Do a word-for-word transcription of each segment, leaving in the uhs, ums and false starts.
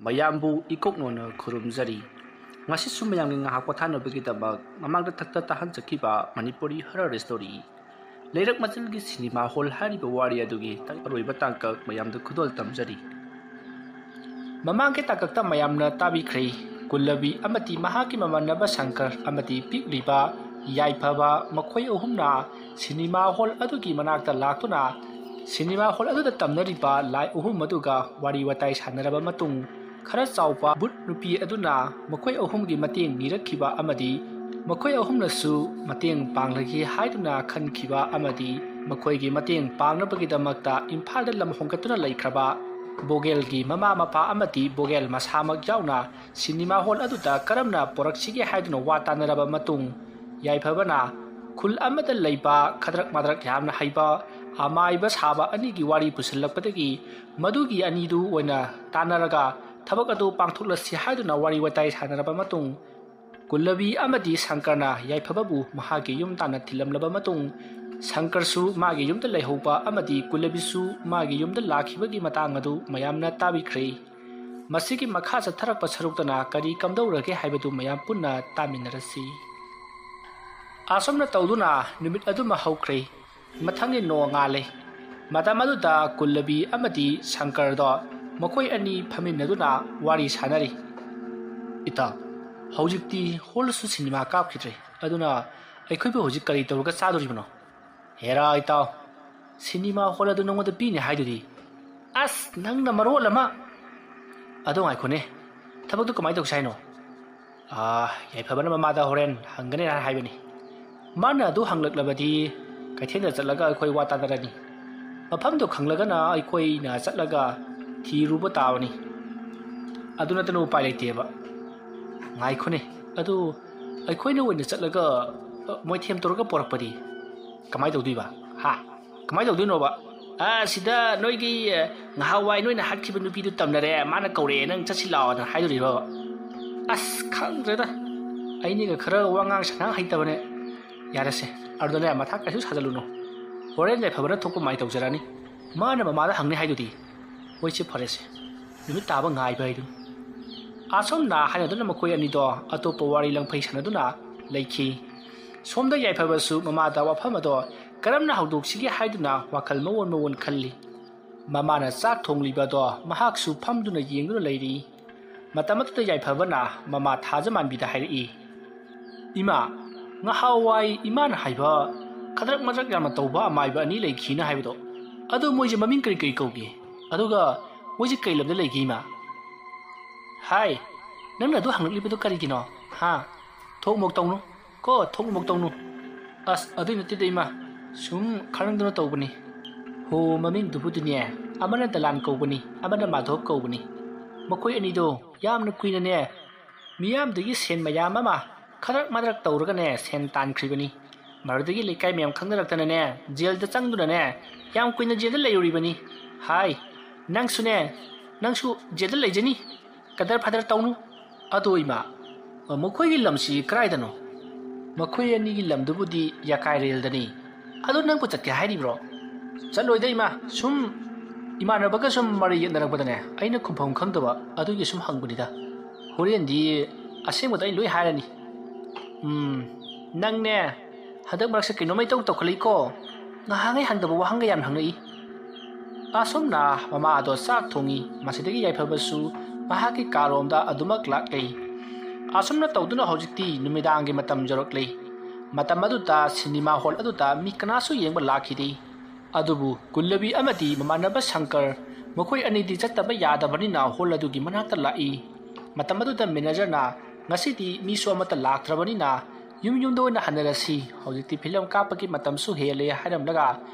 ꯃꯌꯥꯝꯕꯨ ꯏꯀꯣꯛꯅꯣꯅ ꯈꯨꯔꯨꯝꯖꯔꯤ꯫ ꯉꯁꯤꯁꯨ ꯃꯌꯥꯝꯒꯤ ꯉꯥꯏꯍꯥꯛ ꯄꯣꯊꯥꯅꯕꯒꯤꯗꯃꯛ ꯃꯃꯥꯡꯗ ꯊꯛꯇ ꯇꯥꯍꯟꯖꯈꯤꯕ ꯃꯅꯤꯄꯨꯔꯤ ꯍꯔꯔ ꯁ꯭ꯇꯣꯔꯤ ꯂꯩꯔꯛ ꯃꯆꯤꯜꯒꯤ ꯁꯤꯅꯦꯃꯥ ꯍꯣꯜ ꯍꯥꯏꯔꯤꯕ ꯋꯥꯔꯤ ꯑꯗꯨꯒꯤ ꯑꯔꯣꯏꯕ ꯇꯥꯡꯀꯛ ꯃꯌꯥꯝꯗ ꯈꯨꯗꯣꯜ ꯇꯝꯖꯔꯤ꯫ ꯃꯃꯥꯡꯒꯤ ꯇꯥꯡꯀꯛꯇ ꯃꯌꯥꯝꯅ ꯇꯥꯕꯤꯈ꯭ꯔꯦ, ꯀꯨꯜꯂꯕꯤ ꯑꯃꯗꯤ ꯃꯍꯥꯛꯀꯤ ꯃꯃꯥꯟꯅꯕ ꯁꯪꯀꯔ ꯑꯃꯗꯤ ꯄꯤꯛꯂꯤꯕ ꯌꯥꯏꯐꯕ, ꯃꯈꯣꯏ ꯑꯍꯨꯝꯅ ꯁꯤꯅꯦꯃꯥ ꯍꯣꯜ ꯑꯗꯨꯒꯤ ꯃꯅꯥꯛꯇ ꯂꯥꯛꯇꯨꯅ ꯁꯤꯅꯦꯃꯥ ꯍꯣꯜ ꯑꯗꯨꯗ ꯇꯝꯅꯔꯤꯕ ꯂꯥꯏ ꯑꯍꯨꯝ ꯑꯗꯨꯒ ꯋꯥꯔꯤ ꯋꯥꯇꯥꯏ ꯁꯥꯟꯅꯔꯕ ꯃꯇꯨꯡ, ꯈꯔ ꯆꯥꯎꯕ ꯚꯨꯠ ꯅꯨꯄꯤ ꯑꯗꯨꯅ ꯃꯈꯣꯏ ꯑꯍꯨꯝꯒꯤ ꯃꯇꯦꯡ ꯅꯤꯔꯛꯈꯤꯕ ꯑꯃꯗꯤ ꯃꯈꯣꯏ ꯑꯍꯨꯝꯅꯁꯨ ꯃꯇꯦꯡ ꯄꯥꯡꯂꯒꯦ ꯍꯥꯏꯗꯨꯅ ꯈꯟꯈꯤꯕ ꯑꯃꯗꯤ ꯃꯈꯣꯏꯒꯤ ꯃꯇꯦꯡ ꯄꯥꯡꯅꯕꯒꯤꯗꯃꯛꯇ ꯏꯝꯐꯥꯜꯗ ꯂꯝ ꯍꯣꯡꯒꯠꯇꯨꯅ ꯂꯩꯈ꯭ꯔꯕ ꯕꯣꯒꯦꯜꯒꯤ ꯃꯃꯥ ꯃꯄꯥ ꯑꯃꯗꯤ ꯕꯣꯒꯦꯜ ꯃꯁꯥꯃꯛ ꯌꯥꯎꯅ ꯁꯤꯅꯦꯃꯥ ꯍꯣꯜ ꯑꯗꯨꯗ ꯀꯔꯝꯅ ꯄꯨꯔꯛꯁꯤꯒꯦ ꯍꯥꯏꯗꯨꯅ ꯋꯥ ꯇꯥꯅꯔꯕ ꯃꯇꯨꯡ, ꯌꯥꯏꯐꯕꯅ ꯈꯨꯜ ꯑꯃꯗ ꯂꯩꯕ ꯈꯗ꯭ꯔꯛ ꯃꯗ꯭ꯔꯛ ꯌꯥꯝꯅ ꯍꯩꯕ ꯑꯃꯥꯏꯕ ꯁꯥꯕ ꯑꯅꯤꯒꯤ ꯋꯥꯔꯤ ꯄꯨꯁꯤꯜꯂꯛꯄꯗꯒꯤ ꯃꯗꯨꯒꯤ ꯑꯅꯤꯗꯨ ꯑꯣꯏꯅ ꯇꯥꯟꯅꯔꯒ ꯊꯕꯛ ꯑꯗꯨ ꯄꯥꯡꯊꯣꯛꯂꯁꯤ ꯍꯥꯏꯗꯨꯅ ꯋꯥꯔꯤ ꯋꯥꯇꯥꯏ ꯁꯥꯟꯅꯔꯕ ꯃꯇꯨꯡ, ꯀꯨꯜꯂꯕꯤ ꯑꯃꯗꯤ ꯁꯪꯀꯔꯅ ꯌꯥꯏꯐꯕꯕꯨ ꯃꯍꯥꯛꯀꯤ ꯌꯨꯝ ꯇꯥꯟꯅ ꯊꯤꯜꯂꯝꯂꯕ ꯃꯇꯨꯡ, ꯁꯪꯀꯔꯁꯨ ꯃꯥꯒꯤ ꯌꯨꯝꯗ ꯂꯩꯍꯧꯕ ꯑꯃꯗꯤ ꯀꯨꯜꯂꯕꯤꯁꯨ ꯃꯥꯒꯤ ꯌꯨꯝꯗ ꯂꯥꯛꯈꯤꯕꯒꯤ ꯃꯇꯥꯡ ꯑꯗꯨ ꯃꯌꯥꯝꯅ ꯇꯥꯕꯤꯈ꯭ꯔꯦ꯫ ꯃꯁꯤꯒꯤ ꯃꯈꯥ ꯆꯠꯊꯔꯛꯄ ꯁꯔꯨꯛꯇꯅ ꯀꯔꯤ ꯀꯝꯗꯧꯔꯒꯦ ꯍꯥꯏꯕꯗꯨ ꯃꯌꯥꯝ ꯄꯨꯟꯅ ꯇꯥꯃꯤꯟꯅꯔꯁꯤ꯫ ꯑꯁꯨꯝꯅ ꯇꯧꯗꯨꯅ ꯅꯨꯃꯤꯠ ꯑꯗꯨꯃ ꯍꯧꯈ꯭ꯔꯦ꯫ ꯃꯊꯪꯒꯤ ꯅꯣꯡꯉꯥꯜꯂꯦ꯫ ꯃꯇꯝ ꯑꯗꯨꯗ ꯀꯨꯜꯂꯕꯤ ꯑꯃꯗꯤ ꯁꯪꯀꯔꯗꯣ ꯃꯈꯣꯏ ꯑꯅꯤ ꯐꯝꯃꯤꯟꯅꯗꯨꯅ ꯋꯥꯔꯤ ꯁꯥꯟꯅꯔꯤ꯫ "ꯏꯇꯥꯎ, ꯍꯧꯖꯤꯛꯇꯤ ꯍꯣꯜꯗꯁꯨ ꯁꯤꯅꯦꯃꯥ ꯀꯥꯞꯈꯤꯗ꯭ꯔꯦ, ꯑꯗꯨꯅ ꯑꯩꯈꯣꯏꯕꯨ ꯍꯧꯖꯤꯛ ꯀꯔꯤ ꯇꯧꯔꯒ ꯆꯥꯗꯣꯔꯤꯕꯅꯣ?" "ꯍꯦꯔꯥ ꯏꯇꯥꯎ, ꯁꯤꯅꯦꯃꯥ ꯍꯣꯜ ꯑꯗꯨ ꯅꯉꯣꯟꯗ ꯄꯤꯅꯤ ꯍꯥꯏꯗꯨꯗꯤ?" "ꯑꯁ, ꯅꯪꯅ ꯃꯔꯣꯜ ꯑꯃ!" "ꯑꯗꯣ ꯉꯥꯏꯈꯣꯅꯦ, ꯊꯕꯛꯇꯨ ꯀꯃꯥꯏꯅ ꯇꯧꯁꯦ ꯍꯥꯏꯅꯣ?" "ꯑꯥ, ꯌꯥꯏꯐꯕꯅ ꯃꯃꯥꯗ ꯍꯣꯔꯦꯟ ꯍꯪꯒꯅꯤ ꯍꯥꯏꯕꯅꯤ꯫ ꯃꯥꯅ ꯑꯗꯨ ꯍꯪꯂꯛꯂꯕꯗꯤ ꯀꯩꯊꯦꯜꯗ ꯆꯠꯂꯒ ꯑꯩꯈꯣꯏ ꯋꯥ ꯇꯥꯅꯔꯅꯤ꯫ ꯃꯐꯝꯗꯨ ꯈꯪꯂꯒꯅ ꯑꯩꯈꯣꯏꯅ ꯆꯠꯂꯒ ꯊꯤꯔꯨꯕ ꯇꯥꯕꯅꯤ꯫ ꯑꯗꯨ ꯅꯠꯇꯅ ꯎꯄꯥꯏ ꯂꯩꯇꯦꯕ꯫" "ꯉꯥꯏꯈꯣꯅꯦ, ꯑꯗꯨ ꯑꯩꯈꯣꯏꯅ ꯑꯣꯏꯅ ꯆꯠꯂꯒ, ꯑ, ꯃꯣꯏꯊꯦꯝ ꯇꯧꯔꯒ ꯄꯣꯔꯛꯄꯗꯤ ꯀꯃꯥꯏꯅ ꯇꯧꯗꯣꯏꯕ?" "ꯍꯥ? ꯀꯃꯥꯏꯅ ꯇꯧꯗꯣꯏꯅꯣꯕ?" "ꯑ, ꯁꯤꯗ ꯅꯣꯏꯒꯤ, ꯑ, ꯉꯍꯥꯟꯋꯥꯏ ꯅꯣꯏꯅ ꯍꯥꯠꯈꯤꯕ ꯅꯨꯄꯤꯗꯨ ꯇꯝꯅꯔꯦ, ꯃꯥꯅ ꯀꯧꯔꯛꯑꯦ, ꯅꯪ ꯆꯠꯁꯤ ꯂꯥꯛꯑꯣꯅ ꯍꯥꯏꯗꯣꯔꯤꯕꯕ?" "ꯑꯁ, ꯈꯪꯗ꯭ꯔꯦꯗ, ꯑꯩꯅꯒ ꯈꯔ ꯋꯥꯉꯥꯡ ꯁꯉꯥꯡ ꯍꯩꯇꯕꯅꯦ꯫" "ꯌꯥꯔꯦꯁꯦ, ꯑꯗꯨꯗꯅꯦ ꯃꯊꯥ ꯀꯩꯁꯨ ꯁꯥꯖꯜꯂꯨꯅꯨ꯫ ꯍꯣꯔꯦꯟ ꯌꯥꯏꯐꯕꯅ ꯊꯣꯛꯄ ꯃꯥꯏ ꯇꯧꯖꯔꯅꯤ꯫ ꯃꯥꯅ ꯃꯃꯥꯗ ꯍꯪꯅꯤ ꯍꯥꯏꯗꯨꯗꯤ꯫" "ꯍꯣꯏꯁꯦ, ꯐꯔꯦꯁꯦ, ꯅꯨꯃꯤꯠ ꯇꯥꯕ ꯉꯥꯏꯕ ꯍꯥꯏꯗꯨꯅꯤ꯫" ꯑꯁꯨꯝꯅ ꯍꯥꯏꯅꯗꯨꯅ ꯃꯈꯣꯏ ꯑꯅꯤꯗꯣ ꯑꯇꯣꯞꯄ ꯋꯥꯔꯤ ꯂꯪꯐꯩ ꯁꯥꯟꯅꯗꯨꯅ ꯂꯩꯈꯤ꯫ ꯁꯣꯝꯗ ꯌꯥꯏꯐꯕꯁꯨ ꯃꯃꯥꯗ ꯋꯥꯐꯝ ꯑꯗꯣ ꯀꯔꯝꯅ ꯍꯧꯗꯣꯛꯁꯤꯒꯦ ꯍꯥꯏꯗꯨꯅ ꯋꯥꯈꯜ ꯃꯑꯣꯟ ꯃꯑꯣꯟ ꯈꯜꯂꯤ꯫ ꯃꯃꯥꯅ ꯆꯥꯛ ꯊꯣꯡꯂꯤꯕ ꯑꯗꯣ ꯃꯍꯥꯛꯁꯨ ꯐꯝꯗꯨꯅ ꯌꯦꯡꯗꯨꯅ ꯂꯩꯔꯤ꯫ ꯃꯇꯝ ꯑꯗꯨꯗ ꯌꯥꯏꯐꯕꯅ ꯃꯃꯥ ꯊꯥꯖ ꯃꯥꯟꯕꯤꯗ ꯍꯥꯏꯔꯛꯏ, "ꯏꯃꯥ, ꯉꯍꯥꯟꯋꯥꯏ ꯏꯃꯥꯅ ꯍꯥꯏꯕ ꯈꯗ꯭ꯔꯛ ꯃꯗ꯭ꯔꯛ ꯌꯥꯝꯅ ꯇꯧꯕ ꯑꯃꯥꯏꯕ ꯑꯅꯤ ꯂꯩꯈꯤꯅ ꯍꯥꯏꯕꯗꯣ, ꯑꯗꯨ ꯃꯣꯏꯁꯦ ꯃꯃꯤꯡ ꯀꯔꯤ ꯀꯔꯤ ꯀꯧꯒꯦ? ꯑꯗꯨꯒ ꯃꯣꯏꯁꯦ ꯀꯩ ꯂꯝꯗ ꯂꯩꯒꯦ, ꯏꯃꯥ?" "ꯍꯥꯏ, ꯅꯪꯅ ꯑꯗꯨ ꯍꯪꯂꯛꯂꯤꯕꯗꯣ ꯀꯔꯤꯒꯤꯅꯣ? ꯍꯥ? ꯊꯣꯛ ꯃꯣꯛ ꯇꯧꯅꯨ꯫ ꯀꯣ, ꯊꯣꯛ ꯃꯣꯛ ꯇꯧꯅꯨ꯫ ꯑꯁ, ꯑꯗꯨꯏ ꯅꯠꯇꯦꯗ, ꯏꯃꯥ꯫ ꯁꯨꯝ ꯈꯪꯅꯤꯡꯗꯅ ꯇꯧꯕꯅꯤ꯫ ꯍꯣ, ꯃꯃꯤꯡꯗꯨꯕꯨꯗꯤꯅꯦ, ꯑꯃꯅ ꯗꯂꯥꯟ ꯀꯧꯕꯅꯤ, ꯑꯃꯅ ꯃꯥꯙꯣꯞ ꯀꯧꯕꯅꯤ꯫ ꯃꯈꯣꯏ ꯑꯅꯤꯗꯣ ꯌꯥꯝꯅ ꯀꯨꯏꯅꯅꯦ, ꯃꯤꯌꯥꯝꯗꯒꯤ ꯁꯦꯟ ꯃꯌꯥꯝ ꯑꯃ ꯈꯗ꯭ꯔꯛ ꯃꯗ꯭ꯔꯛ ꯇꯧꯔꯒꯅꯦ, ꯁꯦꯟ ꯇꯥꯟꯈ꯭ꯔꯤꯕꯅꯤ꯫ ꯃꯗꯨꯗꯒꯤ ꯂꯩꯀꯥꯏ ꯃꯌꯥꯝ ꯈꯪꯅꯔꯛꯇꯅꯅꯦ, ꯖꯦꯜꯗ ꯆꯪꯗꯨꯅꯅꯦ, ꯌꯥꯝ ꯀꯨꯏꯅ ꯖꯦꯜꯗ ꯂꯩꯔꯨꯔꯤꯕꯅꯤ꯫ ꯍꯥꯏ, ꯅꯪꯁꯨꯅꯦ, ꯅꯪꯁꯨ ꯖꯦꯜꯗ ꯂꯩꯖꯅꯤ꯫ ꯀꯗꯔ ꯐꯗꯔ ꯇꯧꯅꯨ꯫" "ꯑꯗꯣ ꯏꯃꯥ, ꯃꯈꯣꯏꯒꯤ ꯂꯝꯁꯤ ꯀꯗꯥꯏꯗꯅꯣ?" "ꯃꯈꯣꯏ ꯑꯅꯤꯒꯤ ꯂꯝꯗꯨꯕꯨꯗꯤ ꯌꯥꯀꯥꯏꯔꯦꯜꯗꯅꯤ꯫ ꯑꯗꯣ ꯅꯪꯕꯨ ꯆꯠꯀꯦ ꯍꯥꯏꯔꯤꯕ꯭ꯔꯣ?" "ꯆꯠꯂꯣꯏꯗ ꯏꯃꯥ, ꯁꯨꯝ ꯏꯃꯥꯟꯅꯕꯒ ꯁꯨꯝ ꯃꯔꯩ ꯌꯦꯠꯅꯔꯛꯄꯗꯅꯦ, ꯑꯩꯅ ꯈꯨꯝꯐꯝ ꯈꯪꯗꯕ ꯑꯗꯨꯒꯤ ꯁꯨꯝ ꯍꯪꯕꯅꯤꯗ꯫ ꯍꯣꯔꯦꯟꯗꯤ ꯑꯁꯦꯡꯕꯗ ꯑꯩ ꯂꯣꯏ ꯍꯥꯏꯔꯅꯤ꯫" "ꯎꯝ, ꯅꯪꯅꯦ, ꯍꯟꯗꯛ ꯃꯔꯛꯁꯦ ꯀꯩꯅꯣꯝꯃ ꯏꯇꯧ ꯇꯧꯈꯠꯂꯛꯏꯀꯣ꯫ ꯉꯍꯥꯡꯉꯩ ꯍꯪꯗꯕ ꯋꯥꯍꯪꯒ ꯌꯥꯝ ꯍꯪꯉꯛꯏ꯫" ꯑꯁꯨꯝꯅ ꯃꯃꯥ ꯑꯗꯣ ꯆꯥꯛ ꯊꯣꯡꯉꯤ꯫ ꯃꯁꯤꯗꯒꯤ ꯌꯥꯏꯐꯕꯁꯨ ꯃꯍꯥꯛꯀꯤ ꯀꯥꯔꯣꯝꯗ ꯑꯗꯨꯃꯛ ꯂꯥꯛꯂꯤ꯫ ꯑꯁꯨꯝꯅ ꯇꯧꯗꯨꯅ ꯍꯧꯖꯤꯛꯇꯤ ꯅꯨꯃꯤꯗꯥꯡꯒꯤ ꯃꯇꯝ ꯌꯧꯔꯛꯂꯤ꯫ ꯃꯇꯝ ꯑꯗꯨꯗ ꯁꯤꯅꯦꯃꯥ ꯍꯣꯜ ꯑꯗꯨꯗ ꯃꯤ ꯀꯅꯥꯁꯨ ꯌꯦꯡꯕ ꯂꯥꯛꯈꯤꯗꯦ꯫ ꯑꯗꯨꯕꯨ ꯀꯨꯜꯂꯕꯤ ꯑꯃꯗꯤ ꯃꯃꯥꯟꯅꯕ ꯁꯪꯀꯔ, ꯃꯈꯣꯏ ꯑꯅꯤꯗꯤ ꯆꯠꯇꯕ ꯌꯥꯗꯕꯅꯤꯅ ꯍꯣꯜ ꯑꯗꯨꯒꯤ ꯃꯅꯥꯛꯇ ꯂꯥꯛꯏ꯫ ꯃꯇꯝ ꯑꯗꯨꯗ ꯃꯦꯅꯦꯖꯔꯅ, "ꯉꯁꯤꯗꯤ ꯃꯤꯁꯨ ꯑꯃꯠꯇ ꯂꯥꯛꯇ꯭ꯔꯕꯅꯤꯅ ꯌꯨꯝ ꯌꯨꯝꯗ ꯑꯣꯏꯅ ꯍꯟꯅꯔꯁꯤ, ꯍꯧꯖꯤꯛꯇꯤ ꯐꯤꯂꯝ ꯀꯥꯞꯄꯒꯤ ꯃꯇꯝꯁꯨ ꯍꯦꯜꯂꯦ" ꯍꯥꯏꯔꯝꯂꯒ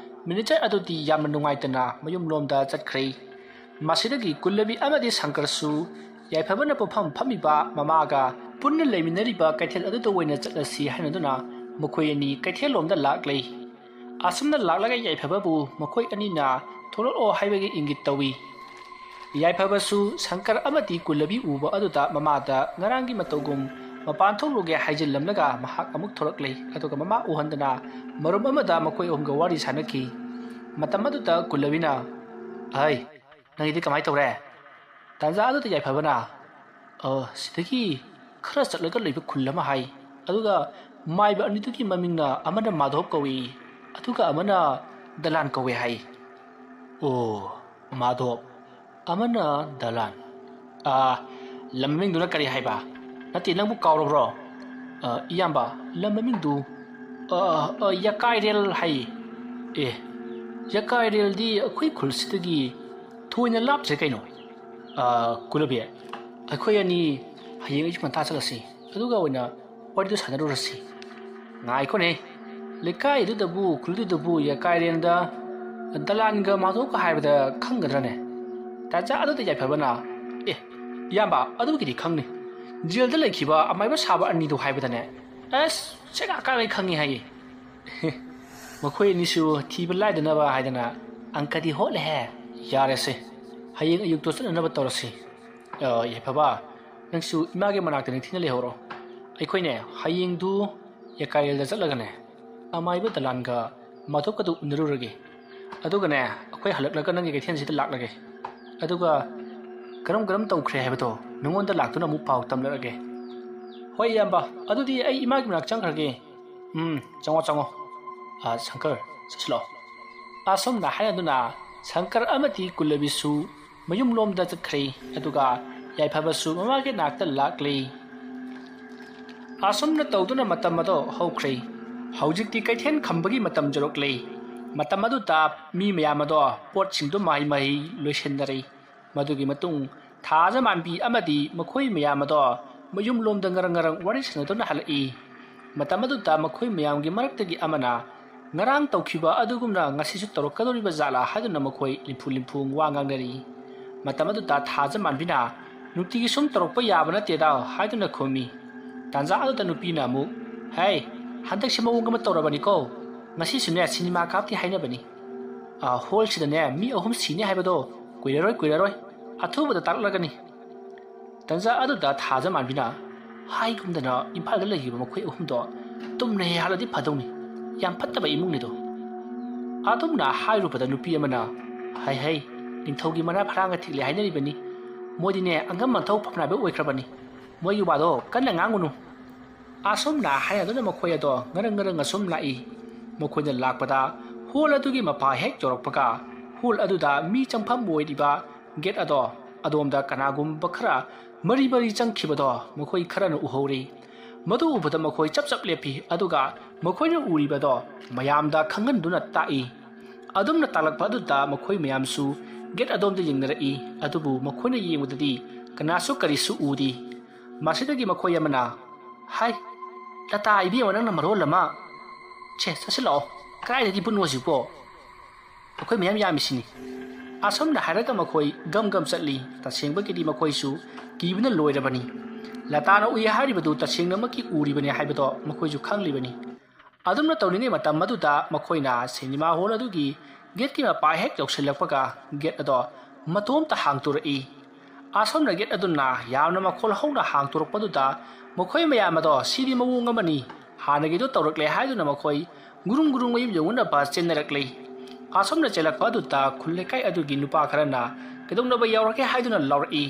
ꯃꯦꯅꯦꯖꯔ ꯑꯗꯨꯗꯤ ꯌꯥꯝꯅ ꯅꯨꯡꯉꯥꯏꯇꯅ ꯃꯌꯨꯝꯂꯣꯝꯗ ꯆꯠꯈ꯭ꯔꯦ꯫ ꯃꯁꯤꯗꯒꯤ ꯀꯨꯜꯂꯕꯤ ꯑꯃꯗꯤ ꯁꯪꯀꯔꯁꯨ ꯌꯥꯏꯐꯕꯅ ꯄꯣꯛꯐꯝ ꯐꯝꯃꯤꯕ ꯃꯃꯥꯒ ꯄꯨꯟꯅ ꯂꯩꯃꯤꯟꯅꯔꯤꯕ ꯀꯩꯊꯦꯜ ꯑꯗꯨꯗ ꯑꯣꯏꯅ ꯆꯠꯂꯁꯤ ꯍꯥꯏꯅꯗꯨꯅ ꯃꯈꯣꯏ ꯑꯅꯤ ꯀꯩꯊꯦꯜꯂꯣꯝꯗ ꯂꯥꯛꯂꯦ꯫ ꯑꯁꯨꯝꯅ ꯂꯥꯛꯂꯒ ꯌꯥꯏꯐꯕꯕꯨ ꯃꯈꯣꯏ ꯑꯅꯤꯅ ꯊꯣꯛꯂꯛꯑꯣ ꯍꯥꯏꯕꯒꯤ ꯏꯪꯒꯤꯠ ꯇꯧꯏ꯫ ꯌꯥꯏꯐꯕꯁꯨ ꯁꯪꯀꯔ ꯑꯃꯗꯤ ꯀꯨꯜꯂꯕꯤ ꯎꯕ ꯑꯗꯨꯗ ꯃꯃꯥꯗ ꯉꯔꯥꯡꯒꯤ ꯃꯇꯧꯒꯨꯝ ꯃꯄꯥꯟ ꯊꯣꯛꯂꯨꯒꯦ ꯍꯥꯏꯖꯤꯜꯂꯝꯂꯒ ꯃꯍꯥꯛ ꯑꯃꯨꯛ ꯊꯣꯔꯛꯂꯦ꯫ ꯑꯗꯨꯒ ꯃꯃꯥ ꯎꯍꯟꯗꯅ ꯃꯔꯨꯞ ꯑꯃꯗ ꯃꯈꯣꯏ ꯑꯍꯨꯝꯒ ꯋꯥꯔꯤ ꯁꯥꯟꯅꯈꯤ꯫ ꯃꯇꯝ ꯑꯗꯨꯗ ꯀꯨꯜꯂꯕꯤꯅ, "ꯑꯍꯩ, ꯅꯪꯒꯤꯗꯤ ꯀꯃꯥꯏ ꯇꯧꯔꯦ?" ꯇꯥꯟꯖꯥ ꯑꯗꯨꯗ ꯌꯥꯏꯐꯕꯅ, ꯑ, ꯁꯤꯗꯒꯤ ꯈꯔ ꯆꯠꯂꯒ ꯂꯩꯕ ꯈꯨꯜ ꯑꯃ ꯍꯥꯏ꯫ ꯑꯗꯨꯒ ꯃꯥꯏꯕ ꯑꯅꯤꯗꯨꯒꯤ ꯃꯃꯤꯡꯅ ꯑꯃꯅ ꯃꯥꯙꯣꯞ ꯀꯧꯏ, ꯑꯗꯨꯒ ꯑꯃꯅ ꯗꯂꯥꯟ ꯀꯧꯏ ꯍꯥꯏ꯫ ꯑꯣ, ꯃꯥꯙꯣꯞ, ꯑꯃꯅ ꯗꯂꯥꯟ꯫ ꯑ, ꯂꯝ ꯃꯃꯤꯡꯗꯨꯅ ꯀꯔꯤ ꯍꯥꯏꯕ? ꯅꯠꯇꯦ, ꯅꯪꯕꯨ ꯀꯥꯎꯔꯕ꯭ꯔꯣ? ꯑ, ꯏꯌꯥꯝꯕ, ꯂꯝ ꯃꯃꯤꯡꯗꯨ, ꯑ, ꯑ, ꯌꯀꯥꯏꯔꯦꯜ ꯍꯥꯏ꯫ ꯑꯦ, ꯌꯀꯥꯏꯔꯦꯜꯗꯤ ꯑꯩꯈꯣꯏ ꯈꯨꯜꯁꯤꯗꯒꯤ ꯊꯣꯏꯅ ꯂꯥꯞꯇ꯭ꯔꯦ ꯀꯩꯅꯣ꯫ ꯑ, ꯀꯨꯂꯕꯤ, ꯑꯩꯈꯣꯏ ꯑꯅꯤ ꯍꯌꯦꯡ ꯑꯌꯨꯛ ꯉꯟꯇꯥ ꯆꯠꯂꯁꯤ, ꯑꯗꯨꯒ ꯑꯣꯏꯅ ꯋꯥꯔꯤꯗꯨ ꯁꯥꯟꯅꯔꯨꯔꯁꯤ꯫ ꯉꯥꯏꯈꯣꯅꯦ, ꯂꯩꯀꯥꯏꯗꯨꯗꯕꯨ, ꯈꯨꯜꯗꯨꯗꯕꯨ ꯌꯀꯥꯏꯔꯦꯜꯗ ꯗꯂꯥꯟꯒ ꯃꯥꯙꯣꯞꯀ ꯍꯥꯏꯕꯗ ꯈꯪꯒꯗ꯭ꯔꯅꯦ? ꯇꯥꯟꯖꯥ ꯑꯗꯨꯗ ꯌꯥꯏꯐꯕꯅ, "ꯑꯦ, ꯏꯌꯥꯝꯕ, ꯑꯗꯨꯒꯤꯗꯤ ꯈꯪꯅꯤ꯫ ꯖꯦꯜꯗ ꯂꯩꯈꯤꯕ ꯑꯃꯥꯏꯕ ꯁꯥꯕ ꯑꯅꯤꯗꯨ ꯍꯥꯏꯕꯗꯅꯦ?" "ꯑꯁ, ꯁꯦꯒꯥ ꯀꯥꯡꯉꯩ ꯈꯪꯉꯤ ꯍꯥꯏꯌꯦ꯫" "ꯃꯈꯣꯏ ꯑꯅꯤꯁꯨ ꯊꯤꯕ ꯂꯥꯏꯗꯅꯕ ꯍꯥꯏꯗꯅ ꯑꯪꯀꯗꯤ ꯍꯣꯠꯂꯦꯍꯦ꯫" "ꯌꯥꯔꯦꯁꯦ, ꯍꯌꯦꯡ ꯑꯌꯨꯛꯇꯣ ꯆꯠꯅꯅꯕ ꯇꯧꯔꯁꯤ꯫ ꯑ, ꯌꯥꯏꯐꯕ, ꯅꯪꯁꯨ ꯏꯃꯥꯒꯤ ꯃꯅꯥꯛꯇ ꯅꯤꯡꯊꯤꯅ ꯂꯩꯍꯧꯔꯣ꯫ ꯑꯩꯈꯣꯏꯅꯦ, ꯍꯌꯦꯡꯗꯨ ꯌꯀꯥꯏꯔꯦꯜꯗ ꯆꯠꯂꯒꯅꯦ, ꯑꯃꯥꯏꯕ ꯗꯂꯥꯟꯒ ꯃꯥꯙꯣꯞꯀꯗꯨ ꯎꯅꯔꯨꯔꯒꯦ꯫ ꯑꯗꯨꯒꯅꯦ, ꯑꯩꯈꯣꯏ ꯍꯜꯂꯛꯂꯒ ꯅꯪꯒꯤ ꯀꯩꯊꯦꯜꯁꯤꯗ ꯂꯥꯛꯂꯒꯦ꯫ ꯑꯗꯨꯒ ꯀꯔꯝ ꯀꯔꯝ ꯇꯧꯈ꯭ꯔꯦ ꯍꯥꯏꯕꯗꯣ ꯅꯉꯣꯟꯗ ꯂꯥꯛꯇꯨꯅ ꯑꯃꯨꯛ ꯄꯥꯎ ꯇꯝꯂꯛꯑꯒꯦ꯫" "ꯍꯣꯏ ꯏꯌꯥꯝꯕ, ꯑꯗꯨꯗꯤ ꯑꯩ ꯏꯃꯥꯒꯤ ꯃꯅꯥꯛ ꯆꯪꯈ꯭ꯔꯒꯦ꯫" "ꯎꯝ, ꯆꯪꯉꯣ, ꯆꯪꯉꯣ꯫ ꯑ, ꯁꯪꯀꯔ, ꯆꯠꯁꯤꯜꯂꯛꯑꯣ꯫" ꯑꯁꯨꯝꯅ ꯍꯥꯏꯅꯗꯨꯅ ꯁꯪꯀꯔ ꯑꯃꯗꯤ ꯀꯨꯂꯕꯤꯁꯨ ꯃꯌꯨꯝꯂꯣꯝꯗ ꯆꯠꯈ꯭ꯔꯦ꯫ ꯑꯗꯨꯒ ꯌꯥꯏꯐꯕꯁꯨ ꯃꯃꯥꯒꯤ ꯅꯥꯛꯇ ꯂꯥꯛꯂꯦ꯫ ꯑꯁꯨꯝꯅ ꯇꯧꯗꯨꯅ ꯃꯇꯝ ꯑꯗꯣ ꯍꯧꯈ꯭ꯔꯦ꯫ ꯍꯧꯖꯤꯛꯇꯤ ꯀꯩꯊꯦꯜ ꯈꯝꯕꯒꯤ ꯃꯇꯝ ꯌꯧꯔꯛꯂꯦ꯫ ꯃꯇꯝ ꯑꯗꯨꯗ ꯃꯤ ꯃꯌꯥꯝ ꯑꯗꯣ ꯄꯣꯠꯁꯤꯡꯗꯨ ꯃꯍꯩ ꯃꯍꯩ ꯂꯣꯏꯁꯤꯟꯅꯔꯦ꯫ ꯃꯗꯨꯒꯤ ꯃꯇꯨꯡ ꯊꯥꯖ ꯃꯥꯟꯕꯤ ꯑꯃꯗꯤ ꯃꯈꯣꯏ ꯃꯌꯥꯝ ꯑꯗꯣ ꯃꯌꯨꯝꯂꯣꯝꯗ ꯉꯔꯪ ꯉꯔꯪ ꯋꯥꯔꯤ ꯁꯥꯟꯅꯗꯨꯅ ꯍꯜꯂꯛꯏ꯫ ꯃꯇꯝ ꯑꯗꯨꯗ ꯃꯈꯣꯏ ꯃꯌꯥꯝꯒꯤ ꯃꯔꯛꯇꯒꯤ ꯑꯃꯅ, "ꯉꯔꯥꯡ ꯇꯧꯈꯤꯕ ꯑꯗꯨꯒꯨꯝꯅ ꯉꯁꯤꯁꯨ ꯇꯧꯔꯛꯀꯗꯧꯔꯤꯕ ꯖꯥꯠꯂꯥ?" ꯍꯥꯏꯗꯨꯅ ꯃꯈꯣꯏ ꯂꯤꯝꯐꯨ ꯂꯤꯝꯐꯨ ꯋꯥ ꯉꯥꯡꯅꯔꯤ꯫ ꯃꯇꯝ ꯑꯗꯨꯗ ꯊꯥꯖ ꯃꯥꯟꯕꯤꯅ, "ꯅꯨꯡꯇꯤꯒꯤ ꯁꯨꯝ ꯇꯧꯔꯛꯄ ꯌꯥꯕ ꯅꯠꯇꯦꯗ" ꯍꯥꯏꯗꯨꯅ ꯈꯨꯝꯃꯤ꯫ ꯇꯥꯟꯖꯥ ꯑꯗꯨꯗ ꯅꯨꯄꯤꯅ ꯑꯃꯨꯛ, "ꯍꯦ, ꯍꯟꯗꯛꯁꯤ ꯃꯑꯣꯡ ꯑꯃ ꯇꯧꯔꯕꯅꯤꯀꯣ, ꯉꯁꯤꯁꯨꯅꯦ ꯁꯤꯅꯦꯃꯥ ꯀꯥꯞꯇꯦ ꯍꯥꯏꯅꯕꯅꯤ꯫ ꯑ, ꯍꯣꯜꯁꯤꯗꯅꯦ ꯃꯤ ꯑꯍꯨꯝ ꯁꯤꯅꯤ ꯍꯥꯏꯕꯗꯣ ꯀꯨꯏꯔꯔꯣꯏ, ꯀꯨꯏꯔꯔꯣꯏ, ꯑꯊꯨꯕꯗ ꯇꯥꯛꯂꯛꯀꯅꯤ꯫" ꯇꯟꯖꯥ ꯑꯗꯨꯗ ꯊꯥꯖ ꯃꯥꯟꯕꯤꯅ, "ꯍꯥꯏꯒꯨꯝꯗꯅ ꯏꯝꯐꯥꯜꯗ ꯂꯩꯈꯤꯕ ꯃꯈꯣꯏ ꯑꯍꯨꯝꯗꯣ ꯇꯨꯝꯅ ꯍꯦꯛ ꯍꯥꯠꯂꯗꯤ ꯐꯗꯧꯅꯤ꯫ ꯌꯥꯝ ꯐꯠꯇꯕ ꯏꯃꯨꯡꯅꯤꯗꯣ꯫" ꯑꯗꯨꯝꯅ ꯍꯥꯏꯔꯨꯕꯗ ꯅꯨꯄꯤ ꯑꯃꯅ, "ꯍꯩ ꯍꯩ, ꯅꯤꯡꯊꯧꯒꯤ ꯃꯅꯥ ꯐꯔꯥꯡꯒ ꯊꯤꯛꯂꯦ ꯍꯥꯏꯅꯔꯤꯕꯅꯤ꯫ ꯃꯣꯏꯗꯤꯅꯦ ꯑꯉꯝ ꯑꯊꯧ ꯐꯝꯅꯥꯏꯕ ꯑꯣꯏꯈ꯭ꯔꯕꯅꯤ꯫ ꯃꯣꯏꯒꯤ ꯋꯥꯗꯣ ꯀꯟꯅ ꯉꯥꯡꯒꯨꯅꯨ꯫ ꯑꯁꯨꯝꯅ ꯍꯥꯏꯅꯗꯨꯅ ꯃꯈꯣꯏ ꯑꯗꯣ ꯉꯔꯪ ꯉꯔꯪ ꯑꯁꯨꯝ ꯂꯥꯛꯏ꯫ ꯃꯈꯣꯏꯅ ꯂꯥꯛꯄꯗ ꯍꯣꯜ ꯑꯗꯨꯒꯤ ꯃꯄꯥ ꯍꯦꯛ ꯌꯧꯔꯛꯄꯒ ꯍꯣꯜ ꯑꯗꯨꯗ ꯃꯤ ꯆꯪꯐꯝ ꯑꯣꯏꯔꯤꯕ ꯒꯦꯠ ꯑꯗꯣ ꯑꯗꯣꯝꯗ ꯀꯅꯥꯒꯨꯝꯕ ꯈꯔ ꯃꯔꯤ ꯃꯔꯤ ꯆꯪꯈꯤꯕꯗꯣ ꯃꯈꯣꯏ ꯈꯔꯅ ꯎꯍꯧꯔꯤ꯫ ꯃꯗꯨ ꯎꯕꯗ ꯃꯈꯣꯏ ꯆꯞ ꯆꯞ ꯂꯦꯞꯄꯤ, ꯑꯗꯨꯒ ꯃꯈꯣꯏꯅ ꯎꯔꯤꯕꯗꯣ ꯃꯌꯥꯝꯗ ꯈꯪꯍꯟꯗꯨꯅ ꯇꯥꯛꯏ꯫ ꯑꯗꯨꯝꯅ ꯇꯥꯛꯂꯛꯄ ꯑꯗꯨꯗ ꯃꯈꯣꯏ ꯃꯌꯥꯝꯁꯨ ꯒꯦꯠ ꯑꯗꯣꯝꯗ ꯌꯦꯡꯅꯔꯛꯏ, ꯑꯗꯨꯕꯨ ꯃꯈꯣꯏꯅ ꯌꯦꯡꯕꯗꯗꯤ ꯀꯅꯥꯁꯨ ꯀꯔꯤꯁꯨ ꯎꯗꯦ꯫ ꯃꯁꯤꯗꯒꯤ ꯃꯈꯣꯏ ꯑꯃꯅ, "ꯍꯥꯏ, ꯂꯇꯥ ꯏꯕꯦꯝꯃ, ꯅꯪꯅ ꯃꯔꯣꯜ ꯑꯃ! ꯁꯦ, ꯆꯠꯁꯤꯜꯂꯛꯑꯣ꯫ ꯀꯗꯥꯏꯗꯒꯤ ꯄꯨꯟꯅꯣ ꯍꯧꯖꯤꯛꯄꯣ?" ꯑꯩꯈꯣꯏ ꯃꯌꯥꯝ ꯌꯥꯝꯃꯤꯁꯤꯅꯤ꯫ ꯑꯁꯨꯝꯅ ꯍꯥꯏꯔꯒ ꯃꯈꯣꯏ ꯒꯝ ꯒꯝ ꯆꯠꯂꯤ꯫ ꯇꯁꯦꯡꯕꯒꯤꯗꯤ ꯃꯈꯣꯏꯁꯨ ꯀꯤꯕꯅ ꯂꯣꯏꯔꯕꯅꯤ꯫ ꯂꯇꯥꯅ ꯎꯏ ꯍꯥꯏꯔꯤꯕꯗꯨ ꯇꯁꯦꯡꯅꯃꯛꯀꯤ ꯎꯔꯤꯕꯅꯤ ꯍꯥꯏꯕꯗꯣ ꯃꯈꯣꯏꯁꯨ ꯈꯪꯂꯤꯕꯅꯤ꯫ ꯑꯗꯨꯝꯅ ꯇꯧꯔꯤꯉꯩ ꯃꯇꯝ ꯑꯗꯨꯗ ꯃꯈꯣꯏꯅ ꯁꯤꯅꯦꯃꯥ ꯍꯣꯜ ꯑꯗꯨꯒꯤ ꯒꯦꯠꯀꯤ ꯃꯄꯥ ꯍꯦꯛ ꯌꯧꯁꯤꯜꯂꯛꯄꯒ ꯒꯦꯠ ꯑꯗꯣ ꯃꯇꯣꯝꯇ ꯍꯥꯡꯇꯣꯔꯛꯏ꯫ ꯑꯁꯣꯝꯅ ꯒꯦꯠ ꯑꯗꯨꯅ ꯌꯥꯝꯅ ꯃꯈꯣꯜ ꯍꯧꯅ ꯍꯥꯡꯇꯣꯔꯛꯄꯗꯨꯗ ꯃꯈꯣꯏ ꯃꯌꯥꯝ ꯑꯗꯣ ꯁꯤꯗꯤ ꯃꯑꯣꯡ ꯑꯃꯅꯤ, ꯍꯥꯟꯅꯒꯤꯗꯣ ꯇꯧꯔꯛꯂꯦ ꯍꯥꯏꯗꯨꯅ ꯃꯈꯣꯏ ꯒꯨꯔꯨꯡ ꯒꯨꯔꯨꯡ ꯃꯌꯨꯝ ꯌꯧꯅꯅꯕ ꯆꯦꯟꯅꯔꯛꯂꯤ꯫ ꯑꯁꯣꯝꯅ ꯆꯦꯜꯂꯛꯄ ꯑꯗꯨꯗ ꯈꯨꯜ ꯂꯩꯀꯥꯏ ꯑꯗꯨꯒꯤ ꯅꯨꯄꯥ ꯈꯔꯅ ꯀꯩꯗꯧꯅꯕ ꯌꯥꯎꯔꯛꯀꯦ ꯍꯥꯏꯗꯨꯅ ꯂꯥꯎꯔꯛꯏ꯫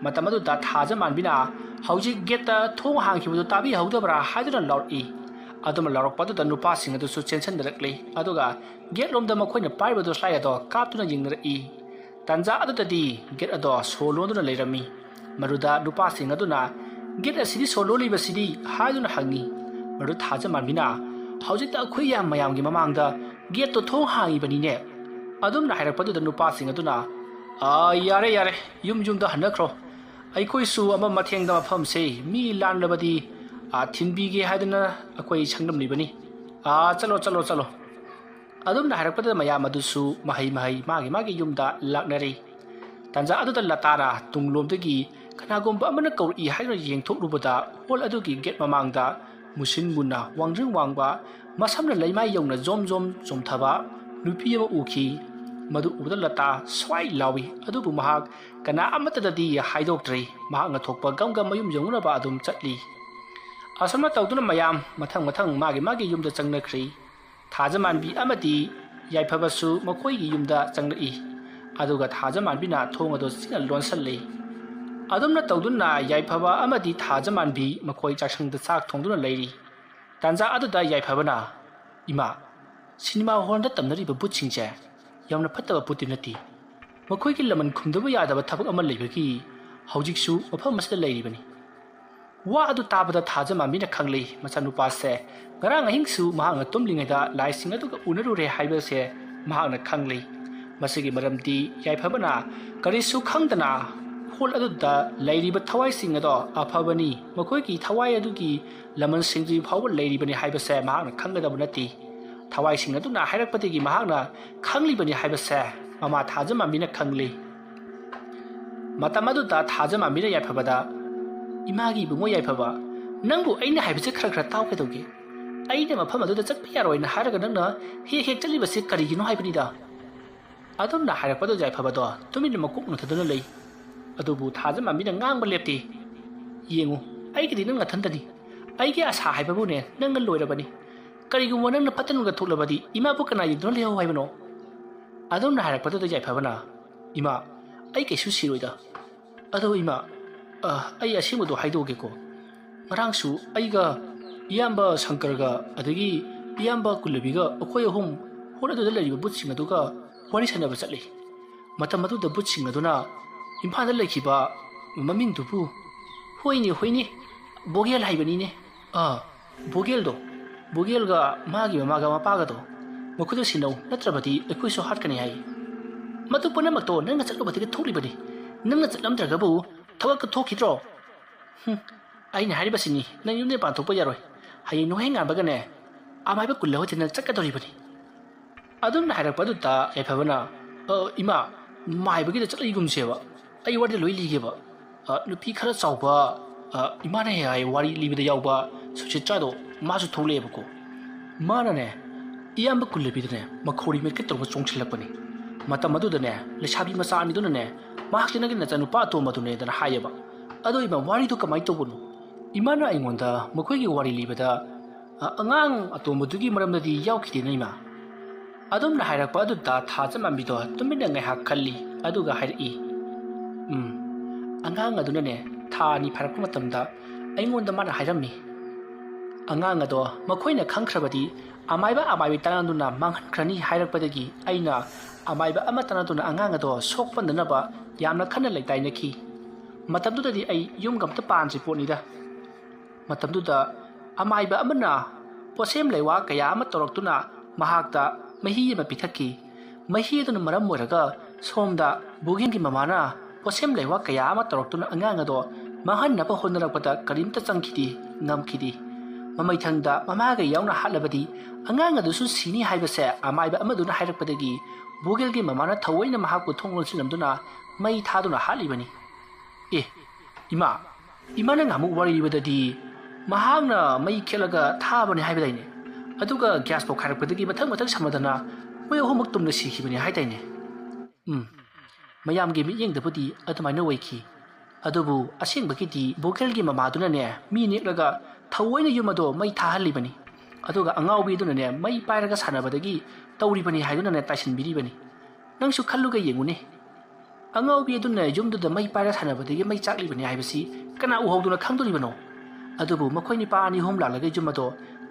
ꯃꯇꯝ ꯑꯗꯨꯗ ꯊꯥꯖꯃꯥꯟꯕꯤꯅ ꯍꯧꯖꯤꯛ ꯒꯦꯠꯇ ꯊꯣꯡ ꯍꯥꯡꯈꯤꯕꯗꯨ ꯇꯥꯕꯤꯍꯧꯗꯕ꯭ꯔꯥ ꯍꯥꯏꯗꯨꯅ ꯂꯥꯎꯔꯛꯏ꯫ ꯑꯗꯨꯝꯅ ꯂꯥꯎꯔꯛꯄ ꯑꯗꯨꯗ ꯅꯨꯄꯥꯁꯤꯡ ꯑꯗꯨꯁꯨ ꯆꯦꯟꯁꯤꯟꯅꯔꯛꯂꯤ, ꯑꯗꯨꯒ ꯒꯦꯠ ꯂꯣꯝꯗ ꯃꯈꯣꯏꯅ ꯄꯥꯏꯔꯤꯕꯗꯨ ꯁ꯭ꯂꯥꯏ ꯑꯗꯣ ꯀꯥꯞꯇꯨꯅ ꯌꯦꯡꯅꯔꯛꯏ꯫ ꯇꯥꯟꯖꯥ ꯑꯗꯨꯗꯗꯤ ꯒꯦꯠ ꯑꯗꯣ ꯁꯣ ꯂꯣꯟꯗꯨꯅ ꯂꯩꯔꯝꯃꯤ꯫ ꯃꯗꯨꯗ ꯅꯨꯄꯥꯁꯤꯡ ꯑꯗꯨꯅ, "ꯒꯦꯠ ꯑꯁꯤꯗꯤ ꯁꯣ ꯂꯣꯜꯂꯤꯕꯁꯤꯗꯤ?" ꯍꯥꯏꯗꯨꯅ ꯍꯪꯉꯤ꯫ ꯃꯗꯨ ꯊꯥꯖꯃꯥꯟꯕꯤꯅ, "ꯍꯧꯖꯤꯛꯇ ꯑꯩꯈꯣꯏ ꯌꯥꯝ ꯃꯌꯥꯝꯒꯤ ꯃꯃꯥꯡꯗ ꯒꯦꯠꯇꯣ ꯊꯣꯡ ꯍꯥꯡꯉꯤꯕꯅꯤꯅꯦ?" ꯑꯗꯨꯝꯅ ꯍꯥꯏꯔꯛꯄꯗꯨꯗ ꯅꯨꯄꯥꯁꯤꯡ ꯑꯗꯨꯅ, "ꯑꯥ, ꯌꯥꯔꯦ, ꯌꯥꯔꯦ, ꯌꯨꯝ ꯌꯨꯝꯗ ꯍꯟꯅꯈ꯭ꯔꯣ꯫ ꯑꯩꯈꯣꯏꯁꯨ ꯑꯃ ꯃꯊꯦꯡꯗ ꯃꯐꯝꯁꯦ ꯃꯤ ꯂꯥꯟꯂꯕꯗꯤ, ꯑꯥ, ꯊꯤꯟꯕꯤꯒꯦ ꯍꯥꯏꯗꯨꯅ ꯑꯩꯈꯣꯏ ꯁꯪꯂꯝꯂꯤꯕꯅꯤ꯫ ꯑꯥ, ꯆꯠꯂꯣ, ꯆꯠꯂꯣ, ꯆꯠꯂꯣ꯫" ꯑꯗꯨꯝꯅ ꯍꯥꯏꯔꯛꯄꯗ ꯃꯌꯥꯝ ꯑꯗꯨꯁꯨ ꯃꯍꯩ ꯃꯍꯩ ꯃꯥꯒꯤ ꯃꯥꯒꯤ ꯌꯨꯝꯗ ꯂꯥꯛꯅꯔꯦ꯫ ꯇꯥꯟꯖꯥ ꯑꯗꯨꯗ ꯂꯇꯥꯅ ꯇꯨꯡꯂꯣꯝꯗꯒꯤ ꯀꯅꯥꯒꯨꯝꯕ ꯑꯃꯅ ꯀꯧꯔꯛꯏ ꯍꯥꯏꯗꯨꯅ ꯌꯦꯡꯊꯣꯛꯂꯨꯕꯗ ꯍꯣꯜ ꯑꯗꯨꯒꯤ ꯒꯦꯠ ꯃꯃꯥꯡꯗ ꯃꯨꯁꯤꯟ ꯃꯨꯅ ꯋꯥꯡꯖꯤꯡ ꯋꯥꯡꯕ, ꯃꯁꯝꯅ ꯂꯩꯃꯥꯏ ꯌꯧꯅ ꯖꯣꯝ ꯖꯣꯝ ꯆꯣꯝꯊꯕ ꯅꯨꯄꯤ ꯑꯃ ꯎꯈꯤ꯫ ꯃꯗꯨ ꯎꯕꯗ ꯂꯇꯥ ꯁ꯭ꯋꯥꯏ ꯂꯥꯎꯏ, ꯑꯗꯨꯕꯨ ꯃꯍꯥꯛ ꯀꯅꯥ ꯑꯃꯠꯇꯗꯗꯤ ꯍꯥꯏꯗꯣꯛꯇ꯭ꯔꯤ꯫ ꯃꯍꯥꯛꯅ ꯊꯣꯛꯄ ꯒꯝ ꯒꯝ ꯃꯌꯨꯝ ꯌꯧꯅꯅꯕ ꯑꯗꯨꯝ ꯆꯠꯂꯤ꯫ ꯑꯁꯨꯝꯅ ꯇꯧꯗꯨꯅ ꯃꯌꯥꯝ ꯃꯊꯪ ꯃꯊꯪ ꯃꯥꯒꯤ ꯃꯥꯒꯤ ꯌꯨꯝꯗ ꯆꯪꯅꯈ꯭ꯔꯤ꯫ ꯊꯥꯖꯃꯥꯟꯕꯤ ꯑꯃꯗꯤ ꯌꯥꯏꯐꯕꯁꯨ ꯃꯈꯣꯏꯒꯤ ꯌꯨꯝꯗ ꯆꯪꯂꯛꯏ꯫ ꯑꯗꯨꯒ ꯊꯥꯖꯃꯥꯟꯕꯤꯅ ꯊꯣꯡ ꯑꯗꯨ ꯆꯦꯠꯅ ꯂꯣꯟꯁꯤꯜꯂꯤ꯫ ꯑꯗꯨꯝꯅ ꯇꯧꯗꯨꯅ ꯌꯥꯏꯐꯕ ꯑꯃꯗꯤ ꯊꯥꯖꯃꯥꯟꯕꯤ ꯃꯈꯣꯏ ꯆꯥꯛꯁꯪꯗ ꯆꯥꯛ ꯊꯣꯡꯗꯨꯅ ꯂꯩꯔꯤ꯫ ꯇꯥꯟꯖꯥ ꯑꯗꯨꯗ ꯌꯥꯏꯐꯕꯅ, "ꯏꯃꯥ, ꯁꯤꯅꯦꯃꯥ ꯍꯣꯜꯗ ꯇꯝꯅꯔꯤꯕ ꯚꯨꯠꯁꯤꯡꯁꯦ ꯌꯥꯝꯅ ꯐꯠꯇꯕ ꯄꯣꯠꯇꯤ ꯅꯠꯇꯦ꯫ ꯃꯈꯣꯏꯒꯤ ꯂꯃꯟ ꯈꯨꯝꯗꯕ ꯌꯥꯗꯕ ꯊꯕꯛ ꯑꯃ ꯂꯩꯕꯒꯤ ꯍꯧꯖꯤꯛꯁꯨ ꯃꯐꯝ ꯑꯁꯤꯗ ꯂꯩꯔꯤꯕꯅꯤ"꯫ ꯋꯥ ꯑꯗꯨ ꯇꯥꯕꯗ ꯊꯥꯖꯃꯥꯟꯕꯤꯅ ꯈꯪꯂꯤ, ꯃꯆꯥꯅꯨꯄꯥꯁꯦ ꯉꯔꯥꯡ ꯑꯍꯤꯡꯁꯨ ꯃꯍꯥꯛꯅ ꯇꯨꯝꯂꯤꯉꯩꯗ ꯂꯥꯏꯁꯤꯡ ꯑꯗꯨꯒ ꯎꯅꯔꯨꯔꯦ ꯍꯥꯏꯕꯁꯦ ꯃꯍꯥꯛꯅ ꯈꯪꯂꯤ꯫ ꯃꯁꯤꯒꯤ ꯃꯔꯝꯗꯤ ꯌꯥꯏꯐꯕꯅ ꯀꯔꯤꯁꯨ ꯈꯪꯗꯅ ꯍꯣꯜ ꯑꯗꯨꯗ ꯂꯩꯔꯤꯕ ꯊꯋꯥꯏꯁꯤꯡ ꯑꯗꯣ ꯑꯐꯕꯅꯤ, ꯃꯈꯣꯏꯒꯤ ꯊꯋꯥꯏ ꯑꯗꯨꯒꯤ ꯂꯃꯟꯁꯤꯡꯗꯨ ꯐꯥꯎꯕ ꯂꯩꯔꯤꯕꯅꯤ ꯍꯥꯏꯕꯁꯦ ꯃꯍꯥꯛꯅ ꯈꯪꯒꯗꯕ ꯅꯠꯇꯦ꯫ ꯊꯋꯥꯏꯁꯤꯡ ꯑꯗꯨꯅ ꯍꯥꯏꯔꯛꯄꯗꯒꯤ ꯃꯍꯥꯛꯅ ꯈꯪꯂꯤꯕꯅꯤ ꯍꯥꯏꯕꯁꯦ ꯃꯃꯥ ꯊꯥꯖꯃꯥꯟꯕꯤꯅ ꯈꯪꯂꯤ꯫ ꯃꯇꯝ ꯑꯗꯨꯗ ꯊꯥꯖꯃꯥꯟꯕꯤꯅ ꯌꯥꯏꯐꯕꯗ, "ꯏꯃꯥꯒꯤ ꯏꯕꯨꯡꯉꯣ ꯌꯥꯏꯐꯕ, ꯅꯪꯕꯨ ꯑꯩꯅ ꯍꯥꯏꯕꯁꯦ ꯈꯔ ꯈꯔ ꯇꯥꯎ ꯀꯩꯗꯧꯒꯦ? ꯑꯩꯅ ꯃꯐꯝ ꯑꯗꯨꯗ ꯆꯠꯄ ꯌꯥꯔꯣꯏꯅ ꯍꯥꯏꯔꯒ ꯅꯪꯅ ꯍꯦꯛ ꯍꯦꯛ ꯆꯠꯂꯤꯕꯁꯦ ꯀꯔꯤꯒꯤꯅꯣ ꯍꯥꯏꯕꯅꯤꯗ"꯫ ꯑꯗꯨꯝꯅ ꯍꯥꯏꯔꯛꯄꯗꯨꯗ ꯌꯥꯏꯐꯕꯗꯣ ꯇꯨꯃꯤꯟꯅ ꯃꯀꯣꯛ ꯅꯣꯟꯊꯗꯨꯅ ꯂꯩ꯫ ꯑꯗꯨꯕꯨ ꯊꯥꯖꯃꯥꯟꯕꯤꯅ ꯉꯥꯡꯕ ꯂꯦꯞꯇꯦ꯫ "ꯌꯦꯡꯉꯨ, ꯑꯩꯒꯤꯗꯤ ꯅꯪ ꯅꯊꯟꯇꯅꯤ꯫ ꯑꯩꯒꯤ ꯑꯁꯥ ꯍꯥꯏꯕꯕꯨꯅꯦ ꯅꯪꯒ ꯂꯣꯏꯔꯕꯅꯤ꯫ ꯀꯔꯤꯒꯨꯝꯕ ꯅꯪꯅ ꯐꯠꯇ ꯅꯨꯡꯗ ꯊꯣꯛꯂꯕꯗꯤ ꯏꯃꯥꯕꯨ ꯀꯅꯥ ꯌꯦꯡꯗꯨꯅ ꯂꯩꯍꯧ ꯍꯥꯏꯕꯅꯣ?" ꯑꯗꯨꯝꯅ ꯍꯥꯏꯔꯛꯄꯗꯨꯗ ꯌꯥꯏꯐꯕꯅ, "ꯏꯃꯥ, ꯑꯩ ꯀꯩꯁꯨ ꯁꯤꯔꯣꯏꯗ꯫ ꯑꯗꯣ ꯏꯃꯥ, ꯑ, ꯑꯩ ꯑꯁꯦꯡꯕꯗꯣ ꯍꯥꯏꯗꯣꯛꯑꯒꯦꯀꯣ꯫ ꯉꯔꯥꯡꯁꯨ ꯑꯩꯒ ꯏꯌꯥꯝꯕ ꯁꯪꯀꯔꯒ ꯑꯗꯒꯤ ꯏꯌꯥꯝꯕ ꯀꯨꯂꯕꯤꯒ ꯑꯩꯈꯣꯏ ꯑꯍꯨꯝ ꯍꯣꯜ ꯑꯗꯨꯗ ꯂꯩꯔꯤꯕ ꯕꯨꯠꯁꯤꯡ ꯑꯗꯨꯒ ꯋꯥꯔꯤ ꯁꯥꯟꯅꯕ ꯆꯠꯂꯤ꯫ ꯃꯇꯝ ꯑꯗꯨꯗ ꯕꯨꯠꯁꯤꯡ ꯑꯗꯨꯅ ꯏꯝꯐꯥꯜꯗ ꯂꯩꯈꯤꯕ ꯃꯃꯤꯡꯗꯨꯕꯨ, ꯍꯣꯏꯅꯦ, ꯍꯣꯏꯅꯦ, ꯕꯣꯒꯦꯜ ꯍꯥꯏꯕꯅꯤꯅꯦ꯫ ꯑꯥ, ꯕꯣꯒꯦꯜꯗꯣ, ꯕꯣꯒꯦꯜꯒ ꯃꯥꯒꯤ ꯃꯃꯥꯒ ꯃꯄꯥꯒꯗꯣ ꯃꯈꯣꯏꯗ ꯁꯤꯟꯅꯧ, ꯅꯠꯇ꯭ꯔꯕꯗꯤ ꯑꯩꯈꯣꯏꯁꯨ ꯍꯥꯠꯀꯅꯤ ꯍꯥꯏ꯫ ꯃꯗꯨ ꯄꯨꯝꯅꯃꯛꯇꯣ ꯅꯪꯅ ꯆꯠꯂꯨꯕꯗꯒꯤ ꯊꯣꯛꯂꯤꯕꯅꯤ꯫ ꯅꯪꯅ ꯆꯠꯂꯝꯗ꯭ꯔꯒꯕꯨ ꯊꯕꯛꯇ ꯊꯣꯛꯈꯤꯗ꯭ꯔꯣ?" "ꯍꯨꯝ, ꯑꯩꯅ ꯍꯥꯏꯔꯤꯕꯁꯤꯅꯤ, ꯅꯪ ꯌꯨꯝꯗ ꯄꯥꯟꯊꯣꯛꯄ ꯌꯥꯔꯣꯏ꯫ ꯍꯌꯦꯡ ꯅꯣꯡꯍꯦꯛ ꯉꯥꯟꯕꯒꯅꯦ, ꯑꯃꯥꯏꯕ ꯀꯨꯜꯂ ꯍꯣꯏꯗ ꯅꯪ ꯆꯠꯀꯗꯧꯔꯤꯕꯅꯤ"꯫ ꯑꯗꯨꯝꯅ ꯍꯥꯏꯔꯛꯄ ꯑꯗꯨꯗ ꯌꯥꯏꯐꯕꯅ, "ꯑ, ꯏꯃꯥ, ꯃꯥꯏꯕꯒꯤꯗ ꯆꯠꯂ ꯌꯦꯡꯉꯨꯁꯦꯕ꯫ ꯑꯩ ꯋꯥꯔꯤꯗ ꯂꯣꯏ ꯂꯤꯒꯦꯕ꯫ ꯑ, ꯅꯨꯄꯤ ꯈꯔ ꯆꯥꯎꯕ, ꯑ, ꯏꯃꯥꯅ ꯍꯦꯛ ꯍꯥꯏ ꯋꯥꯔꯤ ꯂꯤꯕꯗ ꯌꯥꯎꯕ ꯁꯨꯆꯤꯇ꯭ꯔꯥꯗꯣ, ꯃꯥꯁꯨ ꯊꯣꯛꯂꯛꯑꯦꯕꯀꯣ꯫ ꯃꯥꯅꯅꯦ, ꯏꯌꯥꯝꯕ ꯀꯨꯜꯂꯕꯤꯗꯅꯦ, ꯃꯈꯧꯔꯤ ꯃꯦꯠꯀꯦ ꯇꯧꯔꯒ ꯆꯣꯡꯁꯤꯜꯂꯛꯄꯅꯤ꯫ ꯃꯇꯝ ꯑꯗꯨꯗꯅꯦ, ꯂꯩꯁꯥꯕꯤ ꯃꯆꯥ ꯑꯅꯤꯗꯨꯅꯅꯦ, ꯃꯍꯥꯛꯁꯦ ꯅꯪꯒꯤ ꯅꯆꯥꯅꯨꯄꯥ ꯑꯇꯣꯝꯕꯗꯨꯅꯦꯗꯅ ꯍꯥꯏꯌꯦꯕ꯫ ꯑꯗꯣ ꯏꯃꯥ, ꯋꯥꯔꯤꯗꯣ ꯀꯃꯥꯏꯅ ꯇꯧꯕꯅꯣ?" ꯏꯃꯥꯅ ꯑꯩꯉꯣꯟꯗ ꯃꯈꯣꯏꯒꯤ ꯋꯥꯔꯤ ꯂꯤꯕꯗ, "ꯑ, ꯑꯉꯥꯡ ꯑꯇꯣꯝꯕꯗꯨꯒꯤ ꯃꯔꯝꯗꯗꯤ ꯌꯥꯎꯈꯤꯗꯦꯅ ꯏꯃꯥ꯫ ꯑꯗꯨꯝꯅ ꯍꯥꯏꯔꯛꯄ ꯑꯗꯨꯗ ꯊꯥꯖ ꯃꯥꯟꯕꯤꯗꯣ ꯇꯨꯃꯤꯟꯅ ꯉꯥꯏꯍꯥꯛ ꯈꯜꯂꯤ, ꯑꯗꯨꯒ ꯍꯥꯏꯔꯛꯏ, "ꯎꯝ, ꯑꯉꯥꯡ ꯑꯗꯨꯅꯅꯦ ꯊꯥ ꯑꯅꯤ ꯐꯥꯔꯛꯄ ꯃꯇꯝꯗ ꯑꯩꯉꯣꯟꯗ ꯃꯥꯅ ꯍꯥꯏꯔꯝꯃꯤ꯫ ꯑꯉꯥꯡ ꯑꯗꯣ ꯃꯈꯣꯏꯅ ꯈꯪꯈ꯭ꯔꯕꯗꯤ ꯑꯃꯥꯏꯕ ꯑꯃꯥꯏꯕꯤ ꯇꯥꯟꯅꯗꯨꯅ ꯃꯥꯡꯍꯟꯈ꯭ꯔꯅꯤ ꯍꯥꯏꯔꯛꯄꯗꯒꯤ ꯑꯩꯅ ꯑꯃꯥꯏꯕ ꯑꯃ ꯇꯥꯟꯅꯗꯨꯅ ꯑꯉꯥꯡ ꯑꯗꯣ ꯁꯣꯛꯄꯟꯗꯅꯕ ꯌꯥꯝꯅ ꯀꯟꯅ ꯂꯩꯇꯥꯏꯅꯈꯤ꯫ ꯃꯇꯝꯗꯨꯗꯗꯤ ꯑꯩ ꯌꯨꯝꯒ ꯑꯝꯇ ꯄꯥꯟꯗ꯭ꯔꯤ ꯄꯣꯠꯅꯤꯗ꯫ ꯃꯇꯝꯗꯨꯗ ꯑꯃꯥꯏꯕ ꯑꯃꯅ ꯄꯣꯠꯁꯦꯝ ꯂꯩꯋꯥ ꯀꯌꯥ ꯑꯃ ꯇꯧꯔꯛꯇꯨꯅ ꯃꯍꯥꯛꯇ ꯃꯍꯤ ꯑꯃ ꯄꯤꯊꯛꯈꯤ꯫ ꯃꯍꯤ ꯑꯗꯨꯅ ꯃꯔꯝ ꯑꯣꯏꯔꯒ ꯁꯣꯝꯗ ꯕꯨꯒꯦꯟꯒꯤ ꯃꯃꯥꯅ ꯄꯣꯠꯁꯦꯝ ꯂꯩꯋꯥ ꯀꯌꯥ ꯑꯃ ꯇꯧꯔꯛꯇꯨꯅ ꯑꯉꯥꯡ ꯑꯗꯣ ꯃꯥꯡꯍꯟꯅꯕ ꯍꯣꯠꯅꯔꯛꯄꯗ ꯀꯔꯤꯝꯇ ꯆꯪꯈꯤꯗꯦ, ꯉꯝꯈꯤꯗꯦ꯫ ꯃꯃꯩꯊꯪꯗ ꯃꯃꯥꯒ ꯌꯥꯎꯅ ꯍꯥꯠꯂꯕꯗꯤ ꯑꯉꯥꯡ ꯑꯗꯨꯁꯨ ꯁꯤꯅꯤ ꯍꯥꯏꯕꯁꯦ ꯑꯃꯥꯏꯕ ꯑꯃꯗꯨꯅ ꯍꯥꯏꯔꯛꯄꯗꯒꯤ ꯕꯨꯒꯦꯜꯒꯤ ꯃꯃꯥꯅ ꯊꯑꯣꯏꯅ ꯃꯍꯥꯛꯄꯨ ꯊꯣꯡ ꯂꯣꯟꯁꯤꯜꯂꯝꯗꯨꯅ ꯃꯩ ꯊꯥꯗꯨꯅ ꯍꯥꯠꯂꯤꯕꯅꯤ꯫ ꯑꯦ, ꯏꯃꯥ, ꯏꯃꯥꯅ ꯉꯍꯥꯟꯃꯨꯛ ꯋꯥꯔꯤ ꯂꯤꯕꯗꯗꯤ ꯃꯍꯥꯛꯅ ꯃꯩ ꯈꯦꯠꯂꯒ ꯊꯥꯕꯅꯤ ꯍꯥꯏꯕꯗꯥꯏꯅꯦ? ꯑꯗꯨꯒ ꯒ꯭ꯌꯥꯁ ꯄꯣꯛꯈꯥꯏꯔꯛꯄꯗꯒꯤ ꯃꯊꯪ ꯃꯊꯪ ꯁꯝꯅꯗꯅ ꯃꯣꯏ ꯑꯍꯨꯝꯃꯛ ꯇꯨꯝꯅ ꯁꯤꯈꯤꯕꯅꯤ ꯍꯥꯏꯗꯥꯏꯅꯦ?" ꯎꯝ, ꯃꯌꯥꯝꯒꯤ ꯃꯤꯠꯌꯦꯡꯗꯕꯨꯗꯤ ꯑꯗꯨꯃꯥꯏꯅ ꯑꯣꯏꯈꯤ꯫ ꯑꯗꯨꯕꯨ ꯑꯁꯦꯡꯕꯒꯤꯗꯤ ꯕꯣꯒꯦꯜꯒꯤ ꯃꯃꯥꯗꯨꯅꯅꯦ ꯃꯤ ꯅꯦꯛꯂꯒ ꯊꯑꯣꯏꯅ ꯌꯨꯝ ꯑꯗꯣ ꯃꯩ ꯊꯥꯍꯜꯂꯤꯕꯅꯤ꯫ ꯑꯗꯨꯒ ꯑꯉꯥꯎꯕꯤꯗꯨꯅꯅꯦ ꯃꯩ ꯄꯥꯏꯔꯒ ꯁꯥꯟꯅꯕꯗꯒꯤ ꯇꯧꯔꯤꯕꯅꯤ ꯍꯥꯏꯗꯨꯅꯅꯦ ꯇꯥꯏꯁꯤꯟꯕꯤꯔꯤꯕꯅꯤ꯫ ꯅꯪꯁꯨ ꯈꯜꯂꯨꯒ ꯌꯦꯡꯉꯨꯅꯦ꯫ ꯑꯉꯥꯎꯕꯤ ꯑꯗꯨꯅ ꯌꯨꯝꯗꯨꯗ ꯃꯩ ꯄꯥꯏꯔ ꯁꯥꯟꯅꯕꯗꯒꯤ ꯃꯩ ꯆꯥꯛꯂꯤꯕꯅꯤ ꯍꯥꯏꯕꯁꯤ ꯀꯅꯥ ꯎꯍꯧꯗꯨꯅ ꯈꯪꯗꯣꯔꯤꯕꯅꯣ? ꯑꯗꯨꯕꯨ ꯃꯈꯣꯏ ꯅꯤꯄꯥ ꯑꯅꯤ ꯑꯍꯨꯝ ꯂꯥꯛꯂꯒ ꯌꯨꯝ ꯑꯗꯣ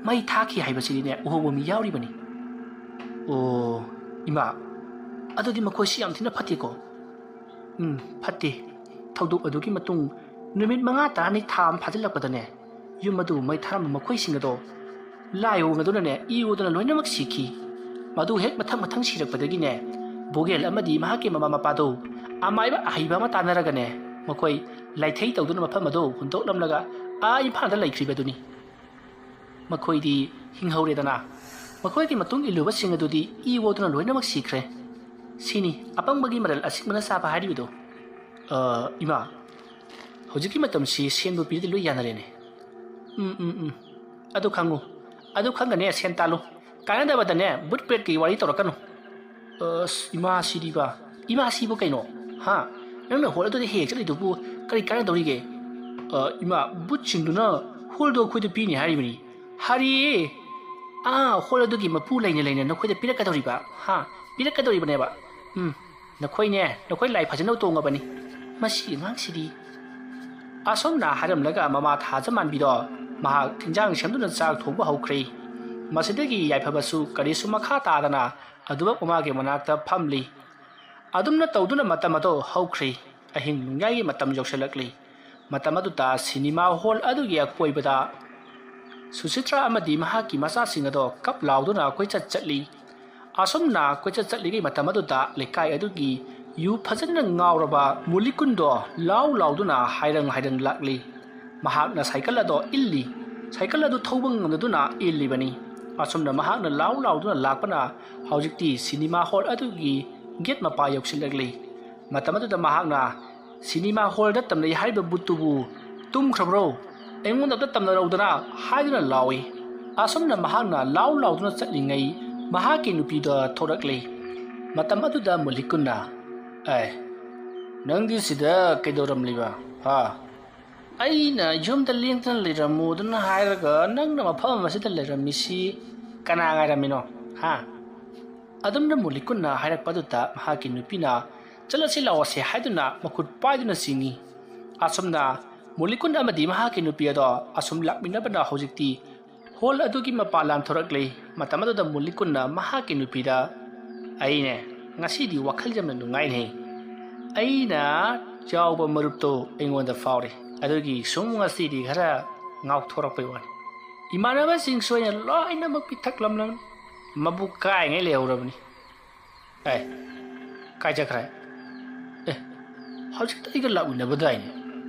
ꯃꯩ ꯊꯥꯈꯤ ꯍꯥꯏꯕꯁꯤꯗꯤꯅꯦ ꯎꯍꯧꯕ ꯃꯤ ꯌꯥꯎꯔꯤꯕꯅꯤ꯫ ꯑꯣ, ꯏꯃꯥ, ꯑꯗꯨꯗꯤ ꯃꯈꯣꯏꯁꯤ ꯌꯥꯝ ꯊꯤꯅ ꯐꯠꯇꯦꯀꯣ꯫ ꯎꯝ, ꯐꯠꯇꯦ꯫ ꯊꯧꯗꯣꯛ ꯑꯗꯨꯒꯤ ꯃꯇꯨꯡ ꯅꯨꯃꯤꯠ ꯃꯉꯥ ꯇꯔꯥꯅꯤ ꯊꯥ ꯑꯃ ꯐꯥꯖꯤꯜꯂꯛꯄꯗꯅꯦ, ꯌꯨꯝ ꯑꯗꯨ ꯃꯩ ꯊꯥꯔꯝꯕ ꯃꯈꯣꯏꯁꯤꯡ ꯑꯗꯣ ꯂꯥꯏꯑꯣꯡ ꯑꯗꯨꯅꯅꯦ ꯏ ꯑꯣꯗꯨꯅ ꯂꯣꯏꯅꯃꯛ ꯁꯤꯈꯤ꯫ ꯃꯗꯨ ꯍꯦꯛ ꯃꯊꯪ ꯃꯊꯪ ꯁꯤꯔꯛꯄꯗꯒꯤꯅꯦ, ꯕꯣꯒꯦꯜ ꯑꯃꯗꯤ ꯃꯍꯥꯛꯀꯤ ꯃꯃꯥ ꯃꯄꯥꯗꯣ ꯑꯃꯥꯏꯕ ꯑꯍꯩꯕ ꯑꯃ ꯇꯥꯟꯅꯔꯒꯅꯦ, ꯃꯈꯣꯏ ꯂꯥꯏꯊꯩ ꯇꯧꯗꯨꯅ ꯃꯐꯝ ꯑꯗꯨ ꯍꯨꯟꯗꯣꯛꯂꯝꯂꯒ ꯑꯥ ꯏꯝꯐꯥꯜꯗ ꯂꯩꯈ꯭ꯔꯤꯕꯗꯨꯅꯤ꯫ ꯃꯈꯣꯏꯗꯤ ꯍꯤꯡꯍꯧꯔꯦꯗꯅ꯫ ꯃꯈꯣꯏꯒꯤ ꯃꯇꯨꯡ ꯏꯜꯂꯨꯕꯁꯤꯡ ꯑꯗꯨꯗꯤ ꯏ ꯑꯣꯗꯨꯅ ꯂꯣꯏꯅꯃꯛ ꯁꯤꯈ꯭ꯔꯦ꯫ ꯁꯤꯅꯤ ꯑꯄꯪꯕꯒꯤ ꯃꯔꯜ ꯑꯁꯤꯡꯕꯅ ꯆꯥꯕ ꯍꯥꯏꯔꯤꯕꯗꯣ꯫ ꯑ, ꯏꯃꯥ, ꯍꯧꯖꯤꯛꯀꯤ ꯃꯇꯝꯁꯤ ꯁꯦꯟꯕꯨ ꯄꯤꯔꯗꯤ ꯂꯣꯏ ꯌꯥꯅꯔꯦꯅꯦ꯫ ꯎꯝ, ꯎꯝ, ꯎꯝ꯫ ꯑꯗꯨ ꯈꯪꯉꯨ꯫ ꯑꯗꯨ ꯈꯪꯒꯅꯦ ꯁꯦꯟ ꯇꯥꯜꯂꯨ꯫ ꯀꯥꯟꯅꯗꯕꯗꯅꯦ ꯕꯨꯠ ꯄ꯭ꯔꯦꯠꯀꯤ ꯋꯥꯔꯤ ꯇꯧꯔꯛꯀꯅꯨ꯫ ꯑꯁ, ꯏꯃꯥ ꯁꯤꯗꯤꯕ꯫ ꯏꯃꯥ ꯁꯤꯕꯨ ꯀꯩꯅꯣ? ꯍꯥ? ꯅꯪꯅ ꯍꯣꯜ ꯑꯗꯨꯗ ꯍꯦꯛ ꯍꯦꯛ ꯆꯠꯂꯤꯗꯨꯕꯨ ꯀꯔꯤ ꯀꯥꯟꯅꯗꯧꯔꯤꯒꯦ? ꯑ, ꯏꯃꯥ, ꯕꯨꯠꯁꯤꯡꯗꯨꯅ ꯍꯣꯜꯗꯣ ꯑꯩꯈꯣꯏꯗ ꯄꯤꯅꯤ ꯍꯥꯏꯔꯤꯕꯅꯤ꯫ ꯍꯥꯏꯔꯤꯌꯦ꯫ ꯑꯥ, ꯍꯣꯜ ꯑꯗꯨꯒꯤ ꯃꯄꯨ ꯂꯩꯅ ꯂꯩꯅ ꯅꯈꯣꯏꯗ ꯄꯤꯔꯛꯀꯗꯧꯔꯤꯕ, ꯍꯥ? ꯄꯤꯔꯛꯀꯗꯧꯔꯤꯕꯅꯦꯕ꯫ ꯎꯝ, ꯅꯈꯣꯏꯅꯦ, ꯅꯈꯣꯏ ꯂꯥꯏ ꯐꯖꯅ ꯇꯣꯡꯉꯕꯅꯤ꯫ ꯃꯁꯤ ꯑꯉꯥꯡꯁꯤꯗꯤ꯫ ꯑꯁꯨꯝꯅ ꯍꯥꯏꯔꯝꯂꯒ ꯃꯃꯥ ꯊꯥꯖ ꯃꯥꯟꯕꯤꯗꯣ ꯃꯍꯥꯛ ꯏꯟꯖꯥꯡ ꯁꯦꯝꯗꯨꯅ ꯆꯥꯛ ꯊꯣꯡꯕ ꯍꯧꯈ꯭ꯔꯦ꯫ ꯃꯁꯤꯗꯒꯤ ꯌꯥꯏꯐꯕꯁꯨ ꯀꯔꯤꯁꯨ ꯃꯈꯥ ꯇꯥꯗꯅ ꯑꯗꯨꯃꯛ ꯃꯃꯥꯒꯤ ꯃꯅꯥꯛꯇ ꯐꯝꯂꯤ꯫ ꯑꯗꯨꯝꯅ ꯇꯧꯗꯨꯅ ꯃꯇꯝ ꯑꯗꯨ ꯍꯧꯈ꯭ꯔꯦ꯫ ꯑꯍꯤꯡ ꯅꯣꯡꯌꯥꯏꯒꯤ ꯃꯇꯝ ꯌꯧꯁꯤꯜꯂꯛꯂꯤ꯫ ꯃꯇꯝ ꯑꯗꯨꯗ ꯁꯤꯅꯦꯃꯥ ꯍꯣꯜ ꯑꯗꯨꯒꯤ ꯑꯀꯣꯏꯕꯗ ꯁꯨꯆꯤꯇ꯭ꯔꯥ ꯑꯃꯗꯤ ꯃꯍꯥꯛꯀꯤ ꯃꯆꯥꯁꯤꯡ ꯑꯗꯣ ꯀꯞ ꯂꯥꯎꯗꯨꯅ ꯀꯣꯏꯆꯠ ꯆꯠꯂꯤ꯫ ꯑꯁꯨꯝꯅ ꯀꯣꯏꯆꯠ ꯆꯠꯂꯤꯉꯩ ꯃꯇꯝ ꯑꯗꯨꯗ ꯂꯩꯀꯥꯏ ꯑꯗꯨꯒꯤ ꯌꯨ ꯐꯖꯅ ꯉꯥꯎꯔꯕ ꯃꯨꯂꯤꯀꯨꯟꯗꯣ ꯂꯥꯎ ꯂꯥꯎꯗꯨꯅ ꯍꯥꯏꯔꯪ ꯍꯥꯏꯔꯪ ꯂꯥꯛꯂꯤ꯫ ꯃꯍꯥꯛꯅ ꯁꯥꯏꯀꯜ ꯑꯗꯣ ꯏꯜꯂꯤ꯫ ꯁꯥꯏꯀꯜ ꯑꯗꯨ ꯊꯧꯕ ꯉꯝꯗꯗꯨꯅ ꯏꯜꯂꯤꯕꯅꯤ꯫ ꯑꯁꯨꯝꯅ ꯃꯍꯥꯛꯅ ꯂꯥꯎ ꯂꯥꯎꯗꯨꯅ ꯂꯥꯛꯄꯅ ꯍꯧꯖꯤꯛꯇꯤ ꯁꯤꯅꯦꯃꯥ ꯍꯣꯜ ꯑꯗꯨꯒꯤ ꯒꯦꯠ ꯃꯄꯥ ꯌꯧꯁꯤꯜꯂꯛꯂꯤ꯫ ꯃꯇꯝ ꯑꯗꯨꯗ ꯃꯍꯥꯛꯅ, "ꯁꯤꯅꯦꯃꯥ ꯍꯣꯜꯗ ꯇꯝꯅꯩ ꯍꯥꯏꯔꯤꯕ ꯕꯨꯠꯇꯨꯕꯨ ꯇꯨꯝꯈ꯭ꯔꯕ꯭ꯔꯣ? ꯑꯩꯉꯣꯟꯗ ꯑꯝꯇ ꯇꯝꯅꯔꯧꯗꯅ" ꯍꯥꯏꯗꯨꯅ ꯂꯥꯎꯏ꯫ ꯑꯁꯨꯝꯅ ꯃꯍꯥꯛꯅ ꯂꯥꯎ ꯂꯥꯎꯗꯨꯅ ꯆꯠꯂꯤꯉꯩ ꯃꯍꯥꯛꯀꯤ ꯅꯨꯄꯤꯗ ꯊꯣꯔꯛꯂꯤ꯫ ꯃꯇꯝ ꯑꯗꯨꯗ ꯃꯨꯂꯤꯀꯨꯟꯅ, "ꯑꯦ, ꯅꯪꯗꯤ ꯁꯤꯗ ꯀꯩꯗꯧꯔꯝꯂꯤꯕ? ꯍꯥ? ꯑꯩꯅ ꯌꯨꯝꯗ ꯂꯦꯡꯗꯅ ꯂꯩꯔꯝꯃꯨꯗꯅ ꯍꯥꯏꯔꯒ ꯅꯪꯅ ꯃꯐꯝ ꯑꯁꯤꯗ ꯂꯩꯔꯝꯃꯤꯁꯤ ꯀꯅꯥ ꯉꯥꯏꯔꯝꯃꯤꯅꯣ? ꯍꯥ?" ꯑꯗꯨꯝꯅ ꯃꯨꯂꯤꯀꯨꯟꯅ ꯍꯥꯏꯔꯛꯄꯗꯨꯗ ꯃꯍꯥꯛꯀꯤ ꯅꯨꯄꯤꯅ, "ꯆꯠꯂꯁꯤ ꯂꯥꯛꯑꯣꯁꯦ" ꯍꯥꯏꯗꯨꯅ ꯃꯈꯨꯠ ꯄꯥꯏꯗꯨꯅ ꯆꯤꯡꯏ꯫ ꯑꯁꯨꯝꯅ ꯃꯨꯂꯤꯀꯨꯟ ꯑꯃꯗꯤ ꯃꯍꯥꯛꯀꯤ ꯅꯨꯄꯤ ꯑꯗꯣ ꯑꯁꯨꯝ ꯂꯥꯛꯃꯤꯟꯅꯕꯅ ꯍꯧꯖꯤꯛꯇꯤ ꯍꯣꯜ ꯑꯗꯨꯒꯤ ꯃꯄꯥ ꯂꯥꯟꯊꯣꯔꯛꯂꯤ꯫ ꯃꯇꯝ ꯑꯗꯨꯗ ꯃꯨꯂꯤꯀꯨꯟꯅ ꯃꯍꯥꯛꯀꯤ ꯅꯨꯄꯤꯗ, "ꯑꯩꯅꯦ, ꯉꯁꯤꯗꯤ ꯋꯥꯈꯜ ꯌꯥꯝꯅ ꯅꯨꯡꯉꯥꯏꯅꯦ꯫ ꯑꯩꯅ ꯌꯥꯎꯕ ꯃꯔꯨꯞꯇꯣ ꯑꯩꯉꯣꯟꯗ ꯐꯥꯎꯔꯦ꯫ ꯑꯗꯨꯒꯤ ꯁꯨꯝ ꯉꯁꯤꯗꯤ ꯈꯔ ꯉꯥꯎꯊꯣꯔꯛꯄꯩ ꯋꯥꯅꯤ꯫ ꯏꯃꯥꯟꯅꯕꯁꯤꯡꯁꯨ ꯑꯩꯅ ꯂꯣꯏꯅꯃꯛ ꯄꯤꯊꯛꯂꯝꯂꯕꯅꯤ꯫ ꯃꯕꯨꯛ ꯀꯥꯏꯉꯩ ꯂꯩꯍꯧꯔꯕꯅꯤ꯫ ꯑꯦ, ꯀꯥꯏ ꯆꯠꯈ꯭ꯔꯦ? ꯑꯦ, ꯍꯧꯖꯤꯛꯇ ꯑꯩꯒ ꯂꯥꯛꯃꯤꯟꯅꯕꯗꯥꯏꯅꯦ꯫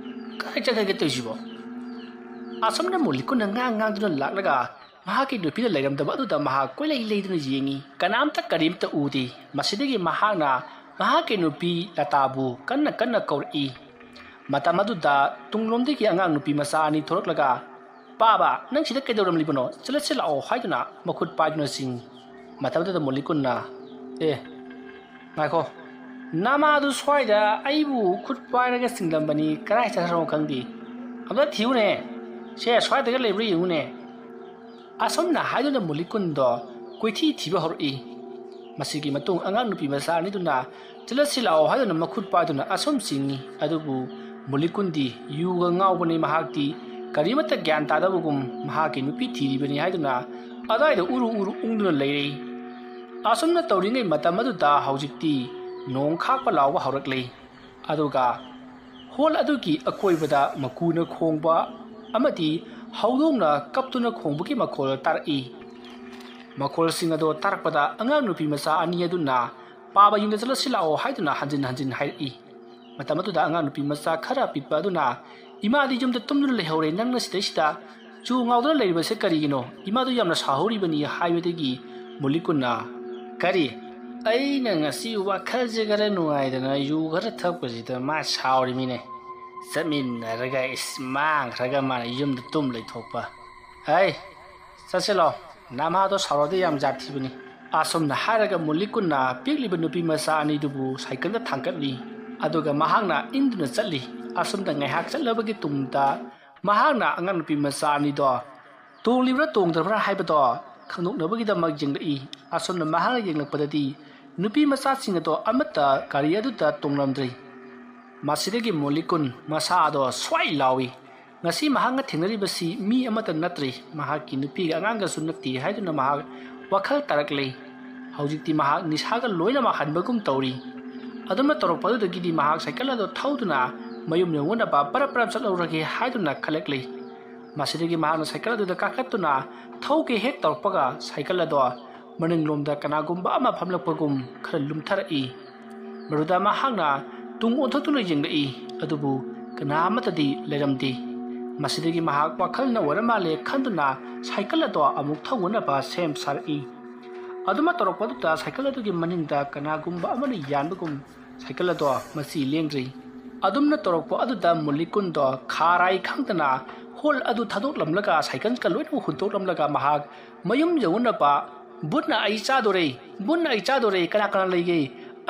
ꯀꯥꯏ ꯆꯠꯈ꯭ꯔꯒꯦ ꯇꯧꯔꯤꯁꯤꯕꯣ?" ꯑꯁꯨꯝꯅ ꯃꯨꯂꯤꯀꯨꯟꯅ ꯉꯥꯡ ꯉꯥꯡꯗꯨꯅ ꯂꯥꯛꯂꯒ ꯃꯍꯥꯛꯀꯤ ꯅꯨꯄꯤꯅ ꯂꯩꯔꯝꯗꯕ ꯑꯗꯨꯗ ꯃꯍꯥꯛ ꯀꯣꯏꯂꯩ ꯂꯩꯗꯨꯅ ꯌꯦꯡꯉꯤ꯫ ꯀꯅꯥꯝꯇ ꯀꯔꯤꯝꯇ ꯎꯗꯦ꯫ ꯃꯁꯤꯗꯒꯤ ꯃꯍꯥꯛꯅ ꯃꯍꯥꯛꯀꯤ ꯅꯨꯄꯤ ꯂꯇꯥꯕꯨ ꯀꯟꯅ ꯀꯟꯅ ꯀꯧꯔꯛꯏ꯫ ꯃꯇꯝ ꯑꯗꯨꯗ ꯇꯨꯡꯂꯣꯝꯗꯒꯤ ꯑꯉꯥꯡ ꯅꯨꯄꯤ ꯃꯆꯥ ꯑꯅꯤ ꯊꯣꯔꯛꯂꯒ, "ꯄꯥꯕ, ꯅꯪ ꯁꯤꯗ ꯀꯩꯗꯧꯔꯝꯂꯤꯕꯅꯣ? ꯆꯠꯂꯁꯤ ꯂꯥꯛꯑꯣ" ꯍꯥꯏꯗꯨꯅ ꯃꯈꯨꯠ ꯄꯥꯏꯗꯨꯅ ꯆꯤꯡꯏ꯫ ꯃꯇꯝ ꯑꯗꯨꯗ ꯃꯨꯂꯤꯀꯨꯟꯅ, "ꯑꯦ, ꯉꯥꯏꯈꯣ, ꯅꯃꯥꯗꯨ ꯁ꯭ꯋꯥꯏꯗ ꯑꯩꯕꯨ ꯈꯨꯠ ꯄꯥꯏꯔꯒ ꯆꯤꯡꯂꯝꯕꯅꯤ, ꯀꯗꯥꯏ ꯆꯠꯈ꯭ꯔꯕꯅꯣ ꯈꯪꯗꯦ꯫ ꯑꯝꯇ ꯊꯤꯌꯨꯅꯦ, ꯁꯦ ꯁ꯭ꯋꯥꯏꯗꯒ ꯂꯩꯕ꯭ꯔꯥ ꯌꯦꯡꯉꯨꯅꯦ"꯫ ꯑꯁꯨꯝꯅ ꯍꯥꯏꯗꯨꯅ ꯃꯨꯂꯤꯀꯨꯟꯗꯣ ꯀꯣꯏꯊꯤ ꯊꯤꯕ ꯍꯧꯔꯛꯏ꯫ ꯃꯁꯤꯒꯤ ꯃꯇꯨꯡ ꯑꯉꯥꯡ ꯅꯨꯄꯤ ꯃꯆꯥ ꯑꯅꯤꯗꯨꯅ "ꯆꯠꯂꯁꯤ ꯂꯥꯛꯑꯣ" ꯍꯥꯏꯗꯨꯅ ꯃꯈꯨꯠ ꯄꯥꯏꯗꯨꯅ ꯑꯁꯨꯝ ꯆꯤꯡꯏ꯫ ꯑꯗꯨꯕꯨ ꯃꯨꯂꯤꯀꯨꯟꯗꯤ ꯌꯨꯒ ꯉꯥꯎꯕꯅꯤ꯫ ꯃꯍꯥꯛꯇꯤ ꯀꯔꯤꯃꯠꯇ ꯒ꯭ꯌꯥꯟ ꯇꯥꯗꯕꯒꯨꯝ ꯃꯍꯥꯛꯀꯤ ꯅꯨꯄꯤ ꯊꯤꯔꯤꯕꯅꯤ ꯍꯥꯏꯗꯨꯅ ꯑꯗꯥꯏꯗ ꯎꯔꯨ ꯎꯔꯨ ꯎꯪꯗꯨꯅ ꯂꯩꯔꯦ꯫ ꯑꯁꯨꯝꯅ ꯇꯧꯔꯤꯉꯩ ꯃꯇꯝ ꯑꯗꯨꯗ ꯍꯧꯖꯤꯛꯇꯤ ꯅꯣꯡ ꯈꯥꯛꯄ ꯂꯥꯎꯕ ꯍꯧꯔꯛꯂꯦ꯫ ꯑꯗꯨꯒ ꯍꯣꯜ ꯑꯗꯨꯒꯤ ꯑꯀꯣꯏꯕꯗ ꯃꯀꯨꯅ ꯈꯣꯡꯕ ꯑꯃꯗꯤ ꯍꯧꯗꯣꯡꯅ ꯀꯞꯇꯨꯅ ꯈꯣꯡꯕꯒꯤ ꯃꯈꯣꯜ ꯇꯥꯔꯛꯏ꯫ ꯃꯈꯣꯜꯁꯤꯡ ꯑꯗꯨ ꯇꯥꯔꯛꯄꯗ ꯑꯉꯥꯡ ꯅꯨꯄꯤ ꯃꯆꯥ ꯑꯅꯤ ꯑꯗꯨꯅ "ꯄꯥꯕ ꯌꯨꯝꯗ ꯆꯠꯂꯁꯤ ꯂꯥꯛꯑꯣ" ꯍꯥꯏꯗꯨꯅ ꯍꯟꯖꯤꯟ ꯍꯟꯖꯤꯟ ꯍꯥꯏꯔꯛꯏ꯫ ꯃꯇꯝ ꯑꯗꯨꯗ ꯑꯉꯥꯡ ꯅꯨꯄꯤ ꯃꯆꯥ ꯈꯔ ꯄꯤꯛꯄ ꯑꯗꯨꯅ "ꯏꯃꯥꯗꯤ ꯌꯨꯝꯗ ꯇꯨꯝꯗꯨꯅ ꯂꯩꯍꯧꯔꯦ, ꯅꯪꯅ ꯁꯤꯗꯩꯁꯤꯗ ꯆꯨ ꯉꯥꯎꯗꯨꯅ ꯂꯩꯔꯤꯕꯁꯦ ꯀꯔꯤꯒꯤꯅꯣ? ꯏꯃꯥꯗꯨ ꯌꯥꯝꯅ ꯁꯥꯎꯍꯧꯔꯤꯕꯅꯤ" ꯍꯥꯏꯕꯗꯒꯤ ꯃꯨꯂꯤꯀꯨꯟꯅ "ꯀꯔꯤ? ꯑꯩꯅ ꯉꯁꯤ ꯋꯥꯈꯜꯁꯦ ꯈꯔ ꯅꯨꯡꯉꯥꯏꯗꯅ ꯌꯨ ꯈꯔ ꯊꯛꯄꯁꯤꯗ ꯃꯥ ꯁꯥꯎꯔꯤꯃꯤꯅꯦ꯫ ꯆꯠꯃꯤꯟꯅꯔꯒ ꯏꯁ ꯃꯥꯡꯈ꯭ꯔꯒ ꯃꯥꯅ ꯌꯨꯝꯗ ꯇꯨꯝ ꯂꯩꯊꯣꯛꯄ꯫ ꯑꯩ ꯆꯠꯁꯤꯂꯣ, ꯅꯃꯥꯗꯣ ꯁꯥꯎꯔꯗꯤ ꯌꯥꯝ ꯖꯥꯠ ꯊꯤꯕꯅꯤ"꯫ ꯑꯁꯨꯝꯅ ꯍꯥꯏꯔꯒ ꯃꯨꯂꯤꯀꯨꯟꯅ ꯄꯤꯛꯂꯤꯕ ꯅꯨꯄꯤ ꯃꯆꯥ ꯑꯅꯤꯗꯨꯕꯨ ꯁꯥꯏꯀꯜꯗ ꯊꯥꯡꯒꯠꯂꯤ꯫ ꯑꯗꯨꯒ ꯃꯍꯥꯛꯅ ꯏꯟꯗꯨꯅ ꯆꯠꯂꯤ꯫ ꯑꯁꯨꯝꯅ ꯉꯥꯏꯍꯥꯛ ꯆꯠꯂꯕꯒꯤ ꯇꯨꯡꯗ ꯃꯍꯥꯛꯅ ꯑꯉꯥꯡ ꯅꯨꯄꯤ ꯃꯆꯥ ꯑꯅꯤꯗꯣ ꯇꯣꯡꯂꯤꯕ꯭ꯔꯥ ꯇꯣꯡꯗ꯭ꯔꯕ꯭ꯔꯥ ꯍꯥꯏꯕꯗꯣ ꯈꯪꯗꯣꯛꯅꯕꯒꯤꯗꯃꯛ ꯌꯦꯡꯂꯛꯏ꯫ ꯑꯁꯨꯝꯅ ꯃꯍꯥꯛꯅ ꯌꯦꯡꯂꯛꯄꯗꯗꯤ ꯅꯨꯄꯤ ꯃꯆꯥꯁꯤꯡ ꯑꯗꯣ ꯑꯃꯠꯇ ꯒꯥꯔꯤ ꯑꯗꯨꯗ ꯇꯣꯡꯂꯝꯗ꯭ꯔꯤ꯫ ꯃꯁꯤꯗꯒꯤ ꯃꯣꯂꯤꯀꯨꯟ ꯃꯁꯥ ꯑꯗꯣ ꯁ꯭ꯋꯥꯏ ꯂꯥꯎꯏ꯫ ꯉꯁꯤ ꯃꯍꯥꯛꯅ ꯊꯦꯡꯅꯔꯤꯕꯁꯤ ꯃꯤ ꯑꯃꯠꯇ ꯅꯠꯇ꯭ꯔꯤ꯫ ꯃꯍꯥꯛꯀꯤ ꯅꯨꯄꯤꯒ ꯑꯉꯥꯡꯒꯁꯨ ꯅꯠꯇꯦ ꯍꯥꯏꯗꯨꯅ ꯃꯍꯥꯛ ꯋꯥꯈꯜ ꯇꯥꯔꯛꯂꯦ꯫ ꯍꯧꯖꯤꯛꯇꯤ ꯃꯍꯥꯛ ꯅꯤꯁꯥꯒ ꯂꯣꯏꯅꯃꯛ ꯍꯟꯕꯒꯨꯝ ꯇꯧꯔꯤ꯫ ꯑꯗꯨꯝꯅ ꯇꯧꯔꯛꯄꯗꯨꯗꯒꯤꯗꯤ ꯃꯍꯥꯛ ꯁꯥꯏꯀꯜ ꯑꯗꯨ ꯊꯧꯗꯨꯅ ꯃꯌꯨꯝ ꯌꯧꯅꯅꯕ ꯄꯔꯞ ꯄꯔꯞ ꯆꯠꯍꯧꯔꯒꯦ ꯍꯥꯏꯗꯨꯅ ꯈꯜꯂꯛꯂꯤ꯫ ꯃꯁꯤꯗꯒꯤ ꯃꯍꯥꯛꯅ ꯁꯥꯏꯀꯜ ꯑꯗꯨꯗ ꯀꯥꯈꯠꯇꯨꯅ ꯊꯧꯒꯦ ꯍꯦꯛ ꯇꯧꯔꯛꯄꯒ ꯁꯥꯏꯀꯜ ꯑꯗꯣ ꯃꯅꯤꯡꯂꯣꯝꯗ ꯀꯅꯥꯒꯨꯝꯕ ꯑꯃ ꯐꯝꯂꯛꯄꯒꯨꯝ ꯈꯔ ꯂꯨꯝꯊꯔꯛꯏ꯫ ꯃꯗꯨꯗ ꯃꯍꯥꯛꯅ ꯇꯨꯡ ꯑꯣꯟꯊꯣꯛꯇꯨꯅ ꯌꯦꯡꯂꯛꯏ, ꯑꯗꯨꯕꯨ ꯀꯅꯥ ꯑꯃꯠꯇꯗꯤ ꯂꯩꯔꯝꯗꯦ꯫ ꯃꯁꯤꯗꯒꯤ ꯃꯍꯥꯛ ꯋꯥꯈꯜꯅ ꯑꯣꯏꯔ ꯃꯥꯜꯂꯦ ꯈꯟꯗꯨꯅ ꯁꯥꯏꯀꯜ ꯑꯗꯣ ꯑꯃꯨꯛ ꯊꯧꯅꯅꯕ ꯁꯦꯝ ꯁꯥꯔꯛꯏ꯫ ꯑꯗꯨꯃ ꯇꯧꯔꯛꯄꯗꯨꯗ ꯁꯥꯏꯀꯜ ꯑꯗꯨꯒꯤ ꯃꯅꯤꯡꯗ ꯀꯅꯥꯒꯨꯝꯕ ꯑꯃꯅ ꯌꯥꯟꯕꯒꯨꯝ ꯁꯥꯏꯀꯜ ꯑꯗꯣ ꯃꯆꯤ ꯂꯦꯡꯗ꯭ꯔꯤ꯫ ꯑꯗꯨꯝꯅ ꯇꯧꯔꯛꯄ ꯑꯗꯨꯗ ꯃꯨꯂꯤꯀꯨꯟꯗꯣ ꯈꯥꯔꯥꯏ ꯈꯪꯗꯅ ꯍꯣꯜ ꯑꯗꯨ ꯊꯥꯗꯣꯛꯂꯝꯂꯒ ꯁꯥꯏꯀꯜꯒ ꯂꯣꯏꯅꯃꯛ ꯍꯨꯟꯗꯣꯛꯂꯝꯂꯒ ꯃꯍꯥꯛ ꯃꯌꯨꯝ ꯌꯧꯅꯅꯕ "ꯕꯨꯠꯅ ꯑꯩ ꯆꯥꯗꯣꯔꯦ, ꯕꯨꯠꯅ ꯑꯩ ꯆꯥꯗꯣꯔꯦ, ꯀꯅꯥ ꯀꯅꯥ ꯂꯩꯒꯦ?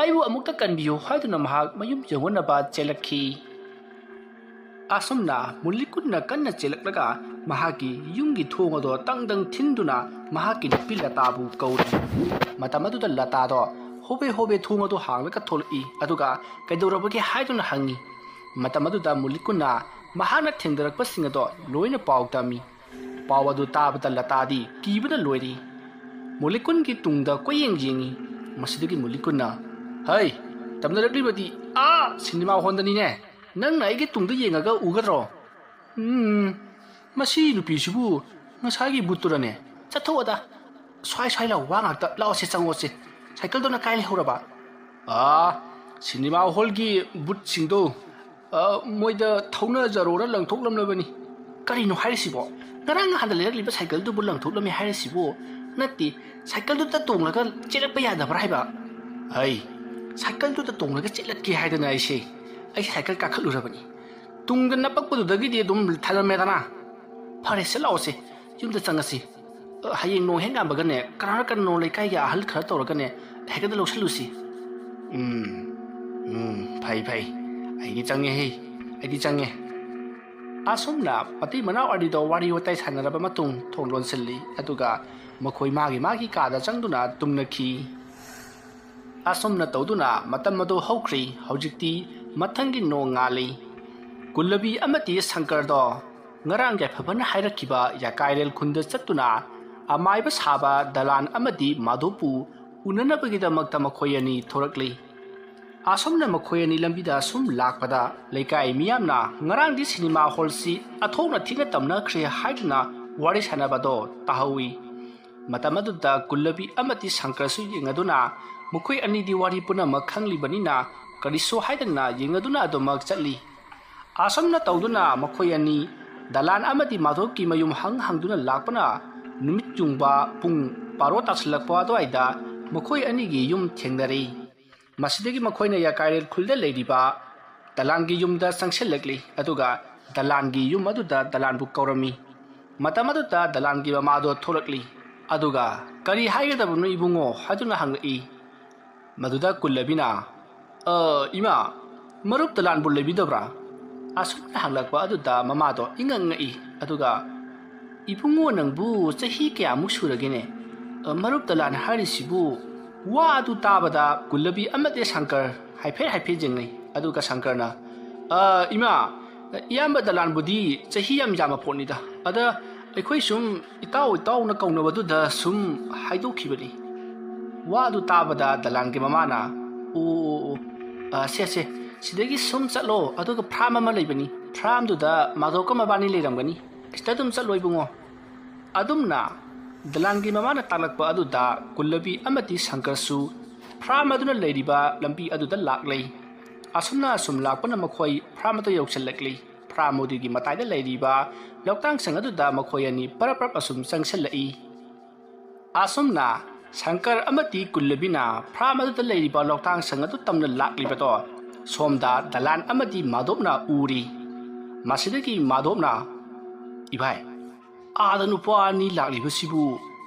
ꯑꯩꯕꯨ ꯑꯃꯨꯛꯇ ꯀꯟꯕꯤꯌꯨ" ꯍꯥꯏꯗꯨꯅ ꯃꯍꯥꯛ ꯃꯌꯨꯝ ꯌꯧꯅꯅꯕ ꯆꯦꯜꯂꯛꯈꯤ꯫ ꯑꯁꯨꯝꯅ ꯃꯨꯂꯤꯀꯨꯟꯅ ꯀꯟꯅ ꯆꯦꯜꯂꯛꯂꯒ ꯃꯍꯥꯛꯀꯤ ꯌꯨꯝꯒꯤ ꯊꯣꯡ ꯑꯗꯣ ꯇꯪ ꯇꯪ ꯊꯤꯟꯗꯨꯅ ꯃꯍꯥꯛꯀꯤ ꯅꯨꯄꯤ ꯂꯇꯥꯕꯨ ꯀꯧꯔꯤ꯫ ꯃꯇꯝ ꯑꯗꯨꯗ ꯂꯇꯥꯗꯣ ꯍꯣꯕꯦ ꯍꯣꯕꯦ ꯊꯣꯡ ꯑꯗꯨ ꯍꯥꯡꯂꯒ ꯊꯣꯛꯂꯛꯏ, ꯑꯗꯨꯒ ꯀꯩꯗꯧꯔꯕꯒꯦ ꯍꯥꯏꯗꯨꯅ ꯍꯪꯉꯤ꯫ ꯃꯇꯝ ꯑꯗꯨꯗ ꯃꯨꯂꯤꯀꯨꯟꯅ ꯃꯍꯥꯛꯅ ꯊꯦꯡꯅꯔꯛꯄꯁꯤꯡ ꯑꯗꯣ ꯂꯣꯏꯅ ꯄꯥꯎ ꯇꯝꯃꯤ꯫ ꯄꯥꯎ ꯑꯗꯨ ꯇꯥꯕꯗ ꯂꯇꯥꯗꯤ ꯀꯤꯕꯅ ꯂꯣꯏꯔꯤ꯫ ꯃꯨꯂꯤꯀꯨꯟꯒꯤ ꯇꯨꯡꯗ ꯀꯣꯏꯌꯦꯡ ꯌꯦꯡꯉꯤ꯫ ꯃꯁꯤꯗꯒꯤ ꯃꯨꯂꯤꯀꯨꯟꯅ, "ꯍꯩ, ꯇꯝꯅꯔꯛꯂꯤꯕꯗꯤ ꯑꯥ ꯁꯤꯅꯦꯃꯥ ꯍꯣꯜꯗꯅꯤꯅꯦ꯫ ꯅꯪꯅ ꯑꯩꯒꯤ ꯇꯨꯡꯗ ꯌꯦꯡꯉꯒ ꯎꯒꯗ꯭ꯔꯣ?" "ꯎꯝ, ꯃꯁꯤ ꯅꯨꯄꯤꯁꯤꯕꯨ ꯉꯁꯥꯏꯒꯤ ꯕꯨꯠꯇꯨꯔꯅꯦ? ꯆꯠꯊꯣꯛꯑꯗ꯫ ꯁ꯭ꯋꯥꯏ ꯁ꯭ꯋꯥꯏ ꯂꯥꯎ, ꯋꯥ ꯉꯥꯛꯇ꯫ ꯂꯥꯛꯑꯣꯁꯦ, ꯆꯪꯉꯣꯁꯦ꯫ ꯁꯥꯏꯀꯜꯗꯨꯅ ꯀꯥꯏ ꯂꯩꯍꯧꯔꯕ?" "ꯑꯥ, ꯁꯤꯅꯦꯃꯥ ꯍꯣꯜꯒꯤ ꯕꯨꯠꯁꯤꯡꯗꯣ, ꯑ, ꯃꯣꯏꯗ ꯊꯧꯅꯖꯔꯣꯅ ꯂꯪꯊꯣꯛꯂꯝꯂꯕꯅꯤ꯫" "ꯀꯔꯤꯅꯣ ꯍꯥꯏꯔꯤꯁꯤꯕꯣ? ꯉꯔꯥꯡ ꯅꯍꯥꯟꯗ ꯂꯩꯔꯛꯂꯤꯕ ꯁꯥꯏꯀꯜꯗꯨꯕꯨ ꯂꯪꯊꯣꯛꯂꯝꯃꯤ ꯍꯥꯏꯔꯤꯁꯤꯕꯨ?" "ꯅꯠꯇꯦ, ꯁꯥꯏꯀꯜꯗꯨꯗ ꯇꯣꯡꯂꯒ ꯆꯦꯜꯂꯛꯄ ꯌꯥꯗꯕ꯭ꯔꯥ ꯍꯥꯏꯕ?" "ꯍꯩ, ꯁꯥꯏꯀꯜꯗꯨꯗ ꯇꯣꯡꯂꯒ ꯆꯦꯜꯂꯛꯀꯦ ꯍꯥꯏꯗꯅ ꯑꯩꯁꯦ, ꯑꯩꯁꯦ ꯁꯥꯏꯀꯜ ꯀꯥꯈꯠꯂꯨꯔꯕꯅꯤ꯫ ꯇꯨꯡꯗ ꯅꯞꯄꯛꯄꯗꯨꯗꯒꯤꯗꯤ ꯑꯗꯨꯝ ꯊꯅꯝꯃꯦꯗꯅ꯫ ꯐꯔꯦꯁꯦ, ꯂꯥꯛꯑꯣꯁꯦ, ꯌꯨꯝꯗ ꯆꯪꯉꯁꯤ꯫ ꯑ, ꯍꯌꯦꯡ ꯅꯣꯡ ꯍꯦꯛ ꯉꯥꯟꯕꯒꯅꯦ, ꯀꯅꯥꯅ ꯀꯅꯥꯅꯣ ꯂꯩꯀꯥꯏꯒꯤ ꯑꯍꯜ ꯈꯔ ꯇꯧꯔꯒꯅꯦ, ꯍꯦꯛꯇ ꯂꯧꯁꯜꯂꯨꯁꯤ꯫" "ꯎꯝ, ꯎꯝ, ꯐꯩ, ꯐꯩ꯫ ꯑꯩꯗꯤ ꯆꯪꯉꯦꯍꯦ, ꯑꯩꯗꯤ ꯆꯪꯉꯦ꯫" ꯑꯁꯨꯝꯅ ꯃꯇꯩ ꯃꯅꯥꯎ ꯑꯅꯤꯗꯣ ꯋꯥꯔꯤ ꯋꯥꯇꯥꯏ ꯁꯥꯟꯅꯔꯕ ꯃꯇꯨꯡ ꯊꯣꯡ ꯂꯣꯟꯁꯤꯜꯂꯤ, ꯑꯗꯨꯒ ꯃꯈꯣꯏ ꯃꯥꯒꯤ ꯃꯥꯒꯤ ꯀꯥꯗ ꯆꯪꯗꯨꯅ ꯇꯨꯝꯅꯈꯤ꯫ ꯑꯁꯨꯝꯅ ꯇꯧꯗꯨꯅ ꯃꯇꯝ ꯑꯗꯨ ꯍꯧꯈ꯭ꯔꯤ꯫ ꯍꯧꯖꯤꯛꯇꯤ ꯃꯊꯪꯒꯤ ꯅꯣꯡ ꯉꯥꯜꯂꯤ꯫ ꯀꯨꯜꯂꯕꯤ ꯑꯃꯗꯤ ꯁꯪꯀꯔꯗꯣ ꯉꯔꯥꯡ ꯌꯥꯏꯐꯕꯅ ꯍꯥꯏꯔꯛꯈꯤꯕ ꯌꯥꯀꯥꯏꯔꯦꯜ ꯈꯨꯟꯗ ꯆꯠꯇꯨꯅ ꯑꯃꯥꯏꯕ ꯁꯥꯕ ꯗꯂꯥꯟ ꯑꯃꯗꯤ ꯃꯥꯙꯣꯞꯄꯨ ꯎꯅꯅꯕꯒꯤꯗꯃꯛꯇ ꯃꯈꯣꯏ ꯑꯅꯤ ꯊꯣꯔꯛꯂꯤ꯫ ꯑꯁꯨꯝꯅ ꯃꯈꯣꯏ ꯑꯅꯤ ꯂꯝꯕꯤꯗ ꯁꯨꯝ ꯂꯥꯛꯄꯗ ꯂꯩꯀꯥꯏ ꯃꯤꯌꯥꯝꯅ ꯉꯔꯥꯡꯗꯤ ꯁꯤꯅꯦꯃꯥ ꯍꯣꯜꯁꯤ ꯑꯊꯣꯛꯅ ꯊꯤꯅ ꯇꯝꯅꯈ꯭ꯔꯦ ꯍꯥꯏꯗꯨꯅ ꯋꯥꯔꯤ ꯁꯥꯟꯅꯕꯗꯣ ꯇꯥꯍꯧꯏ꯫ ꯃꯇꯝ ꯑꯗꯨꯗ ꯀꯨꯜꯂꯕꯤ ꯑꯃꯗꯤ ꯁꯪꯀꯔꯁꯨ ꯌꯦꯡꯅꯗꯨꯅ ꯃꯈꯣꯏ ꯑꯅꯤꯗꯤ ꯋꯥꯔꯤ ꯄꯨꯝꯅꯃꯛ ꯈꯪꯂꯤꯕꯅꯤꯅ ꯀꯔꯤꯁꯨ ꯍꯥꯏꯗꯅ ꯌꯦꯡꯅꯗꯨꯅ ꯑꯗꯨꯃꯛ ꯆꯠꯂꯤ꯫ ꯑꯁꯨꯝꯅ ꯇꯧꯗꯨꯅ ꯃꯈꯣꯏ ꯑꯅꯤ ꯗꯂꯥꯟ ꯑꯃꯗꯤ ꯃꯥꯙꯣꯞꯀꯤ ꯃꯌꯨꯝ ꯍꯪ ꯍꯪꯗꯨꯅ ꯂꯥꯛꯄꯅ ꯅꯨꯃꯤꯠ ꯌꯨꯡꯕ ꯄꯨꯡ ꯕꯥꯔꯣ ꯇꯥꯁꯤꯜꯂꯛꯄ ꯑꯗꯨꯋꯥꯏꯗ ꯃꯈꯣꯏ ꯑꯅꯤꯒꯤ ꯌꯨꯝ ꯊꯦꯡꯅꯔꯦ꯫ ꯃꯁꯤꯗꯒꯤ ꯃꯈꯣꯏꯅ ꯌꯥꯀꯥꯏꯔꯦꯜ ꯈꯨꯜꯗ ꯂꯩꯔꯤꯕ ꯗꯂꯥꯟꯒꯤ ꯌꯨꯝꯗ ꯆꯪꯁꯤꯜꯂꯛꯂꯤ, ꯑꯗꯨꯒ ꯗꯂꯥꯟꯒꯤ ꯌꯨꯝ ꯑꯗꯨꯗ ꯗꯂꯥꯟꯕꯨ ꯀꯧꯔꯝꯃꯤ꯫ ꯃꯇꯝ ꯑꯗꯨꯗ ꯗꯂꯥꯟꯒꯤ ꯃꯃꯥꯗꯣ ꯊꯣꯛꯂꯛꯂꯤ, ꯑꯗꯨꯒ "ꯀꯔꯤ ꯍꯥꯏꯒꯗꯕꯅꯣ ꯏꯕꯨꯡꯉꯣ?" ꯍꯥꯏꯗꯨꯅ ꯍꯪꯂꯛꯏ꯫ ꯃꯗꯨꯗ ꯀꯨꯜꯂꯕꯤꯅ, "ꯑ, ꯏꯃꯥ, ꯃꯔꯨꯞ ꯗꯂꯥꯟꯕꯨ ꯂꯩꯕꯤꯗꯕ꯭ꯔꯥ?" ꯑꯁꯨꯝꯅ ꯍꯪꯂꯛꯄ ꯑꯗꯨꯗ ꯃꯃꯥꯗꯣ ꯏꯉꯛ ꯉꯛꯏ꯫ ꯑꯗꯨꯒ, "ꯏꯕꯨꯡꯉꯣ, ꯅꯪꯕꯨ ꯆꯍꯤ ꯀꯌꯥꯃꯨꯛ ꯁꯨꯔꯒꯦꯅꯦ? ꯑ, ꯃꯔꯨꯞ ꯗꯂꯥꯟ ꯍꯥꯏꯔꯤꯁꯤꯕꯨ?" ꯋꯥ ꯑꯗꯨ ꯇꯥꯕꯗ ꯀꯨꯜꯂꯕꯤ ꯑꯃꯗꯤ ꯁꯪꯀꯔ ꯍꯥꯏꯐꯦꯠ ꯍꯥꯏꯐꯦꯠ ꯌꯦꯡꯅꯩ꯫ ꯑꯗꯨꯒ ꯁꯪꯀꯔꯅ, "ꯑ, ꯏꯃꯥ, ꯏꯌꯥꯝꯕ ꯗꯂꯥꯟꯕꯨꯗꯤ ꯆꯍꯤ ꯌꯥꯝ ꯌꯥꯝꯕ ꯄꯣꯠꯅꯤꯗ꯫ ꯑꯗ ꯑꯩꯈꯣꯏ ꯁꯨꯝ ꯏꯇꯥꯎ ꯏꯇꯥꯎꯅ ꯀꯧꯅꯕꯗꯨꯗ ꯁꯨꯝ ꯍꯥꯏꯗꯣꯛꯈꯤꯕꯅꯤ꯫" ꯋꯥ ꯑꯗꯨ ꯇꯥꯕꯗ ꯗꯂꯥꯟꯒꯤ ꯃꯃꯥꯅ, "ꯑꯣ, ꯑꯣ, ꯑꯣ, ꯑ, ꯁꯦ, ꯁꯦ, ꯁꯤꯗꯒꯤ ꯁꯨꯝ ꯆꯠꯂꯣ, ꯑꯗꯨꯒ ꯐ꯭ꯔꯥꯝ ꯑꯃ ꯂꯩꯕꯅꯤ, ꯐ꯭ꯔꯥꯝꯗꯨꯗ ꯃꯥꯙꯣꯛꯀ ꯃꯕꯥꯅꯤ ꯂꯩꯔꯝꯒꯅꯤ, ꯁꯤꯗ ꯑꯗꯨꯝ ꯆꯠꯂꯣ ꯏꯕꯨꯡꯉꯣ꯫" ꯑꯗꯨꯝꯅ ꯗꯂꯥꯟꯒꯤ ꯃꯃꯥꯅ ꯇꯥꯛꯂꯛꯄ ꯑꯗꯨꯗ ꯀꯨꯜꯂꯕꯤ ꯑꯃꯗꯤ ꯁꯪꯀꯔꯁꯨ ꯐ꯭ꯔꯥꯝ ꯑꯗꯨꯅ ꯂꯩꯔꯤꯕ ꯂꯝꯕꯤ ꯑꯗꯨꯗ ꯂꯥꯛꯂꯦ꯫ ꯑꯁꯨꯝꯅ ꯑꯁꯨꯝ ꯂꯥꯛꯄꯅ ꯃꯈꯣꯏ ꯐ꯭ꯔꯥꯝ ꯑꯗꯨ ꯌꯧꯁꯤꯜꯂꯛꯂꯤ꯫ ꯐ꯭ꯔꯥꯝ ꯑꯗꯨꯒꯤ ꯃꯇꯥꯏꯗ ꯂꯩꯔꯤꯕ ꯂꯧꯇꯥꯡꯁꯪ ꯑꯗꯨꯗ ꯃꯈꯣꯏ ꯑꯅꯤ ꯄꯔꯞ ꯄꯔꯞ ꯑꯁꯨꯝ ꯆꯪꯁꯤꯜꯂꯛꯏ꯫ ꯑꯁꯨꯝꯅ ꯁꯪꯀꯔ ꯑꯃꯗꯤ ꯀꯨꯜꯂꯕꯤꯅ ꯐ꯭ꯔꯥꯝ ꯑꯗꯨꯗ ꯂꯩꯔꯤꯕ ꯂꯧꯇꯥꯡꯁꯪ ꯑꯗꯨ ꯇꯝꯅ ꯂꯥꯛꯂꯤꯕꯗꯣ ꯁꯣꯝꯗ ꯗꯂꯥꯟ ꯑꯃꯗꯤ ꯃꯥꯙꯣꯞꯅ ꯎꯔꯤ꯫ ꯃꯁꯤꯗꯒꯤ ꯃꯥꯙꯣꯞꯅ, "ꯏꯚꯥꯏ, ꯑꯥꯗ ꯅꯨꯄꯥ ꯑꯅꯤ ꯂꯥꯛꯂꯤꯕꯁꯤꯕꯨ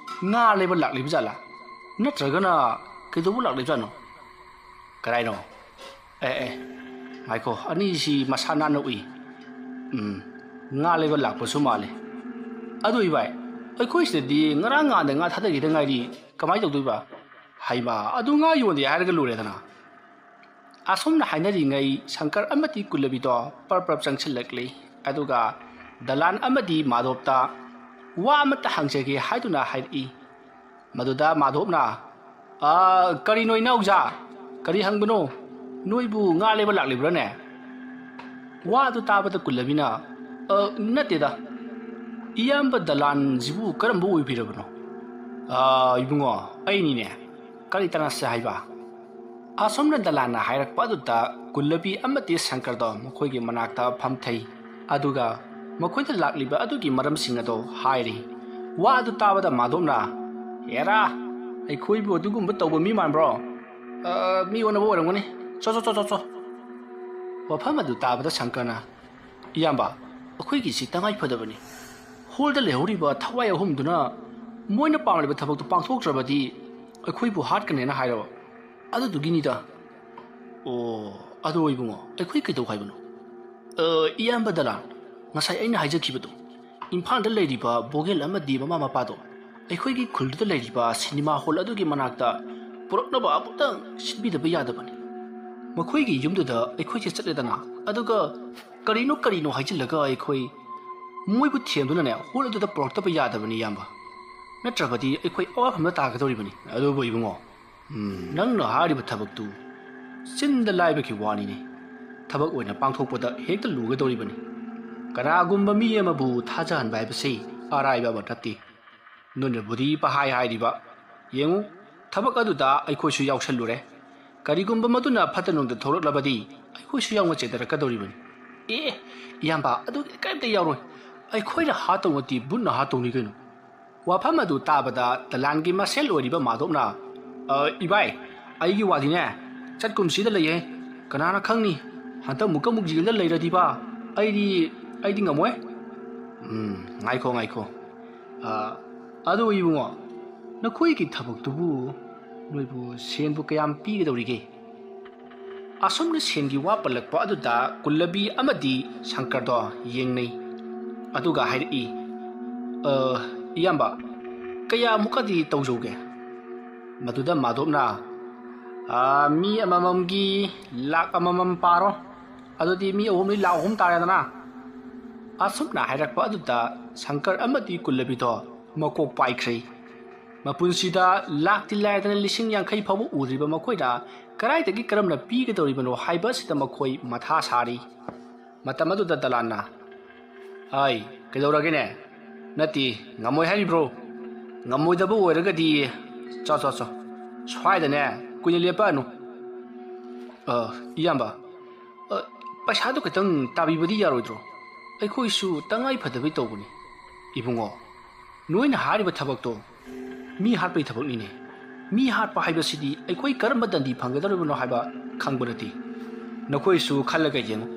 ꯉꯥ ꯂꯩꯕ ꯂꯥꯛꯂꯤꯕ ꯖꯥꯠꯂꯥ? ꯅꯠꯇ꯭ꯔꯒꯅ ꯀꯩꯗꯧꯕ ꯂꯥꯛꯂꯤꯕꯖꯥꯠꯅꯣ?" "ꯀꯗꯥꯏꯅꯣ? ꯑꯦ, ꯑꯦ, ꯉꯥꯏꯈꯣ, ꯑꯅꯤꯁꯤ ꯃꯁꯥ ꯅꯥꯟꯅ ꯎꯏ꯫ ꯎꯝ, ꯉꯥ ꯂꯩꯕ ꯂꯥꯛꯄꯁꯨ ꯃꯥꯜꯂꯤ꯫ ꯑꯗꯨ ꯏꯚꯥꯏ, ꯑꯩꯈꯣꯏ ꯁꯤꯗꯗꯤ ꯉꯔꯥꯡ ꯉꯥꯟꯗ ꯉꯥ ꯊꯥꯗꯈꯤꯗ ꯉꯥꯏꯔꯤ, ꯀꯃꯥꯏꯅ ꯇꯧꯗꯣꯏꯕ?" "ꯍꯩꯃꯥ, ꯑꯗꯨ ꯉꯥ ꯌꯣꯟꯗꯦ ꯍꯥꯏꯔꯒ ꯂꯣꯏꯔꯦꯗꯅ꯫" ꯑꯁꯨꯝꯅ ꯍꯥꯏꯅꯔꯤꯉꯩ ꯁꯪꯀꯔ ꯑꯃꯗꯤ ꯀꯨꯜꯂꯕꯤꯗꯣ ꯄꯔꯞ ꯄꯔꯞ ꯆꯪꯁꯤꯜꯂꯛꯂꯤ꯫ ꯑꯗꯨꯒ ꯗꯂꯥꯟ ꯑꯃꯗꯤ ꯃꯥꯙꯣꯞꯇ ꯋꯥ ꯑꯃꯠꯇ ꯍꯪꯖꯒꯦ ꯍꯥꯏꯗꯨꯅ ꯍꯥꯏꯔꯛꯏ꯫ ꯃꯗꯨꯗ ꯃꯥꯙꯣꯞꯅ, "ꯑ, ꯀꯔꯤꯅꯣ ꯏꯅꯥꯎꯖꯥ? ꯀꯔꯤ ꯍꯪꯕꯅꯣ? ꯅꯣꯏꯕꯨ ꯉꯥ ꯂꯩꯕ ꯂꯥꯛꯂꯤꯕ꯭ꯔꯥꯅꯦ?" ꯋꯥ ꯑꯗꯨ ꯇꯥꯕꯗ ꯀꯨꯜꯂꯕꯤꯅ, "ꯑ, ꯅꯠꯇꯦꯗ꯫ ꯏꯌꯥꯝꯕ ꯗꯂꯥꯟꯁꯤꯕꯨ ꯀꯔꯝꯕ ꯑꯣꯏꯕꯤꯔꯕꯅꯣ?" "ꯑ, ꯏꯕꯨꯡꯉꯣ, ꯑꯩꯅꯤꯅꯦ꯫ ꯀꯔꯤ ꯇꯥꯟꯅꯁꯦ ꯍꯥꯏꯕ?" ꯑꯁꯣꯝꯅ ꯗꯂꯥꯟꯅ ꯍꯥꯏꯔꯛꯄ ꯑꯗꯨꯗ ꯀꯨꯜꯂꯕꯤ ꯑꯃꯗꯤ ꯁꯪꯀꯔꯗꯣ ꯃꯈꯣꯏꯒꯤ ꯃꯅꯥꯛꯇ ꯐꯝꯊꯩ꯫ ꯑꯗꯨꯒ ꯃꯈꯣꯏꯗ ꯂꯥꯛꯂꯤꯕ ꯑꯗꯨꯒꯤ ꯃꯔꯝꯁꯤꯡ ꯑꯗꯣ ꯍꯥꯏꯔꯤ꯫ ꯋꯥ ꯑꯗꯨ ꯇꯥꯕꯗ ꯃꯥꯙꯣꯞꯅ, "ꯑꯦꯔꯥ, ꯑꯩꯈꯣꯏꯕꯨ ꯑꯗꯨꯒꯨꯝꯕ ꯇꯧꯕ ꯃꯤ ꯃꯥꯟꯕ꯭ꯔꯣ? ꯑ, ꯃꯤ ꯑꯣꯟꯅꯕ ꯑꯣꯏꯔꯝꯒꯅꯤ꯫ ꯆꯣ, ꯆꯣ, ꯆꯣ, ꯆꯣ, ꯆꯣ꯫" ꯋꯥꯐꯝ ꯑꯗꯨ ꯇꯥꯕꯗ ꯁꯪꯀꯔꯅ, "ꯏꯌꯥꯝꯕ, ꯑꯩꯈꯣꯏꯒꯤꯁꯤ ꯇꯉꯥꯏ ꯐꯗꯕꯅꯤ꯫ ꯍꯣꯜꯗ ꯂꯩꯍꯧꯔꯤꯕ ꯊꯋꯥꯏ ꯑꯍꯨꯝꯗꯨꯅ ꯃꯣꯏꯅ ꯄꯥꯝꯂꯤꯕ ꯊꯕꯛꯇꯨ ꯄꯥꯡꯊꯣꯛꯇ꯭ꯔꯕꯗꯤ ꯑꯩꯈꯣꯏꯕꯨ ꯍꯥꯠꯀꯅꯦꯅ ꯍꯥꯏꯔꯕ꯫ ꯑꯗꯨꯗꯨꯒꯤꯅꯤꯗ꯫" "ꯑꯣ, ꯑꯗꯣ ꯏꯕꯨꯡꯉꯣ, ꯑꯩꯈꯣꯏ ꯀꯩꯗꯧ ꯍꯥꯏꯕꯅꯣ?" ꯑ, ꯏꯌꯥꯝꯕ ꯗꯂꯥꯟ, ꯉꯁꯥꯏ ꯑꯩꯅ ꯍꯥꯏꯖꯈꯤꯕꯗꯣ, ꯏꯝꯐꯥꯜꯗ ꯂꯩꯔꯤꯕ ꯕꯣꯒꯦꯜ ꯑꯃꯗꯤ ꯃꯃꯥ ꯃꯄꯥꯗꯣ ꯑꯩꯈꯣꯏꯒꯤ ꯈꯨꯜꯗꯨꯗ ꯂꯩꯔꯤꯕ ꯁꯤꯅꯦꯃꯥ ꯍꯣꯜ ꯑꯗꯨꯒꯤ ꯃꯅꯥꯛꯇ ꯄꯨꯔꯛꯅꯕ ꯑꯃꯨꯛꯇꯪ ꯁꯤꯟꯕꯤꯗꯕ ꯌꯥꯗꯕꯅꯤ꯫ ꯃꯈꯣꯏꯒꯤ ꯌꯨꯝꯗꯨꯗ ꯑꯩꯈꯣꯏꯁꯦ ꯆꯠꯂꯦꯗꯅ, ꯑꯗꯨꯒ ꯀꯔꯤꯅꯣ ꯀꯔꯤꯅꯣ ꯍꯥꯏꯖꯤꯜꯂꯒ ꯑꯩꯈꯣꯏ ꯃꯣꯏꯕꯨ ꯊꯦꯝꯗꯨꯅꯅꯦ ꯍꯣꯜ ꯑꯗꯨꯗ ꯄꯨꯔꯛꯇꯕ ꯌꯥꯗꯕꯅꯤ ꯏꯌꯥꯝꯕ, ꯅꯠꯇ꯭ꯔꯕꯗꯤ ꯑꯩꯈꯣꯏ ꯑꯋꯥꯐꯝꯗ ꯇꯥꯒꯗꯧꯔꯤꯕꯅꯤ꯫ ꯑꯗꯨꯕꯨ ꯏꯕꯨꯡꯉꯣ, ꯎꯝ, ꯅꯪꯅ ꯍꯥꯏꯔꯤꯕ ꯊꯕꯛꯇꯨ ꯆꯤꯟꯗ ꯂꯥꯏꯕꯒꯤ ꯋꯥꯅꯤꯅꯦ, ꯊꯕꯛ ꯑꯣꯏꯅ ꯄꯥꯡꯊꯣꯛꯄꯗ ꯍꯦꯛꯇ ꯂꯨꯒꯗꯧꯔꯤꯕꯅꯤ꯫ ꯀꯅꯥꯒꯨꯝꯕ ꯃꯤ ꯑꯃꯕꯨ ꯊꯥꯖꯍꯟꯕ ꯍꯥꯏꯕꯁꯤ ꯑꯔꯥꯏꯕ ꯑꯃ ꯅꯠꯇꯦ꯫ ꯅꯣꯏꯅꯕꯨꯗꯤ ꯄꯍꯥꯏ ꯍꯥꯏꯔꯤꯕ, ꯌꯦꯡꯉꯨ, ꯊꯕꯛ ꯑꯗꯨꯗ ꯑꯩꯈꯣꯏꯁꯨ ꯌꯥꯎꯁꯜꯂꯨꯔꯦ꯫ ꯀꯔꯤꯒꯨꯝꯕ ꯃꯗꯨꯅ ꯐꯠꯇ ꯅꯨꯡꯗ ꯊꯣꯛꯂꯛꯂꯕꯗꯤ ꯑꯩꯈꯣꯏꯁꯨ ꯌꯥꯎꯅ ꯆꯦꯟꯊꯔꯛꯀꯗꯧꯔꯤꯕꯅꯤ꯫ ꯑꯦ, ꯏꯌꯥꯝꯕ, ꯑꯗꯨꯒꯤꯗꯤ ꯀꯔꯤꯝꯇ ꯌꯥꯎꯔꯣꯏ꯫ ꯑꯩꯈꯣꯏꯅ ꯍꯥꯠꯇꯧ ꯅꯠꯇꯦ, ꯕꯨꯠꯅ ꯍꯥꯠꯇꯧꯅꯤ ꯀꯩꯅꯣ꯫ ꯋꯥꯐꯝ ꯑꯗꯨ ꯇꯥꯕꯗ ꯗꯂꯥꯟꯒꯤ ꯃꯁꯦꯜ ꯑꯣꯏꯔꯤꯕ ꯃꯥꯙꯣꯞꯅ, "ꯑ, ꯏꯕꯥꯏ, ꯑꯩꯒꯤ ꯋꯥꯗꯤꯅꯦ, ꯆꯠꯀꯨꯝꯁꯤꯗ ꯂꯩꯌꯦ꯫ ꯀꯅꯥꯅ ꯈꯪꯅꯤ, ꯍꯟꯗꯛ ꯑꯃꯨꯛꯀ ꯑꯃꯨꯛ ꯖꯦꯜꯗ ꯂꯩꯔꯗꯤꯕ, ꯑꯩꯗꯤ, ꯑꯩꯗꯤ ꯉꯝꯃꯣꯏ꯫" "ꯎꯝ, ꯉꯥꯏꯈꯣ, ꯉꯥꯏꯈꯣ꯫ ꯑ, ꯑꯗꯨ ꯏꯕꯨꯡꯉꯣ, ꯅꯈꯣꯏꯒꯤ ꯊꯕꯛꯇꯨꯕꯨ ꯅꯣꯏꯕꯨ ꯁꯦꯟꯕꯨ ꯀꯌꯥꯝ ꯄꯤꯒꯗꯧꯔꯤꯒꯦ?" ꯑꯁꯨꯝꯅ ꯁꯦꯟꯒꯤ ꯋꯥ ꯄꯜꯂꯛꯄ ꯑꯗꯨꯗ ꯀꯨꯜꯂꯕꯤ ꯑꯃꯗꯤ ꯁꯪꯀꯔꯗꯣ ꯌꯦꯡꯅꯩ꯫ ꯑꯗꯨꯒ ꯍꯥꯏꯔꯛꯏ, "ꯑ, ꯏꯌꯥꯝꯕ, ꯀꯌꯥꯃꯨꯛꯀꯗꯤ ꯇꯧꯖꯧꯒꯦ?" ꯃꯗꯨꯗ ꯃꯥꯙꯣꯞꯅ, "ꯑ, ꯃꯤ ꯑꯃꯃꯝꯒꯤ ꯂꯥꯛ ꯑꯃꯃꯝ ꯄꯥꯔꯣ꯫ ꯑꯗꯨꯗꯤ ꯃꯤ ꯑꯍꯨꯝꯅꯤ, ꯂꯥꯛ ꯑꯍꯨꯝ ꯇꯥꯔꯦꯗꯅ꯫" ꯑꯁꯨꯝꯅ ꯍꯥꯏꯔꯛꯄ ꯑꯗꯨꯗ ꯁꯪꯀꯔ ꯑꯃꯗꯤ ꯀꯨꯜꯂꯕꯤꯗꯣ ꯃꯀꯣꯛ ꯄꯥꯏꯈ꯭ꯔꯦ꯫ ꯃꯄꯨꯟꯁꯤꯗ ꯂꯥꯛꯇꯤ ꯂꯥꯏꯗꯅ ꯂꯤꯁꯤꯡ ꯌꯥꯡꯈꯩ ꯐꯥꯎꯕ ꯎꯗ꯭ꯔꯤꯕ ꯃꯈꯣꯏꯅ ꯀꯗꯥꯏꯗꯒꯤ ꯀꯔꯝꯅ ꯄꯤꯒꯗꯧꯔꯤꯕꯅꯣ ꯍꯥꯏꯕ ꯑꯁꯤꯗ ꯃꯈꯣꯏ ꯃꯊꯥ ꯁꯥꯔꯤ꯫ ꯃꯇꯝ ꯑꯗꯨꯗ ꯗꯂꯥꯟꯅ, "ꯍꯥꯏ, ꯀꯩꯗꯧꯔꯒꯦꯅꯦ? ꯅꯠꯇꯦ, ꯉꯝꯃꯣꯏ ꯍꯥꯏꯔꯤꯕ꯭ꯔꯣ? ꯉꯝꯃꯣꯏꯗꯕ ꯑꯣꯏꯔꯒꯗꯤ ꯆꯣ, ꯆꯣ, ꯆꯣ, ꯁ꯭ꯋꯥꯏꯗꯅꯦ ꯀꯨꯏꯅ ꯂꯦꯞꯄꯛꯑꯅꯨ꯫" "ꯑ, ꯏꯌꯥꯝꯕ, ꯑ, ꯄꯩꯁꯥꯗꯣ ꯈꯤꯇꯪ ꯇꯥꯕꯤꯕꯗꯤ ꯌꯥꯔꯣꯏꯗ꯭ꯔꯣ? ꯑꯩꯈꯣꯏꯁꯨ ꯇꯉꯥꯏ ꯐꯗꯕꯩ ꯇꯧꯕꯅꯤ꯫" "ꯏꯕꯨꯡꯉꯣ, ꯅꯣꯏꯅ ꯍꯥꯏꯔꯤꯕ ꯊꯕꯛꯇꯣ ꯃꯤ ꯍꯥꯠꯄꯒꯤ ꯊꯕꯛꯅꯤꯅꯦ꯫ ꯃꯤ ꯍꯥꯠꯄ ꯍꯥꯏꯕꯁꯤꯗꯤ ꯑꯩꯈꯣꯏ ꯀꯔꯝꯕ ꯗꯟꯗꯤ ꯐꯪꯒꯗꯧꯔꯤꯕꯅꯣ ꯍꯥꯏꯕ ꯈꯪꯕ ꯅꯠꯇꯦ꯫ ꯅꯈꯣꯏꯁꯨ ꯈꯜꯂꯒ ꯌꯦꯡꯉꯨ꯫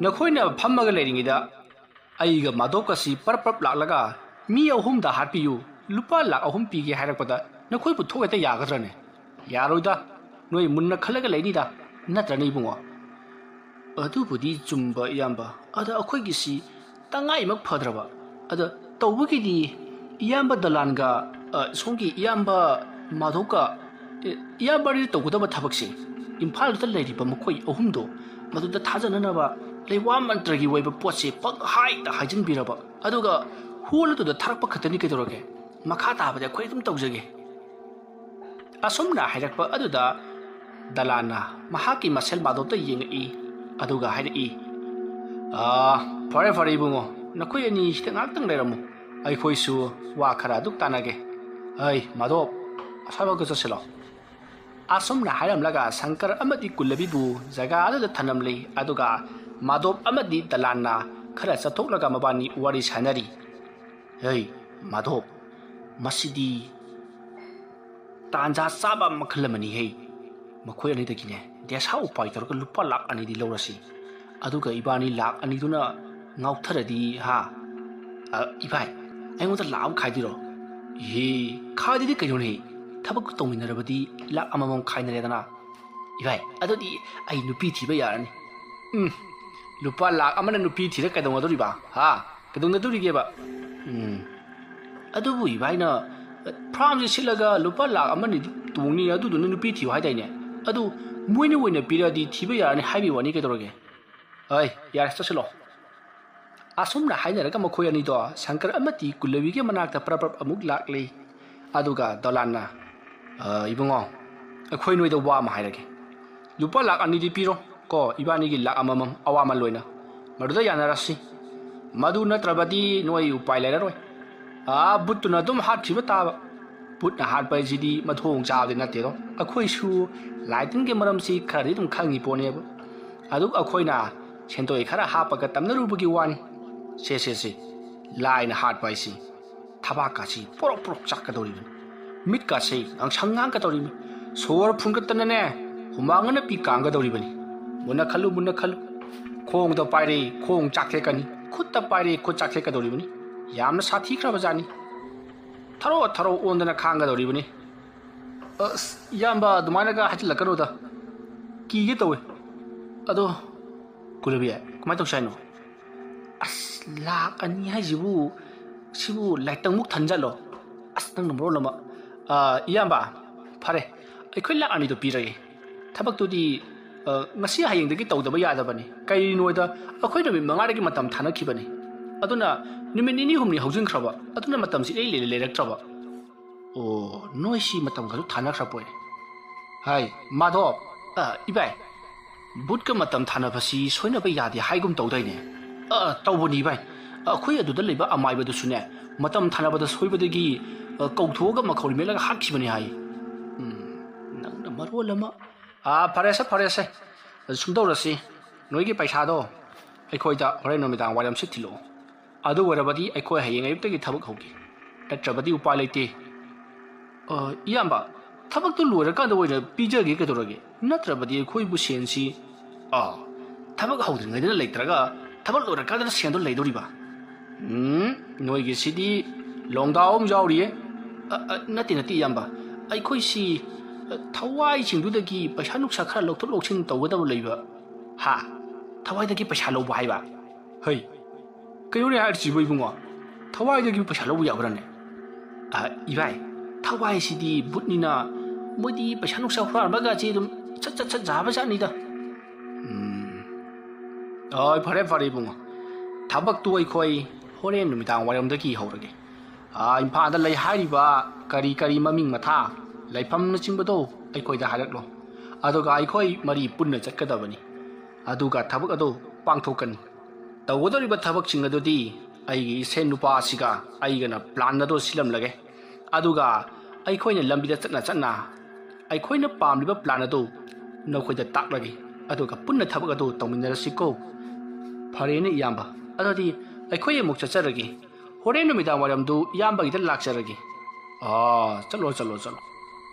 ꯅꯈꯣꯏꯅ ꯐꯝꯃꯒ ꯂꯩꯔꯤꯉꯩꯗ ꯑꯩꯒ ꯃꯥꯙꯣꯞꯀꯁꯤ ꯄꯔꯞ ꯄꯔꯞ ꯂꯥꯛꯂꯒ ꯃꯤ ꯑꯍꯨꯝꯗ ꯍꯥꯠꯄꯤꯌꯨ, ꯂꯨꯄꯥ ꯂꯥꯛ ꯑꯍꯨꯝ ꯄꯤꯒꯦ ꯍꯥꯏꯔꯛꯄꯗ ꯅꯈꯣꯏꯕꯨ ꯊꯣꯛ ꯍꯦꯛꯇ ꯌꯥꯒꯗ꯭ꯔꯅꯦ? ꯌꯥꯔꯣꯏꯗ꯫ ꯅꯣꯏ ꯃꯨꯟꯅ ꯈꯜꯂꯒ ꯂꯩꯅꯤꯗ, ꯅꯠꯇ꯭ꯔꯅꯦ ꯏꯕꯨꯡꯉꯣ?" ꯑꯗꯨꯕꯨꯗꯤ ꯆꯨꯝꯕ, ꯏꯌꯥꯝꯕ꯫ ꯑꯗ ꯑꯩꯈꯣꯏꯒꯤꯁꯤ ꯇꯉꯥꯏꯃꯛ ꯐꯗ꯭ꯔꯕ꯫ ꯑꯗ ꯇꯧꯕꯒꯤꯗꯤ ꯏꯌꯥꯝꯕ ꯗꯂꯥꯟꯒ, ꯑ, ꯁꯣꯝꯒꯤ ꯏꯌꯥꯝꯕ ꯃꯥꯙꯣꯞꯀ, ꯑꯦ, ꯏꯌꯥꯝꯕ ꯑꯅꯤꯅ ꯇꯧꯒꯗꯕ ꯊꯕꯛꯁꯦ, ꯏꯝꯐꯥꯜꯗ ꯂꯩꯔꯤꯕ ꯃꯈꯣꯏ ꯑꯍꯨꯝꯗꯣ ꯃꯗꯨꯗ ꯊꯥꯖꯅꯅꯕ ꯂꯩꯋꯥ ꯃꯟꯇ꯭ꯔꯒꯤ ꯑꯣꯏꯕ ꯄꯣꯠꯁꯦ ꯄꯪꯍꯥꯏꯗ ꯍꯥꯏꯖꯤꯟꯕꯤꯔꯕ, ꯑꯗꯨꯒ ꯍꯣꯜ ꯑꯗꯨꯗ ꯊꯥꯔꯛꯄ ꯈꯛꯇꯅꯤ꯫ ꯀꯩꯗꯧꯔꯒꯦ? ꯃꯈꯥ ꯇꯥꯕꯗꯤ ꯑꯩꯈꯣꯏ ꯑꯗꯨꯝ ꯇꯧꯖꯒꯦ꯫ ꯑꯁꯨꯝꯅ ꯍꯥꯏꯔꯛꯄ ꯑꯗꯨꯗ ꯗꯂꯥꯟꯅ ꯃꯍꯥꯛꯀꯤ ꯃꯁꯦꯜ ꯃꯥꯙꯣꯞꯇ ꯌꯦꯡꯉꯛꯏ, ꯑꯗꯨꯒ ꯍꯥꯏꯔꯛꯏ, "ꯑꯥ, ꯐꯔꯦ, ꯐꯔꯦ, ꯏꯕꯨꯡꯉꯣ, ꯅꯈꯣꯏ ꯑꯅꯤ ꯁꯤꯗ ꯉꯥꯏꯍꯥꯛꯇꯪ ꯂꯩꯔꯝꯃꯨ, ꯑꯩꯈꯣꯏꯁꯨ ꯋꯥ ꯈꯔ ꯑꯗꯨꯝ ꯇꯥꯟꯅꯒꯦ꯫ ꯑꯩ ꯃꯥꯙꯣꯞ, ꯑꯁ꯭ꯋꯥꯏꯐꯥꯎꯒ ꯆꯠꯁꯤꯜꯂꯣ"꯫ ꯑꯁꯨꯝꯅ ꯍꯥꯏꯔꯝꯂꯒ ꯁꯪꯀꯔ ꯑꯃꯗꯤ ꯀꯨꯜꯂꯕꯤꯕꯨ ꯖꯒꯥ ꯑꯗꯨꯗ ꯊꯅꯝꯂꯦ, ꯑꯗꯨꯒ ꯃꯥꯙꯣꯞ ꯑꯃꯗꯤ ꯗꯂꯥꯟꯅ ꯈꯔ ꯆꯠꯊꯣꯛꯂꯒ ꯃꯕꯥꯅꯤ ꯋꯥꯔꯤ ꯁꯥꯟꯅꯔꯤ꯫ "ꯍꯩ, ꯃꯥꯙꯣꯞ, ꯃꯁꯤꯗꯤ ꯇꯥꯟꯖꯥ ꯆꯥꯕ ꯃꯈꯜ ꯑꯃꯅꯤꯍꯦ꯫ ꯃꯈꯣꯏ ꯑꯅꯤꯗꯒꯤꯅꯦ ꯗꯦꯁꯥ ꯎꯄꯥꯏ ꯇꯧꯔꯒ ꯂꯨꯄꯥ ꯂꯥꯛ ꯑꯅꯤꯗꯤ ꯂꯧꯔꯁꯤ꯫ ꯑꯗꯨꯒ ꯏꯕꯥꯅꯤ ꯂꯥꯛ ꯑꯅꯤꯗꯨꯅ ꯉꯥꯎꯊꯔꯗꯤ, ꯍꯥ? ꯑ, ꯏꯕꯥꯏ, ꯑꯩꯉꯣꯟꯗ ꯂꯥꯛ ꯑꯃ ꯈꯥꯏꯗꯣꯏꯔꯣ?" "ꯏꯍꯦ, ꯈꯥꯏꯗꯗꯤ ꯀꯩꯅꯣꯅꯦ? ꯊꯕꯛ ꯇꯧꯃꯤꯟꯅꯔꯕꯗꯤ ꯂꯥꯛ ꯑꯃꯃꯝ ꯈꯥꯏꯅꯔꯦꯗꯅ꯫ ꯏꯕꯥꯏ, ꯑꯗꯨꯗꯤ ꯑꯩ ꯅꯨꯄꯤ ꯊꯤꯕ ꯌꯥꯔꯅꯤ"꯫ "ꯎꯝ, ꯂꯨꯄꯥ ꯂꯥꯛ ꯑꯃꯅ ꯅꯨꯄꯤ ꯊꯤꯔ ꯀꯩꯗꯧꯅꯗꯣꯔꯤꯕ, ꯍꯥ? ꯀꯩꯗꯧꯅꯗꯣꯔꯤꯒꯦꯕ?" "ꯎꯝ, ꯑꯗꯨꯕꯨ ꯏꯕꯥꯏꯅ ꯐ꯭ꯔꯥꯝꯁꯦ ꯁꯤꯠꯂꯒ ꯂꯨꯄꯥ ꯂꯥꯛ ꯑꯃꯅꯤꯗꯤ ꯇꯣꯡꯅꯤ, ꯑꯗꯨꯗꯨꯅ ꯅꯨꯄꯤ ꯊꯤꯌꯨ ꯍꯥꯏꯗꯥꯏꯅꯦ? ꯑꯗꯨ ꯃꯣꯏꯅ ꯑꯣꯏꯅ ꯄꯤꯔꯛꯑꯗꯤ ꯊꯤꯕ ꯌꯥꯔꯅꯤ ꯍꯥꯏꯕꯒꯤ ꯋꯥꯅꯤ, ꯀꯩꯗꯧꯔꯒꯦ? ꯑꯩ, ꯌꯥꯔꯦ, ꯆꯠꯁꯤꯜꯂꯣ"꯫ ꯑꯁꯨꯝꯅ ꯍꯥꯏꯅꯔꯒ ꯃꯈꯣꯏ ꯑꯅꯤꯗꯣ ꯁꯪꯀꯔ ꯑꯃꯗꯤ ꯀꯨꯜꯂꯕꯤꯒꯤ ꯃꯅꯥꯛꯇ ꯄ꯭ꯔꯞ ꯄ꯭ꯔꯞ ꯑꯃꯨꯛ ꯂꯥꯛꯂꯤ꯫ ꯑꯗꯨꯒ ꯗꯣꯂꯥꯟꯅ, "ꯑ, ꯏꯕꯨꯡꯉꯣ, ꯑꯩꯈꯣꯏ ꯅꯣꯏꯗ ꯋꯥ ꯑꯃ ꯍꯥꯏꯔꯒꯦ꯫ ꯂꯨꯄꯥ ꯂꯥꯛ ꯑꯅꯤꯗꯤ ꯄꯤꯔꯣ ꯀꯣ, ꯏꯕꯥꯅꯤꯒꯤ ꯂꯥꯛ ꯑꯃꯃꯝ ꯑꯋꯥꯃꯜ ꯑꯣꯏꯅ꯫ ꯃꯗꯨꯗ ꯌꯥꯅꯔꯁꯤ꯫ ꯃꯗꯨ ꯅꯠꯇ꯭ꯔꯕꯗꯤ ꯅꯣꯏ ꯎꯄꯥꯏ ꯂꯩꯔꯔꯣꯏ꯫ ꯑꯥ, ꯕꯨꯠꯇꯨꯅ ꯑꯗꯨꯝ ꯍꯥꯠꯈꯤꯕ ꯇꯥꯕ"꯫ ꯕꯨꯠꯅ ꯍꯥꯠꯄ ꯍꯥꯏꯁꯤꯗꯤ ꯃꯊꯣꯡ ꯆꯥꯕꯗꯤ ꯅꯠꯇꯦꯗꯣ꯫ ꯑꯩꯈꯣꯏꯁꯨ ꯂꯥꯏꯇꯤꯟꯒꯤ ꯃꯔꯝꯁꯤ ꯈꯔꯗꯤ ꯑꯗꯨꯝ ꯈꯪꯉꯤ ꯄꯣꯠꯅꯦꯕ꯫ ꯑꯗꯨ ꯑꯩꯈꯣꯏꯅ ꯁꯦꯟꯗꯣꯏ ꯈꯔ ꯍꯥꯞꯄꯒ ꯇꯝꯅꯔꯨꯕꯒꯤ ꯋꯥꯅꯤ꯫ ꯁꯦ, ꯁꯦ, ꯁꯦ, ꯂꯥꯏꯅ ꯍꯥꯠꯄ ꯍꯥꯏꯁꯤ ꯊꯕꯥꯛꯀꯥꯁꯤ ꯄꯣꯔꯣꯛ ꯄꯣꯔꯣꯛ ꯆꯥꯛꯀꯗꯧꯔꯤꯕꯅꯤ꯫ ꯃꯤꯠꯀꯥꯁꯤ ꯉꯥꯡꯁꯪ ꯉꯥꯡꯒꯗꯧꯔꯤꯕꯅꯤ꯫ ꯁꯣꯔ ꯐꯨꯟꯒꯠꯇꯅꯅꯦ, ꯍꯨꯃꯥꯡ ꯑꯅꯞꯄꯤ ꯀꯥꯡꯒꯗꯧꯔꯤꯕꯅꯤ꯫ ꯃꯨꯟꯅ ꯈꯜꯂꯨ, ꯃꯨꯟꯅ ꯈꯜꯂꯨ꯫ ꯈꯣꯡꯗ ꯄꯥꯏꯔꯦ, ꯈꯣꯡ ꯆꯥꯛꯊꯦꯛꯀꯅꯤ꯫ ꯈꯨꯠꯇ ꯄꯥꯏꯔꯦ, ꯈꯨꯠ ꯆꯥꯛꯊꯦꯛꯀꯗꯧꯔꯤꯕꯅꯤ꯫ ꯌꯥꯝꯅ ꯁꯥꯊꯤꯈ꯭ꯔꯕ ꯖꯥꯠꯅꯤ꯫ ꯊꯔꯣ ꯊꯔꯣ ꯑꯣꯟꯗꯅ ꯈꯥꯡꯒꯗꯧꯔꯤꯕꯅꯤ꯫ ꯑꯁ, ꯏꯌꯥꯝꯕ, ꯑꯗꯨꯃꯥꯏꯅꯒ ꯍꯥꯏꯖꯤꯜꯂꯛꯀꯅꯨꯗ꯫ ꯀꯤꯒꯦ ꯇꯧꯋꯦ꯫ ꯑꯗꯣ, ꯀꯨꯂꯕꯤ, ꯀꯃꯥꯏꯅ ꯇꯧꯁꯦ ꯍꯥꯏꯅꯣ? ꯑꯁ, ꯂꯥꯛ ꯑꯅꯤ ꯍꯥꯏꯁꯤꯕꯨ, ꯁꯤꯕꯨ ꯂꯥꯏꯇꯪꯃꯨꯛ ꯊꯟꯖꯠꯂꯣ? ꯑꯁ, ꯅꯪꯅ ꯃꯔꯣꯜ ꯑꯃ꯫ ꯑ, ꯏꯌꯥꯝꯕ, ꯐꯔꯦ, ꯑꯩꯈꯣꯏ ꯂꯥꯛ ꯑꯅꯤꯗꯣ ꯄꯤꯔꯒꯦ꯫ ꯊꯕꯛꯇꯨꯗꯤ, ꯑ, ꯉꯁꯤ ꯍꯌꯦꯡꯗꯒꯤ ꯇꯧꯗꯕ ꯌꯥꯗꯕꯅꯤ꯫ ꯀꯩꯒꯤꯅꯣꯗ, ꯑꯩꯈꯣꯏ ꯅꯨꯃꯤꯠ ꯃꯉꯥꯗꯒꯤ ꯃꯇꯝ ꯊꯥꯅꯈꯤꯕꯅꯤ꯫ ꯑꯗꯨꯅ ꯅꯨꯃꯤꯠ ꯅꯤꯅꯤ ꯍꯨꯝꯅꯤ ꯍꯧꯖꯤꯟꯈ꯭ꯔꯕ, ꯑꯗꯨꯅ ꯃꯇꯝꯁꯤ ꯏꯔꯩ ꯂꯩꯔ ꯂꯩꯔꯛꯇ꯭ꯔꯕ꯫ ꯑꯣ, ꯅꯣꯏꯁꯤ ꯃꯇꯝꯒꯁꯨ ꯊꯥꯅꯈ꯭ꯔꯄꯣꯏ꯫ ꯍꯥꯏ, ꯃꯥꯙꯣꯞ, ꯑ, ꯏꯕꯥꯏ, ꯚꯨꯠꯀ ꯃꯇꯝ ꯊꯥꯅꯕꯁꯤ ꯁꯣꯏꯅꯕ ꯌꯥꯗꯦ ꯍꯥꯏꯒꯨꯝ ꯇꯧꯗꯥꯏꯅꯦ? ꯑ, ꯇꯧꯕꯅꯤ ꯏꯕꯥꯏ꯫ ꯑꯩꯈꯣꯏ ꯑꯗꯨꯗ ꯂꯩꯕ ꯑꯃꯥꯏꯕꯗꯨꯁꯨꯅꯦ, ꯃꯇꯝ ꯊꯥꯅꯕꯗ ꯁꯣꯏꯕꯗꯒꯤ, ꯑ, ꯀꯧꯊꯣꯛꯑꯒ ꯃꯈꯧꯔꯤ ꯃꯦꯠꯂꯒ ꯍꯥꯠꯈꯤꯕꯅꯤ ꯍꯥꯏ꯫ ꯎꯝ, ꯅꯪꯅ ꯃꯔꯣꯜ ꯑꯃ꯫ ꯑ, ꯐꯔꯦꯁꯦ, ꯐꯔꯦꯁꯦ꯫ ꯁꯨꯝ ꯇꯧꯔꯁꯤ꯫ ꯅꯣꯏꯒꯤ ꯄꯩꯁꯥꯗꯣ ꯑꯩꯈꯣꯏꯗ ꯍꯣꯔꯦꯟ ꯅꯨꯃꯤꯗꯥꯡ ꯋꯥꯏꯔꯝꯁꯤ ꯊꯤꯜꯂꯛꯑꯣ꯫ ꯑꯗꯨ ꯑꯣꯏꯔꯕꯗꯤ ꯑꯩꯈꯣꯏ ꯍꯌꯦꯡ ꯑꯌꯨꯛꯇꯒꯤ ꯊꯕꯛ ꯍꯧꯒꯦ꯫ ꯅꯠꯇ꯭ꯔꯕꯗꯤ ꯎꯄꯥꯏ ꯂꯩꯇꯦ꯫ ꯑ, ꯏꯌꯥꯝꯕ, ꯊꯕꯛꯇꯨ ꯂꯣꯏꯔꯀꯥꯟꯗ ꯑꯣꯏꯅ ꯄꯤꯖꯒꯦ ꯀꯩꯗꯧꯔꯒꯦ? ꯅꯠꯇ꯭ꯔꯕꯗꯤ ꯑꯩꯈꯣꯏꯕꯨ ꯁꯦꯟꯁꯤ, ꯑ, ꯊꯕꯛ ꯍꯧꯗ꯭ꯔꯤꯉꯩꯗꯅ ꯂꯩꯇ꯭ꯔꯒ ꯊꯕꯛ ꯂꯣꯏꯔꯀꯥꯟꯗꯅ ꯁꯦꯟꯗꯣ ꯂꯩꯗꯣꯔꯤꯕ? ꯎꯝ, ꯅꯣꯏꯒꯤꯁꯤꯗꯤ ꯂꯣꯡꯗꯥꯎ ꯑꯃ ꯌꯥꯎꯔꯤꯌꯦ꯫ ꯑ, ꯑ, ꯅꯠꯇꯦ, ꯅꯠꯇꯦ, ꯏꯌꯥꯝꯕ꯫ ꯑꯩꯈꯣꯏꯁꯤ, ꯑ, ꯊꯋꯥꯏꯁꯤꯡꯗꯨꯗꯒꯤ ꯄꯩꯁꯥ ꯅꯨꯡꯁꯥ ꯈꯔ ꯂꯧꯊꯣꯛ ꯂꯧꯁꯤꯟ ꯇꯧꯒꯗꯕ ꯂꯩꯕ꯫ ꯍꯥ? ꯊꯋꯥꯏꯗꯒꯤ ꯄꯩꯁꯥ ꯂꯧꯕ ꯍꯥꯏꯕ? ꯍꯩ, ꯀꯩꯅꯣꯅꯦ ꯍꯥꯏꯔꯤꯁꯤꯕꯣ ꯏꯕꯨꯡꯉꯣ? ꯊꯋꯥꯏꯗꯒꯤ ꯄꯩꯁꯥ ꯂꯧꯕ ꯌꯥꯕ꯭ꯔꯥꯅꯦ? ꯑ, ꯏꯕꯥꯏ, ꯊꯋꯥꯏꯁꯤꯗꯤ ꯚꯨꯠꯅꯤꯅ ꯃꯣꯏꯗꯤ ꯄꯩꯁꯥ ꯅꯨꯡꯁꯥ ꯍꯨꯔꯥꯟꯕꯒꯁꯤ ꯑꯗꯨꯝ ꯁꯠ ꯁꯠ ꯁꯠ ꯌꯥꯕ ꯖꯥꯠꯅꯤꯗ꯫ ꯎꯝ꯫ ꯍꯣꯏ, ꯐꯔꯦ, ꯐꯔꯦ ꯏꯕꯨꯡꯉꯣ꯫ ꯊꯕꯛꯇꯨ ꯑꯩꯈꯣꯏ ꯍꯣꯔꯦꯟ ꯅꯨꯃꯤꯗꯥꯡ ꯋꯥꯏꯔꯝꯗꯒꯤ ꯍꯧꯔꯒꯦ꯫ ꯑ, ꯏꯝꯐꯥꯜꯗ ꯂꯩ ꯍꯥꯏꯔꯤꯕ ꯀꯔꯤ ꯀꯔꯤ ꯃꯃꯤꯡ ꯃꯊꯥ, ꯂꯩꯐꯝꯅꯆꯤꯡꯕꯗꯣ ꯑꯩꯈꯣꯏꯗ ꯍꯥꯏꯔꯛꯂꯣ꯫ ꯑꯗꯨꯒ ꯑꯩꯈꯣꯏ ꯃꯔꯤ ꯄꯨꯟꯅ ꯆꯠꯀꯗꯕꯅꯤ꯫ ꯑꯗꯨꯒ ꯊꯕꯛ ꯑꯗꯨ ꯄꯥꯡꯊꯣꯛꯀꯅꯤ꯫ ꯇꯧꯒꯗꯧꯔꯤꯕ ꯊꯕꯛꯁꯤꯡ ꯑꯗꯨꯗꯤ ꯑꯩꯒꯤ ꯏꯁꯦꯟ ꯅꯨꯄꯥ ꯑꯁꯤꯒ ꯑꯩꯒꯅ plan ꯑꯗꯨ ꯁꯤꯜꯂꯝꯂꯒꯦ꯫ ꯑꯗꯨꯒ ꯑꯩꯈꯣꯏꯅ ꯂꯝꯕꯤꯗ ꯆꯠꯅ ꯆꯠꯅ ꯑꯩꯈꯣꯏꯅ ꯄꯥꯝꯂꯤꯕ plan ꯑꯗꯨ ꯅꯈꯣꯏꯗ ꯇꯥꯛꯂꯒꯦ꯫ ꯑꯗꯨꯒ ꯄꯨꯟꯅ ꯊꯕꯛ ꯑꯗꯨ ꯇꯧꯃꯤꯟꯅꯔꯁꯤꯀꯣ꯫ ꯐꯔꯦꯅꯦ ꯏꯌꯥꯝꯕ, ꯑꯗꯨꯗꯤ ꯑꯩꯈꯣꯏ ꯑꯃꯨꯛ ꯆꯠꯆꯔꯒꯦ꯫ ꯍꯣꯔꯦꯟ ꯅꯨꯃꯤꯗꯥꯡ ꯋꯥꯏꯔꯝꯗꯨ ꯏꯌꯥꯝꯕꯒꯤꯗ ꯂꯥꯛꯆꯔꯒꯦ꯫ ꯑꯥ, ꯆꯠꯂꯣ, ꯆꯠꯂꯣ, ꯆꯠꯂꯣ꯫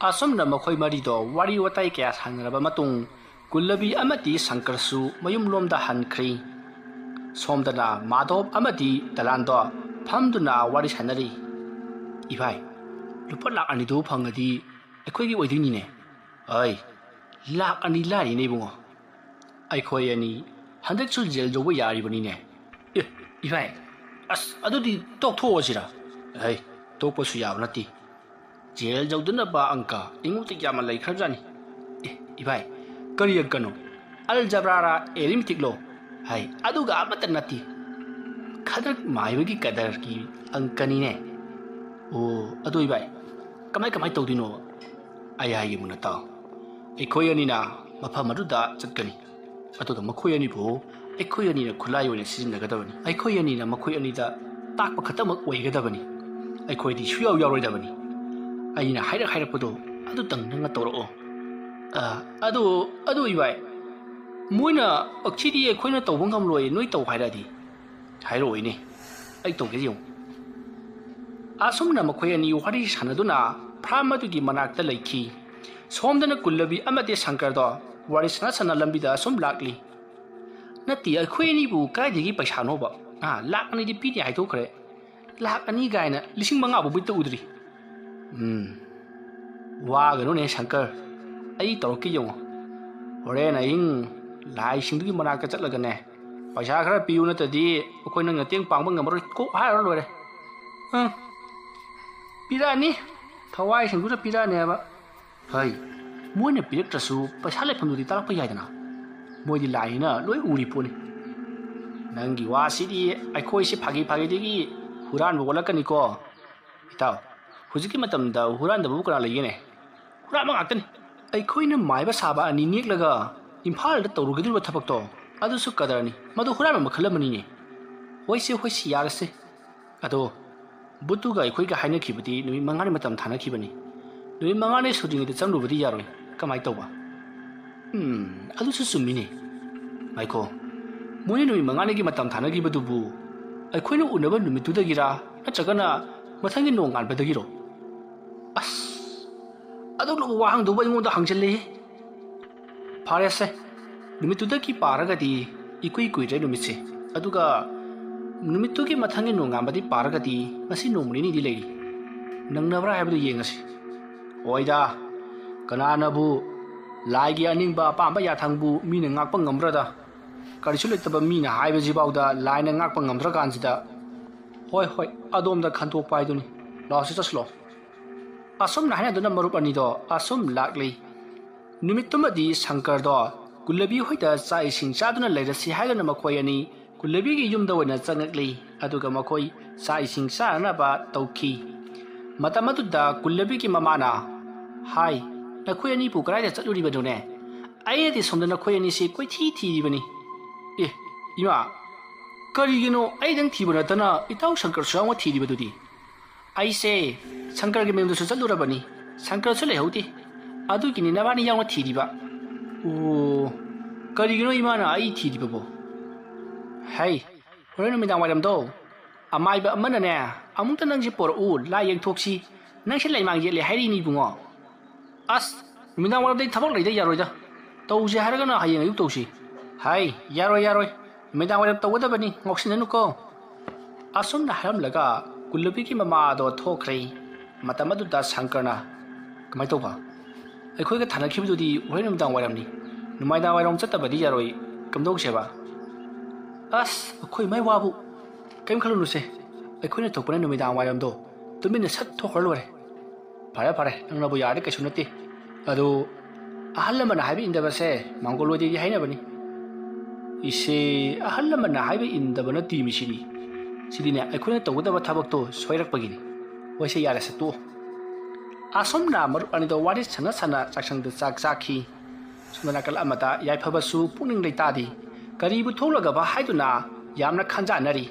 ꯑꯁꯨꯝꯅ ꯃꯈꯣꯏ ꯃꯔꯤꯗꯣ ꯋꯥꯔꯤ ꯋꯥꯇꯥꯏ ꯀꯌꯥ ꯁꯥꯟꯅꯔꯕ ꯃꯇꯨꯡ, ꯀꯨꯜꯂꯕꯤ ꯑꯃꯗꯤ ꯁꯪꯀꯔꯁꯨ ꯃꯌꯨꯝꯂꯣꯝꯗ ꯍꯟꯈ꯭ꯔꯤ꯫ ꯁꯣꯝꯗꯅ ꯃꯥꯙꯣꯞ ꯑꯃꯗꯤ ꯗꯂꯥꯟꯗꯣ ꯐꯝꯗꯨꯅ ꯋꯥꯔꯤ ꯁꯥꯟꯅꯔꯤ꯫ "ꯏꯚꯥꯏ, ꯂꯨꯄꯥ ꯂꯥꯛ ꯑꯅꯤꯗꯨ ꯐꯪꯉꯗꯤ ꯑꯩꯈꯣꯏꯒꯤ ꯑꯣꯏꯗꯣꯏꯅꯤꯅꯦ?" "ꯑꯩ, ꯂꯥꯛ ꯑꯅꯤ ꯂꯥꯏꯔꯤꯅꯦ ꯏꯕꯨꯡꯉꯣ꯫ ꯑꯩꯈꯣꯏ ꯑꯅꯤ ꯍꯟꯗꯛꯁꯨ ꯖꯦꯜ ꯌꯧꯕ ꯌꯥꯔꯤꯕꯅꯤꯅꯦ꯫ ꯑꯦ, ꯏꯕꯥꯏ, ꯑꯁ, ꯑꯗꯨꯗꯤ ꯇꯣꯛꯊꯣꯛꯑꯁꯤꯔꯥ? ꯍꯩ, ꯇꯣꯛꯄꯁꯨ ꯌꯥꯕ ꯅꯠꯇꯦ꯫ ꯖꯦꯜ ꯌꯧꯗꯅꯕ ꯑꯪꯀ ꯑꯩꯉꯣꯟꯗ ꯌꯥꯝꯅ ꯂꯩꯈ꯭ꯔꯕꯖꯥꯠꯅꯤ꯫ ꯑꯦ, ꯏꯕꯥꯏ, ꯀꯔꯤ ꯑꯪꯀꯅꯣ? ꯑꯜꯖꯕ꯭ꯔꯥꯔꯥ, ꯑꯦꯔꯤꯃꯤꯇꯤꯛꯂꯣ? ꯍꯥꯏ, ꯑꯗꯨꯒ ꯑꯃꯠꯇ ꯅꯠꯇꯦ꯫ ꯈꯗ꯭ꯔꯛ ꯃꯥꯏꯕꯒꯤ ꯀꯗꯔꯒꯤ ꯑꯪꯀꯅꯤꯅꯦ꯫ ꯑꯣ, ꯑꯗꯨ ꯏꯕꯥꯏ, ꯀꯃꯥꯏ ꯀꯃꯥꯏ ꯇꯧꯗꯣꯏꯅꯣ? ꯑꯩ ꯍꯥꯏꯒꯦ ꯃꯨꯟꯅ ꯇꯥꯎ꯫ ꯑꯩꯈꯣꯏ ꯑꯅꯤꯅ ꯃꯐꯝ ꯑꯗꯨꯗ ꯆꯠꯀꯅꯤ꯫ ꯑꯗꯨꯒ ꯃꯈꯣꯏ ꯑꯅꯤꯕꯨ ꯑꯩꯈꯣꯏ ꯑꯅꯤꯅ ꯈꯨꯠꯂꯥꯏ ꯑꯣꯏꯅ ꯁꯤꯖꯤꯟꯅꯒꯗꯕꯅꯤ꯫ ꯑꯩꯈꯣꯏ ꯑꯅꯤꯅ ꯃꯈꯣꯏ ꯑꯅꯤꯗ ꯇꯥꯛꯄ ꯈꯛꯇꯃꯛ ꯑꯣꯏꯒꯗꯕꯅꯤ꯫ ꯑꯩꯈꯣꯏꯗꯤ ꯁꯨꯌꯥꯎ ꯌꯥꯎꯔꯣꯏꯗꯕꯅꯤ꯫ ꯑꯩꯅ ꯍꯥꯏꯔꯛ ꯍꯥꯏꯔꯛꯄꯗꯣ ꯑꯗꯨꯇꯪ ꯅꯪꯅ ꯇꯧꯔꯛꯑꯣ꯫ ꯑ, ꯑꯗꯨ, ꯑꯗꯨ ꯏꯕꯥꯏ, ꯃꯣꯏꯅ, "ꯑꯁꯤꯗꯤ ꯑꯩꯈꯣꯏꯅ ꯇꯧꯕ ꯉꯝꯂꯣꯏ, ꯅꯣꯏ ꯇꯧ" ꯍꯥꯏꯔꯛꯑꯗꯤ? ꯍꯥꯏꯔꯛꯑꯣꯏꯅꯦ꯫ ꯑꯩ ꯇꯧꯒꯦ ꯌꯦꯡꯉꯨ꯫ ꯑꯁꯨꯝꯅ ꯃꯈꯣꯏ ꯑꯅꯤ ꯋꯥꯔꯤ ꯁꯥꯟꯅꯗꯨꯅ ꯐꯥꯔꯝ ꯑꯗꯨꯒꯤ ꯃꯅꯥꯛꯇ ꯂꯩꯈꯤ꯫ ꯁꯣꯝꯗꯅ ꯀꯨꯜꯂꯕꯤ ꯑꯃꯗꯤ ꯁꯪꯀꯔꯗꯣ ꯋꯥꯔꯤ ꯁꯥꯟꯅ ꯁꯥꯟꯅ ꯂꯝꯕꯤꯗ ꯑꯁꯨꯝ ꯂꯥꯛꯂꯤ꯫ "ꯅꯠꯇꯦ, ꯑꯩꯈꯣꯏ ꯑꯅꯤꯕꯨ ꯀꯥꯏꯗꯒꯤ ꯄꯩꯁꯥꯅꯣꯕ? ꯑꯥ, ꯂꯥꯛ ꯑꯅꯤꯗꯤ ꯄꯤꯅꯤ ꯍꯥꯏꯗꯣꯛꯈ꯭ꯔꯦ꯫ ꯂꯥꯛ ꯑꯅꯤ ꯀꯥꯏꯅ ꯂꯤꯁꯤꯡ ꯃꯉꯥ ꯐꯥꯎ ꯃꯤꯠꯇ ꯎꯗ꯭ꯔꯤ꯫" ꯎꯝ, ꯋꯥꯒꯅꯨꯅꯦ ꯁꯪꯀꯔ, ꯑꯩ ꯇꯧꯔꯛꯀꯦ ꯌꯦꯡꯉꯣ꯫ ꯍꯣꯔꯦꯟ ꯑꯍꯤꯡ ꯂꯥꯏꯁꯤꯡꯗꯨꯒꯤ ꯃꯅꯥꯛꯇ ꯆꯠꯂꯒꯅꯦ, "ꯄꯩꯁꯥ ꯈꯔ ꯄꯤꯌꯨ, ꯅꯠꯇ꯭ꯔꯗꯤ ꯑꯩꯈꯣꯏ ꯅꯪ ꯃꯇꯦꯡ ꯄꯥꯡꯕ ꯉꯝꯃꯔꯣꯏ" ꯀꯣꯛ ꯍꯥꯏꯔ ꯂꯣꯏꯔꯦ꯫ ꯑꯪ, ꯄꯤꯔꯛꯑꯅꯤ, ꯊꯋꯥꯏ ꯁꯪꯗꯨꯅ ꯄꯤꯔꯛꯑꯅꯦꯕ꯫ ꯍꯩ, ꯃꯣꯏꯅ ꯄꯤꯔꯛꯇ꯭ꯔꯁꯨ ꯄꯩꯁꯥ ꯂꯩꯐꯝꯗꯨꯗꯤ ꯇꯥꯛꯂꯛꯄ ꯌꯥꯏꯗꯅ꯫ ꯃꯣꯏꯗꯤ ꯂꯥꯏꯅꯤꯅ ꯂꯣꯏ ꯎꯔꯤ ꯄꯣꯠꯅꯤ꯫ ꯅꯪꯒꯤ ꯋꯥꯁꯤꯗꯤ ꯑꯩꯈꯣꯏꯁꯦ ꯐꯥꯒꯤ ꯐꯥꯒꯤꯗꯒꯤ ꯍꯨꯔꯥꯟꯕ ꯑꯣꯜꯂꯛꯀꯅꯤꯀꯣ꯫ ꯏꯇꯥꯎ, ꯍꯧꯖꯤꯛꯀꯤ ꯃꯇꯝꯗ ꯍꯨꯔꯥꯟꯗꯕꯕꯨ ꯀꯅꯥ ꯂꯩꯒꯦꯅꯦ? ꯍꯨꯔꯥꯟꯕ ꯉꯥꯛꯇꯅꯤ꯫ ꯑꯩꯈꯣꯏꯅ ꯃꯥꯏꯕ ꯁꯥꯕ ꯑꯅꯤ ꯅꯦꯛꯂꯒ ꯏꯝꯐꯥꯜꯗ ꯇꯧꯔꯨꯒꯗꯧꯔꯤꯕ ꯊꯕꯛꯇꯣ, ꯑꯗꯨꯁꯨ ꯀꯗꯔꯅꯤ꯫ ꯃꯗꯨ ꯍꯨꯔꯥꯟꯕ ꯃꯈꯜ ꯑꯃꯅꯤꯅꯦ꯫ ꯍꯣꯏꯁꯦ, ꯍꯣꯏꯁꯦ, ꯌꯥꯔꯁꯦ꯫ ꯑꯗꯣ ꯕꯨꯠꯇꯨꯒ ꯑꯩꯈꯣꯏꯒ ꯍꯥꯏꯅꯈꯤꯕꯗꯤ ꯅꯨꯃꯤꯠ ꯃꯉꯥꯅꯤ ꯃꯇꯝ ꯊꯥꯅꯈꯤꯕꯅꯤ꯫ ꯅꯨꯃꯤꯠ ꯃꯉꯥꯅꯤ ꯁꯨꯗ꯭ꯔꯤꯉꯩꯗ ꯆꯪꯂꯨꯕꯗꯤ ꯌꯥꯔꯣꯏ꯫ ꯀꯃꯥꯏ ꯇꯧꯕ? ꯎꯝ, ꯑꯗꯨꯁꯨ ꯆꯨꯝꯃꯤꯅꯦ꯫ ꯉꯥꯏꯈꯣ, ꯃꯣꯏꯅ ꯅꯨꯃꯤꯠ ꯃꯉꯥꯅꯤꯒꯤ ꯃꯇꯝ ꯊꯥꯅꯈꯤꯕꯗꯨꯕꯨ ꯑꯩꯈꯣꯏꯅ ꯎꯅꯕ ꯅꯨꯃꯤꯠꯇꯨꯗꯒꯤꯔꯥ, ꯅꯠꯇ꯭ꯔꯒꯅ ꯃꯊꯪꯒꯤ ꯅꯣꯡꯉꯥꯟꯕꯗꯒꯤꯔꯣ? ꯑꯁ, ꯑꯗꯨꯒꯨꯝꯂꯕ ꯋꯥꯍꯪꯗꯨꯕꯨ ꯑꯩꯉꯣꯟꯗ ꯍꯪꯖꯜꯂꯦ꯫ ꯐꯔꯦꯁꯦ, ꯅꯨꯃꯤꯠꯇꯨꯗꯒꯤ ꯄꯥꯔꯒꯗꯤ ꯏꯀꯨꯏ ꯀꯨꯏꯗ꯭ꯔꯦ ꯅꯨꯃꯤꯠꯁꯦ꯫ ꯑꯗꯨꯒ ꯅꯨꯃꯤꯠꯇꯨꯒꯤ ꯃꯊꯪꯒꯤ ꯅꯣꯡꯉꯥꯟꯕꯗꯤ ꯄꯥꯔꯒꯗꯤ ꯉꯁꯤ ꯅꯣꯡꯃ ꯅꯤꯅꯤꯗꯤ ꯂꯩꯔꯤ꯫ ꯅꯪꯅꯕ꯭ꯔꯥ ꯍꯥꯏꯕꯗꯨ ꯌꯦꯡꯉꯁꯤ꯫ ꯍꯣꯏꯗ, ꯀꯅꯥꯅꯕꯨ ꯂꯥꯏꯒꯤ ꯑꯅꯤꯡꯕ ꯑꯄꯥꯝꯕ ꯌꯥꯊꯪꯕꯨ ꯃꯤꯅ ꯉꯥꯛꯄ ꯉꯝꯕ꯭ꯔꯗ? ꯀꯔꯤꯁꯨ ꯂꯩꯇꯕ ꯃꯤꯅ ꯍꯥꯏꯕꯁꯤꯐꯥꯎꯗ ꯂꯥꯏꯅ ꯉꯥꯛꯄ ꯉꯝꯗ꯭ꯔꯀꯥꯟꯁꯤꯗ, "ꯍꯣꯏ, ꯍꯣꯏ, ꯑꯗꯣꯝꯗ ꯈꯟꯗꯣꯛꯄ ꯍꯥꯏꯗꯨꯅꯤ꯫ ꯂꯥꯛꯑꯣꯁꯤ, ꯆꯠꯁꯤꯂꯣ"꯫ ꯑꯁꯨꯝꯅ ꯍꯥꯏꯅꯗꯨꯅ ꯃꯔꯨꯞ ꯑꯅꯤꯗꯣ ꯑꯁꯨꯝ ꯂꯥꯛꯂꯤ꯫ ꯅꯨꯃꯤꯠꯇꯨꯃꯗꯤ ꯁꯪꯀꯔꯗꯣ ꯒꯨꯂꯕꯤ ꯍꯣꯏꯗ ꯆꯥꯛ ꯏꯁꯤꯡ ꯆꯥꯗꯨꯅ ꯂꯩꯔꯁꯤ ꯍꯥꯏꯗꯨꯅ ꯃꯈꯣꯏ ꯑꯅꯤ ꯒꯨꯂꯕꯤꯒꯤ ꯌꯨꯝꯗ ꯑꯣꯏꯅ ꯆꯪꯉꯛꯂꯤ꯫ ꯑꯗꯨꯒ ꯃꯈꯣꯏ ꯆꯥꯛ ꯏꯁꯤꯡ ꯆꯥꯅꯅꯕ ꯇꯧꯈꯤ꯫ ꯃꯇꯝ ꯑꯗꯨꯗ ꯒꯨꯂꯕꯤꯒꯤ ꯃꯃꯥꯅ, "ꯍꯥꯏ, ꯅꯈꯣꯏ ꯑꯅꯤꯕꯨ ꯀꯗꯥꯏꯗ ꯆꯠꯂꯨꯔꯤꯕꯅꯣꯅꯦ? ꯑꯩꯅꯗꯤ ꯁꯣꯝꯗ ꯅꯈꯣꯏ ꯑꯅꯤꯁꯤ ꯀꯣꯏꯊꯤ ꯊꯤꯔꯤꯕꯅꯤ"꯫ "ꯑꯦ, ꯏꯃꯥ, ꯀꯔꯤꯒꯤꯅꯣ ꯑꯩꯗꯪ ꯊꯤꯕ ꯅꯠꯇꯅ ꯏꯇꯥꯎ ꯁꯪꯀꯔꯁꯨ ꯌꯥꯎꯅ ꯊꯤꯔꯤꯕꯗꯨꯗꯤ?" "ꯑꯩꯁꯦ ꯁꯪꯀꯔꯒꯤ ꯃꯌꯨꯝꯗꯁꯨ ꯆꯠꯂꯨꯔꯕꯅꯤ, ꯁꯪꯀꯔꯁꯨ ꯂꯩꯍꯧꯗꯦ꯫ ꯑꯗꯨꯒꯤꯅꯤ ꯅꯕꯥꯅꯤ ꯌꯥꯎꯅ ꯊꯤꯔꯤꯕ"꯫ "ꯑꯣ, ꯀꯔꯤꯒꯤꯅꯣ ꯏꯃꯥꯅ ꯑꯩ ꯊꯤꯔꯤꯕꯕꯣ?" "ꯍꯩ, ꯍꯣꯔꯦꯟ ꯅꯨꯃꯤꯗꯥꯡ ꯋꯥꯏꯔꯝꯗꯣ ꯑꯃꯥꯏꯕ ꯑꯃꯅꯅꯦ, ꯑꯃꯨꯛꯇ ꯅꯪꯁꯦ ꯄꯣꯔꯛꯎ, ꯂꯥꯏ ꯌꯦꯡꯊꯣꯛꯁꯤ꯫ ꯅꯪꯁꯦ ꯂꯩꯃꯥꯡ ꯌꯦꯠꯂꯦ ꯍꯥꯏꯔꯤꯅꯤ ꯏꯕꯨꯡꯉꯣ"꯫ "ꯑꯁ, ꯅꯨꯃꯤꯗꯥꯡ ꯋꯥꯏꯔꯝꯗꯩ ꯊꯕꯛ ꯂꯩꯗ ꯌꯥꯔꯣꯏꯗ꯫ ꯇꯧꯁꯦ ꯍꯥꯏꯔꯒꯅ ꯍꯌꯦꯡ ꯑꯌꯨꯛ ꯇꯧꯁꯤ"꯫ "ꯍꯥꯏ, ꯌꯥꯔꯣꯏ, ꯌꯥꯔꯣꯏ꯫ ꯅꯨꯃꯤꯗꯥꯡ ꯋꯥꯏꯔꯝ ꯇꯧꯒꯗꯕꯅꯤ, ꯉꯥꯎꯁꯤꯟꯅꯅꯨꯀꯣ"꯫ ꯑꯁꯨꯝꯅ ꯍꯥꯏꯔꯝꯂꯒ ꯀꯨꯂꯕꯤꯒꯤ ꯃꯃꯥ ꯑꯗꯣ ꯊꯣꯛꯈ꯭ꯔꯦ꯫ ꯃꯇꯝ ꯑꯗꯨꯗ ꯁꯪꯀꯔꯅ, "ꯀꯃꯥꯏꯅ ꯇꯧꯕ? ꯑꯩꯈꯣꯏꯒ ꯊꯥꯅꯈꯤꯕꯗꯨꯗꯤ ꯍꯣꯔꯦꯟ ꯅꯨꯃꯤꯗꯥꯡ ꯋꯥꯏꯔꯝꯅꯤ꯫ ꯅꯨꯃꯤꯗꯥꯡ ꯋꯥꯏꯔꯝ ꯆꯠꯇꯕꯗꯤ ꯌꯥꯔꯣꯏ꯫ ꯀꯝꯗꯧꯁꯦꯕ?" "ꯑꯁ, ꯑꯩꯈꯣꯏ ꯏꯃꯥꯏ ꯋꯥꯕꯨ꯫ ꯀꯔꯤꯝ ꯈꯜꯂꯨꯅꯨꯁꯦ꯫ ꯑꯩꯈꯣꯏꯅ ꯊꯣꯛꯄꯅ ꯅꯨꯃꯤꯗꯥꯡ ꯋꯥꯏꯔꯝꯗꯣ ꯇꯨꯃꯤꯟꯅ ꯁꯠ ꯊꯣꯛꯈ꯭ꯔ ꯂꯣꯏꯔꯦ"꯫ "ꯐꯔꯦ, ꯐꯔꯦ, ꯅꯪꯅꯕꯨ ꯌꯥꯔꯗꯤ ꯀꯩꯁꯨ ꯅꯠꯇꯦ꯫ ꯑꯗꯨ ꯑꯍꯜ ꯂꯃꯟꯅ ꯍꯥꯏꯕ ꯏꯟꯗꯕꯁꯦ ꯃꯥꯡꯒꯣꯜ ꯑꯣꯏꯗꯦꯗꯤ ꯍꯥꯏꯅꯕꯅꯤ"꯫ "ꯏꯁꯦ, ꯑꯍꯜ ꯂꯃꯟꯅ ꯍꯥꯏꯕ ꯏꯟꯗꯕ ꯅꯠꯇꯦ ꯃꯤꯁꯤꯗꯤ꯫ ꯁꯤꯗꯤꯅꯦ ꯑꯩꯈꯣꯏꯅ ꯇꯧꯒꯗꯕ ꯊꯕꯛꯇꯣ ꯁꯣꯏꯔꯛꯄꯒꯤꯅꯤ꯫ ꯍꯣꯏꯁꯦ, ꯌꯥꯔꯦꯁꯦ, ꯇꯣꯛꯑꯣ"꯫ ꯑꯁꯨꯝꯅ ꯃꯔꯨꯞ ꯑꯅꯤꯗꯣ ꯋꯥꯔꯤ ꯁꯥꯟꯅ ꯁꯥꯟꯅ ꯆꯥꯛꯁꯪꯗ ꯆꯥꯛ ꯆꯥꯈꯤ꯫ ꯁꯣꯝꯗ ꯅꯥꯀꯜ ꯑꯃꯗ ꯌꯥꯏꯐꯕꯁꯨ ꯄꯨꯛꯅꯤꯡ ꯂꯩꯇꯥꯗꯦ꯫ ꯀꯔꯤꯕꯨ ꯊꯣꯛꯂꯒꯕ ꯍꯥꯏꯗꯨꯅ ꯌꯥꯝꯅ ꯈꯟꯖꯥꯟꯅꯔꯤ꯫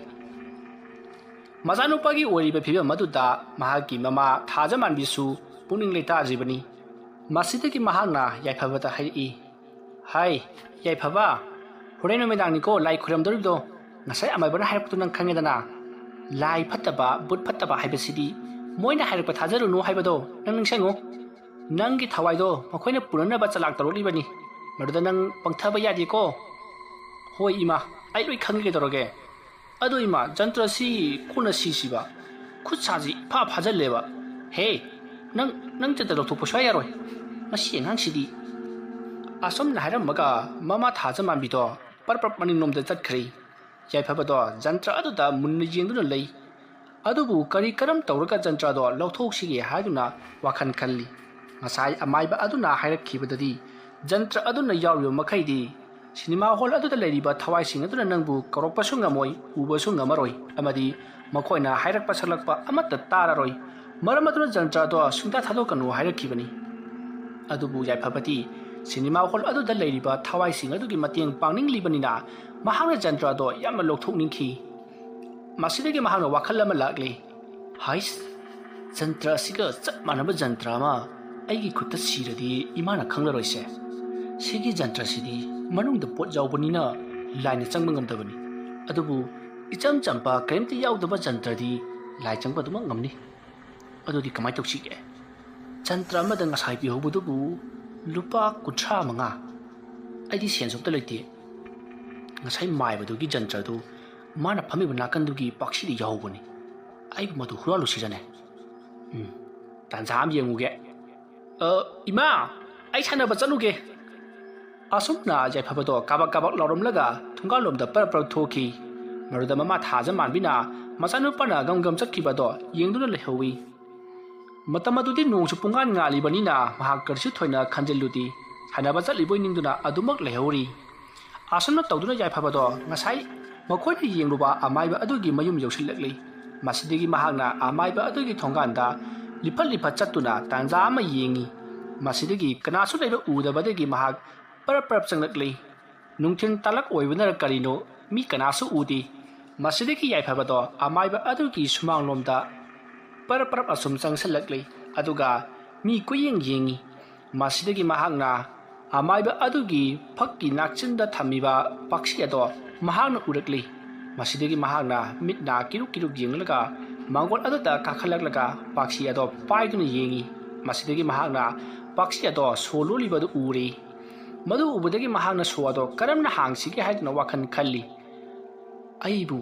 ꯃꯆꯥꯅꯨꯄꯥꯒꯤ ꯑꯣꯏꯔꯤꯕ ꯐꯤꯕꯝ ꯑꯗꯨꯗ ꯃꯍꯥꯛꯀꯤ ꯃꯃꯥ ꯊꯥꯖꯃꯥꯟꯕꯤꯁꯨ ꯄꯨꯛꯅꯤꯡ ꯂꯩꯇꯥꯗ꯭ꯔꯤꯕꯅꯤ꯫ ꯃꯁꯤꯗꯒꯤ ꯃꯍꯥꯛꯅ ꯌꯥꯏꯐꯕꯗ ꯍꯥꯏꯔꯛꯏ, "ꯍꯥꯏ, ꯌꯥꯏꯐꯕ, ꯍꯣꯔꯦꯟ ꯅꯨꯃꯤꯗꯥꯡꯅꯤꯀꯣ ꯂꯥꯏ ꯈꯨꯔꯝꯗꯧꯔꯤꯕꯗꯣ꯫ ꯉꯁꯥꯏ ꯑꯃꯥꯏꯕꯅ ꯍꯥꯏꯔꯛꯄꯗꯣ ꯅꯪ ꯈꯪꯉꯦꯗꯅ꯫ ꯂꯥꯏ ꯐꯠꯇꯕ, ꯚꯨꯠ ꯐꯠꯇꯕ ꯍꯥꯏꯕꯁꯤꯗꯤ ꯃꯣꯏꯅ ꯍꯥꯏꯔꯛꯄ ꯊꯥꯖꯔꯨꯅꯨ ꯍꯥꯏꯕꯗꯣ ꯅꯪ ꯅꯤꯡꯁꯤꯡꯉꯨ꯫ ꯅꯪꯒꯤ ꯊꯋꯥꯏꯗꯣ ꯃꯈꯣꯏꯅ ꯄꯨꯅꯅꯕ ꯆꯂꯥꯛ ꯇꯧꯔꯛꯂꯤꯕꯅꯤ꯫ ꯃꯗꯨꯗ ꯅꯪ ꯄꯪꯊꯕ ꯌꯥꯗꯦꯀꯣ"꯫ "ꯍꯣꯏ ꯏꯃꯥ, ꯑꯩ ꯂꯣꯏ ꯈꯪꯉꯦ, ꯀꯩꯗꯧꯔꯒꯦ? ꯑꯗꯣ ꯏꯃꯥ, ꯖꯟꯇ꯭ꯔꯁꯤ ꯀꯣꯟꯅ ꯁꯤꯁꯤꯕ? ꯈꯨꯠ ꯁꯥꯁꯤ ꯏꯐꯥ ꯐꯥꯖꯜꯂꯦꯕ"꯫ "ꯍꯦ, ꯅꯪ, ꯅꯪ ꯖꯟꯇ꯭ꯔ ꯂꯧꯊꯣꯛꯄ ꯁꯨꯡꯌꯥ ꯌꯥꯔꯣꯏ꯫ ꯃꯁꯤ ꯑꯉꯥꯡꯁꯤꯗꯤ"꯫ ꯑꯁꯨꯝꯅ ꯍꯥꯏꯔꯝꯃꯒ ꯃꯃꯥ ꯊꯥꯖꯃꯥꯟꯕꯤꯗꯣ ꯄꯔꯞ ꯄꯔꯞ ꯃꯅꯤꯡꯂꯣꯝꯗ ꯆꯠꯈ꯭ꯔꯦ꯫ ꯌꯥꯏꯐꯕꯗꯣ ꯖꯟꯇ꯭ꯔ ꯑꯗꯨꯗ ꯃꯨꯟꯅ ꯌꯦꯡꯗꯨꯅ ꯂꯩ꯫ ꯑꯗꯨꯕꯨ ꯀꯔꯤ ꯀꯔꯝ ꯇꯧꯔꯒ ꯖꯟꯇ꯭ꯔꯗꯣ ꯂꯧꯊꯣꯛꯁꯤꯒꯦ ꯍꯥꯏꯗꯨꯅ ꯋꯥꯈꯜ ꯈꯜꯂꯤ꯫ ꯉꯁꯥꯏ ꯑꯃꯥꯏꯕ ꯑꯗꯨꯅ ꯍꯥꯏꯔꯛꯈꯤꯕꯗꯗꯤ ꯖꯟꯇ꯭ꯔ ꯑꯗꯨꯅ ꯌꯥꯎꯔꯤꯕ ꯃꯈꯩꯗꯤ ꯁꯤꯅꯦꯃꯥ ꯍꯣꯜ ꯑꯗꯨꯗ ꯂꯩꯔꯤꯕ ꯊꯋꯥꯏꯁꯤꯡ ꯑꯗꯨꯅ ꯅꯪꯕꯨ ꯀꯧꯔꯛꯄꯁꯨ ꯉꯝꯃꯣꯏ, ꯎꯕꯁꯨ ꯉꯝꯃꯔꯣꯏ ꯑꯃꯗꯤ ꯃꯈꯣꯏꯅ ꯍꯥꯏꯔꯛꯄ ꯁꯛꯂꯛꯄ ꯑꯃꯠꯇ ꯇꯥꯔꯔꯣꯏ꯫ ꯃꯔꯝ ꯑꯗꯨꯅ ꯖꯟꯇ꯭ꯔꯗꯣ ꯁꯨꯡꯇꯥ ꯊꯥꯗꯣꯛꯀꯅꯨ ꯍꯥꯏꯔꯛꯈꯤꯕꯅꯤ꯫ ꯑꯗꯨꯕꯨ ꯌꯥꯏꯐꯕꯗꯤ ꯁꯤꯅꯦꯃꯥ ꯍꯣꯜ ꯑꯗꯨꯗ ꯂꯩꯔꯤꯕ ꯊꯋꯥꯏꯁꯤꯡ ꯑꯗꯨꯒꯤ ꯃꯇꯦꯡ ꯄꯥꯡꯅꯤꯡꯂꯤꯕꯅꯤꯅ ꯃꯍꯥꯛꯅ ꯖꯟꯇ꯭ꯔꯗꯣ ꯌꯥꯝꯅ ꯂꯧꯊꯣꯛꯅꯤꯡꯈꯤ꯫ ꯃꯁꯤꯗꯒꯤ ꯃꯍꯥꯛꯅ ꯋꯥꯈꯜ ꯑꯃ ꯂꯥꯛꯂꯤ꯫ ꯍꯥꯏꯁ, ꯖꯟꯇ꯭ꯔ ꯑꯁꯤꯒ ꯆꯞ ꯃꯥꯟꯅꯕ ꯖꯟꯇ꯭ꯔ ꯑꯃ ꯑꯩꯒꯤ ꯈꯨꯠꯇ ꯁꯤꯔꯗꯤ ꯏꯃꯥꯅ ꯈꯪꯂꯔꯣꯏꯁꯦ꯫ ꯁꯤꯒꯤ ꯖꯟꯇ꯭ꯔꯁꯤꯗꯤ ꯃꯅꯨꯡꯗ ꯄꯣꯠ ꯌꯥꯎꯕꯅꯤꯅ ꯂꯥꯏꯅ ꯆꯪꯕ ꯉꯝꯗꯕꯅꯤ꯫ ꯑꯗꯨꯕꯨ ꯏꯆꯝ ꯆꯝꯕ ꯀꯔꯤꯝꯇ ꯌꯥꯎꯗꯕ ꯖꯟꯇ꯭ꯔꯗꯤ ꯂꯥꯏ ꯆꯪꯕ ꯑꯗꯨꯃꯛ ꯉꯝꯅꯤ꯫ ꯑꯗꯨꯗꯤ ꯀꯃꯥꯏꯅ ꯇꯧꯁꯤꯒꯦ? ꯖꯟꯇ꯭ꯔ ꯑꯃꯗ ꯉꯁꯥꯏ ꯄꯤꯍꯧꯕꯗꯨꯕꯨ ꯂꯨꯄꯥ ꯀꯨꯟꯊ꯭ꯔꯥ ꯃꯉꯥ꯫ ꯑꯩꯗꯤ ꯁꯦꯟꯁꯨ ꯑꯝꯇ ꯂꯩꯇꯦ꯫ ꯉꯁꯥꯏ ꯃꯥꯏꯕꯗꯨꯒꯤ ꯖꯟꯇ꯭ꯔꯗꯨ ꯃꯥꯅ ꯐꯝꯃꯤꯕ ꯅꯥꯀꯟꯗꯨꯒꯤ ꯄꯥꯛꯁꯤꯗ ꯌꯥꯎꯍꯧꯕꯅꯤ꯫ ꯑꯩꯕꯨ ꯃꯗꯨ ꯍꯨꯔꯥꯜꯂꯨꯁꯤꯔꯅꯦ? ꯎꯝ, ꯇꯥꯟꯖꯥ ꯑꯃ ꯌꯦꯡꯉꯨꯒꯦ꯫ "ꯑ, ꯏꯃꯥ, ꯑꯩ ꯁꯥꯟꯅꯕ ꯆꯠꯂꯨꯒꯦ꯫" ꯑꯁꯨꯝꯅ ꯌꯥꯏꯐꯕꯗꯣ ꯀꯥꯕꯛ ꯀꯥꯕꯛ ꯂꯥꯎꯔꯝꯂꯒ ꯊꯣꯡꯒꯥꯜꯂꯣꯝꯗ ꯄꯔꯞ ꯄꯔꯞ ꯊꯣꯛꯈꯤ꯫ ꯃꯗꯨꯗ ꯃꯃꯥ ꯊꯥꯖ ꯃꯥꯟꯕꯤꯅ ꯃꯆꯥꯅꯨꯄꯥꯅ ꯒꯝ ꯒꯝ ꯆꯠꯈꯤꯕꯗꯣ ꯌꯦꯡꯗꯨꯅ ꯂꯩꯍꯧꯏ꯫ ꯃꯇꯝ ꯑꯗꯨꯗꯤ ꯅꯣꯡꯁꯨ ꯄꯨꯡꯉꯥꯟ ꯉꯥꯜꯂꯤꯕꯅꯤꯅ ꯃꯍꯥꯛ ꯀꯔꯤꯁꯨ ꯊꯣꯏꯅ ꯈꯟꯖꯤꯜꯂꯨꯗꯦ꯫ ꯁꯥꯟꯅꯕ ꯆꯠꯂꯤꯕꯣꯏ ꯅꯤꯡꯗꯨꯅ ꯑꯗꯨꯃꯛ ꯂꯩꯍꯧꯔꯤ꯫ ꯑꯁꯨꯝꯅ ꯇꯧꯗꯨꯅ ꯌꯥꯏꯐꯕꯗꯣ ꯉꯁꯥꯏ ꯃꯈꯣꯏꯅ ꯌꯦꯡꯂꯨꯕ ꯑꯃꯥꯏꯕ ꯑꯗꯨꯒꯤ ꯃꯌꯨꯝ ꯌꯧꯁꯤꯜꯂꯛꯂꯤ꯫ ꯃꯁꯤꯗꯒꯤ ꯃꯍꯥꯛꯅ ꯑꯃꯥꯏꯕ ꯑꯗꯨꯒꯤ ꯊꯣꯡꯒꯥꯟꯗ ꯂꯤꯐꯠ ꯂꯤꯐꯠ ꯆꯠꯇꯨꯅ ꯇꯥꯟꯖꯥ ꯑꯃ ꯌꯦꯡꯉꯤ꯫ ꯃꯁꯤꯗꯒꯤ ꯀꯅꯥꯁꯨ ꯂꯩꯕ ꯎꯗꯕꯗꯒꯤ ꯃꯍꯥꯛ ꯄꯔꯞ ꯄꯔꯞ ꯆꯪꯂꯛꯂꯤ꯫ ꯅꯨꯡꯊꯤꯜ ꯇꯥꯂꯛ ꯑꯣꯏꯕꯅꯔ ꯀꯔꯤꯅꯣ, ꯃꯤ ꯀꯅꯥꯁꯨ ꯎꯗꯦ꯫ ꯃꯁꯤꯗꯒꯤ ꯌꯥꯏꯐꯕꯗꯣ ꯑꯃꯥꯏꯕ ꯑꯗꯨꯒꯤ ꯁꯨꯃꯥꯡꯂꯣꯝꯗ ꯄꯔꯞ ꯄꯔꯞ ꯑꯁꯨꯝ ꯆꯪꯁꯤꯜꯂꯛꯂꯤ, ꯑꯗꯨꯒ ꯃꯤ ꯀꯨꯌꯦꯡ ꯌꯦꯡꯉꯤ꯫ ꯃꯁꯤꯗꯒꯤ ꯃꯍꯥꯛꯅ ꯑꯃꯥꯏꯕ ꯑꯗꯨꯒꯤ ꯐꯛꯀꯤ ꯅꯥꯛꯆꯤꯟꯗ ꯊꯝꯃꯤꯕ ꯄꯥꯛꯁꯤ ꯑꯗꯣ ꯃꯍꯥꯛꯅ ꯎꯔꯛꯂꯤ꯫ ꯃꯁꯤꯗꯒꯤ ꯃꯍꯥꯛꯅ ꯃꯤꯠ ꯅꯥ ꯀꯤꯔꯨꯛ ꯀꯤꯔꯨꯛ ꯌꯦꯡꯂꯒ ꯃꯥꯡꯒꯣꯜ ꯑꯗꯨꯗ ꯀꯥꯈꯠꯂꯛꯂꯒ ꯄꯥꯛꯁꯤ ꯑꯗꯣ ꯄꯥꯏꯗꯨꯅ ꯌꯦꯡꯉꯤ꯫ ꯃꯁꯤꯗꯒꯤ ꯃꯍꯥꯛꯅ ꯄꯥꯛꯁꯤ ꯑꯗꯣ ꯁꯣ ꯂꯣꯜꯂꯤꯕꯗꯨ ꯎꯔꯦ꯫ ꯃꯗꯨ ꯎꯕꯗꯒꯤ ꯃꯍꯥꯛꯅ ꯁꯣ ꯑꯗꯣ ꯀꯔꯝꯅ ꯍꯥꯡꯁꯤꯒꯦ ꯍꯥꯏꯗꯨꯅ ꯋꯥꯈꯜ ꯈꯜꯂꯤ꯫ "ꯑꯩꯕꯨ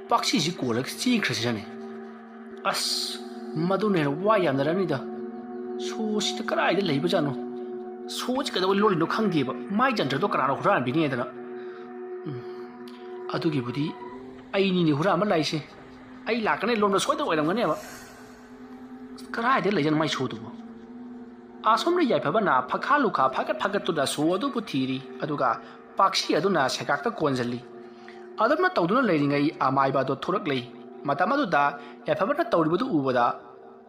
ꯄꯥꯛꯁꯤꯁꯤ ꯀꯣꯜꯂꯒ ꯆꯦꯟꯈ꯭ꯔꯁꯤꯔꯅꯦ? ꯑꯁ, ꯃꯗꯨꯅ ꯍꯦꯟꯅ ꯋꯥ ꯌꯥꯝꯅꯔꯅꯤꯗ꯫ ꯁꯣꯁꯤꯗ ꯀꯗꯥꯏꯗ ꯂꯩꯕꯖꯥꯠꯅꯣ? ꯁꯣꯁꯤ ꯀꯩꯗꯧꯕꯩ ꯂꯣꯜꯂꯤꯅꯣ ꯈꯪꯗꯦꯕ꯫ ꯃꯥꯏ ꯖꯟꯇ꯭ꯔꯗꯣ ꯀꯅꯥꯅ ꯍꯨꯔꯥꯟꯕꯤꯅꯦꯗꯅ?" ꯑꯗꯨꯒꯤꯕꯨꯗꯤ ꯑꯩꯅꯤꯅꯦ ꯍꯨꯔꯥꯟꯕ ꯂꯥꯛꯏꯁꯦ꯫ ꯑꯩ ꯂꯥꯛꯀꯅꯤ, ꯂꯣꯝꯗ ꯁꯣꯏꯗꯅ ꯑꯣꯏꯔꯝꯒꯅꯦꯕ꯫ ꯀꯗꯥꯏꯗ ꯂꯩꯖꯥꯠꯅꯣ ꯃꯥꯏ ꯁꯣꯗꯨꯕꯨ? ꯑꯁꯣꯝꯅ ꯌꯥꯏꯐꯕꯅ ꯐꯛꯈꯥ ꯂꯨꯈꯥ ꯐꯥꯒꯠ ꯐꯥꯒꯠꯇꯨꯅ ꯁꯣ ꯑꯗꯨꯕꯨ ꯊꯤꯔꯤ, ꯑꯗꯨꯒ ꯄꯥꯛꯁꯤ ꯑꯗꯨꯅ ꯁꯦꯒꯥꯛꯇ ꯀꯣꯟꯁꯤꯜꯂꯤ꯫ ꯑꯗꯨꯝꯅ ꯇꯧꯗꯨꯅ ꯂꯩꯔꯤꯉꯩ ꯑꯃꯥꯏꯕ ꯑꯗꯨ ꯊꯣꯔꯛꯂꯦ꯫ ꯃꯇꯝ ꯑꯗꯨꯗ ꯌꯥꯏꯐꯕꯅ ꯇꯧꯔꯤꯕꯗꯨ ꯎꯕꯗ,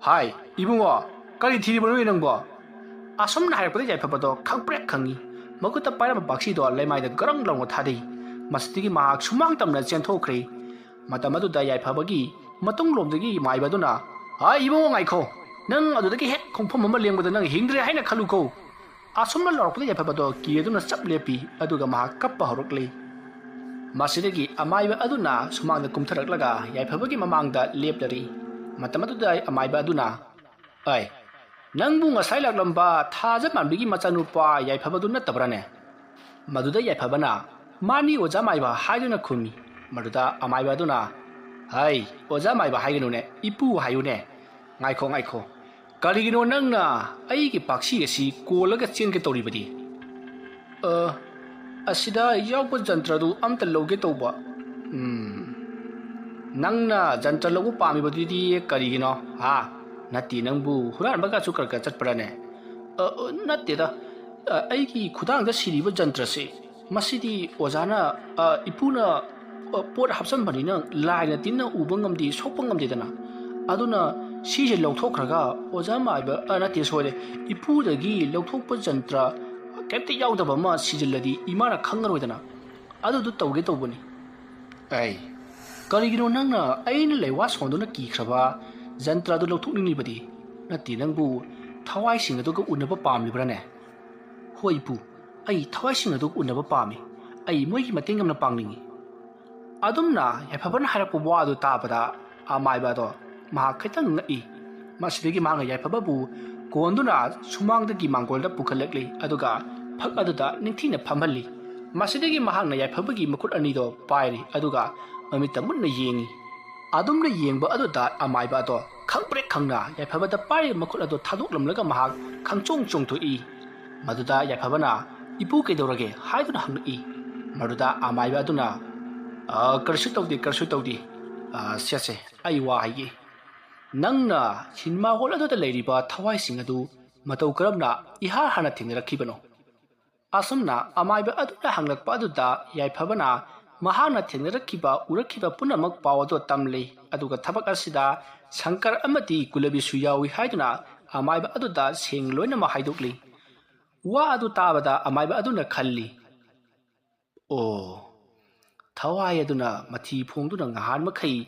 "ꯍꯥꯏ, ꯏꯕꯨꯡꯉꯣ, ꯀꯔꯤ ꯊꯤꯔꯤꯕꯅꯣ ꯅꯪꯕꯣ?" ꯑꯁꯨꯝꯅ ꯍꯥꯏꯔꯛꯄꯗ ꯌꯥꯏꯐꯕꯗꯣ ꯈꯪꯄ꯭ꯔꯦꯛ ꯈꯪꯉꯤ꯫ ꯃꯈꯨꯠꯇ ꯄꯥꯏꯔꯝꯕ ꯄꯥꯛꯁꯤꯗꯣ ꯂꯩꯃꯥꯏꯗ ꯒꯔꯪ ꯂꯥꯎꯅ ꯊꯥꯗꯩ꯫ ꯃꯁꯤꯗꯒꯤ ꯃꯍꯥꯛ ꯁꯨꯃꯥꯡ ꯇꯝꯅ ꯆꯦꯟꯊꯣꯛꯈ꯭ꯔꯦ꯫ ꯃꯇꯝ ꯑꯗꯨꯗ ꯌꯥꯏꯐꯕꯒꯤ ꯃꯇꯨꯡꯂꯣꯝꯗꯒꯤ ꯃꯥꯏꯕ ꯑꯗꯨꯅ, "ꯍꯥꯏ, ꯏꯕꯨꯡꯉꯣ, ꯉꯥꯏꯈꯣ꯫ ꯅꯪ ꯑꯗꯨꯗꯒꯤ ꯍꯦꯛ ꯈꯣꯡꯐꯝ ꯑꯃ ꯂꯦꯡꯕꯗ ꯅꯪ ꯍꯤꯡꯗ꯭ꯔꯦ ꯍꯥꯏꯅ ꯈꯜꯂꯨꯀꯣ꯫ ꯑꯁꯨꯝꯅ ꯂꯥꯎꯔꯛꯄꯗ ꯌꯥꯏꯐꯕꯗꯣ ꯀꯤꯔꯗꯨꯅ ꯆꯞ ꯂꯦꯞꯄꯤ, ꯑꯗꯨꯒ ꯃꯍꯥꯛ ꯀꯞꯄ ꯍꯧꯔꯛꯂꯤ꯫ ꯃꯁꯤꯗꯒꯤ ꯑꯃꯥꯏꯕ ꯑꯗꯨꯅ ꯁꯨꯃꯥꯡꯗ ꯀꯨꯝꯊꯔꯛꯂꯒ ꯌꯥꯏꯐꯕꯒꯤ ꯃꯃꯥꯡꯗ ꯂꯦꯞꯂꯔꯤ꯫ ꯃꯇꯝ ꯑꯗꯨꯗ ꯑꯃꯥꯏꯕ ꯑꯗꯨꯅ, "ꯑꯩ, ꯅꯪꯕꯨ ꯉꯁꯥꯏ ꯂꯥꯛꯂꯝꯕ ꯊꯥꯖ ꯃꯥꯟꯕꯤꯒꯤ ꯃꯆꯥꯅꯨꯄꯥ ꯌꯥꯏꯐꯕꯗꯨ ꯅꯠꯇꯕ꯭ꯔꯥꯅꯦ?" ꯃꯗꯨꯗ ꯌꯥꯏꯐꯕꯅ, "ꯃꯥꯅꯤ, ꯑꯣꯖꯥ ꯃꯥꯏꯕ" ꯍꯥꯏꯗꯨꯅ ꯈꯨꯝꯃꯤ꯫ ꯃꯗꯨꯗ ꯑꯃꯥꯏꯕ ꯑꯗꯨꯅ, "ꯍꯩ, ꯑꯣꯖꯥ ꯃꯥꯏꯕ ꯍꯥꯏꯒꯅꯨꯅꯦ, ꯏꯄꯨ ꯍꯥꯏꯌꯨꯅꯦ꯫ ꯉꯥꯏꯈꯣ, ꯉꯥꯏꯈꯣ꯫ ꯀꯔꯤꯒꯤꯅꯣ ꯅꯪꯅ ꯑꯩꯒꯤ ꯄꯥꯛꯁꯤ ꯑꯁꯤ ꯀꯣꯜꯂꯒ ꯆꯦꯟꯒꯦ ꯇꯧꯔꯤꯕꯗꯤ?" "ꯑ, ꯑꯁꯤꯗ ꯌꯥꯎꯕ ꯖꯟꯇ꯭ꯔꯗꯨ ꯑꯝꯇ ꯂꯧꯒꯦ ꯇꯧꯕ꯫" "ꯎꯝ, ꯅꯪꯅ ꯖꯟꯇ꯭ꯔ ꯂꯧꯕ ꯄꯥꯝꯃꯤꯕꯗꯨꯗꯤ ꯀꯔꯤꯒꯤꯅꯣ? ꯍꯥ? ꯅꯠꯇꯦ, ꯅꯪꯕꯨ ꯍꯨꯔꯥꯟꯕꯒꯁꯨ ꯈꯔ ꯈꯔ ꯆꯠꯄ꯭ꯔꯥꯅꯦ?" "ꯑ, ꯑ, ꯅꯠꯇꯦꯗ꯫ ꯑ, ꯑꯩꯒꯤ ꯈꯨꯗꯥꯡꯗ ꯁꯤꯔꯤꯕ ꯖꯟꯇ꯭ꯔꯁꯤ, ꯃꯁꯤꯗꯤ ꯑꯣꯖꯥꯅ, ꯑ, ꯏꯄꯨꯅ, ꯑ, ꯄꯣꯠ ꯍꯥꯞꯆꯟꯕꯅꯤꯅ ꯂꯥꯏꯅ ꯇꯤꯟꯅ ꯎꯕ ꯉꯝꯗꯦ, ꯁꯣꯛꯄ ꯉꯝꯗꯦꯗꯅ꯫ ꯑꯗꯨꯅ ꯁꯤꯁꯦ ꯂꯧꯊꯣꯛꯈ꯭ꯔꯒ ꯑꯣꯖꯥ ꯃꯥꯏꯕ, ꯑ, ꯅꯠꯇꯦ, ꯁꯣꯏꯔꯦ, ꯏꯄꯨꯗꯒꯤ ꯂꯧꯊꯣꯛꯄ ꯖꯟꯇ꯭ꯔ ꯀꯩꯝꯇ ꯌꯥꯎꯗꯕ ꯑꯃ ꯁꯤꯖꯤꯜꯂꯗꯤ ꯏꯃꯥꯅ ꯈꯪꯉꯔꯣꯏꯗꯅ꯫ ꯑꯗꯨꯗꯨ ꯇꯧꯒꯦ ꯇꯧꯕꯅꯤ꯫" "ꯑꯩ, ꯀꯔꯤꯒꯤꯅꯣ ꯅꯪꯅ ꯑꯩꯅ ꯂꯩꯋꯥ ꯁꯣꯟꯗꯨꯅ ꯀꯤꯈ꯭ꯔꯕ ꯖꯟꯇ꯭ꯔ ꯑꯗꯨ ꯂꯧꯊꯣꯛꯅꯤꯡꯂꯤꯕꯗꯤ? ꯅꯠꯇꯦ, ꯅꯪꯕꯨ ꯊꯋꯥꯏꯁꯤꯡ ꯑꯗꯨꯒ ꯎꯅꯕ ꯄꯥꯝꯂꯤꯕ꯭ꯔꯥꯅꯦ?" "ꯍꯣꯏ ꯏꯄꯨ, ꯑꯩ ꯊꯋꯥꯏꯁꯤꯡ ꯑꯗꯨꯒ ꯎꯅꯕ ꯄꯥꯝꯃꯤ꯫ ꯑꯩ ꯃꯣꯏꯒꯤ ꯃꯇꯦꯡ ꯌꯥꯝꯅ ꯄꯥꯡꯅꯤꯡꯏ꯫" ꯑꯗꯨꯝꯅ ꯌꯥꯏꯐꯕꯅ ꯍꯥꯏꯔꯛꯄ ꯋꯥ ꯑꯗꯨ ꯇꯥꯕꯗ ꯑꯃꯥꯏꯕ ꯑꯗꯣ ꯃꯍꯥꯛ ꯈꯤꯇꯪ ꯉꯛꯏ꯫ ꯃꯁꯤꯗꯒꯤ ꯃꯍꯥꯛꯅ ꯌꯥꯏꯐꯕꯕꯨ ꯀꯣꯟꯗꯨꯅ ꯁꯨꯃꯥꯡꯗꯒꯤ ꯃꯥꯡꯒꯣꯜꯗ ꯄꯨꯈꯠꯂꯛꯂꯤ, ꯑꯗꯨꯒ ꯐꯛ ꯑꯗꯨꯗ ꯅꯤꯡꯊꯤꯅ ꯐꯝꯍꯜꯂꯤ꯫ ꯃꯁꯤꯗꯒꯤ ꯃꯍꯥꯛꯅ ꯌꯥꯏꯐꯕꯒꯤ ꯃꯈꯨꯠ ꯑꯅꯤꯗꯣ ꯄꯥꯏꯔꯤ, ꯑꯗꯨꯒ ꯃꯃꯤꯠꯇ ꯃꯨꯟꯅ ꯌꯦꯡꯉꯤ꯫ ꯑꯗꯨꯝꯅ ꯌꯦꯡꯕ ꯑꯗꯨꯗ ꯑꯃꯥꯏꯕ ꯑꯗꯣ ꯈꯪꯄ꯭ꯔꯦꯛ ꯈꯪꯅ ꯌꯥꯏꯐꯕꯗ ꯄꯥꯏꯔꯤꯕ ꯃꯈꯨꯠ ꯑꯗꯣ ꯊꯥꯗꯣꯛꯂꯝꯂꯒ ꯃꯍꯥꯛ ꯈꯪꯆꯣꯡ ꯆꯣꯡꯊꯣꯛꯏ꯫ ꯃꯗꯨꯗ ꯌꯥꯏꯐꯕꯅ, "ꯏꯄꯨ ꯀꯩꯗꯧꯔꯒꯦ?" ꯍꯥꯏꯗꯨꯅ ꯍꯪꯂꯛꯏ꯫ ꯃꯗꯨꯗ ꯑꯃꯥꯏꯕ ꯑꯗꯨꯅ, "ꯑ, ꯀꯔꯤꯁꯨ ꯇꯧꯗꯦ, ꯀꯔꯤꯁꯨ ꯇꯧꯗꯦ꯫ ꯑ, ꯁꯦ, ꯁꯦ, ꯑꯩ ꯋꯥ ꯍꯥꯏꯒꯦ꯫ ꯅꯪꯅ ꯁꯤꯅꯦꯃꯥ ꯍꯣꯜ ꯑꯗꯨꯗ ꯂꯩꯔꯤꯕ ꯊꯋꯥꯏꯁꯤꯡ ꯑꯗꯨ ꯃꯇꯧ ꯀꯔꯝꯅ ꯏꯍꯥꯟ ꯍꯥꯟꯅ ꯊꯦꯡꯅꯔꯛꯈꯤꯕꯅꯣ?" ꯑꯁꯨꯝꯅ ꯑꯃꯥꯏꯕ ꯑꯗꯨꯅ ꯍꯪꯂꯛꯄ ꯑꯗꯨꯗ ꯌꯥꯏꯐꯕꯅ ꯃꯍꯥꯛꯅ ꯊꯦꯡꯅꯔꯛꯈꯤꯕ, ꯎꯔꯛꯈꯤꯕ ꯄꯨꯝꯅꯃꯛ ꯄꯥꯎ ꯑꯗꯨ ꯇꯝꯂꯤ꯫ ꯑꯗꯨꯒ ꯊꯕꯛ ꯑꯁꯤꯗ ꯁꯪꯀꯔ ꯑꯃꯗꯤ ꯀꯨꯂꯕꯤꯁꯨ ꯌꯥꯎꯏ ꯍꯥꯏꯗꯨꯅ ꯑꯃꯥꯏꯕ ꯑꯗꯨꯗ ꯁꯦꯡ ꯂꯣꯏꯅꯃꯛ ꯍꯥꯏꯗꯣꯛꯂꯤ꯫ ꯋꯥ ꯑꯗꯨ ꯇꯥꯕꯗ ꯑꯃꯥꯏꯕ ꯑꯗꯨꯅ ꯈꯜꯂꯤ, "ꯑꯣ, ꯊꯋꯥꯏ ꯑꯗꯨꯅ ꯃꯊꯤ ꯐꯣꯡꯗꯨꯅ ꯉꯍꯥꯟ ꯃꯈꯩ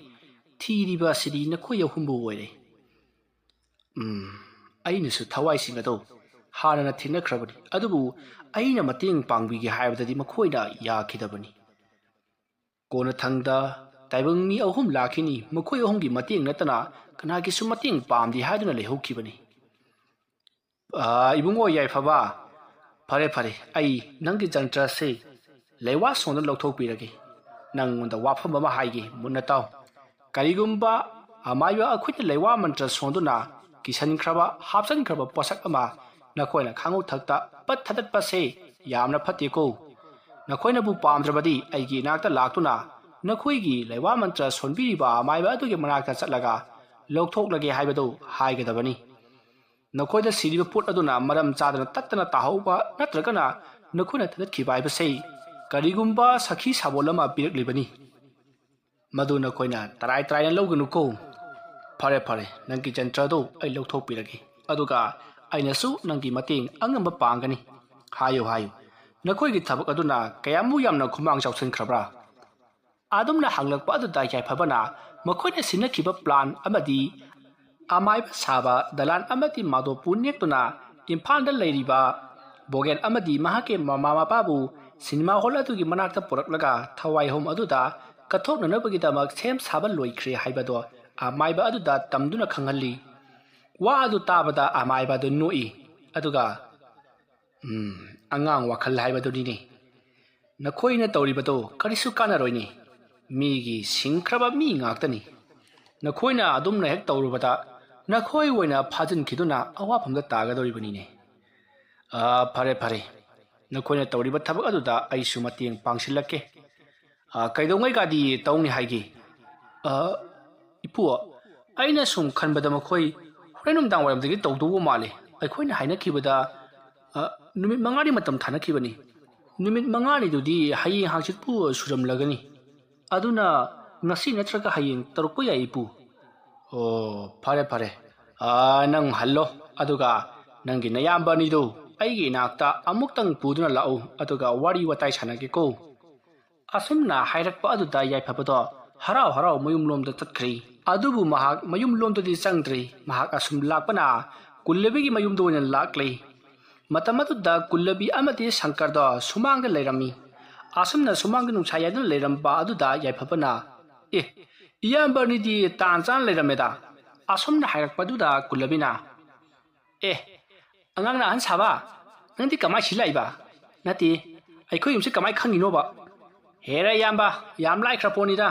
ꯊꯤꯔꯤꯕ ꯑꯁꯤꯗꯤ ꯅꯈꯣꯏ ꯑꯍꯨꯝꯕꯨ ꯑꯣꯏꯔꯦ꯫ ꯎꯝ, ꯑꯩꯅꯁꯨ ꯊꯋꯥꯏꯁꯤꯡ ꯑꯗꯨ ꯍꯥꯟꯅꯅ ꯊꯦꯡꯅꯈ꯭ꯔꯕꯅꯤ, ꯑꯗꯨꯕꯨ ꯑꯩꯅ ꯃꯇꯦꯡ ꯄꯥꯡꯕꯤꯒꯦ ꯍꯥꯏꯕꯗꯗꯤ ꯃꯈꯣꯏꯅ ꯌꯥꯈꯤꯗꯕꯅꯤ꯫ ꯀꯣꯟꯅꯊꯪꯗ ꯇꯥꯏꯕꯪ ꯃꯤ ꯑꯍꯨꯝ ꯂꯥꯛꯈꯤꯅꯤ, ꯃꯈꯣꯏ ꯑꯍꯨꯝꯒꯤ ꯃꯇꯦꯡ ꯅꯠꯇꯅ ꯀꯅꯥꯒꯤꯁꯨ ꯃꯇꯦꯡ ꯄꯥꯝꯗꯦ" ꯍꯥꯏꯗꯨꯅ ꯂꯩꯍꯧꯈꯤꯕꯅꯤ꯫ "ꯑꯥ, ꯏꯕꯨꯡꯉꯣ ꯌꯥꯏꯐꯕ, ꯐꯔꯦ, ꯐꯔꯦ, ꯑꯩ ꯅꯪꯒꯤ ꯖꯟꯇ꯭ꯔꯁꯦ ꯂꯩꯋꯥ ꯁꯣꯟꯗꯨꯅ ꯂꯧꯊꯣꯛꯄꯤꯔꯒꯦ꯫ ꯅꯪꯉꯣꯟꯗ ꯋꯥꯐꯝ ꯑꯃ ꯍꯥꯏꯒꯦ, ꯃꯨꯟꯅ ꯇꯥꯎ꯫ ꯀꯔꯤꯒꯨꯝꯕ ꯑꯃꯥꯏꯕ ꯑꯩꯈꯣꯏꯅ ꯂꯩꯋꯥ ꯃꯟꯇ꯭ꯔ ꯁꯣꯟꯗꯨꯅ ꯀꯤꯁꯟꯈ꯭ꯔꯕ, ꯍꯥꯞꯆꯟꯈ꯭ꯔꯕ ꯄꯣꯠꯁꯛ ꯑꯃ ꯅꯈꯣꯏꯅ ꯈꯥꯡꯉꯧꯊꯛꯇ ꯄꯠ ꯊꯥꯗꯠꯄꯁꯦ ꯌꯥꯝꯅ ꯐꯠꯇꯦꯀꯣ꯫ ꯅꯈꯣꯏꯅꯕꯨ ꯄꯥꯝꯗ꯭ꯔꯕꯗꯤ ꯑꯩꯒꯤ ꯏꯅꯥꯛꯇ ꯂꯥꯛꯇꯨꯅ ꯅꯈꯣꯏꯒꯤ ꯂꯩꯋꯥ ꯃꯟꯇ꯭ꯔ ꯁꯣꯟꯕꯤꯔꯤꯕ ꯑꯃꯥꯏꯕ ꯑꯗꯨꯒꯤ ꯃꯅꯥꯛꯇ ꯆꯠꯂꯒ ꯂꯧꯊꯣꯛꯂꯒꯦ ꯍꯥꯏꯕꯗꯨ ꯍꯥꯏꯒꯗꯕꯅꯤ꯫ ꯅꯈꯣꯏꯗ ꯁꯤꯔꯤꯕ ꯄꯣꯠ ꯑꯗꯨꯅ ꯃꯔꯝ ꯆꯥꯗꯅ ꯇꯠꯇꯅ ꯇꯥꯍꯧꯕ ꯅꯠꯇ꯭ꯔꯒꯅ ꯅꯈꯣꯏꯅ ꯊꯥꯗꯠꯈꯤꯕ ꯍꯥꯏꯕꯁꯤ ꯀꯔꯤꯒꯨꯝꯕ ꯁꯈꯤ ꯁꯥꯕꯣꯜ ꯑꯃ ꯄꯤꯔꯛꯂꯤꯕꯅꯤ꯫ ꯃꯗꯨ ꯅꯈꯣꯏꯅ ꯇꯔꯥꯏ ꯇꯔꯥꯏꯅ ꯂꯧꯒꯅꯨꯀꯣ꯫ ꯐꯔꯦ, ꯐꯔꯦ, ꯅꯪꯒꯤ ꯖꯟꯇ꯭ꯔꯗꯨ ꯑꯩ ꯂꯧꯊꯣꯛꯄꯤꯔꯒꯦ, ꯑꯗꯨꯒ ꯑꯩꯅꯁꯨ ꯅꯪꯒꯤ ꯃꯇꯦꯡ ꯑꯉꯝꯕ ꯄꯥꯡꯒꯅꯤ꯫ ꯍꯥꯏꯌꯨ, ꯍꯥꯏꯌꯨ, ꯅꯈꯣꯏꯒꯤ ꯊꯕꯛ ꯑꯗꯨꯅ ꯀꯌꯥꯃꯨꯛ ꯌꯥꯝꯅ ꯈꯨꯃꯥꯡ ꯆꯥꯎꯁꯤꯟꯈ꯭ꯔꯕ꯭ꯔꯥ?" ꯑꯗꯨꯝꯅ ꯍꯪꯂꯛꯄ ꯑꯗꯨꯗ ꯌꯥꯏꯐꯕꯅ ꯃꯈꯣꯏꯅ ꯁꯤꯟꯅꯈꯤꯕ ꯄ꯭ꯂꯥꯟ ꯑꯃꯗꯤ ꯑꯃꯥꯏꯕ ꯁꯥꯕ ꯗꯂꯥꯟ ꯑꯃꯗꯤ ꯃꯥꯗꯣꯄꯨ ꯅꯦꯛꯇꯨꯅ ꯏꯝꯐꯥꯜꯗ ꯂꯩꯔꯤꯕ ꯕꯣꯒꯦꯟ ꯑꯃꯗꯤ ꯃꯍꯥꯛꯀꯤ ꯃꯃꯥ ꯃꯄꯥꯕꯨ ꯁꯤꯅꯦꯃꯥ ꯍꯣꯜ ꯑꯗꯨꯒꯤ ꯃꯅꯥꯛꯇ ꯄꯨꯔꯛꯂꯒ ꯊꯋꯥꯏꯍꯨꯝ ꯑꯗꯨꯗ ꯀꯠꯊꯣꯛꯅꯅꯕꯒꯤꯗꯃꯛ ꯁꯦꯝ ꯁꯥꯕ ꯂꯣꯏꯈ꯭ꯔꯦ ꯍꯥꯏꯕꯗꯣ ꯑꯃꯥꯏꯕ ꯑꯗꯨꯗ ꯇꯝꯗꯨꯅ ꯈꯪꯍꯜꯂꯤ꯫ ꯋꯥ ꯑꯗꯨ ꯇꯥꯕꯗ ꯑꯃꯥꯏꯕ ꯑꯗꯨ ꯅꯣꯛꯏ, ꯑꯗꯨꯒ, "ꯎꯝ, ꯑꯉꯥꯡ ꯋꯥꯈꯜ ꯍꯥꯏꯕꯗꯨꯅꯤꯅꯦ꯫ ꯅꯈꯣꯏꯅ ꯇꯧꯔꯤꯕꯗꯣ ꯀꯔꯤꯁꯨ ꯀꯥꯟꯅꯔꯣꯏꯅꯦ꯫ ꯃꯤꯒꯤ ꯁꯤꯡꯈ꯭ꯔꯕ ꯃꯤ ꯉꯥꯛꯇꯅꯤ꯫ ꯅꯈꯣꯏꯅ ꯑꯗꯨꯝꯅ ꯍꯦꯛ ꯇꯧꯔꯨꯕꯗ ꯅꯈꯣꯏ ꯑꯣꯏꯅ ꯐꯥꯖꯤꯟꯈꯤꯗꯨꯅ ꯑꯋꯥꯐꯝꯗ ꯇꯥꯒꯗꯧꯔꯤꯕꯅꯤꯅꯦ꯫ ꯑꯥ, ꯐꯔꯦ, ꯐꯔꯦ꯫ ꯅꯈꯣꯏꯅ ꯇꯧꯔꯤꯕ ꯊꯕꯛ ꯑꯗꯨꯗ ꯑꯩꯁꯨ ꯃꯇꯦꯡ ꯄꯥꯡꯁꯤꯜꯂꯛꯀꯦ꯫ ꯑ, ꯀꯩꯗꯧꯉꯩꯒꯗꯤ ꯇꯧꯅꯤ ꯍꯥꯏꯒꯦ? ꯑ, ꯏꯄꯨ, ꯑꯩꯅ ꯁꯨꯝ ꯈꯟꯕꯗ ꯃꯈꯣꯏ ꯍꯣꯔꯦꯟ ꯅꯨꯡꯗꯥꯡ ꯋꯥꯏꯔꯝꯗꯒꯤ ꯇꯧꯗꯧꯕ ꯃꯥꯜꯂꯤ꯫ ꯑꯩꯈꯣꯏꯅ ꯍꯥꯏꯅꯈꯤꯕꯗ, ꯑ, ꯅꯨꯃꯤꯠ ꯃꯉꯥꯅꯤ ꯃꯇꯝ ꯊꯥꯅꯈꯤꯕꯅꯤ꯫ ꯅꯨꯃꯤꯠ ꯃꯉꯥꯅꯤꯗꯨꯗꯤ ꯍꯌꯦꯡ ꯍꯥꯡꯆꯤꯠꯄꯨ ꯁꯨꯔꯝꯂꯒꯅꯤ꯫ ꯑꯗꯨꯅ ꯉꯁꯤ ꯅꯠꯇ꯭ꯔꯒ ꯍꯌꯦꯡ ꯇꯧꯔꯛꯄ ꯌꯥꯏ, ꯏꯄꯨ꯫ ꯑꯣ, ꯐꯔꯦ, ꯐꯔꯦ꯫ ꯑ, ꯅꯪ ꯍꯜꯂꯣ, ꯑꯗꯨꯒ ꯅꯪꯒꯤ ꯅꯌꯥꯝꯕ ꯑꯅꯤꯗꯨ ꯑꯩꯒꯤ ꯏꯅꯥꯛꯇ ꯑꯃꯨꯛꯇꯪ ꯄꯨꯗꯨꯅ ꯂꯥꯛꯎ, ꯑꯗꯨꯒ ꯋꯥꯔꯤ ꯋꯥꯇꯥꯏ ꯁꯥꯟꯅꯒꯦꯀꯣ꯫ ꯑꯁꯨꯝꯅ ꯍꯥꯏꯔꯛꯄ ꯑꯗꯨꯗ ꯌꯥꯏꯐꯕꯗꯣ ꯍꯔꯥꯎ ꯍꯔꯥꯎ ꯃꯌꯨꯝꯂꯣꯝꯗ ꯆꯠꯈ꯭ꯔꯦ꯫ ꯑꯗꯨꯕꯨ ꯃꯍꯥꯛ ꯃꯌꯨꯝꯂꯣꯝꯗꯗꯤ ꯆꯪꯗ꯭ꯔꯦ꯫ ꯃꯍꯥꯛ ꯑꯁꯨꯝ ꯂꯥꯛꯄꯅ ꯀꯨꯜꯂꯕꯤꯒꯤ ꯃꯌꯨꯝꯗ ꯑꯣꯏꯅ ꯂꯥꯛꯂꯦ꯫ ꯃꯇꯝ ꯑꯗꯨꯗ ꯀꯨꯜꯂꯕꯤ ꯑꯃꯗꯤ ꯁꯪꯀꯔꯗꯣ ꯁꯨꯃꯥꯡꯗ ꯂꯩꯔꯝꯃꯤ꯫ ꯑꯁꯨꯝꯅ ꯁꯨꯃꯥꯡꯗ ꯅꯨꯡꯁꯥ ꯌꯥꯏꯗꯨꯅ ꯂꯩꯔꯝꯕ ꯑꯗꯨꯗ ꯌꯥꯏꯐꯕꯅ, "ꯑꯦ, ꯏꯌꯥꯝꯕ ꯑꯅꯤꯗꯤ ꯇꯥꯟ ꯆꯥꯅ ꯂꯩꯔꯝꯃꯦꯗ꯫ ꯑꯁꯨꯝꯅ ꯍꯥꯏꯔꯛꯄꯗꯨꯗ ꯀꯨꯜꯂꯕꯤꯅ, "ꯑꯦ, ꯑꯉꯥꯡꯅ ꯑꯍꯟ ꯁꯥꯕ, ꯅꯪꯗꯤ ꯀꯃꯥꯏ ꯁꯤ ꯂꯥꯛꯏꯕ? ꯅꯠꯇꯦ, ꯑꯩꯈꯣꯏ ꯌꯨꯝꯁꯤ ꯀꯃꯥꯏ ꯈꯪꯉꯤꯅꯣꯕ?" "ꯍꯦꯔꯥ ꯏꯌꯥꯝꯕ, ꯌꯥꯝ ꯂꯥꯏꯈ꯭ꯔ ꯄꯣꯠꯅꯤꯗ꯫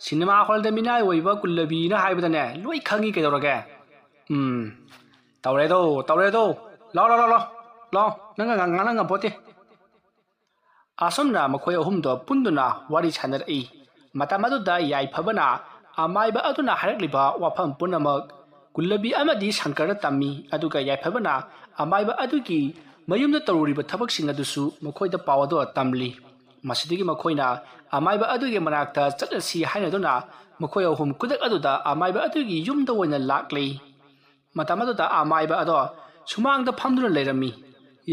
ꯁꯤꯅꯦꯃꯥ ꯍꯣꯜꯗ ꯃꯤꯅꯥꯏ ꯑꯣꯏꯕ ꯀꯨꯜꯂꯕꯤꯅ ꯍꯥꯏꯕꯗꯅꯦ ꯂꯣꯏ ꯈꯪꯉꯤ ꯀꯩꯗꯧꯔꯒꯦ?" "ꯎꯝ, ꯇꯧꯔꯦꯗꯣ, ꯇꯧꯔꯦꯗꯣ꯫ ꯂꯥꯎ, ꯂꯥꯎ, ꯂꯥꯎ, ꯂꯥꯎ꯫ ꯂꯥꯎ, ꯅꯪꯒ ꯉꯥꯡ-, ꯉꯥꯡꯅ ꯉꯝꯄꯣꯠꯇꯦ꯫" ꯑꯁꯨꯝꯅ ꯃꯈꯣꯏ ꯑꯍꯨꯝꯗꯣ ꯄꯨꯟꯗꯨꯅ ꯋꯥꯔꯤ ꯁꯥꯟꯅꯔꯛꯏ꯫ ꯃꯇꯝ ꯑꯗꯨꯗ ꯌꯥꯏꯐꯕꯅ ꯑꯃꯥꯏꯕ ꯑꯗꯨꯅ ꯍꯥꯏꯔꯛꯂꯤꯕ ꯋꯥꯐꯝ ꯄꯨꯝꯅꯃꯛ ꯀꯨꯜꯂꯕꯤ ꯑꯃꯗꯤ ꯁꯪꯀꯔꯗ ꯇꯝꯃꯤ, ꯑꯗꯨꯒ ꯌꯥꯏꯐꯕꯅ ꯑꯃꯥꯏꯕ ꯑꯗꯨꯒꯤ ꯃꯌꯨꯝꯗ ꯇꯧꯔꯨꯔꯤꯕ ꯊꯕꯛꯁꯤꯡ ꯑꯗꯨꯁꯨ ꯃꯈꯣꯏꯗ ꯄꯥꯎ ꯑꯗꯨ ꯇꯝꯂꯤ꯫ ꯃꯁꯤꯗꯒꯤ ꯃꯈꯣꯏꯅ ꯑꯃꯥꯏꯕ ꯑꯗꯨꯒꯤ ꯃꯅꯥꯛꯇ ꯆꯠꯂꯁꯤ ꯍꯥꯏꯅꯗꯨꯅ ꯃꯈꯣꯏ ꯑꯍꯨꯝ ꯈꯨꯗꯛ ꯑꯗꯨꯗ ꯑꯃꯥꯏꯕ ꯑꯗꯨꯒꯤ ꯌꯨꯝꯗ ꯑꯣꯏꯅ ꯂꯥꯛꯂꯤ꯫ ꯃꯇꯝ ꯑꯗꯨꯗ ꯑꯃꯥꯏꯕ ꯑꯗꯣ ꯁꯨꯃꯥꯡꯗ ꯐꯝꯗꯨꯅ ꯂꯩꯔꯝꯃꯤ꯫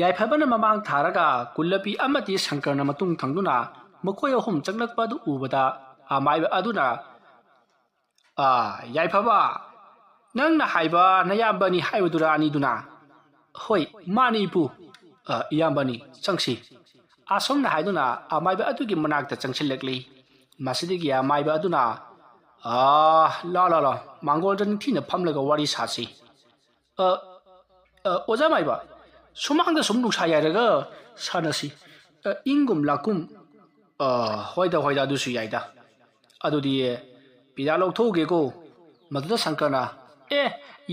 ꯌꯥꯏꯐꯕꯅ ꯃꯃꯥꯡ ꯊꯥꯔꯒ ꯀꯨꯜꯂꯕꯤ ꯑꯃꯗꯤ ꯁꯪꯀꯔꯅ ꯃꯇꯨꯡ ꯊꯪꯗꯨꯅ ꯃꯈꯣꯏ ꯑꯍꯨꯝ ꯆꯪꯂꯛꯄ ꯑꯗꯨ ꯎꯕꯗ ꯑꯃꯥꯏꯕ ꯑꯗꯨꯅ, "ꯑꯥ, ꯌꯥꯏꯐꯕ, ꯅꯪꯅ ꯍꯥꯏꯕ ꯅꯌꯥꯝꯕꯅꯤ ꯍꯥꯏꯕꯗꯨꯔꯥ ꯑꯅꯤꯗꯨꯅ?" "ꯍꯣꯏ, ꯃꯥꯅꯤ ꯏꯄꯨ꯫ ꯑ, ꯏꯌꯥꯝꯕꯅꯤ, ꯆꯪꯁꯤ꯫" ꯑꯁꯨꯝꯅ ꯍꯥꯏꯗꯨꯅ ꯑꯃꯥꯏꯕ ꯑꯗꯨꯒꯤ ꯃꯅꯥꯛꯇ ꯆꯪꯁꯤꯜꯂꯛꯂꯤ꯫ ꯃꯁꯤꯗꯒꯤ ꯑꯃꯥꯏꯕ ꯑꯗꯨꯅ, "ꯑꯥ, ꯂꯥ, ꯂꯥ, ꯂꯥ, ꯃꯥꯡꯒꯣꯜꯗ ꯅꯤꯡꯊꯤꯅ ꯐꯝꯂꯒ ꯋꯥꯔꯤ ꯁꯥꯁꯤ꯫ ꯑ, ꯑ, ꯑꯣꯖꯥ ꯃꯥꯏꯕ, ꯁꯨꯃꯥꯡꯗ ꯁꯨꯝ ꯅꯨꯡꯁꯥ ꯌꯥꯏꯔꯒ ꯁꯥꯟꯅꯁꯤ꯫ ꯑ, ꯏꯪꯒꯨꯝ ꯂꯥꯛꯀꯨꯝ꯫" "ꯑ, ꯍꯣꯏꯗ, ꯍꯣꯏꯗ, ꯑꯗꯨꯁꯨ ꯌꯥꯏꯗ꯫ ꯑꯗꯨꯗꯤ ꯄꯤꯔꯥ ꯂꯧꯊꯣꯛꯎꯒꯦꯀꯣ꯫" ꯃꯗꯨꯗ ꯁꯪꯀꯔꯅ, "ꯑꯦ,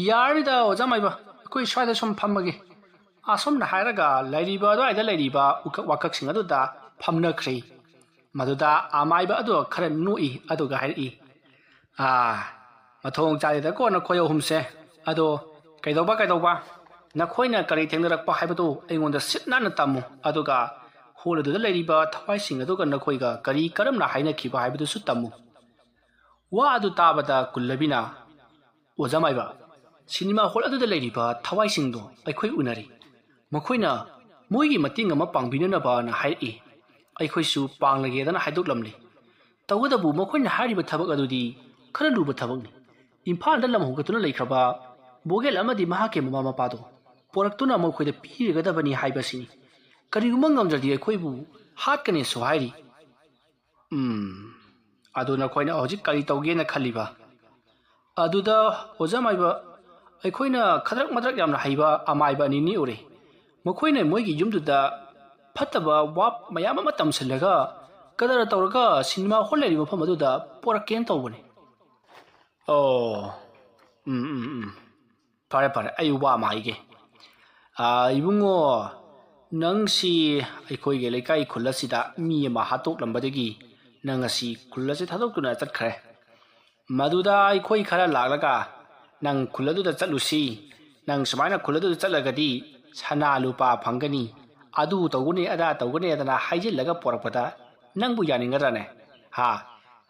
ꯌꯥꯔꯅꯤꯗ ꯑꯣꯖꯥ ꯃꯥꯏꯕ, ꯑꯩꯈꯣꯏ ꯁ꯭ꯋꯥꯏꯗ ꯁꯨꯝ ꯐꯝꯃꯒꯦ꯫" ꯑꯁꯨꯝꯅ ꯍꯥꯏꯔꯒ ꯂꯩꯔꯤꯕ ꯑꯗꯨꯋꯥꯏꯗ ꯂꯩꯔꯤꯕ ꯎꯀꯛ ꯋꯥꯀꯛꯁꯤꯡ ꯑꯗꯨꯗ ꯐꯝꯅꯈ꯭ꯔꯦ꯫ ꯃꯗꯨꯗ ꯑꯃꯥꯏꯕ ꯑꯗꯨ ꯈꯔ ꯅꯣꯛꯏ, ꯑꯗꯨꯒ ꯍꯥꯏꯔꯛꯏ, "ꯑꯥ, ꯃꯊꯣꯡ ꯆꯥꯗꯦꯗꯀꯣ ꯅꯈꯣꯏ ꯑꯍꯨꯝꯁꯦ꯫ ꯑꯗꯣ ꯀꯩꯗꯧꯕ, ꯀꯩꯗꯧꯕ? ꯅꯈꯣꯏꯅ ꯀꯔꯤ ꯊꯦꯡꯅꯔꯛꯄ ꯍꯥꯏꯕꯗꯨ ꯑꯩꯉꯣꯟꯗ ꯁꯤꯠ ꯅꯥꯟꯅ ꯇꯝꯃꯨ, ꯑꯗꯨꯒ ꯍꯣꯜ ꯑꯗꯨꯗ ꯂꯩꯔꯤꯕ ꯊꯋꯥꯏꯁꯤꯡ ꯑꯗꯨꯒ ꯅꯈꯣꯏꯒ ꯀꯔꯤ ꯀꯔꯝꯅ ꯍꯥꯏꯅꯈꯤꯕ ꯍꯥꯏꯕꯗꯨꯁꯨ ꯇꯝꯃꯨ꯫" ꯋꯥ ꯑꯗꯨ ꯇꯥꯕꯗ ꯀꯨꯜꯂꯕꯤꯅ, "ꯑꯣꯖꯥ ꯃꯥꯏꯕ, ꯁꯤꯅꯦꯃꯥ ꯍꯣꯜ ꯑꯗꯨꯗ ꯂꯩꯔꯤꯕ ꯊꯋꯥꯏꯁꯤꯡꯗꯣ ꯑꯩꯈꯣꯏ ꯎꯅꯔꯤ꯫ ꯃꯈꯣꯏꯅ ꯃꯣꯏꯒꯤ ꯃꯇꯦꯡ ꯑꯃ ꯄꯥꯡꯕꯤꯅꯅꯕꯅ ꯍꯥꯏꯔꯛꯏ꯫ ꯑꯩꯈꯣꯏꯁꯨ ꯄꯥꯡꯂꯒꯦꯗꯅ ꯍꯥꯏꯗꯣꯛꯂꯝꯂꯤ꯫ ꯇꯧꯕꯇꯕꯨ ꯃꯈꯣꯏꯅ ꯍꯥꯏꯔꯤꯕ ꯊꯕꯛ ꯑꯗꯨꯗꯤ ꯈꯔ ꯂꯨꯕ ꯊꯕꯛꯅꯤ꯫ ꯏꯝꯐꯥꯜꯗ ꯂꯝ ꯍꯣꯡꯒꯠꯇꯨꯅ ꯂꯩꯈ꯭ꯔꯕ ꯕꯣꯒꯦꯜ ꯑꯃꯗꯤ ꯃꯍꯥꯛꯀꯤ ꯃꯃꯥ ꯃꯄꯥꯗꯣ ꯄꯣꯔꯛꯇꯨꯅ ꯃꯈꯣꯏꯗ ꯄꯤꯔꯒꯗꯕꯅꯤ ꯍꯥꯏꯕꯁꯤꯅꯤ꯫ ꯀꯔꯤꯒꯨꯝꯕ ꯉꯝꯗ꯭ꯔꯗꯤ ꯑꯩꯈꯣꯏꯕꯨ ꯍꯥꯠꯀꯅꯤꯁꯨ ꯍꯥꯏꯔꯤ꯫" "ꯎꯝ, ꯑꯗꯨ ꯅꯈꯣꯏꯅ ꯍꯧꯖꯤꯛ ꯀꯔꯤ ꯇꯧꯒꯦꯅ ꯈꯜꯂꯤꯕ?" ꯑꯗꯨꯗ ꯑꯣꯖꯥ ꯃꯥꯏꯕ, ꯑꯩꯈꯣꯏꯅ ꯈꯗ꯭ꯔꯛ ꯃꯗ꯭ꯔꯛ ꯌꯥꯝꯅ ꯍꯩꯕ ꯑꯃꯥꯏꯕ ꯑꯅꯤ ꯅꯦꯛꯎꯔꯦ꯫ ꯃꯈꯣꯏꯅ ꯃꯣꯏꯒꯤ ꯌꯨꯝꯗꯨꯗ ꯐꯠꯇꯕ ꯋꯥ ꯃꯌꯥꯝ ꯑꯃ ꯇꯝꯁꯤꯜꯂꯒ ꯀꯗꯔ ꯇꯧꯔꯒ ꯁꯤꯅꯦꯃꯥ ꯍꯣꯜ ꯂꯩꯔꯤꯕ ꯃꯐꯝ ꯑꯗꯨꯗ ꯄꯣꯔꯛꯀꯦꯅ ꯇꯧꯕꯅꯤ꯫ "ꯑꯣ, ꯎꯝ, ꯎꯝ, ꯎꯝ꯫ ꯐꯔꯦ, ꯐꯔꯦ, ꯑꯩ ꯋꯥ ꯑꯃ ꯍꯥꯏꯒꯦ꯫ ꯑꯥ, ꯏꯕꯨꯡꯉꯣ, ꯅꯪꯁꯤ ꯑꯩꯈꯣꯏꯒꯤ ꯂꯩꯀꯥꯏ ꯈꯨꯜ ꯑꯁꯤꯗ ꯃꯤ ꯑꯃ ꯍꯥꯠꯇꯣꯛꯂꯝꯕꯗꯒꯤ ꯅꯪ ꯉꯁꯤ ꯈꯨꯜ ꯑꯁꯤ ꯊꯥꯗꯣꯛꯇꯨꯅ ꯆꯠꯈ꯭ꯔꯦ꯫ ꯃꯗꯨꯗ ꯑꯩꯈꯣꯏ ꯈꯔ ꯂꯥꯛꯂꯒ ꯅꯪ ꯈꯨꯜ ꯑꯗꯨꯗ ꯆꯠꯂꯨꯁꯤ, ꯅꯪ ꯁꯨꯃꯥꯏꯅ ꯈꯨꯜ ꯑꯗꯨꯗ ꯆꯠꯂꯒꯗꯤ ꯁꯅꯥ ꯂꯨꯄꯥ ꯐꯪꯒꯅꯤ, ꯑꯗꯨ ꯇꯧꯒꯅꯤ, ꯑꯗꯥ ꯇꯧꯒꯅꯤ" ꯑꯗꯅ ꯍꯥꯏꯖꯤꯜꯂꯒ ꯄꯣꯔꯛꯄꯗ ꯅꯪꯕꯨ ꯌꯥꯅꯤꯡꯒꯗ꯭ꯔꯅꯦ? ꯍꯥ?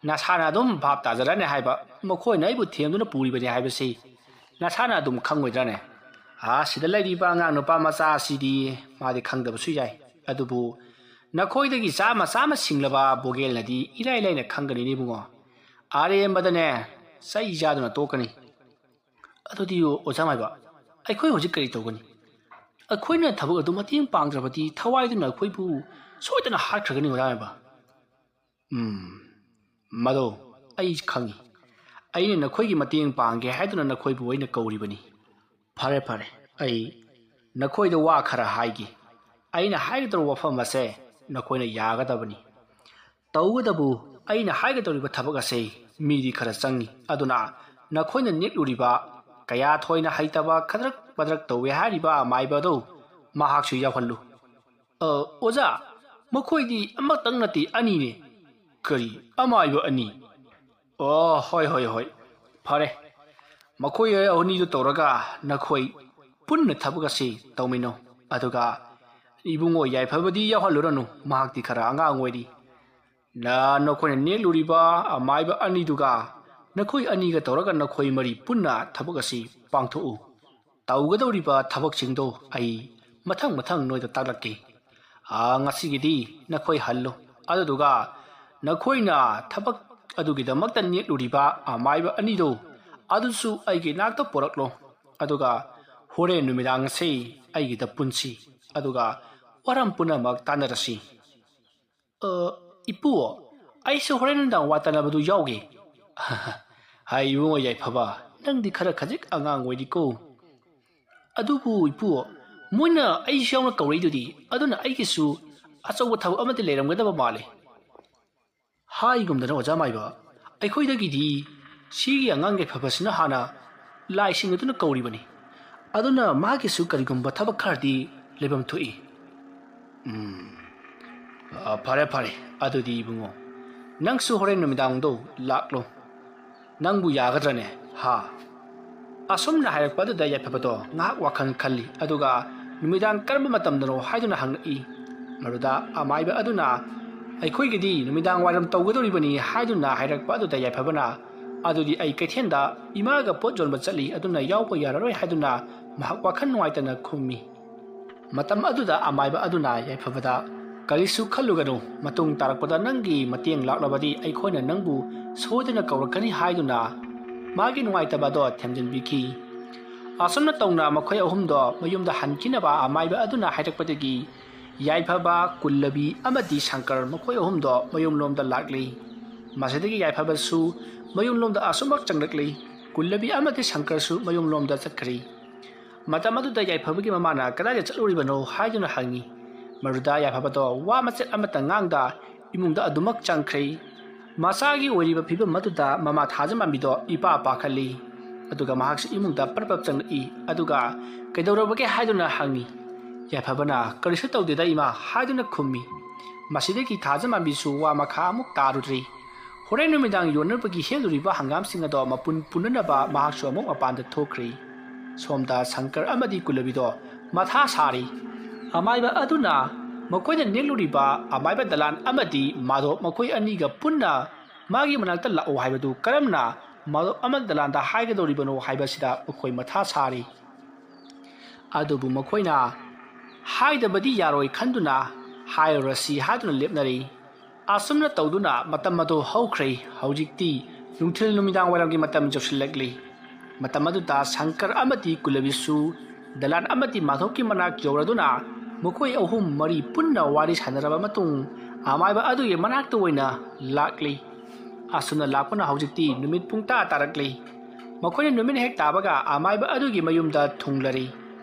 ꯅꯁꯥꯅ ꯑꯗꯨꯝ ꯚꯥꯞ ꯇꯥꯖꯔꯅꯤ ꯍꯥꯏꯕ, ꯃꯈꯣꯏꯅ ꯑꯩꯕꯨ ꯊꯦꯝꯗꯨꯅ ꯄꯨꯔꯤꯕꯅꯤ ꯍꯥꯏꯕꯁꯤ ꯅꯁꯥꯅ ꯑꯗꯨꯝ ꯈꯪꯉꯣꯏꯗ꯭ꯔꯅꯦ? ꯑꯥ, ꯁꯤꯗ ꯂꯩꯔꯤꯕ ꯑꯉꯥꯡ ꯅꯨꯄꯥ ꯃꯆꯥ ꯑꯁꯤꯗꯤ ꯃꯥꯗꯤ ꯈꯪꯗꯕꯁꯨ ꯌꯥꯏ꯫ ꯑꯗꯨꯕꯨ ꯅꯈꯣꯏꯗꯒꯤ ꯆꯥꯝꯃ ꯆꯥꯝꯃ ꯁꯤꯡꯂꯕ ꯕꯣꯒꯦꯜꯅꯗꯤ ꯏꯂꯥꯏ ꯂꯥꯏꯅ ꯈꯪꯒꯅꯤꯅꯦ ꯏꯕꯨꯡꯉꯣ꯫ ꯑꯔꯦꯝꯕꯗꯅꯦ ꯆꯩ ꯆꯥꯗꯨꯅ ꯇꯣꯛꯀꯅꯤ꯫ ꯑꯗꯨꯗꯤ ꯑꯣꯖꯥ ꯃꯥꯏꯕ, ꯑꯩꯈꯣꯏ ꯍꯧꯖꯤꯛ ꯀꯔꯤ ꯇꯧꯒꯅꯤ? ꯑꯩꯈꯣꯏꯅ ꯊꯕꯛ ꯑꯗꯨ ꯃꯇꯦꯡ ꯄꯥꯡꯗ꯭ꯔꯕꯗꯤ ꯊꯋꯥꯏꯗꯨꯅ ꯑꯩꯈꯣꯏꯕꯨ ꯁꯣꯏꯗꯅ ꯍꯥꯠꯈ꯭ꯔꯒꯅꯤ ꯑꯣꯖꯥ ꯃꯥꯏꯕ꯫ ꯎꯝ, ꯃꯗꯣ ꯑꯩ ꯈꯪꯏ꯫ ꯑꯩꯅ ꯅꯈꯣꯏꯒꯤ ꯃꯇꯦꯡ ꯄꯥꯡꯒꯦ ꯍꯥꯏꯗꯨꯅ ꯅꯈꯣꯏꯕꯨ ꯑꯩꯅ ꯀꯧꯔꯤꯕꯅꯤ꯫ ꯐꯔꯦ, ꯐꯔꯦ, ꯑꯩ ꯅꯈꯣꯏꯗ ꯋꯥ ꯈꯔ ꯍꯥꯏꯒꯦ꯫ ꯑꯩꯅ ꯍꯥꯏꯒꯗꯧꯔꯤꯕ ꯋꯥꯐꯝ ꯑꯁꯦ ꯅꯈꯣꯏꯅ ꯌꯥꯒꯗꯕꯅꯤ꯫ ꯇꯧꯕꯇꯕꯨ ꯑꯩꯅ ꯍꯥꯏꯒꯗꯧꯔꯤꯕ ꯊꯕꯛ ꯑꯁꯦ ꯃꯤꯗꯤ ꯈꯔ ꯆꯪꯏ꯫ ꯑꯗꯨꯅ ꯅꯈꯣꯏꯅ ꯅꯦꯛꯂꯨꯔꯤꯕ ꯀꯌꯥ ꯊꯣꯏꯅ ꯍꯩꯇꯕ ꯈꯗ꯭ꯔꯛ ꯃꯗ꯭ꯔꯛ ꯇꯧꯋꯦ ꯍꯥꯏꯔꯤꯕ ꯃꯥꯏꯕ ꯑꯗꯨ ꯃꯍꯥꯛꯁꯨ ꯌꯥꯎꯍꯜꯂꯨ꯫ ꯑ, ꯑꯣꯖꯥ, "ꯃꯈꯣꯏꯗꯤ ꯑꯃꯇꯪ ꯅꯠꯇꯦ, ꯑꯅꯤꯅꯦ꯫ ꯀꯔꯤ, ꯑꯃꯥꯏꯕ ꯑꯅꯤ? ꯑꯣ, ꯍꯣꯏ, ꯍꯣꯏ, ꯍꯣꯏ꯫ ꯐꯔꯦ, ꯃꯈꯣꯏ ꯑꯅꯤꯗꯨ ꯇꯧꯔꯒ ꯅꯈꯣꯏ ꯄꯨꯟꯅ ꯊꯕꯛ ꯑꯁꯤ ꯇꯧꯃꯤꯟꯅꯧ꯫ ꯑꯗꯨꯒ ꯏꯕꯨꯡꯉꯣ ꯌꯥꯏꯐꯕꯗꯤ ꯌꯥꯎꯍꯜꯂꯨꯔꯅꯨ, ꯃꯍꯥꯛꯇꯤ ꯈꯔ ꯑꯉꯥꯡ ꯑꯣꯏꯔꯤ꯫ ꯅ-, ꯅꯈꯣꯏꯅ ꯅꯦꯛꯂꯨꯔꯤꯕ ꯑꯃꯥꯏꯕ ꯑꯅꯤꯗꯨꯒ ꯅꯈꯣꯏ ꯑꯅꯤꯒ ꯇꯧꯔꯒ ꯅꯈꯣꯏ ꯃꯔꯤ ꯄꯨꯟꯅ ꯊꯕꯛ ꯑꯁꯤ ꯄꯥꯡꯊꯣꯛꯎ꯫ ꯇꯧꯒꯗꯧꯔꯤꯕ ꯊꯕꯛꯁꯤꯡꯗꯣ ꯑꯩ ꯃꯊꯪ ꯃꯊꯪ ꯅꯣꯏꯗ ꯇꯥꯛꯂꯛꯀꯦ꯫ ꯑꯥ, ꯉꯁꯤꯒꯤꯗꯤ ꯅꯈꯣꯏ ꯍꯜꯂꯨ꯫ ꯑꯗꯨꯗꯨꯒ ꯅꯈꯣꯏꯅ ꯊꯕꯛ ꯑꯗꯨꯒꯤꯗꯃꯛꯇ ꯅꯦꯛꯂꯨꯔꯤꯕ ꯑꯃꯥꯏꯕ ꯑꯅꯤꯗꯣ, ꯑꯗꯨꯁꯨ ꯑꯩꯒꯤ ꯅꯥꯛꯇ ꯄꯨꯔꯛꯂꯣ꯫ ꯑꯗꯨꯒ ꯍꯣꯔꯦꯟ ꯅꯨꯃꯤꯗꯥꯡꯁꯤ ꯑꯩꯒꯤꯗ ꯄꯨꯟꯁꯤ꯫ ꯑꯗꯨꯒ ꯋꯥꯔꯝ ꯄꯨꯝꯅꯃꯛ ꯇꯥꯟꯅꯔꯁꯤ꯫" "ꯑ, ꯏꯄꯨ, ꯑꯩꯁꯨ ꯍꯣꯔꯦꯟ ꯅꯨꯡꯗꯥꯡ ꯋꯥ ꯇꯥꯟꯅꯕꯗꯨ ꯌꯥꯎꯒꯦ꯫" "ꯍꯥꯏ ꯏꯕꯨꯡꯉꯣ ꯌꯥꯏꯐꯕ, ꯅꯪꯗꯤ ꯈꯔ ꯈꯖꯤꯛ ꯑꯉꯥꯡ ꯑꯣꯏꯔꯤꯀꯣ꯫" "ꯑꯗꯨꯕꯨ ꯏꯄꯨ, ꯃꯣꯏꯅ ꯑꯩꯁꯨ ꯌꯥꯎꯅ ꯀꯧꯔꯛꯏꯗꯨꯗꯤ, ꯑꯗꯨꯅ ꯑꯩꯒꯤꯁꯨ ꯑꯆꯧꯕ ꯊꯕꯛ ꯑꯃꯗꯤ ꯂꯩꯔꯝꯒꯗꯕ ꯃꯥꯜꯂꯤ꯫" "ꯍꯥꯏꯒꯨꯝꯗꯅ ꯑꯣꯖꯥ ꯃꯥꯏꯕ, ꯑꯩꯈꯣꯏꯗꯒꯤꯗꯤ ꯁꯤꯒꯤ ꯑꯉꯥꯡ ꯌꯥꯏꯐꯕꯁꯤꯅ ꯍꯥꯟꯅ ꯂꯥꯏꯁꯤꯡ ꯑꯗꯨꯅ ꯀꯧꯔꯤꯕꯅꯤ꯫ ꯑꯗꯨꯅ ꯃꯥꯒꯤꯁꯨ ꯀꯔꯤꯒꯨꯝꯕ ꯊꯕꯛ ꯈꯔꯗꯤ ꯂꯩꯐꯝ ꯊꯣꯛꯏ꯫" "ꯎꯝ, ꯑ, ꯐꯔꯦ, ꯐꯔꯦ꯫ ꯑꯗꯨꯗꯤ ꯏꯕꯨꯡꯉꯣ, ꯅꯪꯁꯨ ꯍꯣꯔꯦꯟ ꯅꯨꯃꯤꯗꯥꯡꯗꯣ ꯂꯥꯛꯂꯣ꯫ ꯅꯪꯕꯨ ꯌꯥꯒꯗ꯭ꯔꯅꯦ? ꯍꯥ?" ꯑꯁꯨꯝꯅ ꯍꯥꯏꯔꯛꯄ ꯑꯗꯨꯗ ꯌꯥꯏꯐꯕꯗꯣ ꯉꯥꯏꯍꯥꯛ ꯋꯥꯈꯜ ꯈꯜꯂꯤ, ꯑꯗꯨꯒ ꯅꯨꯃꯤꯗꯥꯡ ꯀꯔꯝꯕ ꯃꯇꯝꯗꯅꯣ ꯍꯥꯏꯗꯨꯅ ꯍꯪꯂꯛꯏ꯫ ꯃꯗꯨꯗ ꯑꯃꯥꯏꯕ ꯑꯗꯨꯅ, "ꯑꯩꯈꯣꯏꯒꯤꯗꯤ ꯅꯨꯃꯤꯗꯥꯡ ꯋꯥꯏꯔꯝ ꯇꯧꯒꯗꯧꯔꯤꯕꯅꯤ" ꯍꯥꯏꯗꯨꯅ ꯍꯥꯏꯔꯛꯄ ꯑꯗꯨꯗ ꯌꯥꯏꯐꯕꯅ, "ꯑꯗꯨꯗꯤ ꯑꯩ ꯀꯩꯊꯦꯜꯗ ꯏꯃꯥꯒ ꯄꯣꯠ ꯌꯣꯟꯕ ꯆꯠꯂꯤ, ꯑꯗꯨꯅ ꯌꯥꯎꯕ ꯌꯥꯔꯔꯣꯏ" ꯍꯥꯏꯗꯨꯅ ꯃꯍꯥꯛ ꯋꯥꯈꯜ ꯅꯨꯡꯉꯥꯏꯇꯅ ꯈꯨꯝꯃꯤ꯫ ꯃꯇꯝ ꯑꯗꯨꯗ ꯑꯃꯥꯏꯕ ꯑꯗꯨꯅ ꯌꯥꯏꯐꯕꯗ, "ꯀꯔꯤꯁꯨ ꯈꯜꯂꯨꯒꯅꯨ, ꯃꯇꯨꯡ ꯇꯥꯔꯛꯄꯗ ꯅꯪꯒꯤ ꯃꯇꯦꯡ ꯂꯥꯛꯂꯕꯗꯤ ꯑꯩꯈꯣꯏꯅ ꯅꯪꯕꯨ ꯁꯣꯏꯗꯅ ꯀꯧꯔꯛꯀꯅꯤ" ꯍꯥꯏꯗꯨꯅ ꯃꯥꯒꯤ ꯅꯨꯡꯉꯥꯏꯇꯕ ꯑꯗꯣ ꯊꯦꯝꯖꯤꯟꯕꯤꯈꯤ꯫ ꯑꯁꯨꯝꯅ ꯇꯧꯅ ꯃꯈꯣꯏ ꯑꯍꯨꯝꯗꯣ ꯃꯌꯨꯝꯗ ꯍꯟꯈꯤꯅꯕ ꯑꯃꯥꯏꯕ ꯑꯗꯨꯅ ꯍꯥꯏꯔꯛꯄꯗꯒꯤ ꯌꯥꯏꯐꯕ, ꯀꯨꯜꯂꯕꯤ ꯑꯃꯗꯤ ꯁꯪꯀꯔ ꯃꯈꯣꯏ ꯑꯍꯨꯝꯗꯣ ꯃꯌꯨꯝꯂꯣꯝꯗ ꯂꯥꯛꯂꯤ꯫ ꯃꯁꯤꯗꯒꯤ ꯌꯥꯏꯐꯕꯁꯨ ꯃꯌꯨꯝꯂꯣꯝꯗ ꯑꯁꯨꯃꯛ ꯆꯪꯂꯛꯂꯤ꯫ ꯀꯨꯜꯂꯕꯤ ꯑꯃꯗꯤ ꯁꯪꯀꯔꯁꯨ ꯃꯌꯨꯝꯂꯣꯝꯗ ꯆꯠꯈ꯭ꯔꯤ꯫ ꯃꯇꯝ ꯑꯗꯨꯗ ꯌꯥꯏꯐꯕꯒꯤ ꯃꯃꯥꯅ ꯀꯗꯥꯏꯗ ꯆꯠꯂꯨꯔꯤꯕꯅꯣ ꯍꯥꯏꯗꯨꯅ ꯍꯪꯉꯤ꯫ ꯃꯗꯨꯗ ꯌꯥꯏꯐꯕꯗꯣ ꯋꯥ ꯃꯆꯦꯠ ꯑꯃꯠꯇ ꯉꯥꯡꯗ ꯏꯃꯨꯡꯗ ꯑꯗꯨꯃꯛ ꯆꯪꯈ꯭ꯔꯦ꯫ ꯃꯆꯥꯒꯤ ꯑꯣꯏꯔꯤꯕ ꯐꯤꯕꯝ ꯑꯗꯨꯗ ꯃꯃꯥ ꯊꯥꯖꯃꯥꯟꯕꯤꯗꯣ ꯏꯄꯥ ꯄꯥꯈꯠꯂꯤ꯫ ꯑꯗꯨꯒ ꯃꯍꯥꯛꯁꯨ ꯏꯃꯨꯡꯗ ꯄꯔꯞ ꯄꯔꯞ ꯆꯪꯂꯛꯏ꯫ ꯑꯗꯨꯒ "ꯀꯩꯗꯧꯔꯕꯒꯦ?" ꯍꯥꯏꯗꯨꯅ ꯍꯪꯉꯤ꯫ ꯌꯥꯏꯐꯕꯅ, "ꯀꯔꯤꯁꯨ ꯇꯧꯗꯦꯗ ꯏꯃꯥ" ꯍꯥꯏꯗꯨꯅ ꯈꯨꯝꯃꯤ꯫ ꯃꯁꯤꯗꯒꯤ ꯊꯥꯖꯃꯥꯟꯕꯤꯁꯨ ꯋꯥ ꯃꯈꯥ ꯑꯃꯨꯛ ꯇꯥꯔꯨꯗ꯭ꯔꯤ꯫ ꯍꯣꯔꯦꯟ ꯅꯨꯃꯤꯗꯥꯡ ꯌꯣꯟꯅꯕꯒꯤ ꯍꯦꯛꯂꯨꯔꯤꯕ ꯍꯪꯒꯥꯝꯁꯤꯡ ꯑꯗꯣ ꯃꯄꯨꯟ ꯄꯨꯟꯅꯅꯕ ꯃꯍꯥꯛꯁꯨ ꯑꯃꯨꯛ ꯃꯄꯥꯟꯗ ꯊꯣꯛꯈ꯭ꯔꯤ꯫ ꯁꯣꯝꯗ ꯁꯪꯀꯔ ꯑꯃꯗꯤ ꯀꯨꯂꯕꯤꯗꯣ ꯃꯊꯥ ꯁꯥꯔꯤ꯫ ꯑꯃꯥꯏꯕ ꯑꯗꯨꯅ ꯃꯈꯣꯏꯅ ꯅꯦꯛꯂꯨꯔꯤꯕ ꯑꯃꯥꯏꯕ ꯗꯂꯥꯟ ꯑꯃꯗꯤ ꯃꯥꯙꯣꯞ ꯃꯈꯣꯏ ꯑꯅꯤꯒ ꯄꯨꯟꯅ ꯃꯥꯒꯤ ꯃꯅꯥꯛꯇ ꯂꯥꯛꯑꯣ ꯍꯥꯏꯕꯗꯨ ꯀꯔꯝꯅ ꯃꯥꯙꯣꯞ ꯑꯃꯗꯤ ꯗꯂꯥꯟꯗ ꯍꯥꯏꯒꯗꯧꯔꯤꯕꯅꯣ ꯍꯥꯏꯕꯁꯤꯗ ꯃꯈꯣꯏ ꯃꯊꯥ ꯁꯥꯔꯤ꯫ ꯑꯗꯨꯕꯨ ꯃꯈꯣꯏꯅ ꯍꯥꯏꯗꯕꯗꯤ ꯌꯥꯔꯣꯏ ꯈꯟꯗꯨꯅ ꯍꯥꯏꯔꯨꯔꯁꯤ ꯍꯥꯏꯗꯨꯅ ꯂꯦꯞꯅꯔꯤ꯫ ꯑꯁꯨꯝꯅ ꯇꯧꯗꯨꯅ ꯃꯇꯝ ꯑꯗꯨ ꯍꯧꯈ꯭ꯔꯦ꯫ ꯍꯧꯖꯤꯛꯇꯤ ꯅꯨꯡꯊꯤꯜ ꯅꯨꯃꯤꯗꯥꯡ ꯋꯥꯏꯔꯝꯒꯤ ꯃꯇꯝ ꯌꯧꯁꯤꯜꯂꯛꯂꯤ꯫ ꯃꯇꯝ ꯑꯗꯨꯗ ꯁꯪꯀꯔ ꯑꯃꯗꯤ ꯀꯨꯂꯕꯤꯁꯨ ꯗꯂꯥꯟ ꯑꯃꯗꯤ ꯃꯥꯙꯣꯞꯀꯤ ꯃꯅꯥꯛ ꯌꯧꯔꯗꯨꯅ ꯃꯈꯣꯏ ꯑꯍꯨꯝ ꯃꯔꯤ ꯄꯨꯟꯅ ꯋꯥꯔꯤ ꯁꯥꯟꯅꯔꯕ ꯃꯇꯨꯡ ꯑꯃꯥꯏꯕ ꯑꯗꯨꯒꯤ ꯃꯅꯥꯛꯇ ꯑꯣꯏꯅ ꯂꯥꯛꯂꯤ꯫ ꯑꯁꯨꯝꯅ ꯂꯥꯛꯄꯅ ꯍꯧꯖꯤꯛꯇꯤ ꯅꯨꯃꯤꯠ ꯄꯨꯡ ꯇꯔꯥ ꯇꯥꯔꯛꯂꯤ꯫ ꯃꯈꯣꯏꯅ ꯅꯨꯃꯤꯠ ꯍꯦꯛ ꯇꯥꯕꯒ ꯑꯃꯥꯏꯕ ꯑꯗꯨꯒꯤ ꯃꯌꯨꯝꯗ ꯊꯨꯡꯂꯔꯤ꯫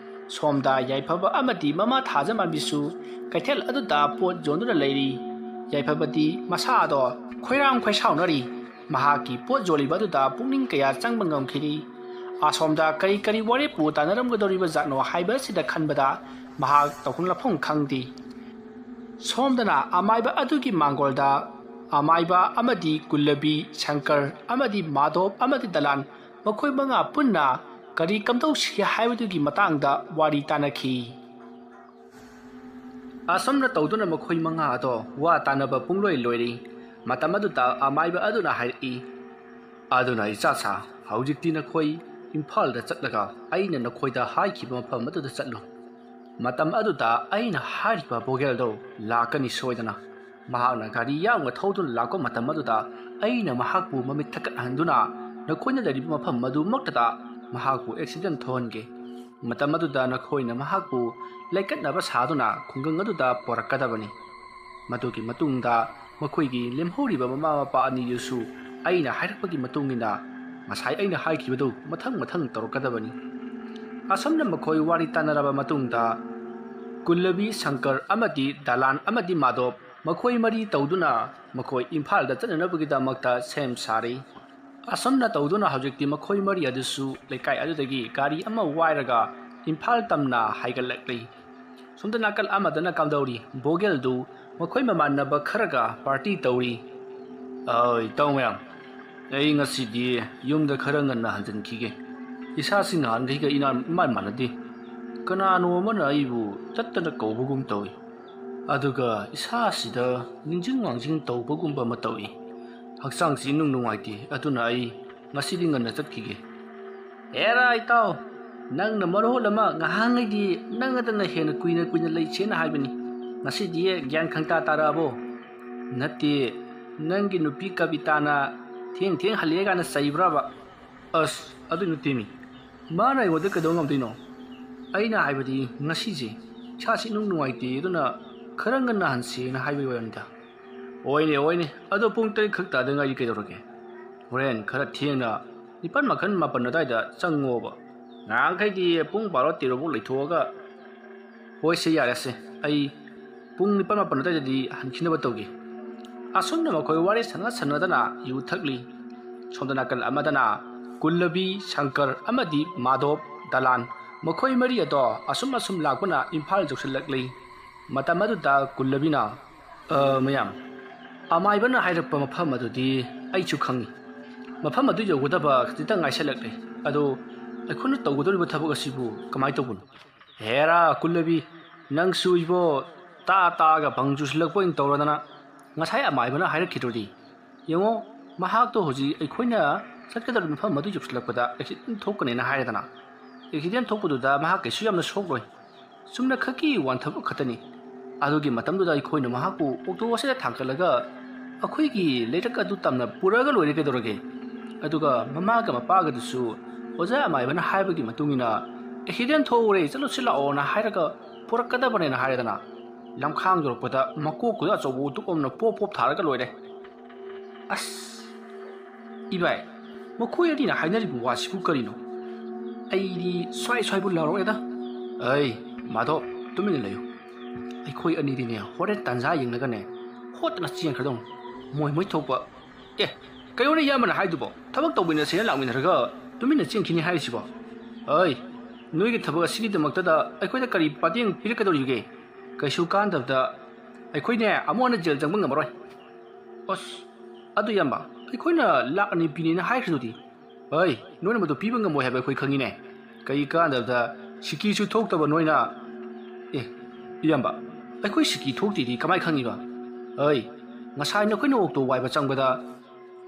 ꯁꯣꯝꯗ ꯌꯥꯏꯐꯕ ꯑꯃꯗꯤ ꯃꯃꯥ ꯊꯥꯖꯃꯥꯟꯕꯤꯁꯨ ꯀꯩꯊꯦꯜ ꯑꯗꯨꯗ ꯄꯣꯠ ꯌꯣꯟꯗꯨꯅ ꯂꯩꯔꯤ꯫ ꯌꯥꯏꯐꯕꯗꯤ ꯃꯁꯥꯗꯣ ꯈꯣꯏꯔꯥꯡ ꯈꯣꯏꯁꯥꯎꯅꯔꯤ꯫ ꯃꯍꯥꯛꯀꯤ ꯄꯣꯠ ꯌꯣꯜꯂꯤꯕ ꯑꯗꯨꯗ ꯄꯨꯛꯅꯤꯡ ꯀꯌꯥ ꯆꯪꯕ ꯉꯝꯈꯤꯗꯦ꯫ ꯑꯁꯣꯝꯗ ꯀꯔꯤ ꯀꯔꯤ ꯋꯥꯔꯦꯞꯄꯨ ꯇꯥꯟꯅꯔꯝꯒꯗꯧꯔꯤꯕ ꯖꯥꯠꯅꯣ ꯍꯥꯏꯕꯁꯤꯗ ꯈꯟꯕꯗ ꯃꯍꯥꯛ ꯇꯧꯐꯝ ꯂꯥꯛꯐꯝ ꯈꯪꯗꯦ꯫ ꯁꯣꯝꯗꯅ ꯑꯃꯥꯏꯕ ꯑꯗꯨꯒꯤ ꯃꯥꯡꯒꯣꯜꯗ ꯑꯃꯥꯏꯕ ꯑꯃꯗꯤ ꯀꯨꯜꯂꯕꯤ, ꯁꯪꯀꯔ ꯑꯃꯗꯤ ꯃꯥꯙꯣꯞ ꯑꯃꯗꯤ ꯗꯂꯥꯟ ꯃꯈꯣꯏ ꯃꯉꯥ ꯄꯨꯟꯅ ꯀꯔꯤ ꯀꯝꯗꯧꯁꯤꯒꯦ ꯍꯥꯏꯕꯗꯨꯒꯤ ꯃꯇꯥꯡꯗ ꯋꯥꯔꯤ ꯇꯥꯅꯈꯤ꯫ ꯑꯁꯨꯝꯅ ꯇꯧꯗꯨꯅ ꯃꯈꯣꯏ ꯃꯉꯥ ꯑꯗꯣ ꯋꯥ ꯇꯥꯅꯕ ꯄꯨꯡꯂꯣꯏ ꯂꯣꯏꯔꯤ꯫ ꯃꯇꯝ ꯑꯗꯨꯗ ꯑꯃꯥꯏꯕ ꯑꯗꯨꯅ ꯍꯥꯏꯔꯛꯏ, "ꯑꯗꯨꯅ ꯏꯆꯥꯁꯥ, ꯍꯧꯖꯤꯛꯇꯤ ꯅꯈꯣꯏ ꯏꯝꯐꯥꯜꯗ ꯆꯠꯂꯒ ꯑꯩꯅ ꯅꯈꯣꯏꯗ ꯍꯥꯏꯈꯤꯕ ꯃꯐꯝ ꯑꯗꯨꯗ ꯆꯠꯂꯨ꯫ ꯃꯇꯝ ꯑꯗꯨꯗ ꯑꯩꯅ ꯍꯥꯏꯔꯤꯕ ꯕꯣꯒꯦꯜꯗꯣ ꯂꯥꯛꯀꯅꯤ ꯁꯣꯏꯗꯅ꯫ ꯃꯍꯥꯛꯅ ꯒꯥꯔꯤ ꯌꯥꯡꯅ ꯊꯧꯗꯨꯅ ꯂꯥꯛꯄ ꯃꯇꯝ ꯑꯗꯨꯗ ꯑꯩꯅ ꯃꯍꯥꯛꯄꯨ ꯃꯃꯤꯠ ꯊꯛꯀꯠꯍꯟꯗꯨꯅ ꯅꯈꯣꯏꯅ ꯂꯩꯔꯤꯕ ꯃꯐꯝ ꯑꯗꯨꯃꯛꯇꯗ ꯃꯍꯥꯛꯄꯨ ꯑꯦꯛꯁꯤꯗꯦꯟ ꯊꯣꯛꯍꯟꯒꯦ꯫ ꯃꯇꯝ ꯑꯗꯨꯗ ꯅꯈꯣꯏꯅ ꯃꯍꯥꯛꯄꯨ ꯂꯩꯀꯠꯅꯕ ꯁꯥꯗꯨꯅ ꯈꯨꯡꯒꯪ ꯑꯗꯨꯗ ꯄꯣꯔꯛꯀꯗꯕꯅꯤ꯫ ꯃꯗꯨꯒꯤ ꯃꯇꯨꯡꯗ ꯃꯈꯣꯏꯒꯤ ꯂꯦꯝꯍꯧꯔꯤꯕ ꯃꯃꯥ ꯃꯄꯥ ꯑꯅꯤꯗꯨꯁꯨ ꯑꯩꯅ ꯍꯥꯏꯔꯛꯄꯒꯤ ꯃꯇꯨꯡ ꯏꯟꯅ ꯉꯁꯥꯏ ꯑꯩꯅ ꯍꯥꯏꯈꯤꯕꯗꯨ ꯃꯊꯪ ꯃꯊꯪ ꯇꯧꯔꯛꯀꯗꯕꯅꯤ꯫" ꯑꯁꯨꯝꯅ ꯃꯈꯣꯏ ꯋꯥꯔꯤ ꯇꯥꯟꯅꯔꯕ ꯃꯇꯨꯡꯗ ꯀꯨꯜꯂꯕꯤ, ꯁꯪꯀꯔ ꯑꯃꯗꯤ ꯗꯂꯥꯟ ꯑꯃꯗꯤ ꯃꯥꯙꯣꯞ ꯃꯈꯣꯏ ꯃꯔꯤ ꯇꯧꯗꯨꯅ ꯃꯈꯣꯏ ꯏꯝꯐꯥꯜꯗ ꯆꯠꯅꯅꯕꯒꯤꯗꯃꯛꯇ ꯁꯦꯝ ꯁꯥꯔꯤ꯫ ꯑꯁꯨꯝꯅ ꯇꯧꯗꯨꯅ ꯍꯧꯖꯤꯛꯇꯤ ꯃꯈꯣꯏ ꯃꯔꯤ ꯑꯗꯨꯁꯨ ꯂꯩꯀꯥꯏ ꯑꯗꯨꯗꯒꯤ ꯒꯥꯔꯤ ꯑꯃ ꯋꯥꯏꯔꯒ ꯏꯝꯐꯥꯜ ꯇꯝꯅ ꯍꯥꯏꯒꯠꯂꯛꯂꯤ꯫ ꯁꯣꯝꯗ ꯅꯥꯀꯜ ꯑꯃꯗꯅ ꯀꯝꯗꯧꯔꯤ? ꯕꯣꯒꯦꯜꯗꯨ ꯃꯈꯣꯏ ꯃꯃꯥꯟꯅꯕ ꯈꯔꯒ ꯄꯥꯔꯇꯤ ꯇꯧꯔꯤ꯫ ꯑ, ꯏꯇꯥꯎ ꯃꯌꯥꯝ, ꯑꯩ ꯉꯁꯤꯗꯤ ꯌꯨꯝꯗ ꯈꯔ ꯉꯟꯅ ꯍꯟꯖꯤꯟꯈꯤꯒꯦ꯫ ꯏꯁꯥꯁꯤ ꯅꯍꯥꯟꯈꯩꯒ ꯏꯅꯥꯟ ꯏꯃꯥꯟ ꯃꯥꯟꯅꯗꯦ꯫ ꯀꯅꯥꯅꯣ ꯑꯃꯅ ꯑꯩꯕꯨ ꯇꯠꯇꯅ ꯀꯧꯕꯒꯨꯝ ꯇꯧꯏ꯫ ꯑꯗꯨꯒ ꯏꯁꯥꯁꯤꯗ ꯅꯤꯡꯖꯤꯡ ꯃꯥꯡꯖꯤꯡ ꯇꯧꯕꯒꯨꯝꯕ ꯑꯃ ꯇꯧꯏ꯫ ꯍꯛꯆꯥꯡꯁꯤ ꯏꯅꯨꯡ ꯅꯨꯡꯉꯥꯏꯇꯦ꯫ ꯑꯗꯨꯅ ꯑꯩ ꯉꯁꯤꯗꯤ ꯉꯟꯅ ꯆꯠꯈꯤꯒꯦ꯫ ꯍꯦꯔꯥ ꯏꯇꯥꯎ, ꯅꯪꯅ ꯃꯔꯣꯜ ꯑꯃ ꯉꯍꯥꯟꯉꯩꯗꯤ ꯅꯪ ꯅꯠꯇꯅ ꯍꯦꯟꯅ ꯀꯨꯏꯅ ꯀꯨꯏꯅ ꯂꯩꯁꯦꯅ ꯍꯥꯏꯕꯅꯤ꯫ ꯉꯁꯤꯗꯤ ꯒ꯭ꯌꯥꯟ ꯈꯪꯇꯥ ꯇꯥꯔꯛꯑꯕꯣ? ꯅꯠꯇꯦ, ꯅꯪꯒꯤ ꯅꯨꯄꯤ ꯀꯕꯤꯇꯥꯅ ꯊꯦꯡ ꯊꯦꯡ ꯍꯜꯂꯛꯑꯦ ꯀꯥꯏꯅ ꯆꯩꯕ꯭ꯔꯕ? ꯑꯁ, ꯑꯗꯨ ꯅꯠꯇꯦꯃꯤ꯫ ꯃꯥꯅ ꯑꯩꯉꯣꯟꯗ ꯀꯩꯗꯧ ꯉꯝꯗꯣꯏꯅꯣ? ꯑꯩꯅ ꯍꯥꯏꯕꯗꯤ ꯉꯁꯤꯁꯦ ꯏꯁꯥꯁꯤ ꯏꯅꯨꯡ ꯅꯨꯡꯉꯥꯏꯇꯦ, ꯑꯗꯨꯅ ꯈꯔ ꯉꯟꯅ ꯍꯟꯁꯦꯅ ꯍꯥꯏꯕꯒꯤ ꯋꯥꯔꯤꯅꯤꯗ꯫ ꯍꯣꯏꯅꯦ, ꯍꯣꯏꯅꯦ, ꯑꯗꯣ ꯄꯨꯡ ꯇꯔꯦꯠ ꯈꯛ ꯇꯥꯗ ꯉꯥꯏꯔꯤ ꯀꯩꯗꯧꯔꯒꯦ? ꯍꯣꯔꯦꯟ ꯈꯔ ꯊꯦꯡꯅ ꯅꯤꯄꯥꯜ ꯃꯈꯟ ꯃꯥꯄꯟ ꯑꯗꯨꯋꯥꯏꯗ ꯆꯪꯉꯣꯕ꯫ ꯉꯔꯥꯡꯈꯩꯗꯤ ꯄꯨꯡ ꯕꯥꯔꯣ ꯇꯦꯔꯣꯐꯥꯎ ꯂꯩꯊꯣꯛꯑꯒ, ꯍꯣꯏꯁꯦ, ꯌꯥꯔꯦꯁꯦ, ꯑꯩ ꯄꯨꯡ ꯅꯤꯄꯥꯜ ꯃꯥꯄꯟ ꯑꯗꯨꯋꯥꯏꯗꯗꯤ ꯍꯟꯈꯤꯅꯕ ꯇꯧꯒꯦ꯫ ꯑꯁꯨꯝꯅ ꯃꯈꯣꯏ ꯋꯥꯔꯤ ꯁꯥꯟꯅ ꯁꯥꯟꯅꯗꯅ ꯌꯨ ꯊꯛꯂꯤ꯫ ꯁꯣꯝꯗ ꯅꯥꯀꯜ ꯑꯃꯗꯅ ꯀꯨꯜꯂꯕꯤ, ꯁꯪꯀꯔ ꯑꯃꯗꯤ ꯃꯥꯙꯣꯞ, ꯗꯂꯥꯟ, ꯃꯈꯣꯏ ꯃꯔꯤ ꯑꯗꯣ ꯑꯁꯨꯝ ꯑꯁꯨꯝ ꯂꯥꯛꯄꯅ ꯏꯝꯐꯥꯜ ꯌꯧꯁꯤꯜꯂꯛꯂꯤ꯫ ꯃꯇꯝ ꯑꯗꯨꯗ ꯀꯨꯜꯂꯕꯤꯅ, "ꯑ, ꯃꯌꯥꯝ, ꯑꯃꯥꯏꯕꯅ ꯍꯥꯏꯔꯛꯄ ꯃꯐꯝ ꯑꯗꯨꯗꯤ ꯑꯩꯁꯨ ꯈꯪꯏ꯫ ꯃꯐꯝ ꯑꯗꯨ ꯌꯧꯒꯗꯕ ꯈꯖꯤꯛꯇꯪ ꯉꯥꯏꯁꯜꯂꯛꯂꯦ꯫ ꯑꯗꯣ ꯑꯩꯈꯣꯏꯅ ꯇꯧꯒꯗꯧꯔꯤꯕ ꯊꯕꯛ ꯑꯁꯤꯕꯨ ꯀꯃꯥꯏꯅ ꯇꯧꯕꯅꯣ?" "ꯍꯦꯔꯥ ꯀꯨꯜꯂꯕꯤ, ꯅꯪꯁꯨ ꯏꯕꯣ, ꯇꯥ ꯇꯥꯒ ꯕꯪ ꯆꯨꯁꯤꯜꯂꯛꯄ ꯑꯣꯏꯅ ꯇꯧꯔꯗꯅ꯫ ꯉꯁꯥꯏ ꯑꯃꯥꯏꯕꯅ ꯍꯥꯏꯔꯛꯈꯤꯗ꯭ꯔꯗꯤ? ꯌꯦꯡꯉꯣ, ꯃꯍꯥꯛꯇꯣ ꯍꯧꯖꯤꯛ ꯑꯩꯈꯣꯏꯅ ꯆꯠꯀꯗꯧꯔꯤꯕ ꯃꯐꯝ ꯑꯗꯨ ꯌꯧꯁꯤꯜꯂꯛꯄꯗ ꯑꯦꯛꯁꯤꯗꯦꯟ ꯊꯣꯛꯀꯅꯦꯅ ꯍꯥꯏꯔꯦꯗꯅ꯫ ꯑꯦꯛꯁꯤꯗꯦꯟ ꯊꯣꯛꯄꯗꯨꯗ ꯃꯍꯥꯛ ꯀꯩꯁꯨ ꯌꯥꯝꯅ ꯁꯣꯛꯂꯣꯏ꯫ ꯆꯨꯝꯅ ꯈꯛꯀꯤ ꯋꯥꯟꯊꯕ ꯈꯛꯇꯅꯤ꯫ ꯑꯗꯨꯒꯤ ꯃꯇꯝꯗꯨꯗ ꯑꯩꯈꯣꯏꯅ ꯃꯍꯥꯛꯄꯨ ꯑꯣꯛꯇꯣ ꯑꯁꯤꯗ ꯊꯥꯡꯒꯠꯂꯒ ꯑꯩꯈꯣꯏꯒꯤ ꯂꯩꯔꯛ ꯑꯗꯨ ꯇꯝꯅ ꯄꯨꯔꯒ ꯂꯣꯏꯔꯦ ꯀꯩꯗꯧꯔꯒꯦ? ꯑꯗꯨꯒ ꯃꯃꯥꯒ ꯃꯄꯥꯒꯗꯨꯁꯨ ꯑꯣꯖꯥ ꯑꯃꯥꯏꯕꯅ ꯍꯥꯏꯕꯒꯤ ꯃꯇꯨꯡ ꯏꯟꯅ, 'ꯑꯦꯛꯁꯤꯗꯦꯟ ꯊꯣꯛꯎꯔꯦ, ꯆꯠꯂꯨꯁꯤ ꯂꯥꯛꯑꯣꯅ' ꯍꯥꯏꯔꯒ ꯄꯨꯔꯛꯀꯗꯕꯅꯦꯅ ꯍꯥꯏꯔꯦꯗꯅ꯫ ꯂꯝꯈꯥꯡ ꯌꯧꯔꯛꯄꯗ ꯃꯀꯣꯛꯇꯨꯗ ꯑꯆꯧꯕ ꯎꯇꯨꯞ ꯑꯃꯅ ꯄꯣꯞ ꯄꯣꯞ ꯊꯥꯔꯒ ꯂꯣꯏꯔꯦ꯫ ꯑꯁ! ꯏꯕꯥꯏ, ꯃꯈꯣꯏ ꯑꯅꯤꯅ ꯍꯥꯏꯅꯔꯤꯕ ꯋꯥꯁꯤꯕꯨ ꯀꯔꯤꯅꯣ? ꯑꯩꯗꯤ ꯁ꯭ꯋꯥꯏ ꯁ꯭ꯋꯥꯏꯕꯨ ꯂꯥꯎꯔꯛꯑꯦꯗ꯫ ꯑꯩ, ꯃꯥꯙꯣꯞ, ꯇꯨꯃꯤꯟꯅ ꯂꯩꯌꯨ꯫ ꯑꯩꯈꯣꯏ ꯑꯅꯤꯗꯤꯅꯦ, ꯍꯣꯔꯦꯟ ꯇꯥꯟꯖꯥ ꯌꯦꯡꯂꯒꯅꯦ, ꯍꯣꯠꯇꯅ ꯆꯦꯟꯈ꯭ꯔꯗꯧꯅꯤ꯫ ꯃꯣꯏ ꯃꯣꯏ ꯊꯣꯛꯄ꯫ ꯑꯦ, ꯀꯩꯅꯣꯅꯦ ꯏꯌꯥꯝꯕꯅ ꯍꯥꯏꯗꯨꯕꯣ? ꯊꯕꯛ ꯇꯧꯃꯤꯟꯅꯁꯦꯅ ꯂꯥꯛꯃꯤꯟꯅꯔꯒ ꯇꯨꯃꯤꯟꯅ ꯆꯦꯟꯈꯤꯅꯤ ꯍꯥꯏꯔꯤꯁꯤꯕꯣ? ꯑꯩ, ꯅꯣꯏꯒꯤ ꯊꯕꯛ ꯑꯁꯤꯒꯤꯗꯃꯛꯇꯗ ꯑꯩꯈꯣꯏꯗ ꯀꯔꯤ ꯃꯇꯦꯡ ꯄꯤꯔꯛꯀꯗꯧꯔꯤꯕꯒꯦ? ꯀꯩꯁꯨ ꯀꯥꯟꯗꯕꯗ ꯑꯩꯈꯣꯏꯅꯦ, ꯑꯃꯨꯛ ꯍꯟꯅ ꯖꯦꯜ ꯆꯪꯕ ꯉꯝꯃꯔꯣꯏ꯫ ꯑꯁ, ꯑꯗꯨ ꯏꯌꯥꯝꯕ, ꯑꯩꯈꯣꯏꯅ ꯂꯥꯛ ꯑꯅꯤ ꯄꯤꯅꯦꯅ ꯍꯥꯏꯈ꯭ꯔꯤꯗꯨꯗꯤ? ꯑꯩ, ꯅꯣꯏꯅ ꯃꯗꯨ ꯄꯤꯕ ꯉꯝꯃꯣꯏ ꯍꯥꯏꯕ ꯑꯩꯈꯣꯏ ꯈꯪꯉꯤꯅꯦ꯫ ꯀꯔꯤ ꯀꯥꯟꯗꯕꯗ ꯁꯤꯀꯤꯁꯨ ꯊꯣꯛꯇꯕ ꯅꯣꯏꯅ? ꯑꯦ, ꯏꯌꯥꯝꯕ, ꯑꯩꯈꯣꯏ ꯁꯤꯀꯤ ꯊꯣꯛꯇꯦꯗꯤ ꯀꯃꯥꯏ ꯈꯪꯉꯤꯕ? ꯑꯩ, ꯉꯁꯥꯏ ꯅꯈꯣꯏꯅ ꯑꯣꯛꯇꯣ ꯋꯥꯏꯕ ꯆꯪꯕꯗ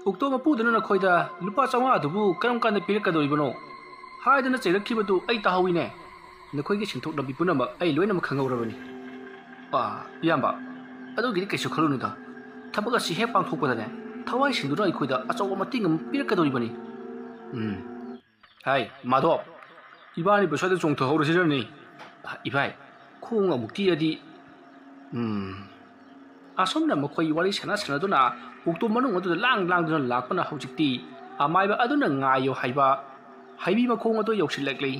ꯑꯣꯛꯇꯣ ꯃꯄꯨꯗꯨꯅ ꯅꯈꯣꯏꯗ ꯂꯨꯄꯥ ꯆꯥꯝꯃꯉꯥꯗꯨꯕꯨ ꯀꯔꯝ ꯀꯥꯟꯗ ꯄꯤꯔꯛꯀꯗꯧꯔꯤꯕꯅꯣ ꯍꯥꯏꯗꯨꯅ ꯆꯩꯔꯛꯈꯤꯕꯗꯨ ꯑꯩ ꯇꯥꯍꯧꯏꯅꯦ꯫ ꯅꯈꯣꯏꯒꯤ ꯁꯦꯟꯊꯣꯛ ꯂꯝꯕꯤ ꯄꯨꯝꯅꯃꯛ ꯑꯩ ꯂꯣꯏꯅꯃꯛ ꯈꯪꯍꯧꯔꯕꯅꯤ꯫ ꯑꯥ, ꯏꯌꯥꯝꯕ, ꯑꯗꯨꯒꯤꯗꯤ ꯀꯩꯁꯨ ꯈꯜꯂꯨꯅꯨꯗ꯫ ꯊꯕꯛ ꯑꯁꯤ ꯍꯦꯛ ꯄꯥꯡꯊꯣꯛꯄꯗꯅꯦ, ꯊꯋꯥꯏ ꯁꯦꯡꯗꯨꯅ ꯑꯩꯈꯣꯏꯗ ꯑꯆꯧꯕ ꯃꯇꯦꯡ ꯑꯃ ꯄꯤꯔꯛꯀꯗꯧꯔꯤꯕꯅꯤ꯫ ꯎꯝ꯫ ꯍꯥꯏ, ꯃꯥꯙꯣꯞ, ꯏꯕꯥꯅꯤ ꯕꯁ ꯑꯗꯨ ꯆꯣꯡꯊꯍꯧꯔꯁꯤꯔꯅꯦ? ꯏꯚꯥꯏ, ꯈꯣꯡ ꯑꯃꯨꯛ ꯇꯤꯛꯑꯗꯤ꯫ ꯎꯝ꯫ ꯑꯁꯨꯝꯅ ꯃꯈꯣꯏ ꯋꯥꯔꯤ ꯁꯥꯟꯅ ꯁꯥꯟꯅꯗꯨꯅ ꯑꯣꯛꯇꯣ ꯃꯅꯨꯡ ꯑꯗꯨꯗ ꯂꯥꯡ ꯂꯥꯡꯗꯨꯅ ꯂꯥꯛꯄꯅ ꯍꯧꯖꯤꯛꯇꯤ ꯑꯃꯥꯏꯕ ꯑꯗꯨꯅ ꯉꯥꯏꯌꯣ ꯍꯥꯏꯕ ꯍꯩꯕꯤ ꯃꯈꯣꯡ ꯑꯗꯨ ꯌꯧꯁꯤꯜꯂꯛꯂꯤ꯫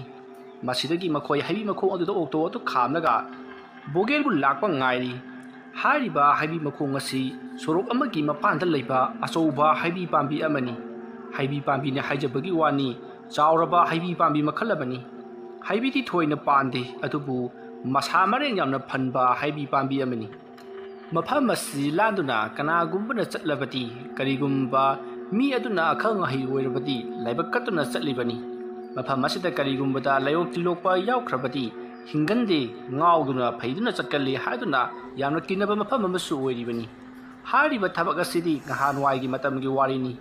ꯃꯁꯤꯗꯒꯤ ꯃꯈꯣꯏ ꯍꯩꯕꯤ ꯃꯈꯣꯡ ꯑꯗꯨꯗ ꯑꯣꯛꯇꯣ ꯑꯗꯨ ꯈꯥꯝꯂꯒ ꯕꯣꯒꯦꯜꯕꯨ ꯂꯥꯛꯄ ꯉꯥꯏꯔꯤ꯫ ꯍꯥꯏꯔꯤꯕ ꯍꯩꯕꯤ ꯃꯈꯣꯡ ꯑꯁꯤ ꯁꯣꯔꯣꯛ ꯑꯃꯒꯤ ꯃꯄꯥꯟꯗ ꯂꯩꯕ ꯑꯆꯧꯕ ꯍꯩꯕꯤ ꯄꯥꯝꯕꯤ ꯑꯃꯅꯤ꯫ ꯍꯩꯕꯤ ꯄꯥꯝꯕꯤꯅꯤ ꯍꯥꯏꯖꯕꯒꯤ ꯋꯥꯅꯤ, ꯆꯥꯎꯔꯕ ꯍꯩꯕꯤ ꯄꯥꯝꯕꯤ ꯃꯈꯜ ꯑꯃꯅꯤ꯫ ꯍꯩꯕꯤꯗꯤ ꯊꯣꯏꯅ ꯄꯥꯟꯗꯦ, ꯑꯗꯨꯕꯨ ꯃꯁꯥ ꯃꯔꯦꯡ ꯌꯥꯝꯅ ꯐꯟꯕ ꯍꯩꯕꯤ ꯄꯥꯝꯕꯤ ꯑꯃꯅꯤ꯫ ꯃꯐꯝ ꯑꯁꯤ ꯂꯥꯟꯗꯨꯅ ꯀꯅꯥꯒꯨꯝꯕꯅ ꯆꯠꯂꯕꯗꯤ, ꯀꯔꯤꯒꯨꯝꯕ ꯃꯤ ꯑꯗꯨꯅ ꯑꯈꯪ ꯑꯍꯩ ꯑꯣꯏꯔꯕꯗꯤ ꯂꯥꯏꯕꯛ ꯀꯠꯇꯨꯅ ꯆꯠꯂꯤꯕꯅꯤ꯫ ꯃꯐꯝ ꯑꯁꯤꯗ ꯀꯔꯤꯒꯨꯝꯕꯗ ꯂꯥꯏꯑꯣꯡ ꯇꯤꯜꯂꯣꯛꯄ ꯌꯥꯎꯈ꯭ꯔꯕꯗꯤ, ꯍꯤꯡꯒꯟꯗꯦ, ꯉꯥꯎꯗꯨꯅ ꯐꯩꯗꯨꯅ ꯆꯠꯀꯜꯂꯤ ꯍꯥꯏꯗꯨꯅ ꯌꯥꯝꯅ ꯀꯤꯅꯕ ꯃꯐꯝ ꯑꯃꯁꯨ ꯑꯣꯏꯔꯤꯕꯅꯤ꯫ ꯍꯥꯏꯔꯤꯕ ꯊꯕꯛ ꯑꯁꯤꯗꯤ ꯅꯍꯥꯟꯋꯥꯏꯒꯤ ꯃꯇꯝꯒꯤ ꯋꯥꯔꯤꯅꯤ꯫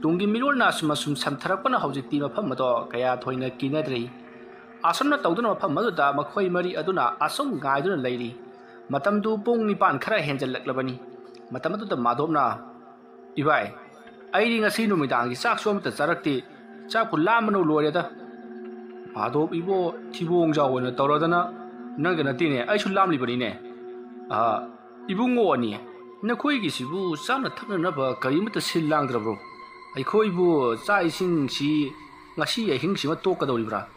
ꯇꯨꯡꯒꯤ ꯃꯤꯔꯣꯜꯅ ꯑꯁꯨꯝ ꯑꯁꯨꯝ ꯁꯝꯊꯔꯛꯄꯅ ꯍꯧꯖꯤꯛꯇꯤ ꯃꯐꯝ ꯑꯗꯣ ꯀꯌꯥ ꯊꯣꯏꯅ ꯀꯤꯅꯗ꯭ꯔꯦ꯫ ꯑꯁꯨꯝꯅ ꯇꯧꯗꯨꯅ ꯃꯐꯝ ꯑꯗꯨꯗ ꯃꯈꯣꯏ ꯃꯔꯤ ꯑꯗꯨꯅ ꯑꯁꯨꯝ ꯉꯥꯏꯗꯨꯅ ꯂꯩꯔꯤ꯫ ꯃꯇꯝꯗꯨ ꯄꯨꯡ ꯅꯤꯄꯥꯟ ꯈꯔ ꯍꯦꯟꯖꯜꯂꯛꯂꯕꯅꯤ꯫ ꯃꯇꯝ ꯑꯗꯨꯗ ꯃꯥꯙꯣꯞꯅ, "ꯏꯕꯥꯏ, ꯑꯩꯗꯤ ꯉꯁꯤ ꯅꯨꯃꯤꯗꯥꯡꯒꯤ ꯆꯥꯛꯁꯨ ꯑꯃꯠꯇ ꯆꯥꯔꯛꯇꯦ꯫ ꯆꯥꯛꯄꯨ ꯂꯥꯝꯕꯅ ꯂꯣꯏꯔꯦꯗ꯫" "ꯃꯥꯙꯣꯞ ꯏꯕꯣ, ꯊꯤꯕꯣꯡꯖꯥꯎ ꯑꯣꯏꯅ ꯇꯧꯔꯗꯅ ꯅꯪꯒ ꯅꯠꯇꯦꯅꯦ, ꯑꯩꯁꯨ ꯂꯥꯝꯂꯤꯕꯅꯤꯅꯦ꯫ ꯑ, ꯏꯕꯨꯡꯉꯣ ꯑꯅꯤ, ꯅꯈꯣꯏꯒꯤꯁꯤꯕꯨ ꯆꯥꯅ ꯊꯛꯅꯅꯕ ꯀꯔꯤꯃꯠꯇ ꯁꯤꯜ ꯂꯥꯡꯗ꯭ꯔꯕ꯭ꯔꯣ? ꯑꯩꯈꯣꯏꯕꯨ ꯆꯥꯛ ꯏꯁꯤꯡꯁꯤ ꯉꯁꯤ ꯑꯍꯤꯡꯁꯤꯃ ꯇꯣꯛꯀꯗꯧꯔꯤꯕ꯭ꯔꯥ?"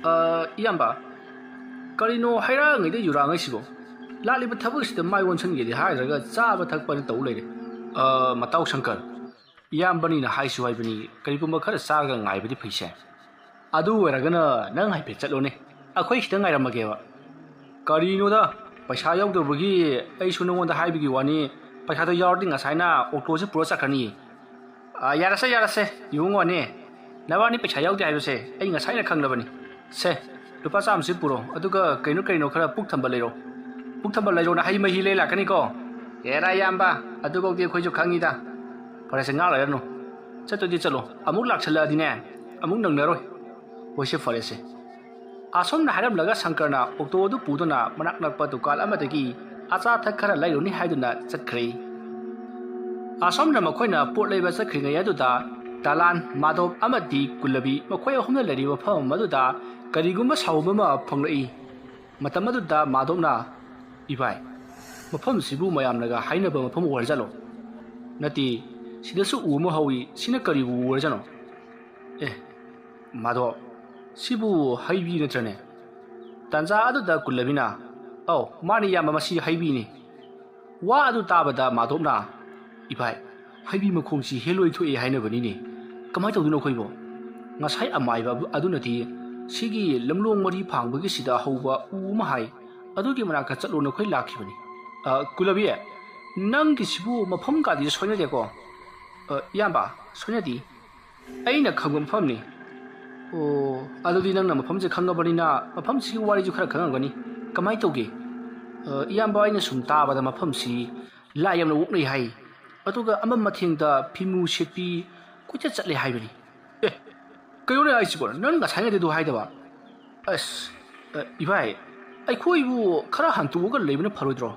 "ꯑ, ꯏꯌꯥꯝꯕ, ꯀꯔꯤꯅꯣ ꯍꯩꯔꯥꯉꯩꯗ ꯌꯨꯔꯥꯉꯩꯁꯤꯕꯣ? ꯂꯥꯛꯂꯤꯕ ꯊꯕꯛꯁꯤꯗ ꯃꯥꯏ ꯑꯣꯟꯁꯤꯟꯒꯦꯗꯤ ꯍꯥꯏꯗ꯭ꯔꯒ ꯆꯥꯕ ꯊꯛꯄꯅ ꯇꯧ ꯂꯩꯔꯦ꯫ ꯑ, ꯃꯇꯥꯎ ꯁꯪꯀꯔ, ꯏꯌꯥꯝꯕꯅꯤꯅ ꯍꯥꯏꯁꯨ ꯍꯥꯏꯕꯅꯤ, ꯀꯔꯤꯒꯨꯝꯕ ꯈꯔ ꯆꯥꯔꯒ ꯉꯥꯏꯕꯗꯤ ꯐꯩꯁꯦ꯫ ꯑꯗꯨ ꯑꯣꯏꯔꯒꯅ ꯅꯪ ꯍꯥꯏꯐꯦꯠ ꯆꯠꯂꯣꯅꯦ, ꯑꯩꯈꯣꯏ ꯈꯤꯇꯪ ꯉꯥꯏꯔꯝꯃꯒꯦꯕ꯫" "ꯀꯔꯤꯅꯣꯗ, ꯄꯩꯁꯥ ꯌꯥꯎꯗꯕꯒꯤ ꯑꯩꯁꯨ ꯅꯉꯣꯟꯗ ꯍꯥꯏꯕꯒꯤ ꯋꯥꯅꯤ, ꯄꯩꯁꯥꯗꯣ ꯌꯥꯎꯔꯗꯤ ꯉꯁꯥꯏꯅ ꯑꯣꯛꯇꯣꯁꯦ ꯄꯨꯔ ꯆꯠꯈ꯭ꯔꯅꯤ꯫ ꯑ, ꯌꯥꯔꯁꯦ, ꯌꯥꯔꯁꯦ, ꯏꯕꯨꯡꯉꯣꯅꯦ, ꯅꯕꯥꯅꯤ ꯄꯩꯁꯥ ꯌꯥꯎꯗꯦ ꯍꯥꯏꯕꯁꯦ ꯑꯩ ꯉꯁꯥꯏꯅ ꯈꯪꯂꯕꯅꯤ꯫ ꯁꯦ, ꯂꯨꯄꯥ ꯆꯥꯝꯃꯁꯤ ꯄꯨꯔꯣ, ꯑꯗꯨꯒ ꯀꯩꯅꯣ ꯀꯩꯅꯣ ꯈꯔ ꯄꯨꯛ ꯊꯝꯕ ꯂꯩꯔꯣ꯫ ꯄꯨꯛ ꯊꯝꯕ ꯂꯩꯔꯣꯅ ꯍꯩ ꯃꯍꯤ ꯂꯩ ꯂꯥꯛꯀꯅꯤꯀꯣ꯫ ꯑꯦꯔꯥ ꯏꯌꯥꯝꯕ, ꯑꯗꯨꯐꯥꯎꯗꯤ ꯑꯩꯈꯣꯏꯁꯨ ꯈꯪꯉꯤꯗ꯫ ꯐꯔꯦꯁꯦ, ꯉꯥꯡ ꯂꯩꯔꯅꯨ꯫ ꯆꯠꯇꯨꯗꯤ ꯆꯠꯂꯣ, ꯑꯃꯨꯛ ꯂꯥꯛꯁꯜꯂꯛꯑꯗꯤꯅꯦ, ꯑꯃꯨꯛ ꯅꯪꯅꯔꯣꯏ꯫ ꯍꯣꯏꯁꯦ, ꯐꯔꯦꯁꯦ꯫ ꯑꯁꯣꯝꯅ ꯍꯥꯏꯔꯝꯂꯒ ꯁꯪꯀꯔꯅ ꯑꯣꯛꯇꯣ ꯑꯗꯨ ꯄꯨꯗꯨꯅ ꯃꯅꯥꯛ ꯅꯛꯄ ꯗꯨꯀꯥꯟ ꯑꯃꯗꯒꯤ ꯑꯆꯥ ꯑꯊꯛ ꯈꯔ ꯂꯩꯔꯨꯅꯤ ꯍꯥꯏꯗꯨꯅ ꯆꯠꯈ꯭ꯔꯦ꯫ ꯑꯁꯣꯝꯅ ꯃꯈꯣꯏꯅ ꯄꯣꯠ ꯂꯩꯕ ꯆꯠꯈ꯭ꯔꯤꯉꯩ ꯑꯗꯨꯗ ꯗꯂꯥꯟ, ꯃꯥꯙꯣꯞ ꯑꯃꯗꯤ ꯀꯨꯜꯂꯕꯤ ꯃꯈꯣꯏ ꯑꯍꯨꯝꯅ ꯂꯩꯔꯤꯕ ꯃꯐꯝ ꯑꯗꯨꯗ ꯀꯔꯤꯒꯨꯝꯕ ꯁꯥꯎꯕ ꯑꯃ ꯐꯪꯂꯛꯏ꯫ ꯃꯇꯝ ꯑꯗꯨꯗ ꯃꯥꯙꯣꯞꯅ, "ꯏꯚꯥꯏ, ꯃꯐꯝꯁꯤꯕꯨ ꯃꯌꯥꯝꯅꯒ ꯍꯥꯏꯅꯕ ꯃꯐꯝ ꯑꯣꯏꯔꯖꯥꯠꯂꯣ? ꯅꯠꯇꯦ, ꯁꯤꯗꯁꯨ ꯎ ꯑꯃ ꯍꯧꯏ, ꯁꯤꯅ ꯀꯔꯤꯕꯨ ꯎ ꯑꯣꯏꯔꯖꯥꯠꯅꯣ? ꯑꯦ, ꯃꯥꯙꯣꯞ, ꯁꯤꯕꯨ ꯍꯩꯕꯤ ꯅꯠꯇ꯭ꯔꯅꯦ?" ꯇꯥꯟꯖꯥ ꯑꯗꯨꯗ ꯀꯨꯜꯂꯕꯤꯅ, "ꯑꯧ, ꯃꯥꯅꯤ ꯏꯌꯥꯝꯕ, ꯃꯁꯤ ꯍꯩꯕꯤꯅꯤ꯫" ꯋꯥ ꯑꯗꯨ ꯇꯥꯕꯗ ꯃꯥꯙꯣꯞꯅ, "ꯏꯚꯥꯏ, ꯍꯩꯕꯤ ꯃꯈꯣꯡꯁꯤ ꯍꯦꯂꯣꯏ ꯊꯣꯛꯑꯦ ꯍꯥꯏꯅꯕꯅꯤꯅꯦ꯫ ꯀꯃꯥꯏꯅ ꯇꯧꯗꯣꯏꯅꯣ ꯑꯩꯈꯣꯏꯕꯣ?" ꯉꯁꯥꯏ ꯑꯃꯥꯏꯕ ꯑꯗꯨꯅꯗꯤ ꯁꯤꯒꯤ ꯂꯝꯂꯣꯡ ꯃꯔꯤ ꯐꯥꯡꯕꯒꯤꯁꯤꯗ ꯍꯧꯕ ꯎ ꯑꯃ ꯍꯥꯏ, ꯑꯗꯨꯒꯤ ꯃꯅꯥꯛꯇ ꯆꯠꯂꯣꯅ ꯑꯩꯈꯣꯏ ꯂꯥꯛꯈꯤꯕꯅꯤ꯫ "ꯑ, ꯀꯨꯂꯕꯤ, ꯅꯪꯒꯤꯁꯤꯕꯨ ꯃꯐꯝ ꯀꯥꯗꯤ ꯁꯣꯏꯅꯗꯦꯀꯣ?" "ꯑ, ꯏꯌꯥꯝꯕ, ꯁꯣꯏꯅꯗꯤ꯫ ꯑꯩꯅ ꯈꯪꯕ ꯃꯐꯝꯅꯤ꯫" "ꯑꯣ, ꯑꯗꯨꯗꯤ ꯅꯪꯅ ꯃꯐꯝꯁꯦ ꯈꯪꯉꯕꯅꯤꯅ ꯃꯐꯝꯁꯤꯒꯤ ꯋꯥꯔꯤꯁꯨ ꯈꯔ ꯈꯪꯉꯝꯒꯅꯤ꯫ ꯀꯃꯥꯏꯅ ꯇꯧꯒꯦ?" "ꯑ, ꯏꯌꯥꯝꯕ, ꯑꯩꯅ ꯁꯨꯝ ꯇꯥꯕꯗ ꯃꯐꯝꯁꯤ ꯂꯥꯏ ꯌꯥꯝꯅ ꯑꯣꯛꯅꯩ ꯍꯥꯏ꯫ ꯑꯗꯨꯒ ꯑꯃꯝ ꯑꯊꯦꯡꯗ ꯐꯤꯃꯨ ꯁꯦꯠꯄꯤ ꯀꯣꯏꯆꯠ ꯆꯠꯂꯦ ꯍꯥꯏꯕꯅꯤ꯫" "ꯑꯦ, ꯀꯩꯅꯣꯅꯦ ꯍꯥꯏꯁꯤꯕꯣ? ꯅꯪ ꯉꯁꯥꯏꯉꯩꯗ ꯑꯗꯨ ꯍꯥꯏꯗꯕ?" "ꯑꯁ, ꯑ, ꯏꯚꯥꯏ, ꯑꯩꯈꯣꯏꯕꯨ ꯈꯔ ꯍꯟꯇꯣꯛꯑꯒ ꯂꯩꯕꯅ ꯐꯔꯣꯏꯗ꯭ꯔꯣ?"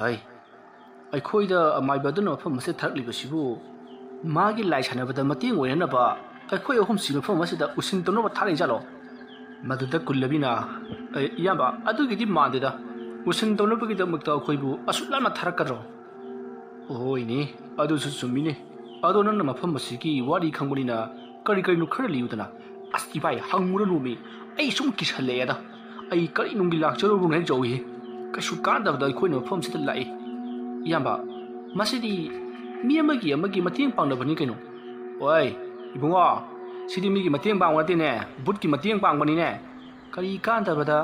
"ꯍꯩ, ꯑꯩꯈꯣꯏꯗ ꯑꯃꯥꯏꯕ ꯑꯗꯨꯅ ꯃꯐꯝ ꯑꯁꯤꯗ ꯊꯥꯔꯛꯂꯤꯕꯁꯤꯕꯨ ꯃꯥꯒꯤ ꯂꯥꯏ ꯁꯥꯟꯅꯕꯗ ꯃꯇꯦꯡ ꯑꯣꯏꯅꯅꯕ ꯑꯩꯈꯣꯏ ꯑꯍꯨꯝꯁꯤ ꯃꯐꯝ ꯑꯁꯤꯗ ꯎꯁꯤꯟ ꯇꯧꯅꯕ ꯊꯥꯔꯛꯏ ꯖꯥꯠꯂꯣ?" ꯃꯗꯨꯗ ꯀꯨꯜꯂꯕꯤꯅ, "ꯑꯦ, ꯏꯌꯥꯝꯕ, ꯑꯗꯨꯒꯤꯗꯤ ꯃꯥꯟꯗꯦꯗ꯫ ꯎꯁꯤꯟ ꯇꯧꯅꯕꯒꯤꯗꯃꯛꯇ ꯑꯩꯈꯣꯏꯕꯨ ꯑꯁꯨꯛ ꯂꯥꯞꯅ ꯊꯥꯔꯛꯀꯗ꯭ꯔꯣ?" "ꯍꯣꯏꯅꯦ, ꯑꯗꯨꯁꯨ ꯆꯨꯝꯃꯤꯅꯦ꯫ ꯑꯗꯣ ꯅꯪꯅ ꯃꯐꯝ ꯑꯁꯤꯒꯤ ꯋꯥꯔꯤ ꯈꯪꯕꯅꯤꯅ ꯀꯔꯤ ꯀꯔꯤꯅꯣ ꯈꯔ ꯂꯤꯌꯨꯗꯅ꯫" "ꯑꯁ ꯏꯚꯥꯏ, ꯍꯪꯉꯨꯔꯅꯨꯃꯤ, ꯑꯩ ꯁꯨꯝ ꯀꯤꯁꯜꯂꯛꯑꯦꯗ꯫ ꯑꯩ ꯀꯔꯤ ꯅꯨꯡꯒꯤ ꯂꯥꯛꯆꯔꯨꯕꯅꯣ ꯍꯦꯛ ꯆꯧꯏꯍꯦ꯫ ꯀꯩꯁꯨ ꯀꯥꯟꯗꯕꯗ ꯑꯩꯈꯣꯏꯅ ꯃꯐꯝꯁꯤꯗ ꯂꯥꯛꯏ꯫ ꯏꯌꯥꯝꯕ, ꯃꯁꯤꯗꯤ ꯃꯤ ꯑꯃꯒꯤ ꯑꯃꯒꯤ ꯃꯇꯦꯡ ꯄꯥꯡꯅꯕꯅꯤ ꯀꯩꯅꯣ꯫" "ꯑꯣꯏ, ꯏꯕꯨꯡꯉꯣ, ꯁꯤꯗꯤ ꯃꯤꯒꯤ ꯃꯇꯦꯡ ꯄꯥꯡꯕ ꯅꯠꯇꯦꯅꯦ, ꯚꯨꯠꯀꯤ ꯃꯇꯦꯡ ꯄꯥꯡꯕꯅꯤꯅꯦ꯫ ꯀꯔꯤ ꯀꯥꯟꯗꯕꯗ?"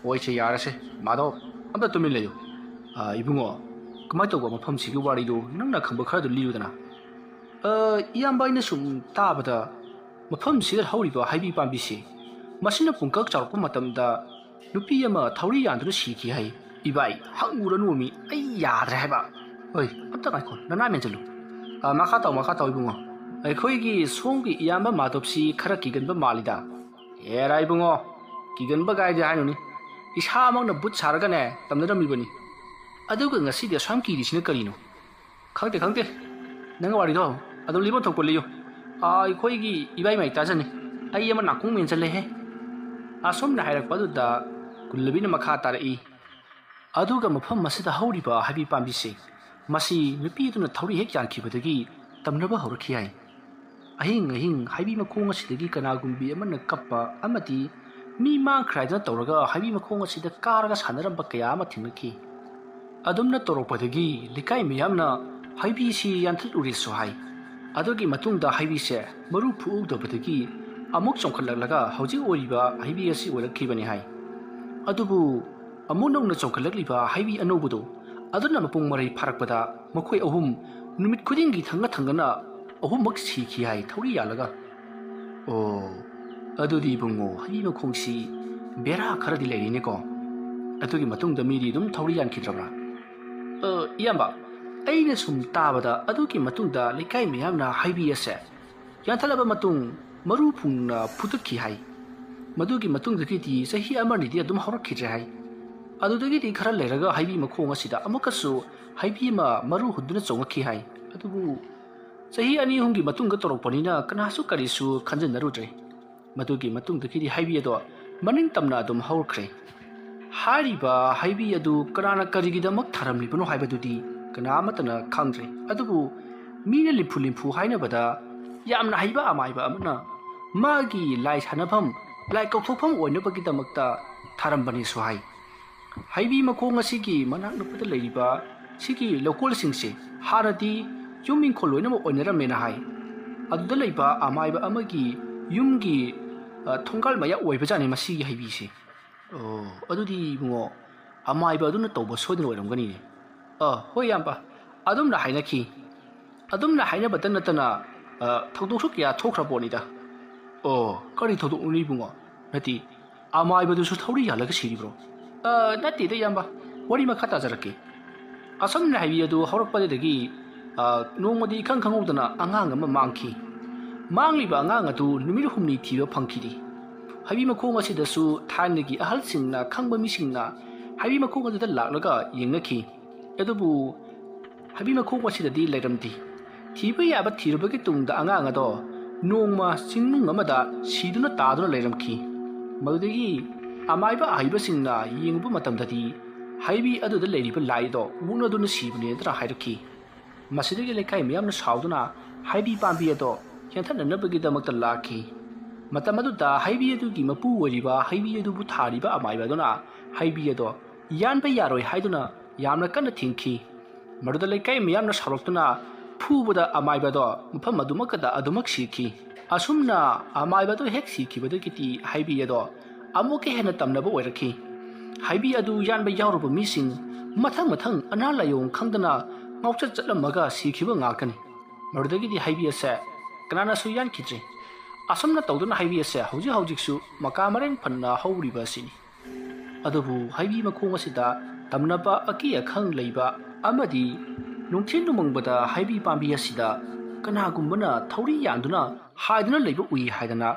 "ꯍꯣꯏꯁꯦ, ꯌꯥꯔꯁꯦ, ꯃꯥꯙꯣꯞ, ꯑꯝꯇ ꯇꯨꯃꯤꯟ ꯂꯩꯌꯨ꯫ ꯑ, ꯏꯕꯨꯡꯉꯣ, ꯀꯃꯥꯏꯅ ꯇꯧꯕ ꯃꯐꯝꯁꯤꯒꯤ ꯋꯥꯔꯤꯗꯣ ꯅꯪꯅ ꯈꯪꯕ ꯈꯔꯗꯨ ꯂꯤꯌꯨꯗꯅ꯫ ꯑ, ꯏꯌꯥꯝꯕ, ꯑꯩꯅ ꯁꯨꯝ ꯇꯥꯕꯗ ꯃꯐꯝꯁꯤꯗ ꯍꯧꯔꯤꯕ ꯍꯩꯕꯤ ꯄꯥꯝꯕꯤꯁꯤ, ꯃꯁꯤꯅ ꯄꯨꯡꯀꯛ ꯆꯥꯎꯔꯛꯄ ꯃꯇꯝꯗ ꯅꯨꯄꯤ ꯑꯃ ꯊꯧꯔꯤ ꯌꯥꯟꯗꯨꯅ ꯁꯤꯈꯤ ꯍꯥꯏ꯫ ꯏꯕꯥꯏ, ꯍꯪꯉꯨꯔꯅꯨ ꯃꯤ, ꯑꯩ ꯌꯥꯗ꯭ꯔꯦ ꯍꯥꯏꯕ꯫ ꯍꯣꯏ, ꯑꯝꯇ ꯉꯥꯏꯈꯣ, ꯅꯅꯥ ꯃꯦꯟꯁꯤꯜꯂꯨ꯫ ꯑ, ꯃꯈꯥ ꯇꯥꯎ, ꯃꯈꯥ ꯇꯥꯎ ꯏꯕꯨꯡꯉꯣ꯫ ꯑꯩꯈꯣꯏꯒꯤ ꯁꯣꯝꯒꯤ ꯏꯌꯥꯝꯕ ꯃꯥꯙꯕꯁꯤ ꯈꯔ ꯀꯤꯒꯟꯕ ꯃꯥꯜꯂꯤꯗ꯫ ꯑꯦꯔꯥ ꯏꯕꯨꯡꯉꯣ, ꯀꯤꯒꯟꯕ ꯀꯥꯏꯗꯤ ꯍꯥꯏꯅꯨꯅꯤ꯫ ꯏꯁꯥꯃꯛꯅ ꯕꯨꯠ ꯁꯥꯔꯒꯅꯦ ꯇꯝꯅꯔꯝꯃꯤꯕꯅꯤ꯫ ꯑꯗꯨꯒ ꯉꯁꯤꯗꯤ ꯑꯁꯨꯌꯥꯝ ꯀꯤꯔꯤꯁꯤꯅ ꯀꯔꯤꯅꯣ? ꯈꯪꯗꯦ, ꯈꯪꯗꯦ꯫ ꯅꯪ ꯋꯥꯔꯤꯗꯣ ꯑꯗꯨꯝ ꯂꯤꯐꯝ ꯊꯣꯛꯄ ꯂꯤꯌꯨ꯫ ꯑꯥ, ꯑꯩꯈꯣꯏꯒꯤ ꯏꯕꯥꯏ ꯃꯥꯏ ꯇꯥꯖꯅꯤ꯫ ꯑꯩ ꯑꯃ ꯅꯥꯀꯣꯡ ꯃꯦꯟꯁꯤꯜꯂꯦꯍꯦ꯫ ꯑꯁꯨꯝꯅ ꯍꯥꯏꯔꯛꯄ ꯑꯗꯨꯗ ꯀꯨꯜꯂꯕꯤꯅ ꯃꯈꯥ ꯇꯥꯔꯛꯏ꯫ ꯑꯗꯨꯒ ꯃꯐꯝ ꯑꯁꯤꯗ ꯍꯧꯔꯤꯕ ꯍꯩꯕꯤ ꯄꯥꯝꯕꯤꯁꯦ, ꯃꯁꯤ ꯅꯨꯄꯤ ꯑꯗꯨꯅ ꯊꯧꯔꯤ ꯍꯦꯛ ꯌꯥꯟꯈꯤꯕꯗꯒꯤ ꯇꯝꯅꯕ ꯍꯧꯔꯛꯈꯤ ꯍꯥꯏ꯫ ꯑꯍꯤꯡ ꯑꯍꯤꯡ ꯍꯩꯕꯤ ꯃꯈꯣꯡ ꯑꯁꯤꯗꯒꯤ ꯀꯅꯥꯒꯨꯝꯕꯤ ꯑꯃꯅ ꯀꯞꯄ ꯑꯃꯗꯤ ꯃꯤ ꯃꯥꯡꯈ꯭ꯔꯦ ꯍꯥꯏꯗꯅ ꯇꯧꯔꯒ ꯍꯩꯕꯤ ꯃꯈꯣꯡ ꯑꯁꯤꯗ ꯀꯥꯔꯒ ꯁꯥꯟꯅꯔꯝꯕ ꯀꯌꯥ ꯑꯃ ꯊꯦꯡꯅꯈꯤ꯫ ꯑꯗꯨꯝꯅ ꯇꯧꯔꯛꯄꯗꯒꯤ ꯂꯩꯀꯥꯏ ꯃꯤꯌꯥꯝꯅ ꯍꯩꯕꯤꯁꯤ ꯌꯥꯟꯊꯠꯂꯨꯔꯦꯁꯨ ꯍꯥꯏ꯫ ꯑꯗꯨꯒꯤ ꯃꯇꯨꯡꯗ ꯍꯩꯕꯤꯁꯦ ꯃꯔꯨ ꯐꯨꯍꯧꯗꯕꯗꯒꯤ ꯑꯃꯨꯛ ꯆꯣꯡꯈꯠꯂꯛꯂꯒ ꯍꯧꯖꯤꯛ ꯑꯣꯏꯔꯤꯕ ꯍꯩꯕꯤ ꯑꯁꯤ ꯑꯣꯏꯔꯛꯈꯤꯕꯅꯤ ꯍꯥꯏ꯫ ꯑꯗꯨꯕꯨ ꯑꯃꯨꯛ ꯅꯧꯅ ꯆꯣꯡꯈꯠꯂꯛꯂꯤꯕ ꯍꯩꯕꯤ ꯑꯅꯧꯕꯗꯨ ꯑꯗꯨꯅ ꯃꯄꯨꯡ ꯃꯔꯩ ꯐꯥꯔꯛꯄꯗ ꯃꯈꯣꯏ ꯑꯍꯨꯝ ꯅꯨꯃꯤꯠ ꯈꯨꯗꯤꯡꯒꯤ ꯊꯪꯅ ꯊꯪꯅꯅ ꯑꯍꯨꯝꯃꯛ ꯁꯤꯈꯤ ꯍꯥꯏ ꯊꯧꯔꯤ ꯌꯥꯜꯂꯒ꯫ ꯑꯣ, ꯑꯗꯨꯗꯤ ꯏꯕꯨꯡꯉꯣ, ꯍꯩꯕꯤ ꯃꯈꯣꯡꯁꯤ ꯕꯦꯔꯥ ꯈꯔꯗꯤ ꯂꯩꯔꯤꯅꯦꯀꯣ꯫ ꯑꯗꯨꯒꯤ ꯃꯇꯨꯡꯗ ꯃꯤꯗꯤ ꯑꯗꯨꯝ ꯊꯧꯔꯤ ꯌꯥꯟꯈꯤꯗ꯭ꯔꯕ꯭ꯔꯥ? ꯑ, ꯏꯌꯥꯝꯕ, ꯑꯩꯅ ꯁꯨꯝ ꯇꯥꯕꯗ ꯑꯗꯨꯒꯤ ꯃꯇꯨꯡꯗ ꯂꯩꯀꯥꯏ ꯃꯤꯌꯥꯝꯅ ꯍꯩꯕꯤ ꯑꯁꯦ ꯌꯥꯟꯊꯠꯂꯕ ꯃꯇꯨꯡ ꯃꯔꯨ ꯐꯨꯡꯅ ꯐꯨꯇꯠꯈꯤ ꯍꯥꯏ꯫ ꯃꯗꯨꯒꯤ ꯃꯇꯨꯡꯗꯒꯤꯗꯤ ꯆꯍꯤ ꯑꯃꯅꯤꯗꯤ ꯑꯗꯨꯝ ꯍꯧꯔꯛꯈꯤꯗ꯭ꯔꯦ ꯍꯥꯏ꯫ ꯑꯗꯨꯗꯒꯤꯗꯤ ꯈꯔ ꯂꯩꯔꯒ ꯍꯩꯕꯤ ꯃꯈꯣꯡ ꯑꯁꯤꯗ ꯑꯃꯨꯛꯀꯁꯨ ꯍꯩꯕꯤ ꯑꯃ ꯃꯔꯨ ꯍꯨꯟꯗꯨꯅ ꯆꯣꯡꯉꯛꯈꯤ ꯍꯥꯏ꯫ ꯑꯗꯨꯕꯨ ꯆꯍꯤ ꯑꯅꯤ ꯑꯍꯨꯝꯒꯤ ꯃꯇꯨꯡꯗ ꯇꯧꯔꯛꯄꯅꯤꯅ ꯀꯅꯥꯁꯨ ꯀꯔꯤꯁꯨ ꯈꯟꯖꯤꯟꯅꯔꯨꯗ꯭ꯔꯦ꯫ ꯃꯗꯨꯒꯤ ꯃꯇꯨꯡꯗꯒꯤꯗꯤ ꯍꯩꯕꯤ ꯑꯗꯣ ꯃꯅꯤꯡ ꯇꯝꯅ ꯑꯗꯨꯝ ꯍꯧꯔꯛꯈ꯭ꯔꯦ꯫ ꯍꯥꯏꯔꯤꯕ ꯍꯩꯕꯤ ꯑꯗꯨ ꯀꯅꯥꯅ ꯀꯔꯤꯒꯤꯗꯃꯛ ꯊꯥꯔꯝꯂꯤꯕꯅꯣ ꯍꯥꯏꯕꯗꯨꯗꯤ ꯀꯅꯥ ꯑꯃꯠꯇꯅ ꯈꯪꯗ꯭ꯔꯦ꯫ ꯑꯗꯨꯕꯨ ꯃꯤꯅ ꯂꯤꯝꯐꯨ ꯂꯤꯝꯐꯨ ꯍꯥꯏꯅꯕꯗ ꯌꯥꯝꯅ ꯍꯩꯕ ꯑꯃꯥꯏꯕ ꯑꯃꯅ ꯃꯥꯒꯤ ꯂꯥꯏ ꯁꯥꯟꯅꯐꯝ, ꯂꯥꯏ ꯀꯧꯊꯣꯛꯐꯝ ꯑꯣꯏꯅꯕꯒꯤꯗꯃꯛꯇ ꯊꯥꯔꯝꯕꯅꯦꯁꯨ ꯍꯥꯏ꯫ ꯍꯩꯕꯤ ꯃꯈꯣꯡ ꯑꯁꯤꯒꯤ ꯃꯅꯥꯛ ꯅꯛꯄꯗ ꯂꯩꯔꯤꯕ ꯁꯤꯒꯤ ꯂꯧꯀꯣꯜꯁꯤꯡꯁꯦ ꯍꯥꯟꯅꯗꯤ ꯌꯨꯝ ꯏꯪꯈꯣꯜ ꯂꯣꯏꯅꯃꯛ ꯑꯣꯏꯅꯔꯝꯃꯦꯅ ꯍꯥꯏ꯫ ꯑꯗꯨꯗ ꯂꯩꯕ ꯑꯃꯥꯏꯕ ꯑꯃꯒꯤ ꯌꯨꯝꯒꯤ, ꯑ, ꯊꯣꯡꯒꯥꯜ ꯃꯌꯥ ꯑꯣꯏꯕꯖꯥꯠꯅꯤ ꯃꯁꯤꯒꯤ ꯍꯩꯕꯤꯁꯦ꯫ ꯑꯣ, ꯑꯗꯨꯗꯤ ꯏꯕꯨꯡꯉꯣ, ꯑꯃꯥꯏꯕ ꯑꯗꯨꯅ ꯇꯧꯕ ꯁꯣꯏꯗꯅ ꯑꯣꯏꯔꯝꯒꯅꯤꯅꯦ꯫ ꯑ, ꯍꯣꯏ, ꯏꯌꯥꯝꯕ, ꯑꯗꯨꯝꯅ ꯍꯥꯏꯅꯈꯤ꯫ ꯑꯗꯨꯝꯅ ꯍꯥꯏꯅꯕꯇ ꯅꯠꯇꯅ, ꯑ, ꯊꯧꯗꯣꯛꯁꯨ ꯀꯌꯥ ꯊꯣꯛꯈ꯭ꯔ ꯄꯣꯠꯅꯤꯗ꯫ ꯑꯣ, ꯀꯔꯤ ꯊꯧꯗꯣꯛꯅꯣ ꯏꯕꯨꯡꯉꯣ? ꯅꯠꯇꯦ, ꯑꯃꯥꯏꯕꯗꯨꯁꯨ ꯊꯧꯔꯤ ꯌꯥꯜꯂꯒ ꯁꯤꯔꯤꯕ꯭ꯔꯣ? ꯑ, ꯅꯠꯇꯦꯗ, ꯏꯌꯥꯝꯕ, ꯋꯥꯔꯤ ꯃꯈꯥ ꯇꯥꯖꯔꯛꯀꯦ꯫ ꯑꯁꯨꯝꯅ ꯍꯥꯏꯕꯤ ꯑꯗꯨ ꯍꯧꯔꯛꯄꯗꯒꯤ, ꯑ, ꯅꯣꯡꯃꯗꯤ ꯏꯈꯪ ꯈꯪꯍꯧꯗꯅ ꯑꯉꯥꯡ ꯑꯃ ꯃꯥꯡꯈꯤ꯫ ꯃꯥꯡꯂꯤꯕ ꯑꯉꯥꯡ ꯑꯗꯨ ꯅꯨꯃꯤꯠ ꯍꯨꯝꯅꯤ ꯊꯤꯕ ꯐꯪꯈꯤꯗꯦ꯫ ꯍꯥꯏꯕꯤ ꯃꯈꯣꯡ ꯑꯁꯤꯗꯁꯨ ꯊꯥꯏꯅꯒꯤ ꯑꯍꯜꯁꯤꯡꯅ, ꯈꯪꯕ ꯃꯤꯁꯤꯡꯅ ꯍꯥꯏꯕꯤ ꯃꯈꯣꯡ ꯑꯗꯨꯗ ꯂꯥꯛꯂꯒ ꯌꯦꯡꯅꯈꯤ꯫ ꯑꯗꯨꯕꯨ ꯍꯥꯏꯕꯤ ꯃꯈꯣꯡ ꯑꯁꯤꯗꯗꯤ ꯂꯩꯔꯝꯗꯦ꯫ ꯊꯤꯕ ꯌꯥꯕ ꯊꯤꯔꯕꯒꯤ ꯇꯨꯡꯗ ꯑꯉꯥꯡ ꯑꯗꯣ ꯅꯣꯡꯃ ꯆꯤꯡꯅꯨꯡ ꯑꯃꯗ ꯁꯤꯗꯨꯅ ꯇꯥꯗꯨꯅ ꯂꯩꯔꯝꯈꯤ꯫ ꯃꯗꯨꯗꯒꯤ ꯑꯃꯥꯏꯕ ꯑꯍꯩꯕꯁꯤꯡꯅ ꯌꯦꯡꯉꯨꯕ ꯃꯇꯝꯗꯗꯤ ꯍꯥꯏꯕꯤ ꯑꯗꯨꯗ ꯂꯩꯔꯤꯕ ꯂꯥꯏ ꯑꯗꯣ ꯃꯨꯛꯅꯗꯨꯅ ꯁꯤꯕꯅꯦꯅ ꯍꯥꯏꯔꯛꯈꯤ꯫ ꯃꯁꯤꯗꯒꯤ ꯂꯩꯀꯥꯏ ꯃꯤꯌꯥꯝꯅ ꯁꯥꯎꯗꯨꯅ ꯍꯩꯕꯤ ꯄꯥꯝꯕꯤ ꯑꯗꯣ ꯌꯥꯟꯊꯠꯅꯅꯕꯒꯤꯗꯃꯛꯇ ꯂꯥꯛꯈꯤ꯫ ꯃꯇꯝ ꯑꯗꯨꯗ ꯍꯩꯕꯤ ꯑꯗꯨꯒꯤ ꯃꯄꯨ ꯑꯣꯏꯔꯤꯕ ꯍꯩꯕꯤ ꯑꯗꯨꯕꯨ ꯊꯥꯔꯤꯕ ꯑꯃꯥꯏꯕ ꯑꯗꯨꯅ ꯍꯩꯕꯤ ꯑꯗꯣ ꯌꯥꯟꯕ ꯌꯥꯔꯣꯏ ꯍꯥꯏꯗꯨꯅ ꯌꯥꯝꯅ ꯀꯟꯅ ꯊꯤꯡꯈꯤ꯫ ꯃꯗꯨꯗ ꯂꯩꯀꯥꯏ ꯃꯤꯌꯥꯝꯅ ꯁꯥꯎꯔꯛꯇꯨꯅ ꯐꯨꯕꯗ ꯑꯃꯥꯏꯕ ꯑꯗꯣ ꯃꯐꯝ ꯑꯗꯨꯃꯛꯇꯗ ꯑꯗꯨꯃꯛ ꯁꯤꯈꯤ꯫ ꯑꯁꯨꯝꯅ ꯑꯃꯥꯏꯕ ꯑꯗꯨ ꯍꯦꯛ ꯁꯤꯈꯤꯕꯗꯒꯤꯗꯤ ꯍꯩꯕꯤ ꯑꯗꯣ ꯑꯃꯨꯛꯀ ꯍꯦꯟꯅ ꯇꯝꯅꯕ ꯑꯣꯏꯔꯛꯈꯤ꯫ ꯍꯩꯕꯤ ꯑꯗꯨ ꯌꯥꯟꯕ ꯌꯥꯎꯔꯨꯕ ꯃꯤꯁꯤꯡ ꯃꯊꯪ ꯃꯊꯪ ꯑꯅꯥ ꯂꯥꯏꯑꯣꯡ ꯈꯪꯗꯅ ꯉꯥꯎꯆꯠ ꯆꯠꯂꯝꯃꯒ ꯁꯤꯈꯤꯕ ꯉꯥꯛꯇꯅꯤ꯫ ꯃꯗꯨꯗꯒꯤꯗꯤ ꯍꯩꯕꯤ ꯑꯁꯦ ꯀꯅꯥꯅꯁꯨ ꯌꯥꯟꯈꯤꯗ꯭ꯔꯦ꯫ ꯑꯁꯨꯝꯅ ꯇꯧꯗꯨꯅ ꯍꯩꯕꯤ ꯑꯁꯦ ꯍꯧꯖꯤꯛ ꯍꯧꯖꯤꯛꯁꯨ ꯃꯀꯥ ꯃꯔꯦꯡ ꯐꯅ ꯍꯧꯔꯤꯕ ꯑꯁꯤꯅꯤ꯫ ꯑꯗꯨꯕꯨ ꯍꯩꯕꯤ ꯃꯈꯣꯡ ꯑꯁꯤꯗ ꯇꯝꯅꯕ ꯑꯀꯤ ꯑꯈꯪ ꯂꯩꯕ ꯑꯃꯗꯤ ꯅꯨꯡꯊꯤꯜ ꯅꯨꯃꯪꯕꯗ ꯍꯩꯕꯤ ꯄꯥꯝꯕꯤ ꯑꯁꯤꯗ ꯀꯅꯥꯒꯨꯝꯕꯅ ꯊꯧꯔꯤ ꯌꯥꯟꯗꯨꯅ ꯍꯥꯏꯗꯨꯅ ꯂꯩꯕ ꯎꯏ ꯍꯥꯏꯗꯅ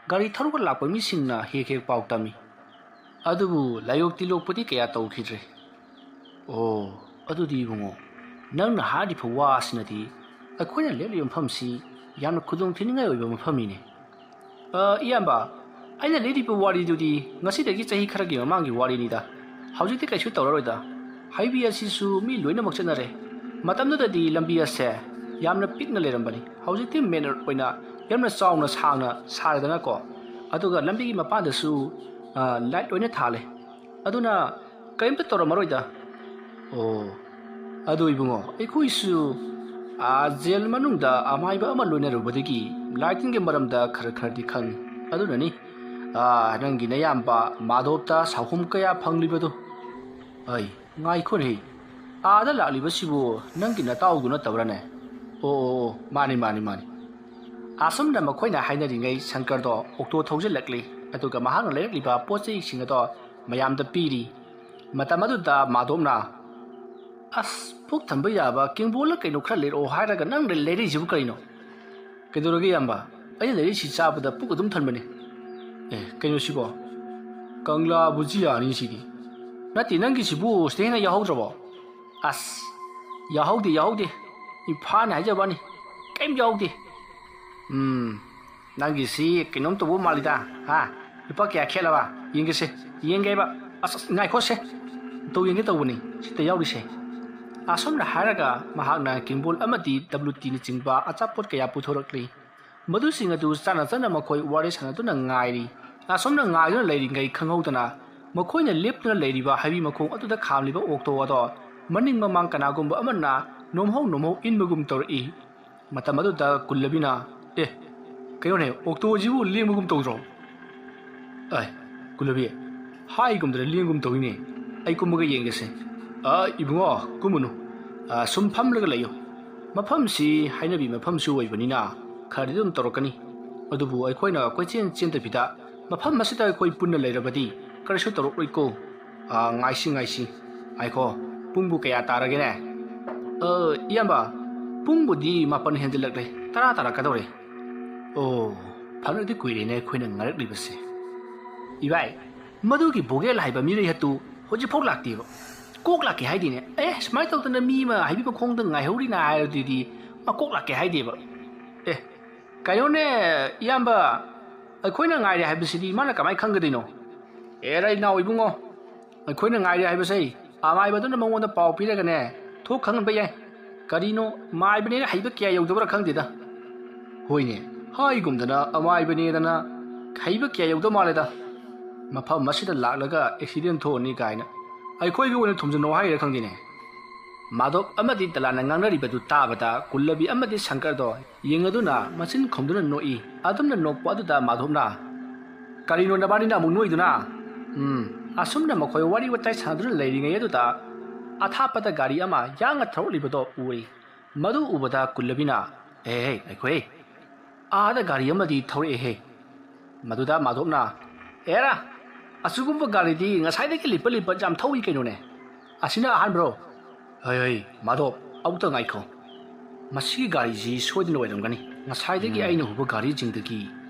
ꯒꯥꯔꯤ ꯊꯧꯔꯒ ꯂꯥꯛꯄ ꯃꯤꯁꯤꯡꯅ ꯍꯦꯛ ꯍꯦꯛ ꯄꯥꯎ ꯇꯝꯃꯤ꯫ ꯑꯗꯨꯕꯨ ꯂꯥꯏꯑꯣꯛ ꯇꯤꯂꯣꯛꯄꯗꯤ ꯀꯌꯥ ꯇꯧꯈꯤꯗ꯭ꯔꯦ꯫ ꯑꯣ, ꯑꯗꯨꯗꯤ ꯏꯕꯨꯡꯉꯣ, ꯅꯪꯅ ꯍꯥꯏꯔꯤꯕ ꯋꯥ ꯑꯁꯤꯅꯗꯤ ꯑꯩꯈꯣꯏꯅ ꯂꯦꯞꯂꯤꯕ ꯃꯐꯝꯁꯤ ꯌꯥꯝꯅ ꯈꯨꯗꯣꯡ ꯊꯤꯅꯤꯡꯉꯥꯏ ꯑꯣꯏꯕ ꯃꯐꯝꯅꯤꯅꯦ꯫ ꯑ, ꯏꯌꯥꯝꯕ, ꯑꯩꯅ ꯂꯤꯔꯤꯕ ꯋꯥꯔꯤꯗꯨꯗꯤ ꯉꯁꯤꯗꯒꯤ ꯆꯍꯤ ꯈꯔꯒꯤ ꯃꯃꯥꯡꯒꯤ ꯋꯥꯔꯤꯅꯤꯗ꯫ ꯍꯧꯖꯤꯛꯇꯤ ꯀꯩꯁꯨ ꯇꯧꯔꯔꯣꯏꯗ꯫ ꯍꯩꯕꯤ ꯑꯁꯤꯁꯨ ꯃꯤ ꯂꯣꯏꯅꯃꯛ ꯆꯠꯅꯔꯦ꯫ ꯃꯇꯝꯗꯨꯗꯗꯤ ꯂꯝꯕꯤ ꯑꯁꯦ ꯌꯥꯝꯅ ꯄꯤꯛꯅ ꯂꯩꯔꯝꯕꯅꯤ꯫ ꯍꯧꯖꯤꯛꯇꯤ ꯃꯦꯟ ꯔꯣꯗ ꯑꯣꯏꯅ ꯌꯥꯝꯅ ꯆꯥꯎꯅ ꯁꯥꯡꯅ ꯁꯥꯔꯦꯗꯅꯀꯣ꯫ ꯑꯗꯨꯒ ꯂꯝꯕꯤꯒꯤ ꯃꯄꯥꯟꯗꯁꯨ, ꯑ, ꯂꯥꯏꯠ ꯂꯣꯏꯅ ꯊꯥꯜꯂꯦ꯫ ꯑꯗꯨꯅ ꯀꯔꯤꯝꯇ ꯇꯧꯔꯝꯃꯔꯣꯏꯗ꯫ ꯑꯣ, ꯑꯗꯨ ꯏꯕꯨꯡꯉꯣ, ꯑꯩꯈꯣꯏꯁꯨ, ꯑꯥ, ꯖꯦꯜ ꯃꯅꯨꯡꯗ ꯑꯃꯥꯏꯕ ꯑꯃ ꯂꯣꯏꯅꯔꯨꯕꯗꯒꯤ ꯂꯥꯏꯇꯤꯟꯒꯤ ꯃꯔꯝꯗ ꯈꯔ ꯈꯔꯗꯤ ꯈꯪꯉꯤ꯫ ꯑꯗꯨꯅꯅꯤ, ꯑꯥ, ꯅꯪꯒꯤ ꯅꯌꯥꯝꯕ ꯃꯥꯙꯣꯞꯇ ꯁꯥꯍꯨꯝ ꯀꯌꯥ ꯐꯪꯂꯤꯕꯗꯣ꯫ ꯑꯩ, ꯉꯥꯏꯈꯣꯅꯦ꯫ ꯑꯥꯗ ꯂꯥꯛꯂꯤꯕꯁꯤꯕꯨ ꯅꯪꯒꯤ ꯅꯇꯥꯎꯗꯨ ꯅꯠꯇꯕ꯭ꯔꯥꯅꯦ? ꯑꯣ, ꯑꯣ, ꯑꯣ, ꯃꯥꯅꯤ, ꯃꯥꯅꯤ, ꯃꯥꯅꯤ꯫ ꯑꯁꯨꯝꯅ ꯃꯈꯣꯏꯅ ꯍꯥꯏꯅꯔꯤꯉꯩ ꯁꯪꯀꯔꯗꯣ ꯑꯣꯛꯇꯣ ꯊꯧꯖꯤꯜꯂꯛꯂꯤ꯫ ꯑꯗꯨꯒ ꯃꯍꯥꯛꯅ ꯂꯩꯔꯛꯂꯤꯕ ꯄꯣꯠ ꯆꯩꯁꯤꯡ ꯑꯗꯣ ꯃꯌꯥꯝꯗ ꯄꯤꯔꯤ꯫ ꯃꯇꯝ ꯑꯗꯨꯗ ꯃꯥꯙꯣꯞꯅ, "ꯑꯁ, ꯄꯨꯛ ꯊꯝꯕ ꯌꯥꯕ ꯀꯦꯡꯕꯣꯜꯂ ꯀꯩꯅꯣ ꯈꯔ ꯂꯩꯔꯛꯑꯣ ꯍꯥꯏꯔꯒ ꯅꯪꯅ ꯂꯩꯔꯛꯏꯁꯤꯕꯨ ꯀꯔꯤꯅꯣ?" "ꯀꯩꯗꯧꯔꯒꯦ ꯏꯌꯥꯝꯕ? ꯑꯩꯅ ꯂꯩꯔꯛꯏꯁꯤ ꯆꯥꯕꯗ ꯄꯨꯛ ꯑꯗꯨꯝ ꯊꯟꯕꯅꯦ꯫ ꯑꯦ, ꯀꯩꯅꯣ ꯁꯤꯕꯣ? ꯀꯪꯂꯥ ꯕꯨꯖꯤꯌꯥꯅꯤ ꯁꯤꯗꯤ꯫ ꯅꯠꯇꯦ, ꯅꯪꯒꯤꯁꯤꯕꯨ ꯁꯤꯗ ꯍꯦꯟꯅ ꯌꯥꯎꯍꯧꯗ꯭ꯔꯕꯣ?" "ꯑꯁ, ꯌꯥꯎꯍꯧꯗꯦ, ꯌꯥꯎꯍꯧꯗꯦ꯫ ꯏꯝꯐꯥꯜꯅꯤ ꯍꯥꯏꯖꯕ ꯋꯥꯅꯤ, ꯀꯩꯝ ꯌꯥꯎꯍꯧꯗꯦ꯫ ꯎꯝ, ꯅꯪꯒꯤꯁꯤ ꯀꯩꯅꯣꯝ ꯇꯧꯕ ꯃꯥꯜꯂꯤꯗ, ꯍꯥ? ꯂꯨꯄꯥ ꯀꯌꯥ ꯈꯦꯠꯂꯕ? ꯌꯦꯡꯒꯦꯁꯦ, ꯌꯦꯡꯒꯦꯕ꯫ ꯑꯁ, ꯑꯁ, ꯉꯥꯏꯈꯣꯁꯦ꯫ ꯇꯧ ꯌꯦꯡꯒꯦ ꯇꯧꯕꯅꯤ, ꯁꯤꯗ ꯌꯥꯎꯔꯤꯁꯦ꯫" ꯑꯁꯨꯝꯅ ꯍꯥꯏꯔꯒ ꯃꯍꯥꯛꯅ ꯀꯦꯡꯕꯣꯜ ꯑꯃꯗꯤ ꯗꯕ꯭ꯂꯨ ꯇꯤꯅꯆꯤꯡꯕ ꯑꯆꯥꯄꯣꯠ ꯀꯌꯥ ꯄꯨꯊꯣꯔꯛꯂꯤ꯫ ꯃꯗꯨꯁꯤꯡ ꯑꯗꯨ ꯆꯥꯅ ꯆꯥꯅ ꯃꯈꯣꯏ ꯋꯥꯔꯤ ꯁꯥꯟꯅꯗꯨꯅ ꯉꯥꯏꯔꯤ꯫ ꯑꯁꯨꯝꯅ ꯉꯥꯏꯗꯨꯅ ꯂꯩꯔꯤꯉꯩ ꯈꯪꯍꯧꯗꯅ ꯃꯈꯣꯏꯅ ꯂꯦꯞꯇꯨꯅ ꯂꯩꯔꯤꯕ ꯍꯩꯕꯤ ꯃꯈꯣꯡ ꯑꯗꯨꯗ ꯈꯥꯝꯂꯤꯕ ꯑꯣꯛꯇꯣ ꯑꯗꯣ ꯃꯅꯤꯡ ꯃꯃꯥꯡ ꯀꯅꯥꯒꯨꯝꯕ ꯑꯃꯅ ꯅꯣꯝꯍꯧ ꯅꯣꯝꯍꯧ ꯏꯟꯕꯒꯨꯝ ꯇꯧꯔꯛꯏ꯫ ꯃꯇꯝ ꯑꯗꯨꯗ ꯀꯨꯜꯂꯕꯤꯅ, "ꯑꯦ, ꯀꯩꯅꯣꯅꯦ, ꯑꯣꯛꯇꯣꯁꯤꯕꯨ ꯂꯦꯡꯕꯒꯨꯝ ꯇꯧꯗ꯭ꯔꯣ?" "ꯑꯦ, ꯀꯨꯜꯂꯕꯤ, ꯍꯥꯏꯒꯨꯝꯗꯅ ꯂꯦꯡꯒꯨꯝ ꯇꯧꯏꯅꯦ꯫ ꯑꯩ ꯀꯨꯝꯃꯒ ꯌꯦꯡꯒꯦꯁꯦ꯫" "ꯑ, ꯏꯕꯨꯡꯉꯣ, ꯀꯨꯝꯃꯨꯅꯨ꯫ ꯑ, ꯁꯨꯝ ꯐꯝꯂꯒ ꯂꯩꯌꯨ꯫ ꯃꯐꯝꯁꯤ ꯍꯥꯏꯅꯕꯤ ꯃꯐꯝꯁꯨ ꯑꯣꯏꯕꯅꯤꯅ ꯈꯔꯗꯤ ꯑꯗꯨꯝ ꯇꯧꯔꯛꯀꯅꯤ꯫ ꯑꯗꯨꯕꯨ ꯑꯩꯈꯣꯏꯅ ꯀꯣꯏꯆꯦꯟ ꯆꯦꯟꯗꯕꯤꯗ ꯃꯐꯝ ꯑꯁꯤꯗ ꯑꯩꯈꯣꯏ ꯄꯨꯟꯅ ꯂꯩꯔꯕꯗꯤ ꯀꯔꯤꯁꯨ ꯇꯧꯔꯛꯂꯣꯏꯀꯣ꯫ ꯑ, ꯉꯥꯏꯁꯤ, ꯉꯥꯏꯁꯤ꯫ ꯉꯥꯏꯈꯣ, ꯄꯨꯡꯕꯨ ꯀꯌꯥ ꯇꯥꯔꯒꯦꯅꯦ?" "ꯑ, ꯏꯌꯥꯝꯕ, ꯄꯨꯡꯕꯨꯗꯤ ꯃꯥꯄꯟ ꯍꯦꯟꯖꯜꯂꯛꯂꯦ, ꯇꯔꯥ ꯇꯥꯔꯛꯀꯗꯧꯔꯦ꯫" "ꯑꯣ, ꯐꯅꯗꯤ ꯀꯨꯏꯔꯦꯅꯦ ꯑꯩꯈꯣꯏꯅ ꯉꯥꯏꯔꯛꯂꯤꯕꯁꯦ꯫" "ꯏꯕꯥꯏ, ꯃꯗꯨꯒꯤ ꯕꯣꯒꯦꯜ ꯍꯥꯏꯕ ꯃꯤꯔꯩ ꯍꯠꯇꯨ ꯍꯧꯖꯤꯛꯐꯥꯎ ꯂꯥꯛꯇꯦꯕ꯫ ꯀꯣꯛ ꯂꯥꯛꯀꯦ ꯍꯥꯏꯗꯦꯅꯦ꯫ ꯑꯦ, ꯁꯨꯃꯥꯏꯅ ꯇꯧꯗꯅ ꯃꯤ ꯑꯃ ꯍꯩꯕꯤ ꯃꯈꯣꯡꯗ ꯉꯥꯏꯍꯧꯔꯤꯅ ꯍꯥꯏꯔꯗꯨꯗꯤ ꯃꯥ ꯀꯣꯛ ꯂꯥꯛꯀꯦ ꯍꯥꯏꯗꯦꯕ꯫" "ꯑꯦ, ꯀꯩꯅꯣꯅꯦ, ꯏꯌꯥꯝꯕ, ꯑꯩꯈꯣꯏꯅ ꯉꯥꯏꯔꯦ ꯍꯥꯏꯕꯁꯤꯗꯤ ꯃꯥꯅ ꯀꯃꯥꯏꯅ ꯈꯪꯒꯗꯣꯏꯅꯣ?" "ꯑꯦꯔꯥ ꯏꯅꯥꯎ ꯏꯕꯨꯡꯉꯣ, ꯑꯩꯈꯣꯏꯅ ꯉꯥꯏꯔꯦ ꯍꯥꯏꯕꯁꯦ ꯑꯃꯥꯏꯕꯗꯨꯅ ꯃꯉꯣꯟꯗ ꯄꯥꯎ ꯄꯤꯔꯒꯅꯦ ꯊꯣꯛ ꯈꯪꯍꯟꯕ ꯌꯥꯏ꯫ ꯀꯔꯤꯅꯣ, ꯃꯥꯏꯕꯅꯦꯅ ꯍꯩꯕ ꯀꯌꯥ ꯌꯧꯗꯕ꯭ꯔꯥ ꯈꯪꯗꯦꯗ꯫" "ꯍꯣꯏꯅꯦ, ꯍꯥꯏꯒꯨꯝꯗꯅ ꯑꯃꯥꯏꯕꯅꯦꯗꯅ ꯍꯩꯕ ꯀꯌꯥ ꯌꯧꯗ ꯃꯥꯜꯂꯦꯗ꯫ ꯃꯐꯝ ꯑꯁꯤꯗ ꯂꯥꯛꯂꯒ ꯑꯦꯛꯁꯤꯗꯦꯟ ꯊꯣꯛꯑꯅꯤ ꯀꯥꯏꯅ ꯑꯩꯈꯣꯏꯒꯤ ꯑꯣꯏꯅ ꯊꯣꯝꯖꯤꯟꯅꯧ ꯍꯥꯏꯔꯤꯔꯥ ꯈꯪꯗꯦꯅꯦ꯫" ꯃꯥꯙꯕ ꯑꯃꯗꯤ ꯗꯂꯥꯟꯅ ꯉꯥꯡꯅꯔꯤꯕꯗꯨ ꯇꯥꯕꯗ ꯀꯨꯜꯂꯕꯤ ꯑꯃꯗꯤ ꯁꯪꯀꯔꯗꯣ ꯌꯦꯡꯂꯗꯨꯅ ꯃꯆꯤꯟ ꯈꯨꯝꯗꯨꯅ ꯅꯣꯛꯏ꯫ ꯑꯗꯨꯝꯅ ꯅꯣꯛꯄ ꯑꯗꯨꯗ ꯃꯥꯙꯕꯅ, "ꯀꯔꯤꯅꯣ ꯅꯕꯥꯅꯤꯅ ꯑꯃꯨꯛ ꯅꯣꯛꯏꯗꯨꯅ?" "ꯎꯝ, ꯑꯁꯨꯝꯅ ꯃꯈꯣꯏ ꯋꯥꯔꯤ ꯋꯥꯇꯥꯏ ꯁꯥꯟꯅꯗꯨꯅ ꯂꯩꯔꯤꯉꯩ ꯑꯗꯨꯗ ꯑꯊꯥꯞꯄꯗ ꯒꯥꯔꯤ ꯑꯃ ꯌꯥꯡꯅ ꯊꯧꯔꯛꯂꯤꯕꯗꯣ ꯎꯔꯤ꯫ ꯃꯗꯨ ꯎꯕꯗ ꯀꯨꯜꯂꯕꯤꯅ, "ꯑꯦ, ꯑꯩꯈꯣꯏ, ꯑꯥꯗ ꯒꯥꯔꯤ ꯑꯃꯗꯤ ꯊꯧꯔꯛꯑꯦꯍꯦ"꯫ ꯃꯗꯨꯗ ꯃꯥꯙꯣꯞꯅ, "ꯑꯦꯔꯥ, ꯑꯁꯤꯒꯨꯝꯕ ꯒꯥꯔꯤꯗꯤ ꯉꯁꯥꯏꯗꯒꯤ ꯂꯤꯄꯠ ꯂꯤꯄꯠ ꯌꯥꯝ ꯊꯧꯏ ꯀꯩꯅꯣꯅꯦ꯫ ꯑꯁꯤꯅ ꯑꯍꯥꯟꯕ꯭ꯔꯣ?" "ꯍꯣꯏ, ꯍꯣꯏ, ꯃꯥꯙꯣꯞ, ꯑꯃꯨꯛꯇ ꯉꯥꯏꯈꯣ꯫ ꯃꯁꯤꯒꯤ ꯒꯥꯔꯤꯁꯤ ꯁꯣꯏꯗꯅ ꯑꯣꯏꯔꯝꯒꯅꯤ꯫ ꯉꯁꯥꯏꯗꯒꯤ ꯎꯝ꯫ ꯑꯩꯅ ꯎꯕ ꯒꯥꯔꯤꯁꯤꯡꯗꯒꯤ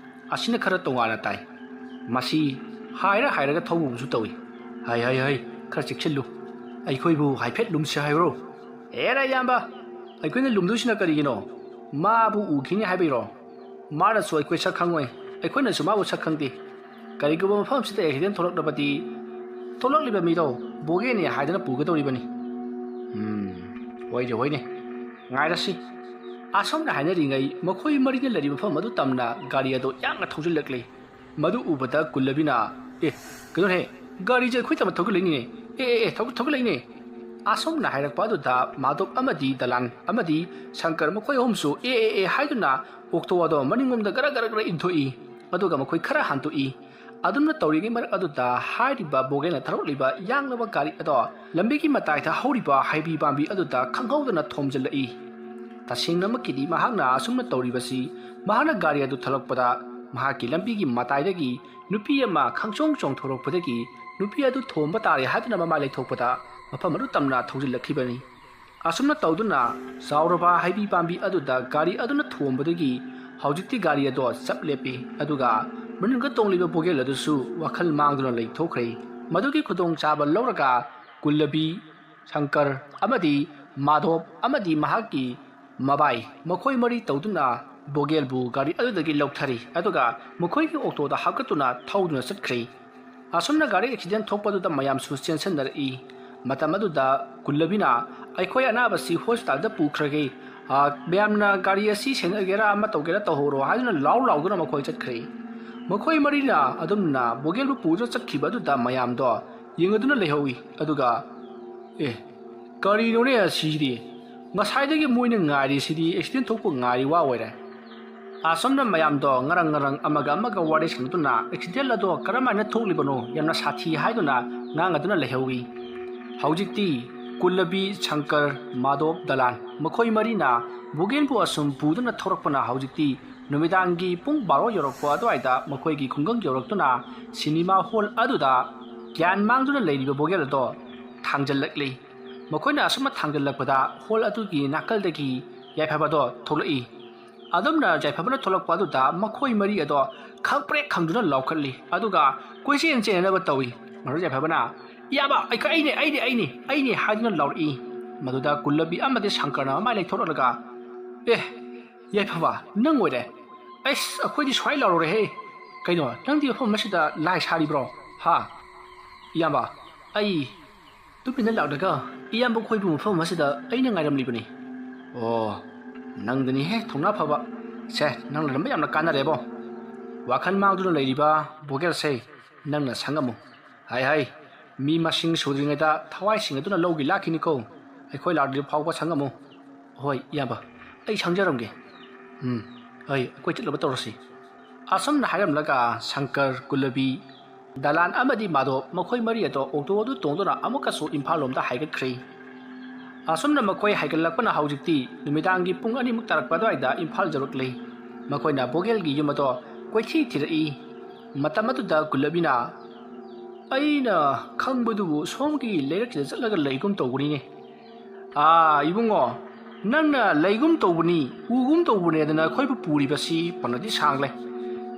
ꯑꯁꯤꯅ ꯈꯔ ꯇꯣꯉꯥꯟꯅ ꯇꯥꯏ꯫ ꯃꯁꯤ ꯍꯥꯏꯔ ꯍꯥꯏꯔꯒ ꯊꯧꯕꯒꯨꯝꯁꯨ ꯇꯧꯏ꯫ ꯍꯥꯏ, ꯍꯥꯏ, ꯍꯥꯏ, ꯈꯔ ꯆꯦꯛꯁꯤꯜꯂꯨ꯫ ꯑꯩꯈꯣꯏꯕꯨ ꯍꯥꯏꯐꯦꯠ ꯂꯨꯝꯁꯤ ꯍꯥꯏꯕ꯭ꯔꯣ?" "ꯑꯦꯔꯥ ꯏꯌꯥꯝꯕ, ꯑꯩꯈꯣꯏꯅ ꯂꯨꯝꯗꯣꯏꯁꯤꯅ ꯀꯔꯤꯒꯤꯅꯣ? ꯃꯥꯕꯨ ꯎꯈꯤꯅꯤ ꯍꯥꯏꯕꯩꯔꯣ? ꯃꯥꯅꯁꯨ ꯑꯩꯈꯣꯏ ꯁꯛ ꯈꯪꯉꯣꯏ, ꯑꯩꯈꯣꯏꯅꯁꯨ ꯃꯥꯕꯨ ꯁꯛ ꯈꯪꯗꯦ꯫ ꯀꯔꯤꯒꯨꯝꯕ ꯃꯐꯝꯁꯤꯗ ꯑꯦꯛꯁꯤꯗꯦꯟ ꯊꯣꯛꯂꯛꯂꯕꯗꯤ, ꯊꯣꯛꯂꯛꯂꯤꯕ ꯃꯤꯗꯣ ꯕꯣꯒꯦꯅꯦ ꯍꯥꯏꯗꯅ ꯄꯨꯒꯗꯧꯔꯤꯕꯅꯤ"꯫ "ꯎꯝ, ꯍꯣꯏꯅꯦ, ꯍꯣꯏꯅꯦ, ꯉꯥꯏꯔꯁꯤ"꯫ ꯑꯁꯨꯝꯅ ꯍꯥꯏꯅꯔꯤꯉꯩ ꯃꯈꯣꯏ ꯃꯔꯤꯅ ꯂꯩꯔꯤꯕ ꯃꯐꯝ ꯑꯗꯨ ꯇꯝꯅ ꯒꯥꯔꯤ ꯑꯗꯨ ꯌꯥꯡꯅ ꯊꯧꯖꯤꯜꯂꯛꯂꯤ꯫ ꯃꯗꯨ ꯎꯕꯗ ꯀꯨꯜꯂꯕꯤꯅ, "ꯑꯦ, ꯀꯩꯅꯣꯍꯦ, ꯒꯥꯔꯤꯁꯦ ꯑꯩꯈꯣꯏ ꯇꯝꯅ ꯊꯧꯒꯠꯂꯛꯏꯅꯦ꯫ ꯑꯦ, ꯑꯦ, ꯑꯦ, ꯊꯧ-, ꯊꯧꯒꯠꯂꯛꯏꯅꯦ"꯫ ꯑꯁꯨꯝꯅ ꯍꯥꯏꯔꯛꯄ ꯑꯗꯨꯗ ꯃꯥꯙꯣꯞ ꯑꯃꯗꯤ ꯗꯂꯥꯟ ꯑꯃꯗꯤ ꯁꯪꯀꯔ ꯃꯈꯣꯏ ꯑꯍꯨꯝꯁꯨ "ꯑꯦ, ꯑꯦ, ꯑꯦ" ꯍꯥꯏꯗꯨꯅ ꯑꯣꯛꯇꯣ ꯑꯗꯣ ꯃꯅꯤꯡꯂꯣꯝꯗ ꯒꯔ ꯒꯔ ꯒꯔ ꯏꯟꯊꯣꯛꯏ꯫ ꯑꯗꯨꯒ ꯃꯈꯣꯏ ꯈꯔ ꯍꯟꯗꯣꯛꯏ꯫ ꯑꯗꯨꯝꯅ ꯇꯧꯔꯤꯉꯩ ꯃꯔꯛ ꯑꯗꯨꯗ ꯍꯥꯏꯔꯤꯕ ꯕꯣꯒꯦꯅ ꯊꯧꯔꯛꯂꯤꯕ ꯌꯥꯡꯂꯕ ꯒꯥꯔꯤ ꯑꯗꯣ ꯂꯝꯕꯤꯒꯤ ꯃꯇꯥꯏꯗ ꯍꯧꯔꯤꯕ ꯍꯩꯕꯤ ꯄꯥꯝꯕꯤ ꯑꯗꯨꯗ ꯈꯪꯍꯧꯗꯅ ꯊꯣꯝꯖꯤꯜꯂꯛꯏ꯫ ꯇꯁꯦꯡꯅꯃꯛꯀꯤꯗꯤ ꯃꯍꯥꯛꯅ ꯑꯁꯨꯝꯅ ꯇꯧꯔꯤꯕꯁꯤ, ꯃꯍꯥꯛꯅ ꯒꯥꯔꯤ ꯑꯗꯨ ꯊꯧꯔꯛꯄꯗ ꯃꯍꯥꯛꯀꯤ ꯂꯝꯕꯤꯒꯤ ꯃꯇꯥꯏꯗꯒꯤ ꯅꯨꯄꯤ ꯑꯃ ꯈꯪꯆꯣꯡ ꯆꯣꯡꯊꯣꯔꯛꯄꯗꯒꯤ ꯅꯨꯄꯤ ꯑꯗꯨ ꯊꯣꯝꯕ ꯇꯥꯔꯦ ꯍꯥꯏꯗꯨꯅ ꯃꯃꯥꯏ ꯂꯩꯊꯣꯛꯄꯗ ꯃꯐꯝ ꯑꯗꯨ ꯇꯝꯅ ꯊꯧꯖꯤꯜꯂꯛꯈꯤꯕꯅꯤ꯫ ꯑꯁꯨꯝꯅ ꯇꯧꯗꯨꯅ ꯆꯥꯎꯔꯕ ꯍꯩꯕꯤ ꯄꯥꯝꯕꯤ ꯑꯗꯨꯗ ꯒꯥꯔꯤ ꯑꯗꯨꯅ ꯊꯣꯝꯕꯗꯒꯤ ꯍꯧꯖꯤꯛꯇꯤ ꯒꯥꯔꯤ ꯑꯗꯣ ꯆꯞ ꯂꯦꯞꯄꯤ꯫ ꯑꯗꯨꯒ ꯃꯅꯨꯡꯗ ꯇꯣꯡꯂꯤꯕ ꯕꯣꯒꯦꯜ ꯑꯗꯨꯁꯨ ꯋꯥꯈꯜ ꯃꯥꯡꯗꯨꯅ ꯂꯩꯊꯣꯛꯈ꯭ꯔꯦ꯫ ꯃꯗꯨꯒꯤ ꯈꯨꯗꯣꯡꯆꯥꯕ ꯂꯧꯔꯒ ꯀꯨꯜꯂꯕꯤ, ꯁꯪꯀꯔ ꯑꯃꯗꯤ ꯃꯥꯙꯣꯞ ꯑꯃꯗꯤ ꯃꯍꯥꯛꯀꯤ ꯃꯕꯥꯏ, ꯃꯈꯣꯏ ꯃꯔꯤ ꯇꯧꯗꯨꯅ ꯕꯣꯒꯦꯜꯕꯨ ꯒꯥꯔꯤ ꯑꯗꯨꯗꯒꯤ ꯂꯧꯊꯔꯤ꯫ ꯑꯗꯨꯒ ꯃꯈꯣꯏꯒꯤ ꯑꯣꯛꯇꯣꯗ ꯍꯥꯞꯀꯠꯇꯨꯅ ꯊꯧꯗꯨꯅ ꯆꯠꯈ꯭ꯔꯦ꯫ ꯑꯁꯨꯝꯅ ꯒꯥꯔꯤ ꯑꯦꯛꯁꯤꯗꯦꯟ ꯊꯣꯛꯄꯗꯨꯗ ꯃꯌꯥꯝꯁꯨ ꯆꯦꯟꯁꯤꯟꯅꯔꯛꯏ꯫ ꯃꯇꯝ ꯑꯗꯨꯗ ꯀꯨꯜꯂꯕꯤꯅ, "ꯑꯩꯈꯣꯏ ꯑꯅꯥꯕꯁꯤ ꯍꯣꯁꯄꯤꯇꯥꯜꯗ ꯄꯨꯈ꯭ꯔꯒꯦ꯫ ꯑ, ꯃꯌꯥꯝꯅ ꯒꯥꯔꯤ ꯑꯁꯤ ꯁꯦꯟꯅꯒꯦꯔꯥ ꯑꯃ ꯇꯧꯒꯦꯔꯥ ꯇꯧꯍꯧꯔꯣ" ꯍꯥꯏꯗꯨꯅ ꯂꯥꯎ ꯂꯥꯎꯗꯨꯅ ꯃꯈꯣꯏ ꯆꯠꯈ꯭ꯔꯦ꯫ ꯃꯈꯣꯏ ꯃꯔꯤꯅ ꯑꯗꯨꯝꯅ ꯕꯣꯒꯦꯜꯕꯨ ꯄꯨꯗꯨꯅ ꯆꯠꯈꯤꯕ ꯑꯗꯨꯗ ꯃꯌꯥꯝꯗꯣ ꯌꯦꯡꯉꯗꯨꯅ ꯂꯩꯍꯧꯏ꯫ ꯑꯗꯨꯒ, "ꯑꯦ, ꯀꯔꯤꯅꯣꯅꯦ ꯑꯁꯤꯗꯤ? ꯉꯁꯥꯏꯗꯒꯤ ꯃꯣꯏꯅ ꯉꯥꯏꯔꯤꯁꯤꯗꯤ ꯑꯦꯛꯁꯤꯗꯦꯟ ꯊꯣꯛꯄ ꯉꯥꯏꯔꯤ ꯋꯥ ꯑꯣꯏꯔꯦ"꯫ ꯑꯁꯨꯝꯅ ꯃꯌꯥꯝꯗꯣ ꯉꯔꯪ ꯉꯔꯪ ꯑꯃꯒ ꯑꯃꯒ ꯋꯥꯔꯤ ꯁꯥꯟꯅꯗꯨꯅ ꯑꯦꯛꯁꯤꯗꯦꯟ ꯑꯗꯣ ꯀꯔꯝꯍꯥꯏꯅ ꯊꯣꯛꯂꯤꯕꯅꯣ, ꯌꯥꯝꯅ ꯁꯥꯊꯤ ꯍꯥꯏꯗꯨꯅ ꯉꯥꯡꯉꯗꯨꯅ ꯂꯩꯍꯧꯏ꯫ ꯍꯧꯖꯤꯛꯇꯤ ꯀꯨꯜꯂꯕꯤ, ꯁꯪꯀꯔ, ꯃꯥꯙꯣꯞ, ꯗꯂꯥꯟ, ꯃꯈꯣꯏ ꯃꯔꯤꯅ ꯕꯣꯒꯦꯟꯕꯨ ꯑꯁꯨꯝ ꯄꯨꯗꯨꯅ ꯊꯧꯔꯛꯄꯅ ꯍꯧꯖꯤꯛꯇꯤ ꯅꯨꯃꯤꯗꯥꯡꯒꯤ ꯄꯨꯡ ꯕꯥꯔꯣ ꯌꯧꯔꯛꯄ ꯑꯗꯨꯋꯥꯏꯗ ꯃꯈꯣꯏꯒꯤ ꯈꯨꯡꯒꯪ ꯌꯧꯔꯛꯇꯨꯅ ꯁꯤꯅꯦꯃꯥ ꯍꯣꯜ ꯑꯗꯨꯗ ꯒ꯭ꯌꯥꯟ ꯃꯥꯡꯗꯨꯅ ꯂꯩꯔꯤꯕ ꯕꯣꯒꯦꯜ ꯑꯗꯣ ꯊꯥꯡꯖꯜꯂꯛꯂꯤ꯫ ꯃꯈꯣꯏꯅ ꯑꯁꯨꯝꯅ ꯊꯥꯡꯖꯜꯂꯛꯄꯗ ꯍꯣꯜ ꯑꯗꯨꯒꯤ ꯅꯥꯀꯜꯗꯒꯤ ꯌꯥꯏꯐꯕꯗꯣ ꯊꯣꯛꯂꯛꯏ꯫ ꯑꯗꯨꯝꯅ ꯌꯥꯏꯐꯕꯅ ꯊꯣꯛꯂꯛꯄ ꯑꯗꯨꯗ ꯃꯈꯣꯏ ꯃꯔꯤ ꯑꯗꯣ ꯈꯪꯄ꯭ꯔꯦꯛ ꯈꯪꯗꯨꯅ ꯂꯥꯎꯈꯠꯂꯤ꯫ ꯑꯗꯨꯒ ꯀꯣꯏꯆꯦꯟ ꯆꯦꯟꯅꯅꯕ ꯇꯧꯏ꯫ ꯃꯗꯨꯗ ꯌꯥꯏꯐꯕꯅ, "ꯏꯌꯥꯝꯕ, ꯑꯩꯈꯣꯏ, ꯑꯩꯅꯦ, ꯑꯩꯅꯦ, ꯑꯩꯅꯦ, ꯑꯩꯅꯦ" ꯍꯥꯏꯗꯨꯅ ꯂꯥꯎꯔꯛꯏ꯫ ꯃꯗꯨꯗ ꯀꯨꯜꯂꯕꯤ ꯑꯃꯗꯤ ꯁꯪꯀꯔꯅ ꯃꯃꯥꯏ ꯂꯩꯊꯣꯔꯛꯂꯒ, "ꯑꯦ, ꯌꯥꯏꯐꯕ, ꯅꯪ ꯑꯣꯏꯔꯦ? ꯑꯩꯁ, ꯑꯩꯈꯣꯏꯗꯤ ꯁꯨꯃꯥꯏꯅ ꯂꯥꯎꯔꯨꯔꯦꯍꯦ꯫ ꯀꯩꯅꯣ, ꯅꯪꯗꯤ ꯃꯐꯝ ꯑꯁꯤꯗ ꯂꯥꯏ ꯁꯥꯔꯤꯕ꯭ꯔꯣ? ꯍꯥ? ꯏꯌꯥꯝꯕ, ꯑꯩ ꯇꯨꯃꯤꯟꯅ ꯂꯥꯛꯂꯒ ꯏꯌꯥꯝꯕ ꯈꯣꯏꯕꯨ ꯃꯐꯝ ꯑꯁꯤꯗ ꯑꯩꯅ ꯉꯥꯏꯔꯝꯂꯤꯕꯅꯤ"꯫ "ꯑꯣ, ꯅꯪꯗꯅꯤꯍꯦ ꯊꯧꯅꯥ ꯐꯕ꯫ ꯁꯦ, ꯅꯪ ꯂꯩꯔꯝꯕ ꯌꯥꯝꯅ ꯀꯥꯟꯅꯔꯦꯕꯣ꯫ ꯋꯥꯈꯜ ꯃꯥꯡꯗꯨꯅ ꯂꯩꯔꯤꯕ ꯕꯣꯒꯦꯜꯁꯦ ꯅꯪꯅ ꯁꯪꯉꯝꯃꯨ꯫ ꯍꯥꯏ ꯍꯥꯏ, ꯃꯤ ꯃꯁꯤꯡ ꯁꯨꯗ꯭ꯔꯤꯉꯩꯗ ꯊꯋꯥꯏꯁꯤꯡ ꯑꯗꯨꯅ ꯂꯧꯒꯤ ꯂꯥꯛꯈꯤꯅꯤꯀꯣ꯫ ꯑꯩꯈꯣꯏ ꯂꯥꯛꯇ꯭ꯔꯤ ꯐꯥꯎꯕ ꯁꯪꯉꯝꯃꯨ"꯫ "ꯍꯣꯏ ꯏꯌꯥꯝꯕ, ꯑꯩ ꯁꯪꯖꯔꯝꯒꯦ"꯫ "ꯎꯝ, ꯍꯣꯏ, ꯑꯩꯈꯣꯏ ꯆꯠꯅꯕ ꯇꯧꯔꯁꯤ"꯫ ꯑꯁꯨꯝꯅ ꯍꯥꯏꯔꯝꯂꯒ ꯁꯪꯀꯔ, ꯀꯨꯂꯕꯤ, ꯗꯂꯥꯟ ꯑꯃꯗꯤ ꯃꯥꯙꯣꯞ ꯃꯈꯣꯏ ꯃꯔꯤ ꯑꯗꯣ ꯑꯣꯛꯇꯣ ꯑꯗꯨ ꯇꯣꯡꯗꯨꯅ ꯑꯃꯨꯛꯀꯁꯨ ꯏꯝꯐꯥꯜ ꯂꯣꯝꯗ ꯍꯥꯏꯒꯠꯈ꯭ꯔꯦ꯫ ꯑꯁꯨꯝꯅ ꯃꯈꯣꯏ ꯍꯥꯏꯒꯠꯂꯛꯄꯅ ꯍꯧꯖꯤꯛꯇꯤ ꯅꯨꯃꯤꯗꯥꯡꯒꯤ ꯄꯨꯡ ꯑꯅꯤꯃꯨꯛ ꯇꯥꯔꯛꯄ ꯑꯗꯨꯋꯥꯏꯗ ꯏꯝꯐꯥꯜ ꯌꯧꯔꯛꯂꯦ꯫ ꯃꯈꯣꯏꯅ ꯕꯣꯒꯦꯜꯒꯤ ꯌꯨꯝ ꯑꯗꯣ ꯀꯣꯏꯊꯤ ꯊꯤꯔꯛꯏ꯫ ꯃꯇꯝ ꯑꯗꯨꯗ ꯀꯨꯂꯕꯤꯅ, "ꯑꯩꯅ ꯈꯪꯕꯗꯨꯕꯨ ꯁꯣꯝꯒꯤ ꯂꯩꯔꯛꯁꯤꯗ ꯆꯠꯂꯒ ꯂꯩꯒꯨꯝ ꯇꯧꯕꯅꯤꯅꯦ"꯫ "ꯑꯥ, ꯏꯕꯨꯡꯉꯣ, ꯅꯪꯅ ꯂꯩꯒꯨꯝ ꯇꯧꯕꯅꯤ, ꯎꯒꯨꯝ ꯇꯧꯕꯅꯦꯗꯅ ꯑꯩꯈꯣꯏꯕꯨ ꯄꯨꯔꯤꯕꯁꯤ ꯐꯅꯗꯤ ꯁꯥꯡꯂꯦ꯫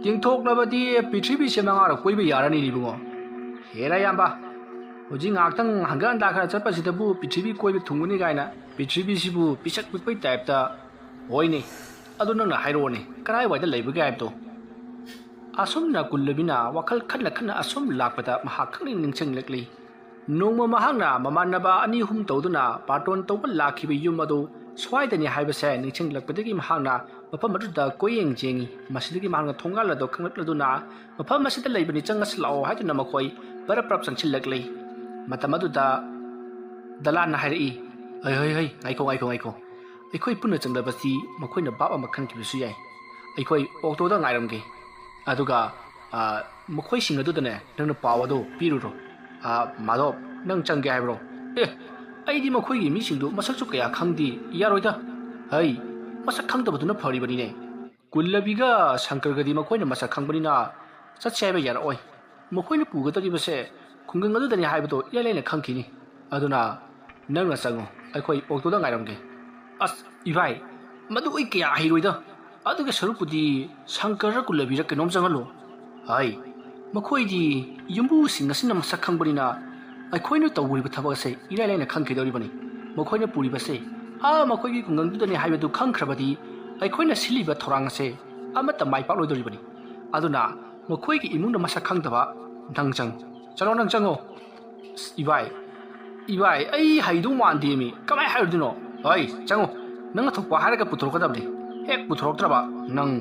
ꯇꯦꯡꯊꯣꯛꯂꯕꯗꯤ ꯄ꯭ꯔꯤꯊꯤꯕꯤꯁꯦ ꯃꯉꯥꯔꯛ ꯀꯣꯏꯕ ꯌꯥꯔꯅꯤ ꯏꯕꯨꯡꯉꯣ"꯫ "ꯍꯦꯔꯥ ꯏꯌꯥꯝꯕ, ꯍꯧꯖꯤꯛ ꯉꯥꯏꯍꯥꯛꯇꯪ ꯍꯪꯒꯠ ꯍꯟꯗꯥ ꯈꯔ ꯆꯠꯄꯁꯤꯗꯕꯨ ꯄ꯭ꯔꯤꯊꯤꯕꯤ ꯀꯣꯏꯕ ꯊꯨꯡꯒꯅꯤ ꯀꯥꯏꯅ, ꯄ꯭ꯔꯤꯊꯤꯕꯤꯁꯤꯕꯨ ꯄꯤꯁꯛ ꯄꯤꯛꯄꯩ ꯇꯥꯏꯞꯇ"꯫ "ꯍꯣꯏꯅꯦ, ꯑꯗꯨ ꯅꯪꯅ ꯍꯥꯏꯔꯛꯑꯣꯅꯦ, ꯀꯔꯥꯏꯋꯥꯏꯗ ꯂꯩꯕꯒꯦ ꯍꯥꯏꯕꯗꯣ"꯫ ꯑꯁꯨꯝꯅ ꯀꯨꯜꯂꯕꯤꯅ ꯋꯥꯈꯜ ꯈꯟꯅ ꯈꯟꯅ ꯑꯁꯨꯝ ꯂꯥꯛꯄꯗ ꯃꯍꯥꯛ ꯈꯪꯅꯤꯡ ꯅꯤꯡꯁꯤꯡꯂꯛꯂꯤ꯫ ꯅꯣꯡꯃ ꯃꯍꯥꯛꯅ ꯃꯃꯥꯟꯅꯕ ꯑꯅꯤ ꯑꯍꯨꯝ ꯇꯧꯗꯨꯅ ꯕꯥꯔꯇꯣꯟ ꯇꯧꯕ ꯂꯥꯛꯈꯤꯕ ꯌꯨꯝ ꯑꯗꯨ ꯁ꯭ꯋꯥꯏꯗꯅꯤ ꯍꯥꯏꯕꯁꯦ ꯅꯤꯡꯁꯤꯡꯂꯛꯄꯗꯒꯤ ꯃꯍꯥꯛꯅ ꯃꯐꯝ ꯑꯗꯨꯗ ꯀꯣꯏꯌꯦꯡ ꯌꯦꯡꯉꯤ꯫ ꯃꯁꯤꯗꯒꯤ ꯃꯍꯥꯛꯅ ꯊꯣꯡꯒꯥꯜ ꯑꯗꯨ ꯈꯪꯂꯛꯂꯗꯨꯅ, "ꯃꯐꯝ ꯑꯁꯤꯗ ꯂꯩꯕꯅꯤ, ꯆꯪꯉꯁꯤ ꯂꯥꯛꯑꯣ" ꯍꯥꯏꯗꯨꯅ ꯃꯈꯣꯏ ꯄꯔꯞ ꯄꯔꯞ ꯆꯪꯁꯤꯜꯂꯛꯂꯤ꯫ ꯃꯇꯝ ꯑꯗꯨꯗ ꯗꯂꯥꯟꯅ ꯍꯥꯏꯔꯛꯏ, "ꯍꯩ, ꯍꯩ, ꯍꯩ, ꯉꯥꯏꯈꯣ, ꯉꯥꯏꯈꯣ, ꯉꯥꯏꯈꯣ꯫ ꯑꯩꯈꯣꯏ ꯄꯨꯟꯅ ꯆꯪꯂꯕꯁꯤ ꯃꯈꯣꯏꯅ ꯚꯥꯞ ꯑꯃ ꯈꯟꯈꯤꯕꯁꯨ ꯌꯥꯏ꯫ ꯑꯩꯈꯣꯏ ꯑꯣꯛꯇꯣꯗ ꯉꯥꯏꯔꯝꯒꯦ꯫ ꯑꯗꯨꯒ, ꯑ, ꯃꯈꯣꯏꯁꯤꯡ ꯑꯗꯨꯗꯅꯦ ꯅꯪꯅ ꯄꯥꯎ ꯑꯗꯨ ꯄꯤꯔꯨꯔꯣ꯫ ꯑ, ꯃꯥꯙꯕ, ꯅꯪ ꯆꯪꯒꯦ ꯍꯥꯏꯕ꯭ꯔꯣ? ꯑꯦ, ꯑꯩꯗꯤ ꯃꯈꯣꯏꯒꯤ ꯃꯤꯁꯤꯡꯗꯨ ꯃꯁꯛꯁꯨ ꯀꯌꯥ ꯈꯪꯗꯦ꯫ ꯌꯥꯔꯣꯏꯗ꯫ ꯍꯩ, ꯃꯁꯛ ꯈꯪꯗꯕꯗꯨꯅ ꯐꯔꯤꯕꯅꯤꯅꯦ꯫ ꯀꯨꯜꯂꯕꯤꯒ ꯁꯪꯀꯔꯒꯗꯤ ꯃꯈꯣꯏꯅ ꯃꯁꯛ ꯈꯪꯕꯅꯤꯅ ꯆꯠꯁꯦ ꯍꯥꯏꯕ ꯌꯥꯔꯛꯑꯣꯏ꯫ ꯃꯈꯣꯏꯅ ꯄꯨꯒꯗꯧꯔꯤꯕꯁꯦ ꯈꯨꯡꯒꯪ ꯑꯗꯨꯗꯅꯤ ꯍꯥꯏꯕꯗꯣ ꯏꯔꯥꯏ ꯂꯥꯏꯅ ꯈꯪꯈꯤꯅꯤ꯫ ꯑꯗꯨꯅ ꯅꯪꯅ ꯆꯪꯉꯨ, ꯑꯩꯈꯣꯏ ꯑꯣꯛꯇꯣꯗ ꯉꯥꯏꯔꯝꯒꯦ꯫ ꯑꯁ, ꯏꯕꯥꯏ, ꯃꯗꯨ ꯑꯩ ꯀꯌꯥ ꯍꯩꯔꯣꯏꯗ꯫ ꯑꯗꯨꯒꯤ ꯁꯔꯨꯛꯄꯨꯗꯤ ꯁꯪꯀꯔ ꯀꯨꯜꯂꯕꯤꯔ ꯀꯩꯅꯣꯝ ꯆꯪꯍꯜꯂꯣ꯫ ꯍꯥꯏ, ꯃꯈꯣꯏꯗꯤ ꯌꯨꯝꯕꯨꯁꯤꯡ ꯑꯁꯤꯅ ꯃꯁꯛ ꯈꯪꯕꯅꯤꯅ ꯑꯩꯈꯣꯏꯅ ꯇꯧꯔꯤꯕ ꯊꯕꯛ ꯑꯁꯦ ꯏꯔꯥꯏ ꯂꯥꯏꯅ ꯈꯪꯈꯤꯗꯧꯔꯤꯕꯅꯤ꯫ ꯃꯈꯣꯏꯅ ꯄꯨꯔꯤꯕꯁꯦ ꯑꯥ ꯃꯈꯣꯏꯒꯤ ꯈꯨꯡꯒꯪꯗꯨꯗꯅꯤ ꯍꯥꯏꯕꯗꯨ ꯈꯪꯈ꯭ꯔꯕꯗꯤ ꯑꯩꯈꯣꯏꯅ ꯁꯤꯜꯂꯤꯕ ꯊꯧꯔꯥꯡ ꯑꯁꯦ ꯑꯃꯠꯇ ꯃꯥꯏ ꯄꯥꯛꯂꯣꯏꯗꯧꯔꯤꯕꯅꯤ꯫ ꯑꯗꯨꯅ ꯃꯈꯣꯏꯒꯤ ꯏꯃꯨꯡꯗ ꯃꯁꯛ ꯈꯪꯗꯕ ꯅꯪ ꯆꯪ-, ꯆꯠꯂꯣ, ꯅꯪ ꯆꯪꯉꯣ꯫ ꯑꯁ, ꯏꯕꯥꯏ, ꯏꯕꯥꯏ, ꯑꯩ ꯍꯩꯗꯧ ꯃꯥꯟꯗꯦ ꯃꯤ꯫ ꯀꯃꯥꯏ ꯍꯥꯏꯔꯨꯗꯣꯏꯅꯣ? ꯍꯣꯏ, ꯆꯪꯉꯣ꯫ ꯅꯪꯅ ꯊꯣꯛꯄ ꯍꯥꯏꯔꯒ ꯄꯨꯊꯣꯔꯛꯀꯗꯕꯅꯤ꯫ ꯍꯦꯛ ꯄꯨꯊꯣꯔꯛꯇ꯭ꯔꯕ ꯅꯪ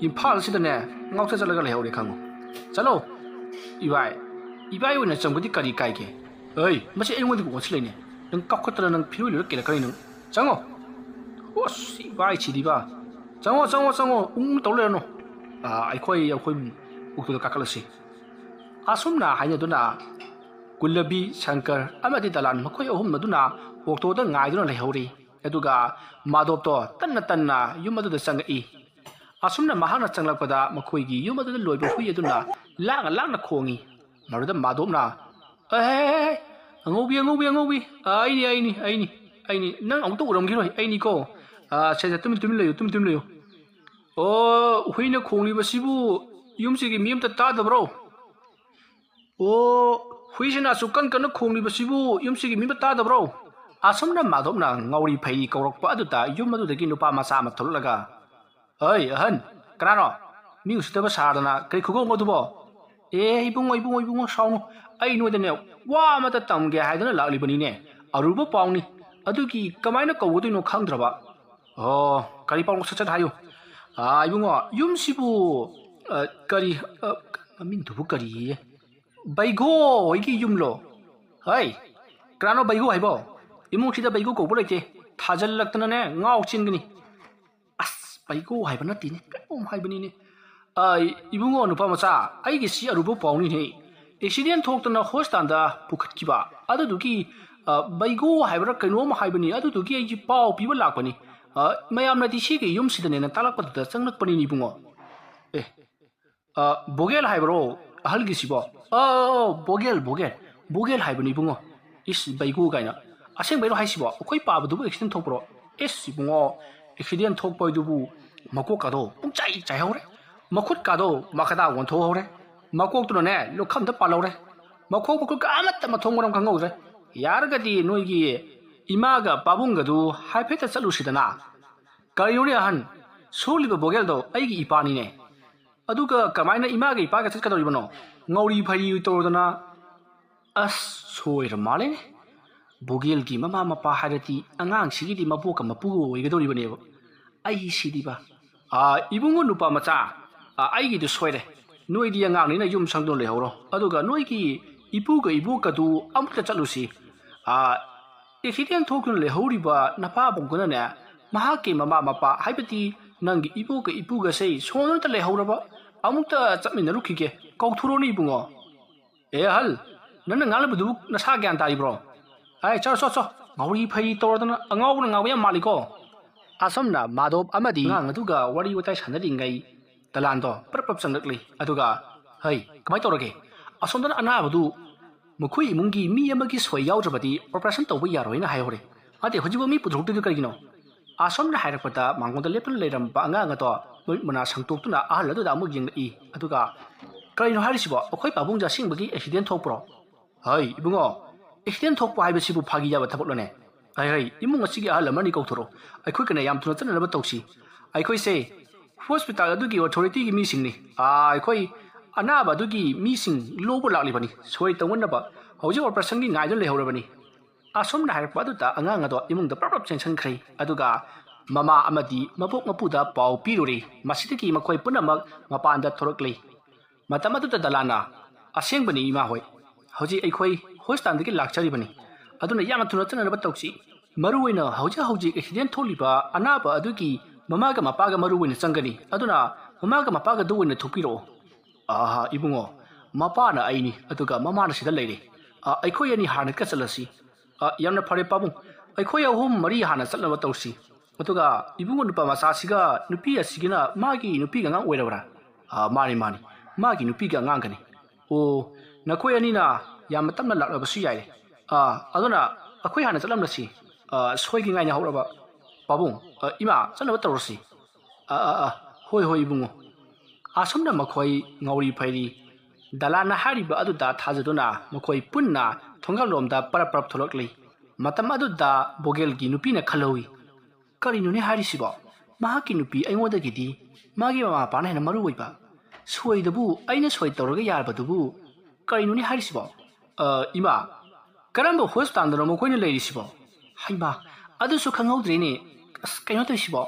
ꯏꯝꯐꯥꯜꯁꯤꯗꯅꯦ ꯉꯥꯎꯆꯠ ꯆꯠꯂꯒ ꯂꯩꯍꯧꯔꯦ ꯈꯪꯉꯨ꯫ ꯆꯠꯂꯣ꯫ ꯏꯕꯥꯏ, ꯏꯕꯥꯏ ꯑꯣꯏꯅ ꯆꯪꯕꯗꯤ ꯀꯔꯤ ꯀꯥꯏꯒꯦ? ꯑꯩ, ꯃꯁꯤ ꯑꯩꯉꯣꯟꯗꯕꯨ ꯑꯣꯟꯁꯤꯜꯂꯛꯏꯅꯦ꯫ ꯅꯪ ꯀꯥꯎꯈꯠꯇꯅ ꯅꯪ ꯐꯤꯔꯣꯏ ꯂꯣꯏꯔ ꯀꯦꯜꯂꯛꯀꯅꯤ ꯅꯪ꯫ ꯆꯪꯉꯣ꯫ ꯑꯁ, ꯏꯕꯥꯏ ꯁꯤꯗꯤꯕ꯫ ꯆꯪꯉꯣ, ꯆꯪꯉꯣ, ꯆꯪꯉꯣ꯫ ꯎꯝ ꯇꯧ ꯂꯩꯔꯅꯨ꯫ ꯑꯥ, ꯑꯩꯈꯣꯏ, ꯑꯩꯈꯣꯏ ꯑꯣꯛꯇꯣꯗ ꯀꯥꯈꯠꯂꯁꯤ꯫ ꯑꯁꯨꯝꯅ ꯍꯥꯏꯅꯗꯨꯅ ꯀꯨꯜꯂꯕꯤ, ꯁꯪꯀꯔ ꯑꯃꯗꯤ ꯗꯂꯥꯟ ꯃꯈꯣꯏ ꯑꯍꯨꯝ ꯑꯗꯨꯅ ꯑꯣꯛꯇꯣꯗ ꯉꯥꯏꯗꯨꯅ ꯂꯩꯍꯧꯔꯤ꯫ ꯑꯗꯨꯒ ꯃꯥꯙꯕꯇꯣ ꯇꯟꯅ ꯇꯟꯅ ꯌꯨꯝ ꯑꯗꯨꯗ ꯆꯪꯉꯛꯏ꯫ ꯑꯁꯨꯝꯅ ꯃꯍꯥꯛꯅ ꯆꯪꯂꯛꯄꯗ ꯃꯈꯣꯏꯒꯤ ꯌꯨꯝ ꯑꯗꯨꯗ ꯂꯣꯏꯕ ꯍꯨꯏ ꯑꯗꯨꯅ ꯂꯥꯡꯅ ꯂꯥꯡꯅ ꯈꯣꯡꯏ꯫ ꯃꯗꯨꯗ ꯃꯥꯙꯕꯅ, "ꯑꯦ, ꯑꯉꯧꯕꯤ, ꯑꯉꯧꯕꯤ, ꯑꯉꯧꯕꯤ, ꯑꯩꯅꯤ, ꯑꯩꯅꯤ, ꯑꯩꯅꯤ, ꯑꯩꯅꯤ, ꯅꯪ ꯑꯃꯨꯛꯇ ꯎꯔꯝꯈꯤꯔꯣꯏ, ꯑꯩꯅꯤꯀꯣ꯫ ꯑꯥ, ꯁꯦ, ꯁꯦ, ꯇꯨꯃꯤꯟ, ꯇꯨꯃꯤꯟ ꯂꯩꯌꯨ, ꯇꯨꯃꯤꯟ, ꯇꯨꯃꯤꯟ ꯂꯩꯌꯨ꯫ ꯑꯣ, ꯍꯨꯏꯅ ꯈꯣꯡꯂꯤꯕꯁꯤꯕꯨ ꯌꯨꯝꯁꯤꯒꯤ ꯃꯤ ꯑꯝꯇ ꯇꯥꯗꯕ꯭ꯔꯣ? ꯑꯣ, ꯍꯨꯏꯁꯤꯅ ꯑꯁꯨꯛ ꯀꯟ ꯀꯟꯅ ꯈꯣꯡꯂꯤꯕꯁꯤꯕꯨ ꯌꯨꯝꯁꯤꯒꯤ ꯃꯤ ꯑꯝꯇ ꯇꯥꯗꯕ꯭ꯔꯣ?" ꯑꯁꯨꯝꯅ ꯃꯥꯙꯕꯅ ꯉꯥꯎꯔꯤ ꯐꯩꯔꯤ ꯀꯧꯔꯛꯄ ꯑꯗꯨꯗ ꯌꯨꯝ ꯑꯗꯨꯗꯒꯤ ꯅꯨꯄꯥ ꯃꯆꯥ ꯑꯃ ꯊꯣꯛꯂꯛꯂꯒ, "ꯍꯩ, ꯑꯍꯟ, ꯀꯅꯥꯅꯣ? ꯃꯤ ꯎꯁꯤꯠꯇꯕ ꯁꯥꯗꯅ ꯀꯔꯤ ꯈꯨꯒꯧꯅꯣ ꯑꯗꯨꯕꯣ?" "ꯑꯦ, ꯏꯕꯨꯡꯉꯣ, ꯏꯕꯨꯡꯉꯣ, ꯏꯕꯨꯡꯉꯣ, ꯁꯥꯎꯅꯨ꯫ ꯑꯩ ꯅꯣꯏꯗꯅꯦ ꯋꯥ ꯑꯃꯇ ꯇꯝꯒꯦ ꯍꯥꯏꯗꯅ ꯂꯥꯛꯂꯤꯕꯅꯤꯅꯦ꯫ ꯑꯔꯨꯕ ꯄꯥꯎꯅꯤ꯫ ꯑꯗꯨꯒꯤ ꯀꯃꯥꯏꯅ ꯀꯧꯒꯗꯣꯏꯅꯣ ꯈꯪꯗ꯭ꯔꯕ꯫" "ꯑꯣ, ꯀꯔꯤ ꯄꯥꯎꯅꯣ? ꯁꯠ ꯁꯠ ꯍꯥꯏꯌꯨ꯫" "ꯑꯥ, ꯏꯕꯨꯡꯉꯣ, ꯌꯨꯝꯁꯤꯕꯨ, ꯑ, ꯀꯔꯤ, ꯑ, ꯃꯃꯤꯡꯗꯨꯕꯨ ꯀꯔꯤꯌꯦ? ꯕꯩꯒꯣ ꯍꯣꯏꯒꯤ ꯌꯨꯝꯂꯣ?" "ꯍꯩ, ꯀꯅꯥꯅꯣ ꯕꯩꯒꯣ ꯍꯥꯏꯕꯣ? ꯏꯃꯨꯡꯁꯤꯗ ꯕꯩꯒꯣ ꯀꯧꯕ ꯂꯩꯇꯦ꯫ ꯊꯥꯖꯜꯂꯛꯇꯅꯅꯦ ꯉꯥꯎ ꯆꯦꯟꯒꯅꯤ꯫" "ꯑꯁ, ꯕꯩꯒꯣ ꯍꯥꯏꯕ ꯅꯠꯇꯦꯅꯦ, ꯀꯩꯅꯣꯝ ꯍꯥꯏꯕꯅꯤꯅꯦ꯫ ꯑ, ꯏꯕꯨꯡꯉꯣ ꯅꯨꯄꯥ ꯃꯆꯥ, ꯑꯩꯒꯤꯁꯤ ꯑꯔꯨꯕ ꯄꯥꯎꯅꯤꯅꯦ꯫ ꯑꯦꯛꯁꯤꯗꯦꯟ ꯊꯣꯛꯇꯅ ꯍꯣꯁꯄꯤꯇꯥꯜꯗ ꯄꯨꯈꯠꯈꯤꯕ꯫ ꯑꯗꯨꯗꯨꯒꯤ, ꯑ, ꯕꯩꯒꯣ ꯍꯥꯏꯕ꯭ꯔꯥ ꯀꯩꯅꯣꯝ ꯍꯥꯏꯕꯅꯤ꯫ ꯑꯗꯨꯗꯨꯒꯤ ꯑꯩꯒꯤ ꯄꯥꯎ ꯄꯤꯕ ꯂꯥꯛꯄꯅꯤ꯫ ꯑ, ꯃꯌꯥꯝꯅꯗꯤ ꯁꯤꯒꯤ ꯌꯨꯝꯁꯤꯗꯅꯦꯅ ꯇꯥꯛꯂꯛꯄꯗꯨꯗ ꯆꯪꯂꯛꯄꯅꯤꯅꯦ ꯏꯕꯨꯡꯉꯣ꯫ ꯑꯦ, ꯑ, ꯕꯣꯒꯦꯜ ꯍꯥꯏꯕ꯭ꯔꯣ ꯑꯍꯜꯒꯤꯁꯤꯕꯣ? ꯑ, ꯑ, ꯑ, ꯕꯣꯒꯦꯜ, ꯕꯣꯒꯦꯜ꯫ ꯕꯣꯒꯦꯜ ꯍꯥꯏꯕꯅꯤ ꯏꯕꯨꯡꯉꯣ꯫ ꯏꯁ, ꯕꯩꯒꯣ ꯀꯥꯏꯅ꯫ ꯑꯁꯦꯡꯕꯩꯔꯣ ꯍꯥꯏꯁꯤꯕꯣ? ꯑꯩꯈꯣꯏ ꯄꯥꯕꯗꯨꯕꯨ ꯑꯦꯛꯁꯤꯗꯦꯟ ꯊꯣꯛꯄ꯭ꯔꯣ? ꯏꯁ, ꯏꯕꯨꯡꯉꯣ, ꯑꯦꯛꯁꯤꯗꯦꯟ ꯊꯣꯛꯄ ꯍꯥꯏꯗꯨꯕꯨ ꯃꯀꯣꯛꯀꯥꯗꯣ ꯄꯨꯡꯆꯥꯏ ꯆꯥꯏꯍꯧꯔꯦ꯫ ꯃꯈꯨꯠꯀꯥꯗꯣ ꯃꯈꯥꯗ ꯑꯣꯟꯊꯣꯛꯍꯧꯔꯦ꯫ ꯃꯀꯣꯛꯇꯨꯅꯅꯦ, ꯂꯨꯈꯝꯗ ꯄꯥꯜꯍꯧꯔꯦ꯫ ꯃꯈꯣꯡ ꯃꯈꯨꯠꯀ ꯑꯃꯠꯇ ꯃꯊꯣꯡ ꯃꯔꯝ ꯈꯪꯍꯧꯗ꯭ꯔꯦ꯫ ꯌꯥꯔꯒꯗꯤ ꯅꯣꯏꯒꯤ ꯏꯃꯥꯒ ꯄꯥꯕꯨꯡꯒꯗꯨ ꯍꯥꯏꯐꯦꯠꯇ ꯆꯠꯂꯨꯁꯤꯗꯅ꯫ ꯀꯔꯤꯅꯣꯅꯦ ꯑꯍꯟ? ꯁꯣꯛꯂꯤꯕ ꯕꯣꯒꯦꯜꯗꯣ ꯑꯩꯒꯤ ꯏꯄꯥꯅꯤꯅꯦ꯫ ꯑꯗꯨꯒ ꯀꯃꯥꯏꯅ ꯏꯃꯥꯒ ꯏꯄꯥꯒ ꯆꯠꯀꯗꯧꯔꯤꯕꯅꯣ? ꯉꯥꯎꯔꯤ ꯐꯩꯔꯤ ꯇꯧꯔꯗꯅ꯫ ꯑꯁ, ꯁꯣꯏꯔ ꯃꯥꯜꯂꯦꯅꯦ꯫ ꯕꯣꯒꯦꯜꯒꯤ ꯃꯃꯥ ꯃꯄꯥ ꯍꯥꯏꯔꯗꯤ ꯑꯉꯥꯡꯁꯤꯒꯤꯗꯤ ꯃꯕꯣꯛꯀ ꯃꯄꯨꯒ ꯑꯣꯏꯒꯗꯧꯔꯤꯕꯅꯦꯕ꯫ ꯑꯩꯁꯤꯗꯤꯕ꯫ ꯑꯥ, ꯏꯕꯨꯡꯉꯣ ꯅꯨꯄꯥ ꯃꯆꯥ, ꯑꯥ, ꯑꯩꯒꯤꯗꯨ ꯁꯣꯏꯔꯦ꯫ ꯅꯣꯏꯗꯤ ꯑꯉꯥꯡꯅꯤꯅ ꯌꯨꯝ ꯁꯪꯗꯨꯅ ꯂꯩꯍꯧꯔꯣ꯫ ꯑꯗꯨꯒ ꯅꯣꯏꯒꯤ ꯏꯄꯨꯒ ꯏꯕꯣꯛꯀꯗꯨ ꯑꯃꯨꯛꯇ ꯆꯠꯂꯨꯁꯤ꯫ ꯑꯥ, ꯑꯦꯛꯁꯤꯗꯦꯟ ꯊꯣꯛꯇꯨꯅ ꯂꯩꯍꯧꯔꯤꯕ ꯅꯄꯥꯕꯨꯡꯗꯨꯅꯅꯦ, ꯃꯍꯥꯛꯀꯤ ꯃꯃꯥ ꯃꯄꯥ, ꯍꯥꯏꯕꯗꯤ ꯅꯪꯒꯤ ꯏꯕꯣꯛꯀ ꯏꯄꯨꯒꯁꯦ ꯁꯣꯟꯗꯨꯅꯇ ꯂꯩꯍꯧꯔꯕ꯫ ꯑꯃꯨꯛꯇ ꯆꯠꯃꯤꯟꯅꯔꯨꯈꯤꯒꯦ꯫ ꯀꯧꯊꯣꯔꯛꯑꯣꯅꯦ ꯏꯕꯨꯡꯉꯣ꯫ ꯑꯦ ꯑꯍꯜ, ꯅꯪꯅ ꯉꯥꯡꯂꯤꯕꯗꯨꯕꯨ ꯅꯁꯥ ꯒ꯭ꯌꯥꯟ ꯇꯥꯔꯤꯕ꯭ꯔꯣ? ꯑꯩ ꯆꯠꯂꯣ, ꯆꯠꯂꯣ, ꯆꯠꯂꯣ꯫ ꯉꯥꯎꯔꯤ ꯐꯩꯔꯤ ꯇꯧꯔꯗꯅ ꯑꯉꯥꯎꯕꯅ ꯉꯥꯎꯕ ꯌꯥꯝ ꯃꯥꯜꯂꯤꯀꯣ꯫ ꯑꯁꯨꯝꯅ ꯃꯥꯙꯣꯞ ꯑꯃꯗꯤ ꯑꯉꯥꯡ ꯑꯗꯨꯒ ꯋꯥꯔꯤ ꯋꯥꯇꯥꯏ ꯁꯥꯟꯅꯔꯤꯉꯩ ꯗꯂꯥꯟꯗꯣ ꯄꯔꯞ ꯄꯔꯞ ꯆꯪꯂꯛꯂꯤ꯫ ꯑꯗꯨꯒ, "ꯍꯩ, ꯀꯃꯥꯏ ꯇꯧꯔꯒꯦ? ꯑꯁꯣꯝꯗꯅ ꯑꯅꯥꯕꯗꯨ ꯃꯈꯣꯏ ꯏꯃꯨꯡꯒꯤ ꯃꯤ ꯑꯃꯒꯤ ꯁꯣꯏ ꯌꯥꯎꯗ꯭ꯔꯕꯗꯤ ꯑꯣꯄꯔꯦꯁꯟ ꯇꯧꯕ ꯌꯥꯔꯣꯏꯅ ꯍꯥꯏꯍꯧꯔꯦ꯫ ꯑꯗꯩ ꯍꯧꯖꯤꯛꯐꯥꯎ ꯃꯤ ꯄꯨꯊꯣꯔꯛꯇ꯭ꯔꯤꯗꯨ ꯀꯔꯤꯒꯤꯅꯣ?" ꯑꯁꯣꯝꯅ ꯍꯥꯏꯔꯛꯄꯗ ꯃꯉꯣꯟꯗ ꯂꯦꯞꯇꯨꯅ ꯂꯩꯔꯝꯕ ꯑꯉꯥꯡ ꯑꯗꯣ ꯃꯃꯤꯠ ꯃꯅꯥ ꯁꯪꯇꯣꯛꯇꯨꯅ ꯑꯍꯜ ꯑꯗꯨꯗ ꯑꯃꯨꯛ ꯌꯦꯡꯂꯛꯏ꯫ ꯑꯗꯨꯒ, "ꯀꯔꯤꯅꯣ ꯍꯥꯏꯔꯤꯁꯤꯕꯣ? ꯑꯩꯈꯣꯏ ꯄꯥꯕꯨꯡꯁꯦ ꯑꯁꯦꯡꯕꯒꯤ ꯑꯦꯛꯁꯤꯗꯦꯟ ꯊꯣꯛꯄ꯭ꯔꯣ?" "ꯍꯩ, ꯏꯕꯨꯡꯉꯣ, ꯑꯦꯛꯁꯤꯗꯦꯟ ꯊꯣꯛꯄ ꯍꯥꯏꯕꯁꯤꯕꯨ ꯐꯥꯒꯤ ꯌꯥꯕ ꯊꯕꯛꯂꯅꯦ? ꯍꯩ, ꯍꯩ, ꯏꯃꯨꯡ ꯑꯁꯤꯒꯤ ꯑꯍꯜ ꯑꯃꯅꯤ ꯀꯧꯊꯣꯔꯛꯎ꯫ ꯑꯩꯈꯣꯏ ꯀꯅꯥ ꯌꯥꯝ ꯊꯨꯅ ꯆꯠꯅꯅꯕ ꯇꯧꯁꯤ꯫ ꯑꯩꯈꯣꯏꯁꯦ ꯍꯣꯁꯄꯤꯇꯥꯜ ꯑꯗꯨꯒꯤ ꯑꯣꯊꯣꯔꯤꯇꯤꯒꯤ ꯃꯤꯁꯤꯡꯅꯤ꯫ ꯑꯥ, ꯑꯩꯈꯣꯏ ꯑꯅꯥꯕ ꯑꯗꯨꯒꯤ ꯃꯤꯁꯤꯡ ꯂꯧꯕ ꯂꯥꯛꯂꯤꯕꯅꯤ꯫ ꯁꯣꯏ ꯇꯧꯅꯅꯕ ꯍꯧꯖꯤꯛ ꯑꯣꯄꯔꯦꯁꯟꯒꯤ ꯉꯥꯏꯗꯨꯅ ꯂꯩꯍꯧꯔꯕꯅꯤ꯫" ꯑꯁꯣꯝꯅ ꯍꯥꯏꯔꯛꯄ ꯑꯗꯨꯗ ꯑꯉꯥꯡ ꯑꯗꯣ ꯏꯃꯨꯡꯗ ꯄ꯭ꯔꯞ ꯄ꯭ꯔꯞ ꯆꯦꯟꯁꯤꯟꯈ꯭ꯔꯦ꯫ ꯑꯗꯨꯒ ꯃꯃꯥ ꯑꯃꯗꯤ ꯃꯕꯣꯛ ꯃꯄꯨꯗ ꯄꯥꯎ ꯄꯤꯔꯨꯔꯦ꯫ ꯃꯁꯤꯗꯒꯤ ꯃꯈꯣꯏ ꯄꯨꯝꯅꯃꯛ ꯃꯄꯥꯟꯗ ꯊꯣꯔꯛꯂꯦ꯫ ꯃꯇꯝ ꯑꯗꯨꯗ ꯗꯂꯥꯟꯅ, "ꯑꯁꯦꯡꯕꯅꯤ ꯏꯃꯥ ꯍꯣꯏ, ꯍꯧꯖꯤꯛ ꯑꯩꯈꯣꯏ ꯍꯣꯁꯄꯤꯇꯥꯜꯗꯒꯤ ꯂꯥꯛꯆꯔꯤꯕꯅꯤ꯫ ꯑꯗꯨꯅ ꯌꯥꯝꯅ ꯊꯨꯅ ꯆꯠꯅꯅꯕ ꯇꯧꯁꯤ꯫ ꯃꯔꯨ ꯑꯣꯏꯅ ꯍꯧꯖꯤꯛ ꯍꯧꯖꯤꯛ ꯑꯦꯛꯁꯤꯗꯦꯟ ꯊꯣꯛꯂꯤꯕ ꯑꯅꯥꯕ ꯑꯗꯨꯒꯤ ꯃꯃꯥꯒ ꯃꯄꯥꯒ ꯃꯔꯨ ꯑꯣꯏꯅ ꯆꯪꯒꯅꯤ, ꯑꯗꯨꯅ ꯃꯃꯥꯒ ꯃꯄꯥꯒꯗꯨ ꯑꯣꯏꯅ ꯊꯣꯛꯄꯤꯔꯛꯑꯣ꯫ "ꯑꯥ, ꯏꯕꯨꯡꯉꯣ, ꯃꯄꯥꯅ ꯑꯩꯅꯤ, ꯑꯗꯨꯒ ꯃꯃꯥꯅ ꯁꯤꯗ ꯂꯩꯔꯦ꯫ ꯑꯥ, ꯑꯩꯈꯣꯏ ꯑꯅꯤ ꯍꯥꯟꯅ ꯈꯔ ꯆꯠꯂꯁꯤ꯫" "ꯑꯥ, ꯌꯥꯝꯅ ꯐꯔꯦ ꯄꯥꯕꯨꯡ, ꯑꯩꯈꯣꯏ ꯑꯍꯨꯝ ꯃꯔꯤ ꯍꯥꯟꯅ ꯆꯠꯅꯕ ꯇꯧꯁꯤ꯫ ꯑꯗꯨꯒ ꯏꯕꯨꯡꯉꯣ ꯅꯨꯄꯥ ꯃꯆꯥꯁꯤꯒ ꯅꯨꯄꯤ ꯑꯁꯤꯒꯤꯅ ꯃꯥꯒꯤ ꯅꯨꯄꯤꯒ ꯑꯉꯥꯡ ꯑꯣꯏꯔꯕ꯭ꯔꯥ?" "ꯑꯥ, ꯃꯥꯅꯤ, ꯃꯥꯅꯤ, ꯃꯥꯒꯤ ꯅꯨꯄꯤꯒ ꯑꯉꯥꯡꯒꯅꯤ꯫" "ꯑꯣ, ꯅꯈꯣꯏ ꯑꯅꯤꯅ ꯌꯥꯝꯅ ꯇꯞꯅ ꯂꯥꯛꯂꯕꯁꯨ ꯌꯥꯏꯔꯦ꯫ ꯑꯥ, ꯑꯗꯨꯅ ꯑꯩꯈꯣꯏ ꯍꯥꯟꯅ ꯆꯠꯂꯝꯂꯁꯤ꯫ ꯑꯥ, ꯁꯣꯏꯒꯤ ꯉꯥꯏꯅ ꯍꯧꯔꯕ ꯄꯥꯕꯨꯡ, ꯑꯥ, ꯏꯃꯥ, ꯆꯠꯅꯕ ꯇꯧꯔꯁꯤ꯫" "ꯑꯥ, ꯑꯥ, ꯑꯥ, ꯍꯣꯏ, ꯍꯣꯏ, ꯏꯕꯨꯡꯉꯣ꯫" ꯑꯁꯨꯝꯅ ꯃꯈꯣꯏ ꯉꯥꯎꯔꯤ ꯐꯩꯔꯤ ꯗꯂꯥꯟꯅ ꯍꯥꯏꯔꯤꯕ ꯑꯗꯨꯗ ꯊꯥꯖꯗꯨꯅ ꯃꯈꯣꯏ ꯄꯨꯟꯅ ꯊꯣꯡꯒꯥꯜꯂꯣꯝꯗ ꯄꯔꯞ ꯄꯔꯞ ꯊꯣꯛꯂꯛꯂꯤ꯫ ꯃꯇꯝ ꯑꯗꯨꯗ ꯕꯣꯒꯦꯜꯒꯤ ꯅꯨꯄꯤꯅ ꯈꯜꯍꯧꯏ, "ꯀꯔꯤꯅꯣꯅꯦ ꯍꯥꯏꯔꯤꯁꯤꯕꯣ? ꯃꯍꯥꯛꯀꯤ ꯅꯨꯄꯤ ꯑꯩꯉꯣꯟꯗꯒꯤꯗꯤ ꯃꯥꯒꯤ ꯃꯃꯥ ꯃꯄꯥꯅ ꯍꯦꯟꯅ ꯃꯔꯨ ꯑꯣꯏꯕ꯫ ꯁꯣꯏꯗꯕꯨ ꯑꯩꯅ ꯁꯣꯏ ꯇꯧꯔꯒ ꯌꯥꯔꯕꯗꯨꯕꯨ꯫ ꯀꯔꯤꯅꯣꯅꯦ ꯍꯥꯏꯔꯤꯁꯤꯕꯣ? ꯑ, ꯏꯃꯥ, ꯀꯔꯝꯕ ꯍꯣꯁꯄꯤꯇꯥꯜꯗꯅꯣ ꯃꯈꯣꯏꯅ ꯂꯩꯔꯤꯁꯤꯕꯣ? ꯍꯩꯃꯥ, ꯑꯗꯨꯁꯨ ꯈꯪꯍꯧꯗ꯭ꯔꯦꯅꯦ꯫ ꯑꯁ, ꯀꯩꯅꯣ ꯇꯧꯔꯤꯁꯤꯕꯣ?"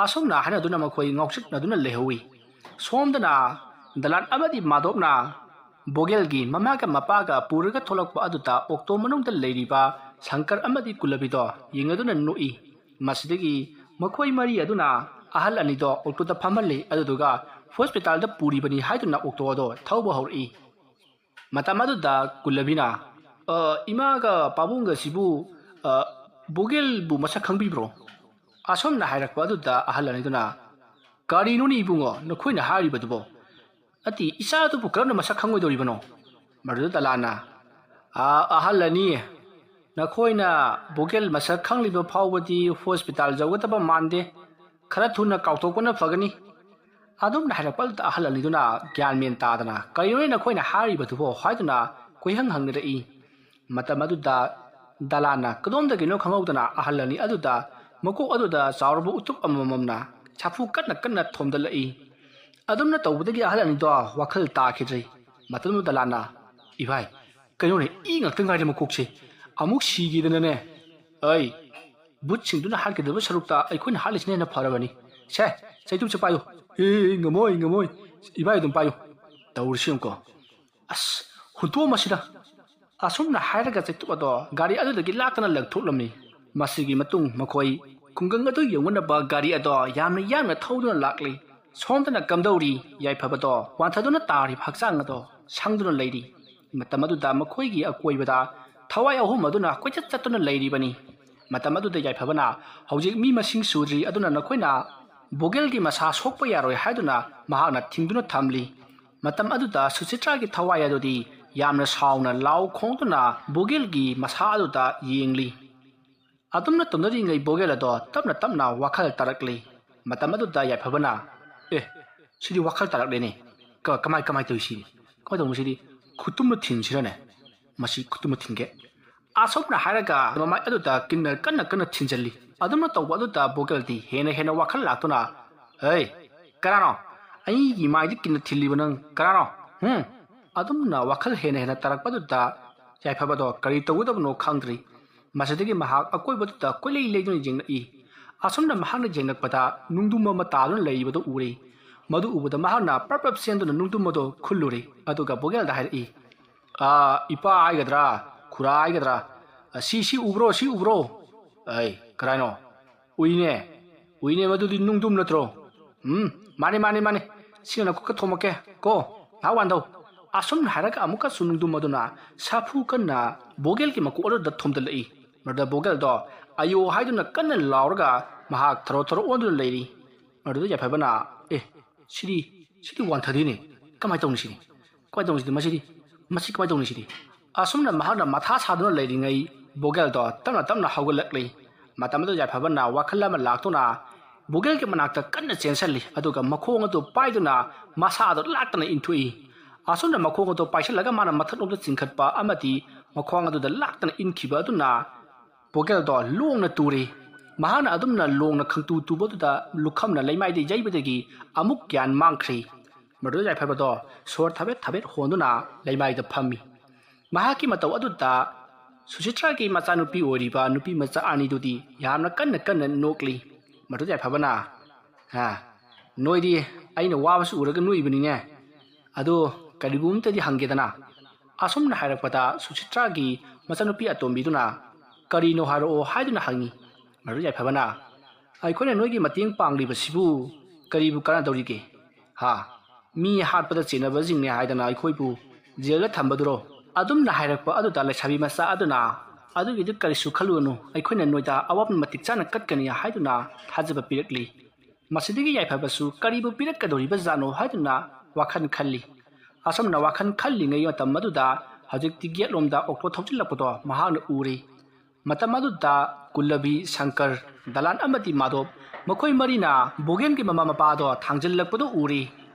ꯑꯁꯨꯝꯅ ꯍꯥꯏꯅꯗꯨꯅ ꯃꯈꯣꯏ ꯉꯥꯎꯆꯠꯅꯗꯨꯅ ꯂꯩꯍꯧꯏ꯫ ꯁꯣꯝꯗꯅ ꯗꯂꯥꯟ ꯑꯃꯗꯤ ꯃꯥꯙꯣꯞꯅ ꯕꯣꯒꯦꯜꯒꯤ ꯃꯃꯥꯒ ꯃꯄꯥꯒ ꯄꯨꯔꯒ ꯊꯣꯛꯂꯛꯄ ꯑꯗꯨꯗ ꯑꯣꯛꯇꯣ ꯃꯅꯨꯡꯗ ꯂꯩꯔꯤꯕ ꯁꯪꯀꯔ ꯑꯃꯗꯤ ꯀꯨꯂꯕꯤꯗꯣ ꯌꯦꯡꯂꯗꯨꯅ ꯅꯣꯛꯏ꯫ ꯃꯁꯤꯗꯒꯤ ꯃꯈꯣꯏ ꯃꯔꯤ ꯑꯗꯨꯅ ꯑꯍꯜ ꯑꯅꯤꯗꯣ ꯑꯣꯛꯇꯣꯗ ꯐꯝꯍꯜꯂꯤ, ꯑꯗꯨꯗꯨꯒ ꯍꯣꯁꯄꯤꯇꯥꯜꯗ ꯄꯨꯔꯤꯕꯅꯤ ꯍꯥꯏꯗꯨꯅ ꯑꯣꯛꯇꯣ ꯑꯗꯣ ꯊꯧꯕ ꯍꯧꯔꯛꯏ꯫ ꯃꯇꯝ ꯑꯗꯨꯗ ꯀꯨꯂꯕꯤꯅ, "ꯑ, ꯏꯃꯥꯒ ꯄꯥꯕꯨꯡꯒꯁꯤꯕꯨ, ꯑ, ꯕꯣꯒꯦꯜꯕꯨ ꯃꯁꯛ ꯈꯪꯕꯤꯕ꯭ꯔꯣ?" ꯑꯁꯣꯝꯅ ꯍꯥꯏꯔꯛꯄ ꯑꯗꯨꯗ ꯑꯍꯜ ꯑꯅꯤꯗꯨꯅ, "ꯀꯔꯤꯅꯣꯅꯦ ꯏꯕꯨꯡꯉꯣ, ꯅꯈꯣꯏꯅ ꯍꯥꯏꯔꯤꯕꯗꯨꯕꯣ? ꯅꯠꯇꯦ, ꯏꯆꯥꯗꯨꯕꯨ ꯀꯔꯝꯅ ꯃꯁꯛ ꯈꯪꯉꯣꯏꯗꯧꯔꯤꯕꯅꯣ?" ꯃꯗꯨꯗ ꯗꯂꯥꯟꯅ, "ꯑ, ꯑꯍꯜ ꯑꯅꯤ, ꯅꯈꯣꯏꯅ ꯕꯣꯒꯦꯜ ꯃꯁꯛ ꯈꯪꯂꯤꯕ ꯐꯥꯎꯕꯗꯤ ꯍꯣꯁꯄꯤꯇꯥꯜ ꯌꯧꯒꯗꯕ ꯃꯥꯟꯗꯦ꯫ ꯈꯔ ꯊꯨꯅ ꯀꯥꯎꯊꯣꯛꯄꯅ ꯐꯒꯅꯤ꯫" ꯑꯗꯨꯝꯅ ꯍꯥꯏꯔꯛꯄ ꯑꯗꯨꯗ ꯑꯍꯜ ꯑꯅꯤꯗꯨꯅ ꯒ꯭ꯌꯥꯟ ꯃꯦꯟ ꯇꯥꯗꯅ, "ꯀꯔꯤꯅꯣꯅꯦ ꯅꯈꯣꯏꯅ ꯍꯥꯏꯔꯤꯕꯗꯨꯕꯣ?" ꯍꯥꯏꯗꯨꯅ ꯀꯣꯏꯍꯪ ꯍꯪꯅꯔꯛꯏ꯫ ꯃꯇꯝ ꯑꯗꯨꯗ ꯗꯂꯥꯟꯅ ꯀꯗꯣꯝꯗꯒꯤꯅꯣ ꯈꯪꯍꯧꯗꯅ ꯑꯍꯜ ꯑꯅꯤ ꯑꯗꯨꯗ ꯃꯀꯣꯛ ꯑꯗꯨꯗ ꯆꯥꯎꯔꯕ ꯎꯇꯨꯞ ꯑꯃꯃꯝꯅ ꯁꯥꯐꯨ ꯀꯟꯅ ꯀꯟꯅ ꯊꯣꯝꯗꯠꯂꯛꯏ꯫ ꯑꯗꯨꯝꯅ ꯇꯧꯕꯗꯒꯤ ꯑꯍꯜ ꯑꯅꯤꯗꯣ ꯋꯥꯈꯜ ꯇꯥꯈꯤꯗ꯭ꯔꯦ꯫ ꯃꯇꯝꯗꯨꯗ ꯗꯂꯥꯟꯅ, "ꯏꯚꯥꯏ, ꯀꯩꯅꯣꯅꯦ, ꯏ ꯉꯥꯛꯇ ꯉꯥꯏꯔꯦ ꯃꯀꯣꯛꯁꯦ꯫ ꯑꯃꯨꯛ ꯁꯤꯒꯦꯗꯅꯅꯦ꯫ ꯑꯩ, ꯚꯨꯠꯁꯤꯡꯗꯨꯅ ꯍꯥꯠꯀꯗꯕ ꯁꯔꯨꯛꯇ ꯑꯩꯈꯣꯏꯅ ꯍꯥꯠꯂꯤꯁꯤꯅ ꯍꯦꯟꯅ ꯐꯔꯕꯅꯤ꯫ ꯁꯦ, ꯆꯩꯇꯨꯞꯁꯦ ꯄꯥꯏꯌꯨ꯫" "ꯑꯦ, ꯉꯝꯃꯣꯏ, ꯉꯝꯃꯣꯏ꯫ ꯏꯕꯥꯏ ꯑꯗꯨꯝ ꯄꯥꯏꯌꯨ꯫" ꯇꯧꯔꯤꯁꯤ ꯌꯦꯡꯉꯨꯀꯣ꯫ "ꯑꯁ, ꯍꯨꯟꯇꯣꯛꯑꯝꯃꯁꯤꯗ꯫" ꯑꯁꯨꯝꯅ ꯍꯥꯏꯔꯒ ꯆꯩꯇꯨꯞ ꯑꯗꯣ ꯒꯥꯔꯤ ꯑꯗꯨꯗꯒꯤ ꯂꯥꯛꯇꯅ ꯂꯪꯊꯣꯛꯂꯝꯃꯤ꯫ ꯃꯁꯤꯒꯤ ꯃꯇꯨꯡ ꯃꯈꯣꯏ ꯈꯨꯡꯒꯪ ꯑꯗꯨ ꯌꯧꯅꯅꯕ ꯒꯥꯔꯤ ꯑꯗꯣ ꯌꯥꯝꯅ ꯌꯥꯡꯅ ꯊꯧꯗꯨꯅ ꯂꯥꯛꯂꯤ꯫ ꯁꯣꯝꯗꯅ ꯀꯝꯗꯧꯔꯤ? ꯌꯥꯏꯐꯕꯗꯣ ꯋꯥꯟꯊꯗꯨꯅ ꯇꯥꯔꯤꯕ ꯍꯛꯆꯥꯡ ꯑꯗꯣ ꯁꯪꯗꯨꯅ ꯂꯩꯔꯤ꯫ ꯃꯇꯝ ꯑꯗꯨꯗ ꯃꯈꯣꯏꯒꯤ ꯑꯀꯣꯏꯕꯗ ꯊꯋꯥꯏ ꯑꯍꯨꯝ ꯑꯗꯨꯅ ꯀꯣꯏꯆꯠ ꯆꯠꯇꯨꯅ ꯂꯩꯔꯤꯕꯅꯤ꯫ ꯃꯇꯝ ꯑꯗꯨꯗ ꯌꯥꯏꯐꯕꯅ, "ꯍꯧꯖꯤꯛ ꯃꯤ ꯃꯁꯤꯡ ꯁꯨꯗ꯭ꯔꯤ, ꯑꯗꯨꯅ ꯅꯈꯣꯏꯅ ꯕꯣꯒꯦꯜꯒꯤ ꯃꯁꯥ ꯁꯣꯛꯄ ꯌꯥꯔꯣꯏ" ꯍꯥꯏꯗꯨꯅ ꯃꯍꯥꯛꯅ ꯊꯤꯡꯗꯨꯅ ꯊꯝꯂꯤ꯫ ꯃꯇꯝ ꯑꯗꯨꯗ ꯁꯨꯆꯤꯇ꯭ꯔꯥꯒꯤ ꯊꯋꯥꯏ ꯑꯗꯨꯗꯤ ꯌꯥꯝꯅ ꯁꯥꯎꯅ ꯂꯥꯎ ꯈꯣꯡꯗꯨꯅ ꯕꯣꯒꯦꯜꯒꯤ ꯃꯁꯥ ꯑꯗꯨꯗ ꯌꯦꯡꯂꯤ꯫ ꯑꯗꯨꯝꯅ ꯇꯧꯅꯔꯤꯉꯩ ꯕꯣꯒꯦꯜ ꯑꯗꯣ ꯇꯞꯅ ꯇꯞꯅ ꯋꯥꯈꯜ ꯇꯥꯔꯛꯂꯤ꯫ ꯃꯇꯝ ꯑꯗꯨꯗ ꯌꯥꯏꯐꯕꯅ, "ꯑꯦ, ꯁꯤꯗꯤ ꯋꯥꯈꯜ ꯇꯥꯔꯛꯂꯦꯅꯦ꯫ ꯀ-, ꯀꯃꯥꯏ, ꯀꯃꯥꯏ ꯇꯧꯔꯤ ꯁꯤꯗꯤ? ꯀꯃꯥꯏ ꯇꯧꯅꯤ ꯁꯤꯗꯤ? ꯈꯨꯇꯨꯝꯅ ꯊꯤꯟꯁꯤꯔꯅꯦ? ꯃꯁꯤ ꯈꯨꯇꯨꯝꯅ ꯊꯤꯟꯒꯦ"꯫ ꯑꯁꯨꯝꯅ ꯍꯥꯏꯔꯒ ꯃꯃꯥꯏ ꯑꯗꯨꯗ ꯀꯤꯟꯅ ꯀꯟꯅ ꯀꯟꯅ ꯊꯤꯟꯖꯜꯂꯤ꯫ ꯑꯗꯨꯝꯅ ꯇꯧꯕ ꯑꯗꯨꯗ ꯕꯣꯒꯦꯜꯗꯤ ꯍꯦꯟꯅ ꯍꯦꯟꯅ ꯋꯥꯈꯜ ꯂꯥꯛꯇꯨꯅ, "ꯍꯩ, ꯀꯅꯥꯅꯣ? ꯑꯩꯒꯤ ꯃꯥꯏꯗ ꯀꯤꯟꯅ ꯊꯤꯜꯂꯤꯕ ꯅꯪ ꯀꯅꯥꯅꯣ? ꯍꯨꯝ?" ꯑꯗꯨꯝꯅ ꯋꯥꯈꯜ ꯍꯦꯟꯅ ꯍꯦꯟꯅ ꯇꯥꯔꯛꯄ ꯑꯗꯨꯗ ꯌꯥꯏꯐꯕꯗꯣ ꯀꯔꯤ ꯇꯧꯒꯗꯕꯅꯣ ꯈꯪꯗ꯭ꯔꯤ꯫ ꯃꯁꯤꯗꯒꯤ ꯃꯍꯥꯛ ꯑꯀꯣꯏꯕꯗꯨꯗ ꯀꯣꯏꯂꯩ ꯂꯩꯗꯨꯅ ꯌꯦꯡꯂꯛꯏ꯫ ꯑꯁꯨꯝꯅ ꯃꯍꯥꯛꯅ ꯌꯦꯡꯂꯛꯄꯗ ꯅꯨꯡꯗꯨꯝ ꯑꯃ ꯇꯥꯗꯨꯅ ꯂꯩꯔꯤꯕꯗꯨ ꯎꯔꯦ꯫ ꯃꯗꯨ ꯎꯕꯗ ꯃꯍꯥꯛꯅ ꯄ꯭ꯔꯞ ꯄ꯭ꯔꯞ ꯆꯦꯟꯗꯨꯅ ꯅꯨꯡꯗꯨꯝ ꯑꯗꯨ ꯈꯨꯜꯂꯨꯔꯦ꯫ ꯑꯗꯨꯒ ꯕꯣꯒꯦꯜꯗ ꯍꯥꯏꯔꯛꯏ, "ꯑꯥ, ꯏꯄꯥ ꯍꯥꯏꯒꯗ꯭ꯔꯥ, ꯈꯨꯔꯥ ꯍꯥꯏꯒꯗ꯭ꯔꯥ, ꯁꯤ, ꯁꯤ ꯎꯕ꯭ꯔꯣ, ꯁꯤ ꯎꯕ꯭ꯔꯣ?" "ꯑꯩ, ꯀꯔꯥꯏꯅꯣ?" "ꯎꯏꯅꯦ, ꯎꯏꯅꯦ, ꯃꯗꯨꯗꯤ ꯅꯨꯡꯗꯨꯝ ꯅꯠꯇ꯭ꯔꯣ?" "ꯎꯝ, ꯃꯥꯅꯦ, ꯃꯥꯅꯦ, ꯃꯥꯅꯦ, ꯁꯤꯅ ꯅꯈꯨꯠꯀ ꯊꯣꯝꯃꯛꯀꯦ ꯀꯣ, ꯉꯥꯏꯍꯥꯛ ꯋꯥꯟꯗꯧ"꯫ ꯑꯁꯨꯝꯅ ꯍꯥꯏꯔꯒ ꯑꯃꯨꯛꯀꯁꯨ ꯅꯨꯡꯗꯨꯝ ꯑꯗꯨꯅ ꯁꯥꯐꯨ ꯀꯟꯅ ꯕꯣꯒꯦꯜꯒꯤ ꯃꯀꯣꯛ ꯑꯗꯨꯗ ꯊꯣꯝꯖꯤꯜꯂꯛꯏ꯫ ꯃꯗꯨꯗ ꯕꯣꯒꯦꯜꯗꯣ "ꯑꯌꯣ" ꯍꯥꯏꯗꯨꯅ ꯀꯟꯅ ꯂꯥꯎꯔꯒ ꯃꯍꯥꯛ ꯊꯔꯣ ꯊꯔꯣ ꯑꯣꯟꯗꯨꯅ ꯂꯩꯔꯤ꯫ ꯃꯗꯨꯗ ꯌꯥꯏꯐꯕꯅ, "ꯑꯦ, ꯁꯤꯗꯤ, ꯁꯤꯗꯤ ꯋꯥꯟꯊꯗꯦꯅꯦ꯫ ꯀꯃꯥꯏꯅ ꯇꯧꯅꯤ ꯁꯤꯗꯤ? ꯀꯃꯥꯏꯅ ꯇꯧꯅꯤ ꯁꯤꯗꯤ? ꯃꯁꯤꯗꯤ, ꯃꯁꯤ ꯀꯃꯥꯏꯅ ꯇꯧꯅꯤ ꯁꯤꯗꯤ?" ꯑꯁꯨꯝꯅ ꯃꯍꯥꯛꯅ ꯃꯊꯥ ꯁꯥꯗꯨꯅ ꯂꯩꯔꯤꯉꯩ ꯕꯣꯒꯦꯜꯗꯣ ꯇꯞꯅ ꯇꯞꯅ ꯍꯧꯒꯠꯂꯛꯂꯤ꯫ ꯃꯇꯝ ꯑꯗꯨꯗ ꯌꯥꯏꯐꯕꯅ ꯋꯥꯈꯜ ꯑꯃ ꯂꯥꯛꯇꯨꯅ ꯕꯣꯒꯦꯜꯒꯤ ꯃꯅꯥꯛꯇ ꯀꯟꯅ ꯆꯦꯟꯁꯤꯜꯂꯤ, ꯑꯗꯨꯒ ꯃꯈꯣꯡ ꯑꯗꯨ ꯄꯥꯏꯗꯨꯅ ꯃꯁꯥ ꯑꯗꯨ ꯂꯥꯛꯇꯅ ꯏꯟꯊꯣꯛꯏ꯫ ꯑꯁꯨꯝꯅ ꯃꯈꯣꯡ ꯑꯗꯨ ꯄꯥꯏꯁꯤꯜꯂꯒ ꯃꯥꯅ ꯃꯊꯛꯂꯣꯝꯗ ꯆꯤꯡꯈꯠꯄ ꯑꯃꯗꯤ ꯃꯈꯣꯡ ꯑꯗꯨꯗ ꯂꯥꯛꯇꯅ ꯏꯟꯈꯤꯕ ꯑꯗꯨꯅ ꯕꯣꯒꯦꯜꯗꯣ ꯂꯣꯡꯅ ꯇꯨꯔꯤ꯫ ꯃꯍꯥꯛꯅ ꯑꯗꯨꯝꯅ ꯂꯣꯡꯅ ꯈꯪꯇꯨ ꯇꯨꯕꯗꯨꯗ ꯂꯨꯈꯝꯅ ꯂꯩꯃꯥꯏꯗ ꯌꯩꯕꯗꯒꯤ ꯑꯃꯨꯛ ꯒ꯭ꯌꯥꯟ ꯃꯥꯡꯈ꯭ꯔꯤ꯫ ꯃꯗꯨꯗ ꯌꯥꯏꯐꯕꯗꯣ ꯁꯣꯔ ꯊꯥꯕꯦꯠ ꯊꯥꯕꯦꯠ ꯍꯣꯟꯗꯨꯅ ꯂꯩꯃꯥꯏꯗ ꯐꯝꯃꯤ꯫ ꯃꯍꯥꯛꯀꯤ ꯃꯇꯧ ꯑꯗꯨꯗ ꯁꯨꯆꯤꯇ꯭ꯔꯥꯒꯤ ꯃꯆꯥꯅꯨꯄꯤ ꯑꯣꯏꯔꯤꯕ ꯅꯨꯄꯤ ꯃꯆꯥ ꯑꯅꯤꯗꯨꯗꯤ ꯌꯥꯝꯅ ꯀꯟꯅ ꯀꯟꯅ ꯅꯣꯛꯂꯤ꯫ ꯃꯗꯨꯗ ꯌꯥꯏꯐꯕꯅ, "ꯍꯥ, ꯅꯣꯏꯗꯤ ꯑꯩꯅ ꯋꯥꯕꯁꯨ ꯎꯔꯒ ꯅꯣꯛꯏꯕꯅꯤꯅꯦ꯫ ꯑꯗꯨ ꯀꯔꯤꯒꯨꯝ ꯑꯃꯇꯗꯤ ꯍꯪꯒꯦꯗꯅ?" ꯑꯁꯨꯝꯅ ꯍꯥꯏꯔꯛꯄꯗ ꯁꯨꯆꯤꯇ꯭ꯔꯥꯒꯤ ꯃꯆꯥꯅꯨꯄꯤ ꯑꯇꯣꯝꯕꯤꯗꯨꯅ, "ꯀꯔꯤꯅꯣ ꯍꯥꯏꯔꯛꯑꯣ" ꯍꯥꯏꯗꯨꯅ ꯍꯪꯉꯤ꯫ ꯃꯗꯨꯗ ꯌꯥꯏꯐꯕꯅ, ꯑꯩꯈꯣꯏꯅ ꯅꯣꯏꯒꯤ ꯃꯇꯦꯡ ꯄꯥꯡꯂꯤꯕꯁꯤꯕꯨ ꯀꯔꯤꯕꯨ ꯀꯥꯟꯅꯗꯧꯔꯤꯒꯦ? ꯍꯥ? ꯃꯤ ꯍꯥꯠꯄꯗ ꯆꯦꯟꯅꯕꯁꯤꯡꯅꯦ ꯍꯥꯏꯗꯅ ꯑꯩꯈꯣꯏꯕꯨ ꯖꯦꯜꯗ ꯊꯝꯕꯗꯨꯔꯣ? ꯑꯗꯨꯝꯅ ꯍꯥꯏꯔꯛꯄ ꯑꯗꯨꯗ ꯂꯩꯁꯥꯕꯤ ꯃꯆꯥ ꯑꯗꯨꯅ, "ꯑꯗꯨꯒꯤꯗꯨ ꯀꯔꯤꯁꯨ ꯈꯜꯂꯨꯅꯨ, ꯑꯩꯈꯣꯏꯅ ꯅꯣꯏꯗ ꯑꯋꯥꯄꯟ ꯃꯇꯤꯛ ꯆꯥꯅ ꯀꯠꯀꯅꯤ" ꯍꯥꯏꯗꯨꯅ ꯊꯥꯖꯕ ꯄꯤꯔꯛꯂꯤ꯫ ꯃꯁꯤꯗꯒꯤ ꯌꯥꯏꯐꯕꯁꯨ ꯀꯔꯤꯕꯨ ꯄꯤꯔꯛꯀꯗꯧꯔꯤꯕꯖꯥꯠꯅꯣ ꯍꯥꯏꯗꯨꯅ ꯋꯥꯈꯜ ꯈꯜꯂꯤ꯫ ꯑꯁꯨꯝꯅ ꯋꯥꯈꯜ ꯈꯜꯂꯤꯉꯩ ꯃꯇꯝ ꯑꯗꯨꯗ ꯍꯧꯖꯤꯛꯇꯤ ꯒꯦꯠꯂꯣꯝꯗ ꯑꯣꯛꯇꯣ ꯊꯧꯖꯤꯜꯂꯛꯄꯗꯣ ꯃꯍꯥꯛꯅ ꯎꯔꯦ꯫ ꯃꯇꯝ ꯑꯗꯨꯗ ꯀꯨꯜꯂꯕꯤ, ꯁꯪꯀꯔ, ꯗꯂꯥꯟ ꯑꯃꯗꯤ ꯃꯥꯙꯣꯞ, ꯃꯈꯣꯏ ꯃꯔꯤꯅ ꯕꯣꯒꯦꯟꯒꯤ ꯃꯃꯥ ꯃꯄꯥꯗꯣ ꯊꯥꯡꯖꯤꯜꯂꯛꯄꯗꯨ ꯎꯔꯤ꯫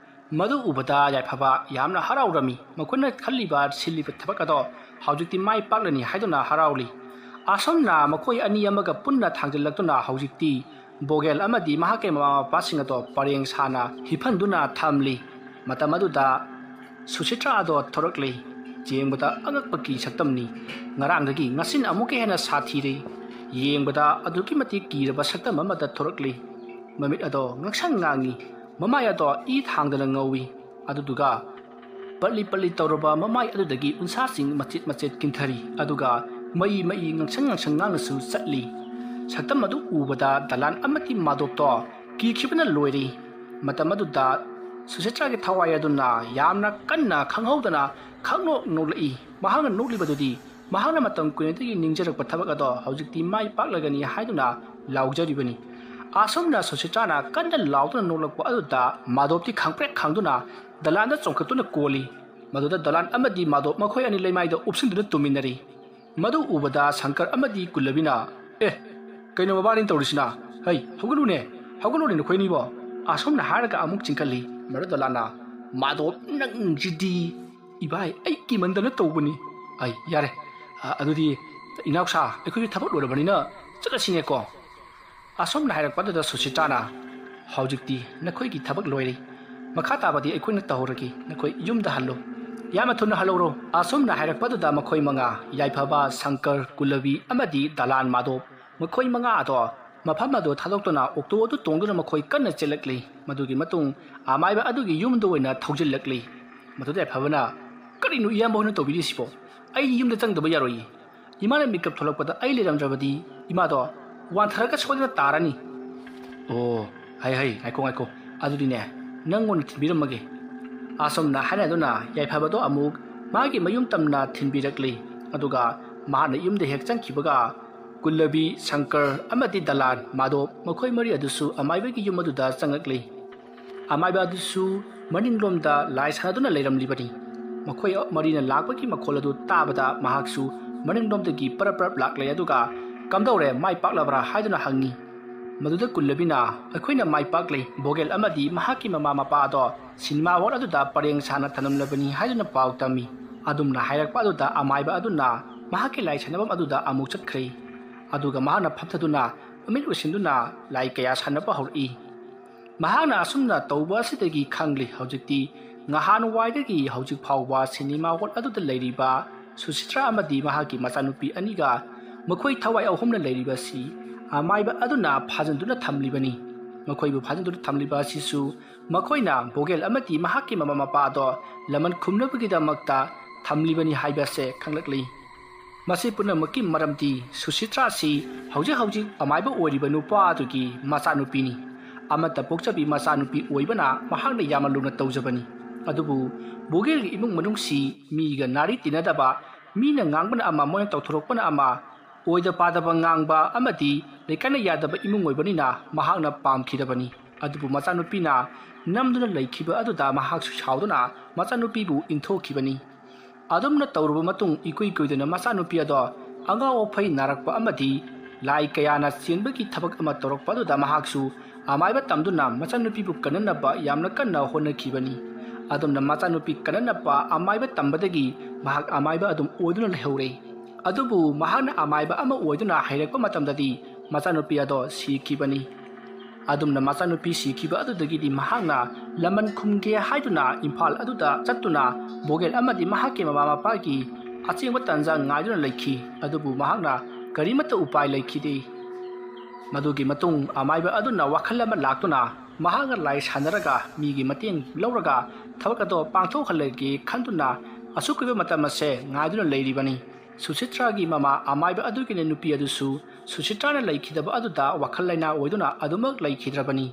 ꯃꯗꯨ ꯎꯕꯗ ꯌꯥꯏꯐꯕ ꯌꯥꯝꯅ ꯍꯔꯥꯎꯔꯝꯃꯤ꯫ ꯃꯈꯣꯏꯅ ꯈꯜꯂꯤꯕ, ꯁꯤꯜꯂꯤꯕ ꯊꯕꯛ ꯑꯗꯣ ꯍꯧꯖꯤꯛꯇꯤ ꯃꯥꯏ ꯄꯥꯛꯂꯅꯤ ꯍꯥꯏꯗꯨꯅ ꯍꯔꯥꯎꯂꯤ꯫ ꯑꯁꯨꯝꯅ ꯃꯈꯣꯏ ꯑꯅꯤ ꯑꯃꯒ ꯄꯨꯟꯅ ꯊꯥꯡꯖꯤꯜꯂꯛꯇꯨꯅ ꯍꯧꯖꯤꯛꯇꯤ ꯕꯣꯒꯦꯜ ꯑꯃꯗꯤ ꯃꯍꯥꯛꯀꯤ ꯃꯃꯥ ꯃꯄꯥꯁꯤꯡ ꯑꯗꯣ ꯄꯔꯦꯡ ꯁꯥꯅ ꯍꯤꯞꯍꯟꯗꯨꯅ ꯊꯝꯂꯤ꯫ ꯃꯇꯝ ꯑꯗꯨꯗ ꯁꯨꯁꯤꯇ꯭ꯔꯥ ꯑꯗꯣ ꯊꯣꯔꯛꯂꯤ꯫ ꯌꯦꯡꯕꯗ ꯑꯉꯛꯄꯒꯤ ꯁꯛꯇꯝꯅꯤ꯫ ꯉꯔꯥꯡꯗꯒꯤ ꯉꯁꯤꯅ ꯑꯃꯨꯛꯀ ꯍꯦꯟꯅ ꯁꯥꯊꯤꯔꯦ꯫ ꯌꯦꯡꯕꯗ ꯑꯗꯨꯛꯀꯤ ꯃꯇꯤꯛ ꯀꯤꯔꯕ ꯁꯛꯇꯝ ꯑꯃꯗ ꯊꯣꯔꯛꯂꯤ꯫ ꯃꯃꯤꯠ ꯑꯗꯣ ꯉꯥꯡꯁꯪ ꯉꯥꯡꯏ꯫ ꯃꯃꯥꯏ ꯑꯗꯣ ꯏ ꯊꯥꯡꯗꯅ ꯉꯧꯏ꯫ ꯑꯗꯨꯗꯨꯒ ꯄꯠꯂꯤ ꯄꯠꯂꯤ ꯇꯧꯔꯕ ꯃꯃꯥꯏ ꯑꯗꯨꯗꯒꯤ ꯎꯟꯁꯥꯁꯤꯡ ꯃꯆꯦꯠ ꯃꯆꯦꯠ ꯀꯤꯟꯊꯔꯤ꯫ ꯑꯗꯨꯒ ꯃꯩ ꯃꯩ ꯉꯥꯡꯁꯪ ꯉꯥꯡꯁꯪ ꯉꯥꯡꯅꯁꯨ ꯆꯠꯂꯤ꯫ ꯁꯛꯇꯝ ꯑꯗꯨ ꯎꯕꯗ ꯗꯂꯥꯟ ꯑꯃꯗꯤ ꯃꯥꯗꯣꯞꯇꯣ ꯀꯤꯈꯤꯕꯅ ꯂꯣꯏꯔꯤ꯫ ꯃꯇꯝ ꯑꯗꯨꯗ ꯁꯨꯁꯤꯇ꯭ꯔꯥꯒꯤ ꯊꯋꯥꯏ ꯑꯗꯨꯅ ꯌꯥꯝꯅ ꯀꯟꯅ ꯈꯪꯍꯧꯗꯅ ꯈꯪꯅꯣꯛ ꯅꯣꯛꯂꯛꯏ꯫ ꯃꯍꯥꯛꯅ ꯅꯣꯛꯂꯤꯕꯗꯨꯗꯤ ꯃꯍꯥꯛꯅ ꯃꯇꯝ ꯀꯨꯏꯅꯗꯒꯤ ꯅꯤꯡꯖꯔꯛꯄ ꯊꯕꯛ ꯑꯗꯣ ꯍꯧꯖꯤꯛꯇꯤ ꯃꯥꯏ ꯄꯥꯛꯂꯒꯅꯤ ꯍꯥꯏꯗꯨꯅ ꯂꯥꯎꯖꯔꯤꯕꯅꯤ꯫ ꯑꯁꯨꯝꯅ ꯁꯨꯁꯤꯇ꯭ꯔꯥꯅ ꯀꯟꯅ ꯂꯥꯎꯗꯨꯅ ꯅꯣꯛꯂꯛꯄ ꯑꯗꯨꯗ ꯃꯥꯗꯣꯞꯇꯤ ꯈꯪꯄ꯭ꯔꯦꯛ ꯈꯪꯗꯨꯅ ꯗꯂꯥꯟꯗ ꯆꯣꯡꯈꯠꯇꯨꯅ ꯀꯣꯜꯂꯤ꯫ ꯃꯗꯨꯗ ꯗꯂꯥꯟ ꯑꯃꯗꯤ ꯃꯥꯗꯣꯞ ꯃꯈꯣꯏ ꯑꯅꯤ ꯂꯩꯃꯥꯏꯗ ꯎꯞꯁꯤꯟꯗꯨꯅ ꯇꯨꯝꯃꯤꯟꯅꯔꯤ꯫ ꯃꯗꯨ ꯎꯕꯗ ꯁꯪꯀꯔ ꯑꯃꯗꯤ ꯀꯨꯜꯂꯕꯤꯅ, "ꯑꯦ, ꯀꯩꯅꯣ ꯃꯕꯥꯅꯤ ꯇꯧꯔꯤꯁꯤꯅ? ꯍꯩ, ꯍꯧꯒꯠꯂꯨꯅꯦ, ꯍꯧꯒꯠꯂꯨꯅꯦ ꯅꯈꯣꯏꯅꯤꯕꯣ!" ꯑꯁꯨꯝꯅ ꯍꯥꯏꯔꯒ ꯑꯃꯨꯛ ꯆꯤꯡꯈꯠꯂꯤ꯫ ꯃꯗꯨ ꯗꯂꯥꯟꯅ, "ꯃꯥꯗꯣꯞ ꯅꯪꯁꯤꯗꯤ!" "ꯏꯕꯥꯏ, ꯑꯩ ꯀꯤꯃꯟꯗꯅ ꯇꯧꯕꯅꯤ꯫" "ꯑꯩ, ꯌꯥꯔꯦ꯫ ꯑ, ꯑꯗꯨꯗꯤ ꯏꯅꯥꯎꯁꯥ, ꯑꯩꯈꯣꯏꯁꯨ ꯊꯕꯛ ꯂꯣꯏꯔꯕꯅꯤꯅ ꯆꯠꯂꯁꯤꯅꯦꯀꯣ?" ꯑꯁꯨꯝꯅ ꯍꯥꯏꯔꯛꯄꯗꯨꯗ ꯁꯨꯁꯤꯇ꯭ꯔꯥꯅ, "ꯍꯧꯖꯤꯛꯇꯤ ꯅꯈꯣꯏꯒꯤ ꯊꯕꯛ ꯂꯣꯏꯔꯦ꯫ ꯃꯈꯥ ꯇꯥꯕꯗꯤ ꯑꯩꯈꯣꯏꯅ ꯇꯧꯍꯧꯔꯒꯦ꯫ ꯅꯈꯣꯏ ꯌꯨꯝꯗ ꯍꯜꯂꯣ꯫ ꯌꯥꯝꯅ ꯊꯨꯅ ꯍꯜꯍꯧꯔꯣ꯫" ꯑꯁꯨꯝꯅ ꯍꯥꯏꯔꯛꯄꯗꯨꯗ ꯃꯈꯣꯏ ꯃꯉꯥ, ꯌꯥꯏꯐꯕ, ꯁꯪꯀꯔ, ꯀꯨꯂꯕꯤ ꯑꯃꯗꯤ ꯗꯂꯥꯟ ꯃꯥꯗꯣꯞ, ꯃꯈꯣꯏ ꯃꯉꯥ ꯑꯗꯣ ꯃꯐꯝ ꯑꯗꯨ ꯊꯥꯗꯣꯛꯇꯨꯅ ꯑꯣꯛꯇꯣ ꯑꯗꯨ ꯇꯣꯡꯗꯨꯅ ꯃꯈꯣꯏ ꯀꯟꯅ ꯆꯦꯜꯂꯛꯂꯤ꯫ ꯃꯗꯨꯒꯤ ꯃꯇꯨꯡ ꯑꯃꯥꯏꯕ ꯑꯗꯨꯒꯤ ꯌꯨꯝꯗ ꯑꯣꯏꯅ ꯊꯧꯖꯤꯜꯂꯛꯂꯤ꯫ ꯃꯗꯨꯗ ꯌꯥꯏꯐꯕꯅ, "ꯀꯔꯤꯅꯣ ꯏꯌꯥꯝꯕ ꯍꯣꯏꯅ ꯇꯧꯕꯤꯔꯤꯁꯤꯕꯣ? ꯑꯩꯗꯤ ꯌꯨꯝꯗ ꯆꯪꯗꯕ ꯌꯥꯔꯣꯏꯌꯦ꯫ ꯏꯃꯥꯅ ꯃꯤꯀꯞ ꯊꯣꯛꯂꯛꯄꯗ ꯑꯩ ꯂꯩꯔꯝꯗ꯭ꯔꯕꯗꯤ ꯏꯃꯥꯗꯣ ꯋꯥꯟꯊꯔꯒ ꯁꯣꯏꯗꯅ ꯇꯥꯔꯅꯤ꯫ ꯑꯣ, ꯍꯩ ꯍꯩ, ꯉꯥꯏꯈꯣ ꯉꯥꯏꯈꯣ, ꯑꯗꯨꯗꯤꯅꯦ, ꯅꯪꯉꯣꯟꯗ ꯊꯤꯟꯕꯤꯔꯝꯃꯒꯦ꯫ ꯑꯁꯨꯝꯅ ꯍꯥꯏꯅꯗꯨꯅ ꯌꯥꯏꯐꯕꯗꯣ ꯑꯃꯨꯛ ꯃꯥꯒꯤ ꯃꯌꯨꯝ ꯇꯝꯅ ꯊꯤꯟꯕꯤꯔꯛꯂꯤ꯫ ꯑꯗꯨꯒ ꯃꯍꯥꯛꯅ ꯌꯨꯝꯗ ꯍꯦꯛ ꯆꯪꯈꯤꯕꯒ ꯀꯨꯜꯂꯕꯤ, ꯁꯪꯀꯔ ꯑꯃꯗꯤ ꯗꯂꯥꯟ ꯃꯥꯗꯣ, ꯃꯈꯣꯏ ꯃꯔꯤ ꯑꯗꯨꯁꯨ ꯑꯃꯥꯏꯕꯒꯤ ꯌꯨꯝ ꯑꯗꯨꯗ ꯆꯪꯉꯛꯂꯤ꯫ ꯑꯃꯥꯏꯕ ꯑꯗꯨꯁꯨ ꯃꯅꯤꯡꯂꯣꯝꯗ ꯂꯥꯏ ꯁꯥꯟꯅꯗꯨꯅ ꯂꯩꯔꯝꯂꯤꯕꯅꯤ꯫ ꯃꯈꯣꯏ ꯃꯔꯤꯅ ꯂꯥꯛꯄꯒꯤ ꯃꯈꯣꯜ ꯑꯗꯨ ꯇꯥꯕꯗ ꯃꯍꯥꯛꯁꯨ ꯃꯅꯤꯡꯂꯣꯝꯗꯒꯤ ꯄꯔꯞ ꯄꯔꯞ ꯂꯥꯛꯂꯦ, ꯑꯗꯨꯒ "ꯀꯝꯗꯧꯔꯦ, ꯃꯥꯏ ꯄꯥꯛꯂꯕ꯭ꯔꯥ?" ꯍꯥꯏꯗꯨꯅ ꯍꯪꯉꯤ꯫ ꯃꯗꯨꯗ ꯀꯨꯜꯂꯕꯤꯅ, "ꯑꯩꯈꯣꯏꯅ ꯃꯥꯏ ꯄꯥꯛꯂꯦ, ꯕꯣꯒꯦꯜ ꯑꯃꯗꯤ ꯃꯍꯥꯛꯀꯤ ꯃꯃꯥ ꯃꯄꯥ ꯑꯗꯣ ꯁꯤꯅꯦꯃꯥ ꯍꯣꯜ ꯑꯗꯨꯗ ꯄꯔꯦꯡ ꯁꯥꯅ ꯊꯝꯂꯝꯂꯕꯅꯤ" ꯍꯥꯏꯗꯨꯅ ꯄꯥꯎ ꯇꯝꯃꯤ꯫ ꯑꯗꯨꯝꯅ ꯍꯥꯏꯔꯛꯄ ꯑꯗꯨꯗ ꯑꯃꯥꯏꯕ ꯑꯗꯨꯅ ꯃꯍꯥꯛꯀꯤ ꯂꯥꯏ ꯁꯥꯟꯅꯐꯝ ꯑꯗꯨꯗ ꯑꯃꯨꯛ ꯆꯠꯈ꯭ꯔꯦ꯫ ꯑꯗꯨꯒ ꯃꯍꯥꯛꯅ ꯐꯝꯊꯗꯨꯅ ꯃꯃꯤꯠ ꯎꯏꯁꯤꯟꯗꯨꯅ ꯂꯥꯏ ꯀꯌꯥ ꯁꯥꯟꯅꯕ ꯍꯧꯔꯛꯏ꯫ ꯃꯍꯥꯛꯅ ꯑꯁꯨꯝꯅ ꯇꯧꯕ ꯑꯁꯤꯗꯒꯤ ꯈꯪꯂꯤ, ꯍꯧꯖꯤꯛꯇꯤ ꯉꯍꯥꯟꯋꯥꯏꯗꯒꯤ ꯍꯧꯖꯤꯛ ꯐꯥꯎꯕ ꯁꯤꯅꯦꯃꯥ ꯍꯣꯜ ꯑꯗꯨꯗ ꯂꯩꯔꯤꯕ ꯁꯨꯁꯤꯇ꯭ꯔꯥ ꯑꯃꯗꯤ ꯃꯍꯥꯛꯀꯤ ꯃꯆꯥꯅꯨꯄꯤ ꯑꯅꯤꯒ ꯃꯈꯣꯏ ꯊꯋꯥꯏ ꯑꯍꯨꯝꯅ ꯂꯩꯔꯤꯕꯁꯤ ꯑꯃꯥꯏꯕ ꯑꯗꯨꯅ ꯐꯥꯖꯤꯟꯗꯨꯅ ꯊꯝꯂꯤꯕꯅꯤ꯫ ꯃꯈꯣꯏꯕꯨ ꯐꯥꯖꯤꯟꯗꯨꯅ ꯊꯝꯂꯤꯕ ꯑꯁꯤꯁꯨ ꯃꯈꯣꯏꯅ ꯕꯣꯒꯦꯜ ꯑꯃꯗꯤ ꯃꯍꯥꯛꯀꯤ ꯃꯃꯥ ꯃꯄꯥꯗꯣ ꯂꯃꯟ ꯈꯨꯝꯅꯕꯒꯤꯗꯃꯛꯇ ꯊꯝꯂꯤꯕꯅꯤ ꯍꯥꯏꯕꯁꯦ ꯈꯪꯂꯛꯂꯤ꯫ ꯃꯁꯤ ꯄꯨꯝꯅꯃꯛꯀꯤ ꯃꯔꯝꯗꯤ ꯁꯨꯁꯤꯇ꯭ꯔꯥꯁꯤ ꯍꯧꯖꯤꯛ ꯍꯧꯖꯤꯛ ꯑꯃꯥꯏꯕ ꯑꯣꯏꯔꯤꯕ ꯅꯨꯄꯥ ꯑꯗꯨꯒꯤ ꯃꯆꯥꯅꯨꯄꯤꯅꯤ꯫ ꯑꯃꯠꯇ ꯄꯣꯛꯆꯕꯤ ꯃꯆꯥꯅꯨꯄꯤ ꯑꯣꯏꯕꯅ ꯃꯍꯥꯛꯅ ꯌꯥꯝꯅ ꯂꯨꯅ ꯇꯧꯖꯕꯅꯤ꯫ ꯑꯗꯨꯕꯨ ꯕꯣꯒꯦꯜꯒꯤ ꯏꯃꯨꯡ ꯃꯅꯨꯡꯁꯤ ꯃꯤꯒ ꯅꯥꯔꯤ ꯇꯤꯟꯅꯗꯕ, ꯃꯤꯅ ꯉꯥꯡꯕꯅ ꯑꯃ, ꯃꯣꯏꯅ ꯇꯧꯊꯣꯔꯛꯄꯅ ꯑꯃ, ꯑꯣꯏꯗ ꯄꯥꯗꯕ ꯉꯥꯡꯕ ꯑꯃꯗꯤ ꯂꯩꯀꯥꯏꯅ ꯌꯥꯗꯕ ꯏꯃꯨꯡ ꯑꯣꯏꯕꯅꯤꯅ ꯃꯍꯥꯛꯅ ꯄꯥꯝꯈꯤꯗꯕꯅꯤ꯫ ꯑꯗꯨꯕꯨ ꯃꯆꯥꯅꯨꯄꯤꯅ ꯅꯝꯗꯨꯅ ꯂꯩꯈꯤꯕ ꯑꯗꯨꯗ ꯃꯍꯥꯛꯁꯨ ꯁꯥꯎꯗꯨꯅ ꯃꯆꯥꯅꯨꯄꯤꯕꯨ ꯏꯟꯊꯣꯛꯈꯤꯕꯅꯤ꯫ ꯑꯗꯨꯝꯅ ꯇꯧꯔꯕ ꯃꯇꯨꯡ, ꯏꯀꯨꯏ ꯀꯨꯏꯗꯅ ꯃꯆꯥꯅꯨꯄꯤ ꯑꯗꯣ ꯑꯉꯥꯎ ꯑꯐꯩ ꯅꯥꯔꯛꯄ ꯑꯃꯗꯤ ꯂꯥꯏ ꯀꯌꯥꯅ ꯆꯦꯟꯕꯒꯤ ꯊꯕꯛ ꯑꯃ ꯇꯧꯔꯛꯄ ꯑꯗꯨꯗ ꯃꯍꯥꯛꯁꯨ ꯑꯃꯥꯏꯕ ꯇꯝꯗꯨꯅ ꯃꯆꯥꯅꯨꯄꯤꯕꯨ ꯀꯟꯅꯅꯕ ꯌꯥꯝꯅ ꯀꯟꯅ ꯍꯣꯠꯅꯈꯤꯕꯅꯤ꯫ ꯑꯗꯨꯝꯅ ꯃꯆꯥꯅꯨꯄꯤ ꯀꯟꯅꯅꯕ ꯑꯃꯥꯏꯕ ꯇꯝꯕꯗꯒꯤ ꯃꯍꯥꯛ ꯑꯃꯥꯏꯕ ꯑꯗꯨꯝ ꯑꯣꯏꯗꯨꯅ ꯂꯩꯍꯧꯔꯦ꯫ ꯑꯗꯨꯕꯨ ꯃꯍꯥꯛꯅ ꯑꯃꯥꯏꯕ ꯑꯃ ꯑꯣꯏꯗꯨꯅ ꯍꯩꯔꯛꯄ ꯃꯇꯝꯗꯗꯤ ꯃꯆꯥꯅꯨꯄꯤ ꯑꯗꯣ ꯁꯤꯈꯤꯕꯅꯤ꯫ ꯑꯗꯨꯝꯅ ꯃꯆꯥꯅꯨꯄꯤ ꯁꯤꯈꯤꯕ ꯑꯗꯨꯗꯒꯤꯗꯤ ꯃꯍꯥꯛꯅ ꯂꯃꯟ ꯈꯨꯝꯒꯦ ꯍꯥꯏꯗꯨꯅ ꯏꯝꯐꯥꯜ ꯑꯗꯨꯗ ꯆꯠꯇꯨꯅ ꯕꯣꯒꯦꯜ ꯑꯃꯗꯤ ꯃꯍꯥꯛꯀꯤ ꯃꯃꯥ ꯃꯄꯥꯒꯤ ꯑꯆꯦꯡꯕ ꯇꯥꯟꯖꯥ ꯉꯥꯏꯗꯨꯅ ꯂꯩꯈꯤ꯫ ꯑꯗꯨꯕꯨ ꯃꯍꯥꯛꯅ ꯀꯔꯤꯃꯠꯇ ꯎꯄꯥꯏ ꯂꯩꯈꯤꯗꯦ꯫ ꯃꯗꯨꯒꯤ ꯃꯇꯨꯡ ꯑꯃꯥꯏꯕ ꯑꯗꯨꯅ ꯋꯥꯈꯜ ꯑꯃ ꯂꯥꯛꯇꯨꯅ ꯃꯍꯥꯛꯅ ꯂꯥꯏ ꯁꯥꯟꯅꯔꯒ ꯃꯤꯒꯤ ꯃꯇꯦꯡ ꯂꯧꯔꯒ ꯊꯕꯛ ꯑꯗꯣ ꯄꯥꯡꯊꯣꯛꯍꯜꯂꯒꯦ ꯈꯟꯗꯨꯅ ꯑꯁꯨꯛ ꯀꯨꯏꯕ ꯃꯇꯝ ꯑꯁꯦ ꯉꯥꯏꯗꯨꯅ ꯂꯩꯔꯤꯕꯅꯤ꯫ ꯁꯨꯁꯤꯇ꯭ꯔꯥꯒꯤ ꯃꯃꯥ ꯑꯃꯥꯏꯕ ꯑꯗꯨꯒꯤꯅ ꯅꯨꯄꯤ ꯑꯗꯨꯁꯨ ꯁꯨꯁꯤꯇ꯭ꯔꯥꯅ ꯂꯩꯈꯤꯗꯕ ꯑꯗꯨꯗ ꯋꯥꯈꯜ ꯂꯩꯅꯥ ꯑꯣꯏꯗꯨꯅ ꯑꯗꯨꯃꯛ ꯂꯩꯈꯤꯗ꯭ꯔꯕꯅꯤ꯫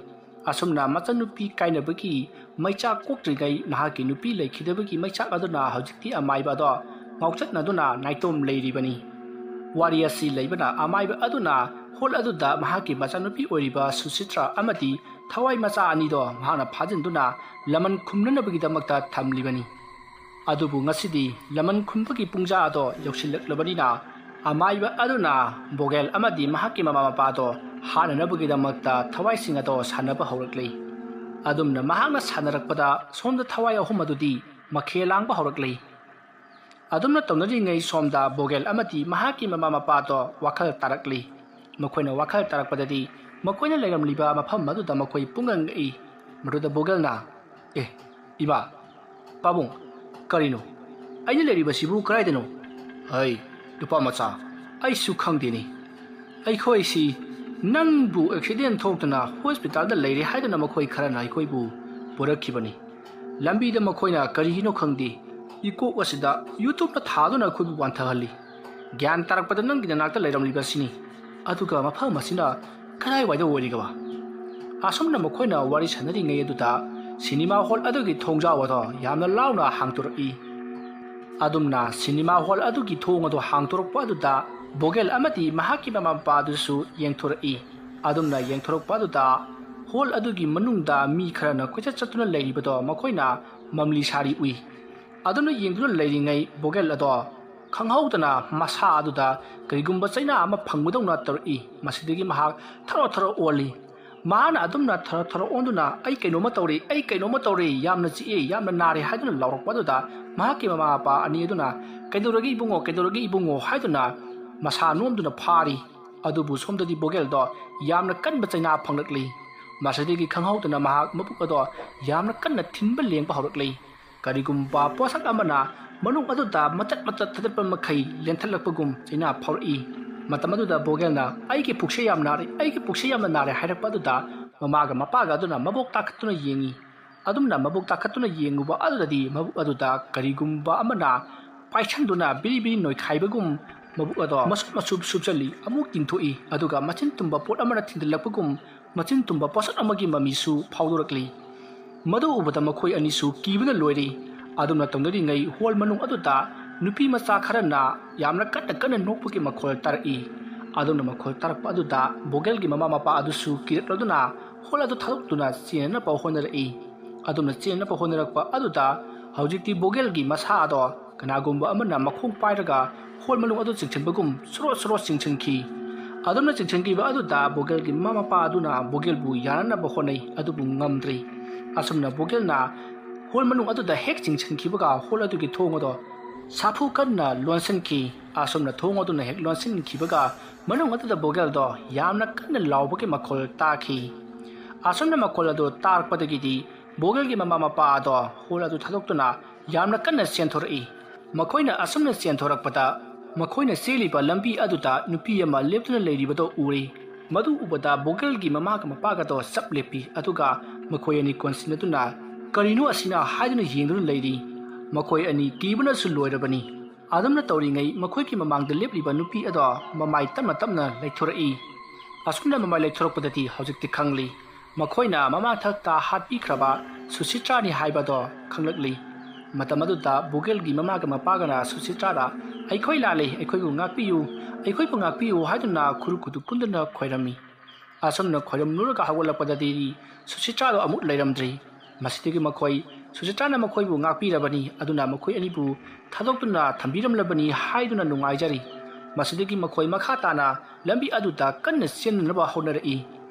ꯑꯁꯨꯝꯅ ꯃꯆꯟꯅꯨꯄꯤ ꯀꯥꯏꯅꯕꯒꯤ ꯃꯩꯆꯥꯛ ꯀꯣꯛꯇ꯭ꯔꯤꯉꯩ ꯃꯍꯥꯛꯀꯤ ꯅꯨꯄꯤ ꯂꯩꯈꯤꯗꯕꯒꯤ ꯃꯩꯆꯥꯛ ꯑꯗꯨꯅ ꯍꯧꯖꯤꯛꯇꯤ ꯑꯃꯥꯏꯕ ꯑꯗꯣ ꯉꯥꯎꯆꯠꯅꯗꯨꯅ ꯅꯥꯏꯇꯣꯝ ꯂꯩꯔꯤꯕꯅꯤ꯫ ꯋꯥꯔꯤ ꯑꯁꯤ ꯂꯩꯕꯅ ꯑꯃꯥꯏꯕ ꯑꯗꯨꯅ ꯍꯣꯜ ꯑꯗꯨꯗ ꯃꯍꯥꯛꯀꯤ ꯃꯆꯥꯅꯨꯄꯤ ꯑꯣꯏꯔꯤꯕ ꯁꯨꯁꯤꯇ꯭ꯔꯥ ꯑꯃꯗꯤ ꯊꯋꯥꯏ ꯃꯆꯥ ꯑꯅꯤꯗꯣ ꯃꯍꯥꯛꯅ ꯐꯥꯖꯤꯟꯗꯨꯅ ꯂꯃꯟ ꯈꯨꯝꯅꯅꯕꯒꯤꯗꯃꯛꯇ ꯊꯝꯂꯤꯕꯅꯤ꯫ ꯑꯗꯨꯕꯨ ꯉꯁꯤꯗꯤ ꯂꯃꯟ ꯈꯨꯝꯕꯒꯤ ꯄꯨꯡꯖꯥ ꯑꯗꯣ ꯌꯧꯁꯤꯜꯂꯛꯂꯕꯅꯤꯅ ꯑꯃꯥꯏꯕ ꯑꯗꯨꯅ ꯕꯣꯒꯦꯜ ꯑꯃꯗꯤ ꯃꯍꯥꯛꯀꯤ ꯃꯃꯥ ꯃꯄꯥꯗꯣ ꯍꯥꯠꯅꯅꯕꯒꯤꯗꯃꯛꯇ ꯊꯋꯥꯏꯁꯤꯡ ꯑꯗꯣ ꯁꯥꯟꯅꯕ ꯍꯧꯔꯛꯂꯤ꯫ ꯑꯗꯨꯝꯅ ꯃꯍꯥꯛꯅ ꯁꯥꯟꯅꯔꯛꯄꯗ ꯁꯣꯝꯗ ꯊꯋꯥꯏ ꯑꯍꯨꯝ ꯑꯗꯨꯗꯤ ꯃꯈꯦ ꯂꯥꯡꯕ ꯍꯧꯔꯛꯂꯤ꯫ ꯑꯗꯨꯝꯅ ꯇꯧꯅꯔꯤꯉꯩ ꯁꯣꯝꯗ ꯕꯣꯒꯦꯜ ꯑꯃꯗꯤ ꯃꯍꯥꯛꯀꯤ ꯃꯃꯥ ꯃꯄꯥꯗꯣ ꯋꯥꯈꯜ ꯇꯥꯔꯛꯂꯤ꯫ ꯃꯈꯣꯏꯅ ꯋꯥꯈꯜ ꯇꯥꯔꯛꯄꯗꯗꯤ ꯃꯈꯣꯏꯅ ꯂꯩꯔꯝꯂꯤꯕ ꯃꯐꯝ ꯑꯗꯨꯗ ꯃꯈꯣꯏ ꯄꯨꯡꯉꯛ ꯉꯛꯏ꯫ ꯃꯗꯨꯗ ꯕꯣꯒꯦꯜꯅ, "ꯑꯦ, ꯏꯃꯥ, ꯄꯥꯕꯨꯡ, ꯀꯔꯤꯅꯣ? ꯑꯩꯅ ꯂꯩꯔꯤꯕꯁꯤꯕꯨ ꯀꯗꯥꯏꯗꯅꯣ?" "ꯍꯩ, ꯅꯨꯄꯥ ꯃꯆꯥ, ꯑꯩꯁꯨ ꯈꯪꯗꯦꯅꯦ꯫ ꯑꯩꯈꯣꯏꯁꯤ ꯅꯪꯕꯨ ꯑꯦꯛꯁꯤꯗꯦꯟ ꯊꯣꯛꯇꯅ ꯍꯣꯁꯄꯤꯇꯥꯜꯗ ꯂꯩꯔꯦ ꯍꯥꯏꯗꯨꯅ ꯃꯈꯣꯏ ꯈꯔꯅ ꯑꯩꯈꯣꯏꯕꯨ ꯄꯨꯔꯛꯈꯤꯕꯅꯤ꯫ ꯂꯝꯕꯤꯗ ꯃꯈꯣꯏꯅ ꯀꯔꯤꯒꯤꯅꯣ ꯈꯪꯗꯦ, ꯏꯀꯣꯛ ꯑꯁꯤꯗ YouTubeꯇ ꯊꯥꯗꯨꯅ ꯑꯩꯈꯣꯏꯕꯨ ꯋꯥꯟꯊꯍꯜꯂꯤ꯫ ꯒ꯭ꯌꯥꯟ ꯇꯥꯔꯛꯄꯗ ꯅꯪꯒꯤ ꯅꯅꯥꯛꯇ ꯂꯩꯔꯝꯂꯤꯕꯁꯤꯅꯤ꯫ ꯑꯗꯨꯒ ꯃꯐꯝ ꯑꯁꯤꯅ ꯀꯗꯥꯏꯋꯥꯏꯗ ꯑꯣꯏꯔꯤꯒꯕ?" ꯑꯁꯨꯝꯅ ꯃꯈꯣꯏꯅ ꯋꯥꯔꯤ ꯁꯥꯟꯅꯔꯤꯉꯩ ꯑꯗꯨꯗ ꯁꯤꯅꯦꯃꯥ ꯍꯣꯜ ꯑꯗꯨꯒꯤ ꯊꯣꯡꯖꯥꯎ ꯑꯗꯣ ꯌꯥꯝꯅ ꯂꯥꯎꯅ ꯍꯥꯡꯗꯣꯔꯛꯏ꯫ ꯑꯗꯨꯝꯅ ꯁꯤꯅꯦꯃꯥ ꯍꯣꯜ ꯑꯗꯨꯒꯤ ꯊꯣꯡ ꯑꯗꯨ ꯍꯥꯡꯗꯣꯔꯛꯄ ꯑꯗꯨꯗ ꯕꯣꯒꯦꯜ ꯑꯃꯗꯤ ꯃꯍꯥꯛꯀꯤ ꯃꯃꯥ ꯃꯄꯥ ꯑꯗꯨꯁꯨ ꯌꯦꯡꯊꯣꯔꯛꯏ꯫ ꯑꯗꯨꯝꯅ ꯌꯦꯡꯊꯣꯔꯛꯄ ꯑꯗꯨꯗ ꯍꯣꯜ ꯑꯗꯨꯒꯤ ꯃꯅꯨꯡꯗ ꯃꯤ ꯈꯔꯅ ꯀꯣꯏꯆꯠ ꯆꯠꯇꯨꯅ ꯂꯩꯔꯤꯕꯗꯣ ꯃꯈꯣꯏꯅ ꯃꯝꯂꯤ ꯁꯥꯔꯤ ꯎꯏ꯫ ꯑꯗꯨꯝꯅ ꯌꯦꯡꯗꯨꯅ ꯂꯩꯔꯤꯉꯩ ꯕꯣꯒꯦꯜ ꯑꯗꯣ ꯈꯪꯍꯧꯗꯅ ꯃꯁꯥ ꯑꯗꯨꯗ ꯀꯔꯤꯒꯨꯝꯕ ꯆꯩꯅꯥ ꯑꯃ ꯐꯪꯕꯗꯧꯅ ꯇꯧꯔꯛꯏ꯫ ꯃꯁꯤꯗꯒꯤ ꯃꯍꯥꯛ ꯊꯔꯣ ꯊꯔꯣ ꯑꯣꯜꯂꯤ꯫ ꯃꯍꯥꯛꯅ ꯑꯗꯨꯝꯅ ꯊꯔꯣ ꯊꯔꯣ ꯑꯣꯟꯗꯨꯅ, "ꯑꯩ ꯀꯩꯅꯣꯝꯃ ꯇꯧꯔꯦ, ꯑꯩ ꯀꯩꯅꯣꯝꯃ ꯇꯧꯔꯦ, ꯌꯥꯝꯅ ꯆꯤꯛꯑꯦ, ꯌꯥꯝꯅ ꯅꯥꯔꯦ" ꯍꯥꯏꯗꯨꯅ ꯂꯥꯎꯔꯛꯄ ꯑꯗꯨꯗ ꯃꯍꯥꯛꯀꯤ ꯃꯃꯥ ꯃꯄꯥ ꯑꯅꯤ ꯑꯗꯨꯅ, "ꯀꯩꯗꯧꯔꯒꯦ ꯏꯕꯨꯡꯉꯣ, ꯀꯩꯗꯧꯔꯒꯦ ꯏꯕꯨꯡꯉꯣ?" ꯍꯥꯏꯗꯨꯅ ꯃꯁꯥ ꯅꯣꯝꯗꯨꯅ ꯐꯥꯔꯤ꯫ ꯑꯗꯨꯕꯨ ꯁꯣꯝꯗꯗꯤ ꯕꯣꯒꯦꯜꯗꯣ ꯌꯥꯝꯅ ꯀꯟꯕ ꯆꯩꯅꯥ ꯐꯪꯂꯛꯂꯤ꯫ ꯃꯁꯤꯗꯒꯤ ꯈꯪꯍꯧꯗꯅ ꯃꯍꯥꯛ ꯃꯕꯨꯛ ꯑꯗꯣ ꯌꯥꯝꯅ ꯀꯟꯅ ꯊꯤꯟꯕ ꯂꯦꯡꯕ ꯍꯧꯔꯛꯂꯤ꯫ ꯀꯔꯤꯒꯨꯝꯕ ꯄꯣꯠꯁꯛ ꯑꯃꯅ ꯃꯅꯨꯡ ꯑꯗꯨꯗ ꯃꯇꯠ ꯃꯇꯠ ꯊꯗꯠꯄ ꯃꯈꯩ ꯂꯦꯟꯊꯠꯂꯛꯄꯒꯨꯝ ꯆꯩꯅꯥ ꯐꯥꯎꯔꯛꯏ꯫ ꯃꯇꯝ ꯑꯗꯨꯗ ꯕꯣꯒꯦꯜꯅ, "ꯑꯩꯒꯤ ꯄꯨꯛꯁꯦ ꯌꯥꯝ ꯅꯥꯔꯦ, ꯑꯩꯒꯤ ꯄꯨꯛꯁꯦ ꯌꯥꯝꯅ ꯅꯥꯔꯦ" ꯍꯥꯏꯔꯛꯄ ꯑꯗꯨꯗ ꯃꯃꯥꯒ ꯃꯄꯥꯒ ꯑꯗꯨꯅ ꯃꯕꯣꯛ ꯇꯥꯈꯠꯇꯨꯅ ꯌꯦꯡꯉꯤ꯫ ꯑꯗꯨꯝꯅ ꯃꯕꯣꯛ ꯇꯥꯈꯠꯇꯨꯅ ꯌꯦꯡꯉꯨꯕ ꯑꯗꯨꯗꯗꯤ ꯃꯕꯨꯛ ꯑꯗꯨꯗ ꯀꯔꯤꯒꯨꯝꯕ ꯑꯃꯅ ꯄꯥꯏꯁꯟꯗꯨꯅ ꯕꯤꯔꯤ ꯕꯤꯔꯤ ꯅꯣꯏꯈꯥꯏꯕꯒꯨꯝ ꯃꯕꯨꯛ ꯑꯗꯣ ꯃꯁꯨꯞ ꯃꯁꯨꯞ ꯁꯨꯞꯆꯜꯂꯤ꯫ ꯑꯃꯨꯛ ꯇꯤꯡꯊꯣꯛꯏ, ꯑꯗꯨꯒ ꯃꯆꯤꯟ ꯇꯨꯝꯕ ꯄꯣꯠ ꯑꯃꯅ ꯊꯤꯟꯖꯤꯜꯂꯛꯄꯒꯨꯝ ꯃꯆꯤꯟ ꯇꯨꯝꯕ ꯄꯣꯠꯁꯛ ꯑꯃꯒꯤ ꯃꯃꯤꯁꯨ ꯐꯥꯎꯗꯣꯔꯛꯂꯤ꯫ ꯃꯗꯨ ꯎꯕꯗ ꯃꯈꯣꯏ ꯑꯅꯤꯁꯨ ꯀꯤꯕꯅ ꯂꯣꯏꯔꯤ꯫ ꯑꯗꯨꯝꯅ ꯇꯧꯅꯔꯤꯉꯩ ꯍꯣꯜ ꯃꯅꯨꯡ ꯑꯗꯨꯗ ꯅꯨꯄꯤ ꯃꯆꯥ ꯈꯔꯅ ꯌꯥꯝꯅ ꯀꯟꯅ ꯀꯟꯅ ꯅꯣꯛꯄꯒꯤ ꯃꯈꯣꯜ ꯇꯥꯔꯛꯏ꯫ ꯑꯗꯨꯝꯅ ꯃꯈꯣꯜ ꯇꯥꯔꯛꯄ ꯑꯗꯨꯗ ꯕꯣꯒꯦꯜꯒꯤ ꯃꯃꯥ ꯃꯄꯥ ꯑꯗꯨꯁꯨ ꯀꯤꯔꯛꯂꯗꯨꯅ ꯍꯣꯜ ꯑꯗꯨ ꯊꯥꯗꯣꯛꯇꯨꯅ ꯆꯦꯟꯅꯅꯕ ꯍꯣꯠꯅꯔꯛꯏ꯫ ꯑꯗꯨꯝꯅ ꯆꯦꯟꯅꯕ ꯍꯣꯠꯅꯔꯛꯄ ꯑꯗꯨꯗ ꯍꯧꯖꯤꯛꯇꯤ ꯕꯣꯒꯦꯜꯒꯤ ꯃꯁꯥ ꯑꯗꯣ ꯀꯅꯥꯒꯨꯝꯕ ꯑꯃꯅ ꯃꯈꯣꯡ ꯄꯥꯏꯔꯒ ꯍꯣꯜ ꯃꯅꯨꯡ ꯑꯗꯨ ꯆꯤꯡꯁꯤꯟꯕꯒꯨꯝ ꯁꯣꯔꯣ ꯁꯣꯔꯣ ꯆꯤꯡꯁꯤꯟꯈꯤ꯫ ꯑꯗꯨꯝꯅ ꯆꯤꯡꯁꯤꯟꯈꯤꯕ ꯑꯗꯨꯗ ꯕꯣꯒꯦꯜꯒꯤ ꯃꯃꯥ ꯃꯄꯥ ꯑꯗꯨꯅ ꯕꯣꯒꯦꯜꯕꯨ ꯌꯥꯅꯅꯕ ꯍꯣꯠꯅꯩ, ꯑꯗꯨꯕꯨ ꯉꯝꯗ꯭ꯔꯤ꯫ ꯑꯁꯨꯝꯅ ꯕꯣꯒꯦꯜꯅ ꯍꯣꯜ ꯃꯅꯨꯡ ꯑꯗꯨꯗ ꯍꯦꯛ ꯆꯤꯡꯁꯤꯟꯈꯤꯕꯒ ꯍꯣꯜ ꯑꯗꯨꯒꯤ ꯊꯣꯡ ꯑꯗꯣ ꯁꯥꯐꯨ ꯀꯟꯅ ꯂꯣꯟꯁꯤꯟꯈꯤ꯫ ꯑꯁꯨꯝꯅ ꯊꯣꯡ ꯑꯗꯨꯅ ꯍꯦꯛ ꯂꯣꯟꯁꯤꯟꯈꯤꯕꯒ ꯃꯅꯨꯡ ꯑꯗꯨꯗ ꯕꯣꯒꯦꯜꯗꯣ ꯌꯥꯝꯅ ꯀꯟꯅ ꯂꯥꯎꯕꯒꯤ ꯃꯈꯣꯜ ꯇꯥꯈꯤ꯫ ꯑꯁꯨꯝꯅ ꯃꯈꯣꯜ ꯑꯗꯨ ꯇꯥꯔꯛꯄꯗꯒꯤꯗꯤ ꯕꯣꯒꯦꯜꯒꯤ ꯃꯃꯥ ꯃꯄꯥ ꯑꯗꯣ ꯍꯣꯜ ꯑꯗꯨ ꯊꯥꯗꯣꯛꯇꯨꯅ ꯌꯥꯝꯅ ꯀꯟꯅ ꯆꯦꯟꯊꯣꯔꯛꯏ꯫ ꯃꯈꯣꯏꯅ ꯑꯁꯨꯝꯅ ꯆꯦꯟꯊꯣꯔꯛꯄꯗ ꯃꯈꯣꯏꯅ ꯆꯦꯜꯂꯤꯕ ꯂꯝꯕꯤ ꯑꯗꯨꯗ ꯅꯨꯄꯤ ꯑꯃ ꯂꯦꯞꯇꯨꯅ ꯂꯩꯔꯤꯕꯗꯣ ꯎꯔꯤ꯫ ꯃꯗꯨ ꯎꯕꯗ ꯕꯣꯒꯦꯜꯒꯤ ꯃꯃꯥꯒ ꯃꯄꯥꯒꯗꯣ ꯆꯞ ꯂꯦꯞꯄꯤ, ꯑꯗꯨꯒ ꯃꯈꯣꯏ ꯑꯅꯤ ꯀꯣꯟꯁꯤꯟꯅꯗꯨꯅ "ꯀꯔꯤꯅꯣ ꯑꯁꯤꯅ?" ꯍꯥꯏꯗꯨꯅ ꯌꯦꯡꯗꯨꯅ ꯂꯩꯔꯤ꯫ ꯃꯈꯣꯏ ꯑꯅꯤ ꯀꯤꯕꯅꯁꯨ ꯂꯣꯏꯔꯕꯅꯤ꯫ ꯑꯗꯨꯝꯅ ꯇꯧꯔꯤꯉꯩ ꯃꯈꯣꯏꯒꯤ ꯃꯃꯥꯡꯗ ꯂꯦꯞꯂꯤꯕ ꯅꯨꯄꯤ ꯑꯗꯣ ꯃꯃꯥꯏ ꯇꯞꯅ ꯇꯞꯅ ꯂꯩꯊꯣꯔꯛꯏ꯫ ꯑꯁꯨꯝꯅ ꯃꯃꯥꯏ ꯂꯩꯊꯣꯔꯛꯄꯗꯗꯤ ꯍꯧꯖꯤꯛꯇꯤ ꯈꯪꯂꯤ꯫ ꯃꯈꯣꯏꯅ ꯃꯃꯥꯡꯊꯛꯇ ꯍꯥꯠꯄꯤꯈ꯭ꯔꯕ ꯁꯨꯁꯤꯇ꯭ꯔꯥꯅꯤ ꯍꯥꯏꯕꯗꯣ ꯈꯪꯂꯛꯂꯤ꯫ ꯃꯇꯝ ꯑꯗꯨꯗ ꯕꯣꯒꯦꯜꯒꯤ ꯃꯃꯥꯒ ꯃꯄꯥꯒꯅ ꯁꯨꯁꯤꯇ꯭ꯔꯥꯗ "ꯑꯩꯈꯣꯏ ꯂꯥꯜꯂꯤ, ꯑꯩꯈꯣꯏꯕꯨ ꯉꯥꯛꯄꯤꯌꯨ, ꯑꯩꯈꯣꯏꯕꯨ ꯉꯥꯛꯄꯤꯌꯨ" ꯍꯥꯏꯗꯨꯅ ꯈꯨꯔꯨ ꯈꯨꯗꯨ ꯀꯨꯟꯗꯨꯅ ꯈꯣꯏꯔꯝꯃꯤ꯫ ꯑꯁꯨꯝꯅ ꯈꯣꯏꯔꯝꯂꯨꯔꯒ ꯍꯧꯒꯠꯂꯛꯄꯗꯗꯤ ꯁꯨꯁꯤꯇ꯭ꯔꯥꯗꯣ ꯑꯃꯨꯛ ꯂꯩꯔꯝꯗ꯭ꯔꯤ꯫ ꯃꯁꯤꯗꯒꯤ ꯃꯈꯣꯏ ꯁꯨꯁꯤꯇ꯭ꯔꯥꯅ ꯃꯈꯣꯏꯕꯨ ꯉꯥꯛꯄꯤꯔꯕꯅꯤ, ꯑꯗꯨꯅ ꯃꯈꯣꯏ ꯑꯅꯤꯕꯨ ꯊꯥꯗꯣꯛꯇꯨꯅ ꯊꯝꯕꯤꯔꯝꯂꯕꯅꯤ ꯍꯥꯏꯗꯨꯅ ꯅꯨꯡꯉꯥꯏꯖꯔꯤ꯫ ꯃꯁꯤꯗꯒꯤ ꯃꯈꯣꯏ ꯃꯈꯥ ꯇꯥꯅ ꯂꯝꯕꯤ ꯑꯗꯨꯗ ꯀꯟꯅ ꯆꯦꯟꯅꯅꯕ ꯍꯣꯠꯅꯔꯛꯏ꯫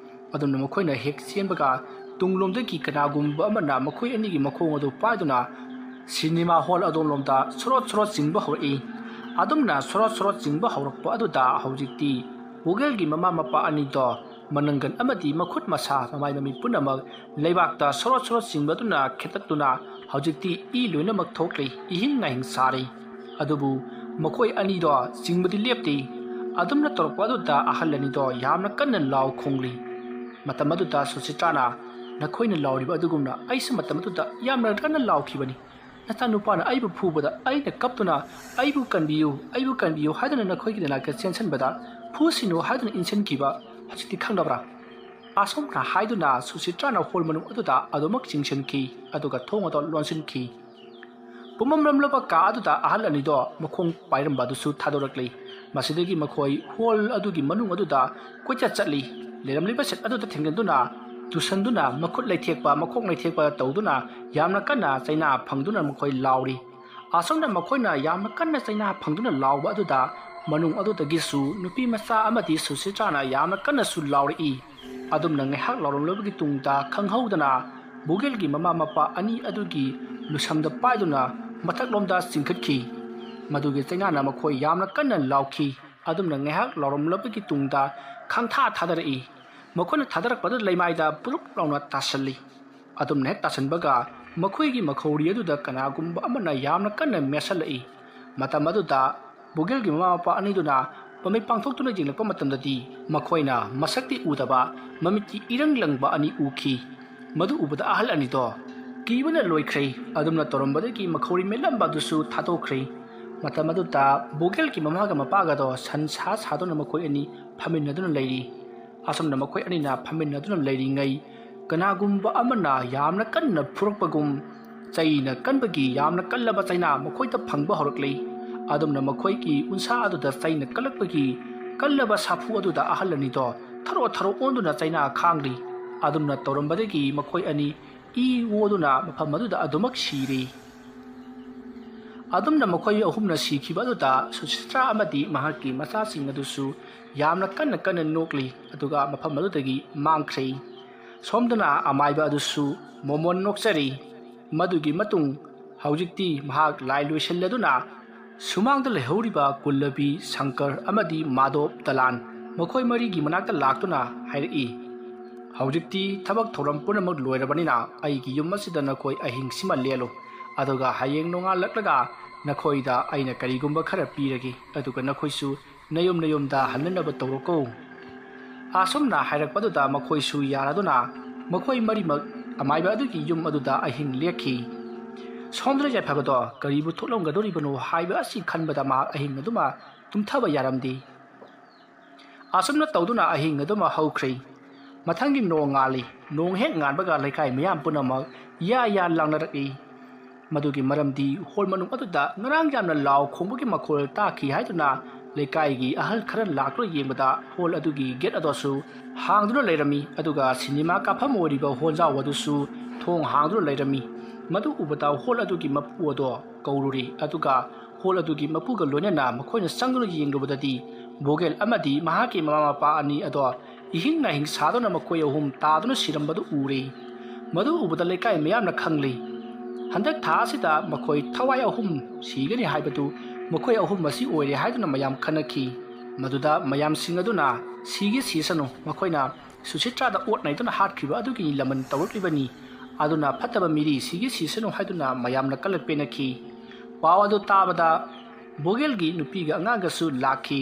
ꯑꯗꯨꯝꯅ ꯃꯈꯣꯏꯅ ꯍꯦꯛ ꯆꯦꯟꯕꯒ ꯇꯨꯡꯂꯣꯝꯗꯒꯤ ꯀꯅꯥꯒꯨꯝꯕ ꯑꯃꯅ ꯃꯈꯣꯏ ꯑꯅꯤꯒꯤ ꯃꯈꯣꯡ ꯑꯗꯨ ꯄꯥꯏꯗꯨꯅ ꯁꯤꯅꯦꯃꯥ ꯍꯣꯜ ꯑꯗꯣꯝꯂꯣꯝꯗ ꯁꯣꯔꯣꯠ ꯁꯣꯔꯣꯠ ꯆꯤꯡꯕ ꯍꯧꯔꯛꯏ꯫ ꯑꯗꯨꯝꯅ ꯁꯣꯔꯣꯠ ꯁꯣꯔꯣꯠ ꯆꯤꯡꯕ ꯍꯧꯔꯛꯄ ꯑꯗꯨꯗ ꯍꯧꯖꯤꯛꯇꯤ ꯕꯣꯒꯦꯜꯒꯤ ꯃꯃꯥ ꯃꯄꯥ ꯑꯅꯤꯗꯣ ꯃꯅꯪꯒꯟ ꯑꯃꯗꯤ ꯃꯈꯨꯠ ꯃꯁꯥ ꯃꯃꯥꯏ ꯃꯃꯤꯠ ꯄꯨꯝꯅꯃꯛ ꯂꯩꯕꯥꯛꯇ ꯁꯣꯔꯣꯠ ꯁꯣꯔꯣꯠ ꯆꯤꯡꯕꯗꯨꯅ ꯈꯦꯠꯇꯠꯇꯨꯅ ꯍꯧꯖꯤꯛꯇꯤ ꯏ ꯂꯣꯏꯅꯃꯛ ꯊꯣꯛꯂꯤ, ꯏꯍꯤꯡ ꯅꯥꯍꯤꯡ ꯁꯥꯔꯤ꯫ ꯑꯗꯨꯕꯨ ꯃꯈꯣꯏ ꯑꯅꯤꯗꯣ ꯆꯤꯡꯕꯗꯤ ꯂꯦꯞꯇꯦ꯫ ꯑꯗꯨꯝꯅ ꯇꯧꯔꯛꯄ ꯑꯗꯨꯗ ꯑꯍꯜ ꯑꯅꯤꯗꯣ ꯌꯥꯝꯅ ꯀꯟꯅ ꯂꯥꯎ ꯈꯣꯡꯂꯤ꯫ ꯃꯇꯝ ꯑꯗꯨꯗ ꯁꯨꯁꯤꯇ꯭ꯔꯥꯅ, "ꯅꯈꯣꯏꯅ ꯂꯥꯎꯔꯤꯕ ꯑꯗꯨꯒꯨꯝꯅ ꯑꯩꯁꯨ ꯃꯇꯝ ꯑꯗꯨꯗ ꯌꯥꯝꯅ ꯀꯟꯅ ꯂꯥꯎꯈꯤꯕꯅꯤ꯫ ꯅꯆꯥꯅꯨꯄꯥꯅ ꯑꯩꯕꯨ ꯐꯨꯕꯗ ꯑꯩꯅ ꯀꯞꯇꯨꯅ, "ꯑꯩꯕꯨ ꯀꯟꯕꯤꯌꯨ, ꯑꯩꯕꯨ ꯀꯟꯕꯤꯌꯨ" ꯍꯥꯏꯗꯨꯅ ꯅꯈꯣꯏꯒꯤ ꯅꯅꯥꯛꯇ ꯆꯦꯟꯁꯤꯟꯕꯗ, "ꯐꯨꯁꯤꯅꯨ" ꯍꯥꯏꯗꯨꯅ ꯏꯟꯁꯤꯟꯈꯤꯕ ꯍꯧꯖꯤꯛꯇꯤ ꯈꯪꯂꯕ꯭ꯔꯥ? ꯑꯁꯨꯝꯅ ꯍꯥꯏꯗꯨꯅ ꯁꯨꯁꯤꯇ꯭ꯔꯥꯅ ꯍꯣꯜ ꯃꯅꯨꯡ ꯑꯗꯨꯗ ꯑꯗꯨꯃꯛ ꯆꯤꯡꯁꯤꯟꯈꯤ, ꯑꯗꯨꯒ ꯊꯣꯡ ꯑꯗꯨ ꯂꯣꯟꯁꯤꯟꯈꯤ꯫ ꯄꯨꯝꯃꯝꯂꯝꯂꯕ ꯀꯥ ꯑꯗꯨꯗ ꯑꯍꯜ ꯑꯅꯤꯗꯣ ꯃꯈꯣꯡ ꯄꯥꯏꯔꯝꯕ ꯑꯗꯨꯁꯨ ꯊꯥꯗꯣꯔꯛꯂꯤ꯫ ꯃꯁꯤꯗꯒꯤ ꯃꯈꯣꯏ ꯍꯣꯜ ꯑꯗꯨꯒꯤ ꯃꯅꯨꯡ ꯑꯗꯨꯗ ꯀꯣꯏꯆꯠ ꯆꯠꯂꯤ꯫ ꯂꯩꯔꯝꯂꯤꯕ ꯁꯤꯠ ꯑꯗꯨꯗ ꯊꯦꯡꯖꯤꯟꯗꯨꯅ, ꯇꯨꯁꯟꯗꯨꯅ, ꯃꯈꯨꯠ ꯂꯩꯊꯦꯛꯄ, ꯃꯈꯣꯡ ꯂꯩꯊꯦꯛꯄ ꯇꯧꯗꯨꯅ ꯌꯥꯝꯅ ꯀꯟꯅ ꯆꯩꯅꯥ ꯐꯪꯗꯨꯅ ꯃꯈꯣꯏ ꯂꯥꯎꯔꯤ꯫ ꯑꯁꯨꯝꯅ ꯃꯈꯣꯏꯅ ꯌꯥꯝꯅ ꯀꯟꯅ ꯆꯩꯅꯥ ꯐꯪꯗꯨꯅ ꯂꯥꯎꯕ ꯑꯗꯨꯗ ꯃꯅꯨꯡ ꯑꯗꯨꯗꯒꯤꯁꯨ ꯅꯨꯄꯤ ꯃꯆꯥ ꯑꯃꯗꯤ ꯁꯨꯁꯤꯇ꯭ꯔꯥꯅ ꯌꯥꯝꯅ ꯀꯟꯅꯁꯨ ꯂꯥꯎꯔꯛꯏ꯫ ꯑꯗꯨꯝꯅ ꯉꯥꯏꯍꯥꯛ ꯂꯥꯎꯔꯝꯂꯕꯒꯤ ꯇꯨꯡꯗ ꯈꯪꯍꯧꯗꯅ ꯕꯨꯒꯦꯜꯒꯤ ꯃꯃꯥ ꯃꯄꯥ ꯑꯅꯤ ꯑꯗꯨꯒꯤ ꯂꯨꯁꯝꯗ ꯄꯥꯏꯗꯨꯅ ꯃꯊꯛꯂꯣꯝꯗ ꯆꯤꯡꯈꯠꯈꯤ꯫ ꯃꯗꯨꯒꯤ ꯆꯩꯅꯥꯅ ꯃꯈꯣꯏ ꯌꯥꯝꯅ ꯀꯟꯅ ꯂꯥꯎꯈꯤ꯫ ꯑꯗꯨꯝꯅ ꯉꯥꯏꯍꯥꯛ ꯂꯥꯎꯔꯝꯂꯕꯒꯤ ꯇꯨꯡꯗ ꯈꯪꯊꯥ ꯊꯥꯗꯔꯛꯏ꯫ ꯃꯈꯣꯏꯅ ꯊꯥꯗꯔꯛꯄꯗ ꯂꯩꯃꯥꯏꯗ ꯄꯨꯂꯨꯞ ꯂꯥꯎꯅ ꯇꯥꯁꯜꯂꯤ꯫ ꯑꯗꯨꯝꯅ ꯍꯦꯛ ꯇꯥꯁꯟꯕꯒ ꯃꯈꯣꯏꯒꯤ ꯃꯈꯧꯔꯤ ꯑꯗꯨꯗ ꯀꯅꯥꯒꯨꯝꯕ ꯑꯃꯅ ꯌꯥꯝꯅ ꯀꯟꯅ ꯃꯦꯠꯁꯜꯂꯛꯏ꯫ ꯃꯇꯝ ꯑꯗꯨꯗ ꯕꯨꯒꯦꯜꯒꯤ ꯃꯃꯥ ꯃꯄꯥ ꯑꯅꯤꯗꯨꯅ ꯃꯃꯤꯠ ꯄꯥꯡꯊꯣꯛꯇꯨꯅ ꯌꯦꯡꯂꯛꯄ ꯃꯇꯝꯗꯗꯤ ꯃꯈꯣꯏꯅ ꯃꯁꯛꯇꯤ ꯎꯗꯕ, ꯃꯃꯤꯠꯇꯤ ꯏꯔꯪ ꯂꯪꯕ ꯑꯅꯤ ꯎꯈꯤ꯫ ꯃꯗꯨ ꯎꯕꯗ ꯑꯍꯜ ꯑꯅꯤꯗꯣ ꯀꯤꯕꯅ ꯂꯣꯏꯈ꯭ꯔꯦ꯫ ꯑꯗꯨꯝꯅ ꯇꯧꯔꯝꯕꯗꯒꯤ ꯃꯈꯧꯔꯤ ꯃꯦꯠꯂꯝꯕ ꯑꯗꯨꯁꯨ ꯊꯥꯗꯣꯛꯈ꯭ꯔꯦ꯫ ꯃꯇꯝ ꯑꯗꯨꯗ ꯕꯨꯒꯦꯜꯒꯤ ꯃꯃꯥꯒ ꯃꯄꯥꯒꯗꯣ ꯁꯟ ꯁꯥ ꯁꯥꯗꯨꯅ ꯃꯈꯣꯏ ꯑꯅꯤ ꯐꯝꯃꯤꯟꯅꯗꯨꯅ ꯂꯩꯔꯤ꯫ ꯑꯁꯨꯝꯅ ꯃꯈꯣꯏ ꯑꯅꯤꯅ ꯐꯝꯃꯤꯟꯅꯗꯨꯅ ꯂꯩꯔꯤꯉꯩ, ꯀꯅꯥꯒꯨꯝꯕ ꯑꯃꯅ ꯌꯥꯝꯅ ꯀꯟꯅ ꯐꯨꯔꯛꯄꯒꯨꯝ, ꯆꯩꯅ ꯀꯟꯕꯒꯤ ꯌꯥꯝꯅ ꯀꯜꯂꯕ ꯆꯩꯅꯥ ꯃꯈꯣꯏꯗ ꯐꯪꯕ ꯍꯧꯔꯛꯂꯤ꯫ ꯑꯗꯨꯝꯅ ꯃꯈꯣꯏꯒꯤ ꯎꯟꯁꯥ ꯑꯗꯨꯗ ꯆꯩꯅ ꯀꯜꯂꯛꯄꯒꯤ ꯀꯜꯂꯕ ꯁꯥꯐꯨ ꯑꯗꯨꯗ ꯑꯍꯜ ꯑꯅꯤꯗꯣ ꯊꯔꯣ ꯊꯔꯣ ꯑꯣꯟꯗꯨꯅ ꯆꯩꯅꯥ ꯈꯥꯡꯂꯤ꯫ ꯑꯗꯨꯝꯅ ꯇꯧꯔꯝꯕꯗꯒꯤ ꯃꯈꯣꯏ ꯑꯅꯤ ꯏ ꯑꯣꯗꯨꯅ ꯃꯐꯝ ꯑꯗꯨꯗ ꯑꯗꯨꯃꯛ ꯁꯤꯔꯤ꯫ ꯑꯗꯨꯝꯅ ꯃꯈꯣꯏ ꯑꯍꯨꯝꯅ ꯁꯤꯈꯤꯕ ꯑꯗꯨꯗ ꯁꯨꯁꯤꯇ꯭ꯔꯥ ꯑꯃꯗꯤ ꯃꯍꯥꯛꯀꯤ ꯃꯆꯥꯁꯤꯡ ꯑꯗꯨꯁꯨ ꯌꯥꯝꯅ ꯀꯟꯅ ꯀꯟꯅ ꯅꯣꯛꯂꯤ, ꯑꯗꯨꯒ ꯃꯐꯝ ꯑꯗꯨꯗꯒꯤ ꯃꯥꯡꯈ꯭ꯔꯦ꯫ ꯁꯣꯝꯗꯅ ꯑꯃꯥꯏꯕ ꯑꯗꯨꯁꯨ ꯃꯣꯃꯣꯟ ꯅꯣꯛꯆꯔꯤ꯫ ꯃꯗꯨꯒꯤ ꯃꯇꯨꯡ ꯍꯧꯖꯤꯛꯇꯤ ꯃꯍꯥꯛ ꯂꯥꯏ ꯂꯣꯏꯁꯤꯜꯂꯗꯨꯅ ꯁꯨꯃꯥꯡꯗ ꯂꯩꯍꯧꯔꯤꯕ ꯀꯨꯜꯂꯕꯤ, ꯁꯪꯀꯔ ꯑꯃꯗꯤ ꯃꯥꯙꯣꯞ ꯗꯂꯥꯟ ꯃꯈꯣꯏ ꯃꯔꯤꯒꯤ ꯃꯅꯥꯛꯇ ꯂꯥꯛꯇꯨꯅ ꯍꯥꯏꯔꯛꯏ, "ꯍꯧꯖꯤꯛꯇꯤ ꯊꯕꯛ ꯊꯧꯔꯝ ꯄꯨꯝꯅꯃꯛ ꯂꯣꯏꯔꯕꯅꯤꯅ ꯑꯩꯒꯤ ꯌꯨꯝ ꯑꯁꯤꯗ ꯅꯈꯣꯏ ꯑꯍꯤꯡꯁꯤꯃ ꯂꯦꯜꯂꯨ, ꯑꯗꯨꯒ ꯍꯌꯦꯡ ꯅꯣꯡꯉꯥꯜꯂꯛꯂꯒ ꯅꯈꯣꯏꯗ ꯑꯩꯅ ꯀꯔꯤꯒꯨꯝꯕ ꯈꯔ ꯄꯤꯔꯒꯦ, ꯑꯗꯨꯒ ꯅꯈꯣꯏꯁꯨ ꯅꯌꯨꯝ ꯅꯌꯨꯝꯗ ꯍꯟꯅꯅꯕ ꯇꯧꯔꯣꯀꯣ"꯫ ꯑꯁꯨꯝꯅ ꯍꯥꯏꯔꯛꯄꯗꯨꯗ ꯃꯈꯣꯏꯁꯨ ꯌꯥꯔꯗꯨꯅ ꯃꯈꯣꯏ ꯃꯔꯤꯃꯛ ꯑꯃꯥꯏꯕ ꯑꯗꯨꯒꯤ ꯌꯨꯝ ꯑꯗꯨꯗ ꯑꯍꯤꯡ ꯂꯦꯛꯈꯤ꯫ ꯁꯣꯝꯗ꯭ꯔ ꯌꯥꯏꯐꯕꯗꯣ ꯀꯔꯤꯕꯨ ꯊꯣꯛꯂꯝꯒꯗꯧꯔꯤꯕꯅꯣ ꯍꯥꯏꯕ ꯑꯁꯤ ꯈꯟꯕꯗ ꯃꯍꯥꯛ ꯑꯍꯤꯡ ꯑꯗꯨꯃ ꯇꯨꯝꯊꯕ ꯌꯥꯔꯝꯗꯦ꯫ ꯑꯁꯨꯝꯅ ꯇꯧꯗꯨꯅ ꯑꯍꯤꯡ ꯑꯗꯨꯃ ꯍꯧꯈ꯭ꯔꯦ꯫ ꯃꯊꯪꯒꯤ ꯅꯣꯡ ꯉꯥꯜꯂꯤ꯫ ꯅꯣꯡ ꯍꯦꯛ ꯉꯥꯟꯕꯒ ꯂꯩꯀꯥꯏ ꯃꯤꯌꯥꯝ ꯄꯨꯝꯅꯃꯛ ꯌꯥ ꯌꯥ ꯂꯥꯡꯅꯔꯛꯏ꯫ ꯃꯗꯨꯒꯤ ꯃꯔꯝꯗꯤ ꯍꯣꯜ ꯃꯅꯨꯡ ꯑꯗꯨꯗ ꯉꯔꯥꯡ ꯌꯥꯝꯅ ꯂꯥꯎ ꯈꯣꯡꯕꯒꯤ ꯃꯈꯣꯜ ꯇꯥꯈꯤ ꯍꯥꯏꯗꯨꯅ ꯂꯩꯀꯥꯏꯒꯤ ꯑꯍꯜ ꯈꯔ ꯂꯥꯛꯇꯨꯅ ꯌꯦꯡꯕꯗ ꯍꯣꯜ ꯑꯗꯨꯒꯤ ꯒꯦꯠ ꯑꯗꯨꯁꯨ ꯍꯥꯡꯗꯨꯅ ꯂꯩꯔꯝꯃꯤ꯫ ꯑꯗꯨꯒ ꯁꯤꯅꯦꯃꯥ ꯀꯥꯞꯐꯝ ꯑꯣꯏꯔꯤꯕ ꯍꯣꯜꯖꯥꯎ ꯑꯗꯨꯁꯨ ꯊꯣꯡ ꯍꯥꯡꯗꯨꯅ ꯂꯩꯔꯝꯃꯤ꯫ ꯃꯗꯨ ꯎꯕꯗ ꯍꯣꯜ ꯑꯗꯨꯒꯤ ꯃꯄꯨ ꯑꯗꯣ ꯀꯧꯔꯨꯔꯦ꯫ ꯑꯗꯨꯒ ꯍꯣꯜ ꯑꯗꯨꯒꯤ ꯃꯄꯨꯒ ꯂꯣꯏꯅꯅ ꯃꯈꯣꯏꯅ ꯆꯪꯗꯨꯅ ꯌꯦꯡꯂꯨꯕꯗꯗꯤ ꯕꯣꯒꯦꯜ ꯑꯃꯗꯤ ꯃꯍꯥꯛꯀꯤ ꯃꯃꯥ ꯃꯄꯥ ꯑꯅꯤ ꯑꯗꯣ ꯏꯍꯤꯡ ꯅꯥꯍꯤꯡ ꯁꯥꯗꯨꯅ ꯃꯈꯣꯏ ꯑꯍꯨꯝ ꯇꯥꯗꯨꯅ ꯁꯤꯔꯝꯕꯗꯨ ꯎꯔꯦ꯫ ꯃꯗꯨ ꯎꯕꯗ ꯂꯩꯀꯥꯏ ꯃꯤꯌꯥꯝꯅ ꯈꯪꯂꯦ꯫ ꯍꯟꯗꯛ ꯊꯥ ꯑꯁꯤꯗ ꯃꯈꯣꯏ ꯊꯋꯥꯏ ꯑꯍꯨꯝ ꯁꯤꯒꯅꯤ ꯍꯥꯏꯕꯗꯨ ꯃꯈꯣꯏ ꯑꯍꯨꯝ ꯑꯁꯤ ꯑꯣꯏꯔꯦ ꯍꯥꯏꯗꯨꯅ ꯃꯌꯥꯝ ꯈꯟꯅꯈꯤ꯫ ꯃꯗꯨꯗ ꯃꯌꯥꯝꯁꯤꯡ ꯑꯗꯨꯅ ꯁꯤꯒꯦ ꯁꯤꯁꯅꯨ, ꯃꯈꯣꯏꯅ ꯁꯨꯁꯤꯇ꯭ꯔꯥꯗ ꯑꯣꯠ ꯅꯩꯗꯨꯅ ꯍꯥꯠꯈꯤꯕ ꯑꯗꯨꯒꯤ ꯂꯃꯟ ꯇꯧꯔꯛꯂꯤꯕꯅꯤ, ꯑꯗꯨꯅ ꯐꯠꯇꯕ ꯃꯤꯗꯤ ꯁꯤꯒꯦ ꯁꯤꯁꯅꯨ ꯍꯥꯏꯗꯨꯅ ꯃꯌꯥꯝꯅ ꯀꯜꯂꯛ ꯄꯦꯟꯅꯈꯤ꯫ ꯄꯥꯎ ꯑꯗꯨ ꯇꯥꯕꯗ ꯕꯣꯒꯦꯜꯒꯤ ꯅꯨꯄꯤꯒ ꯑꯉꯥꯡꯒꯁꯨ ꯂꯥꯛꯈꯤ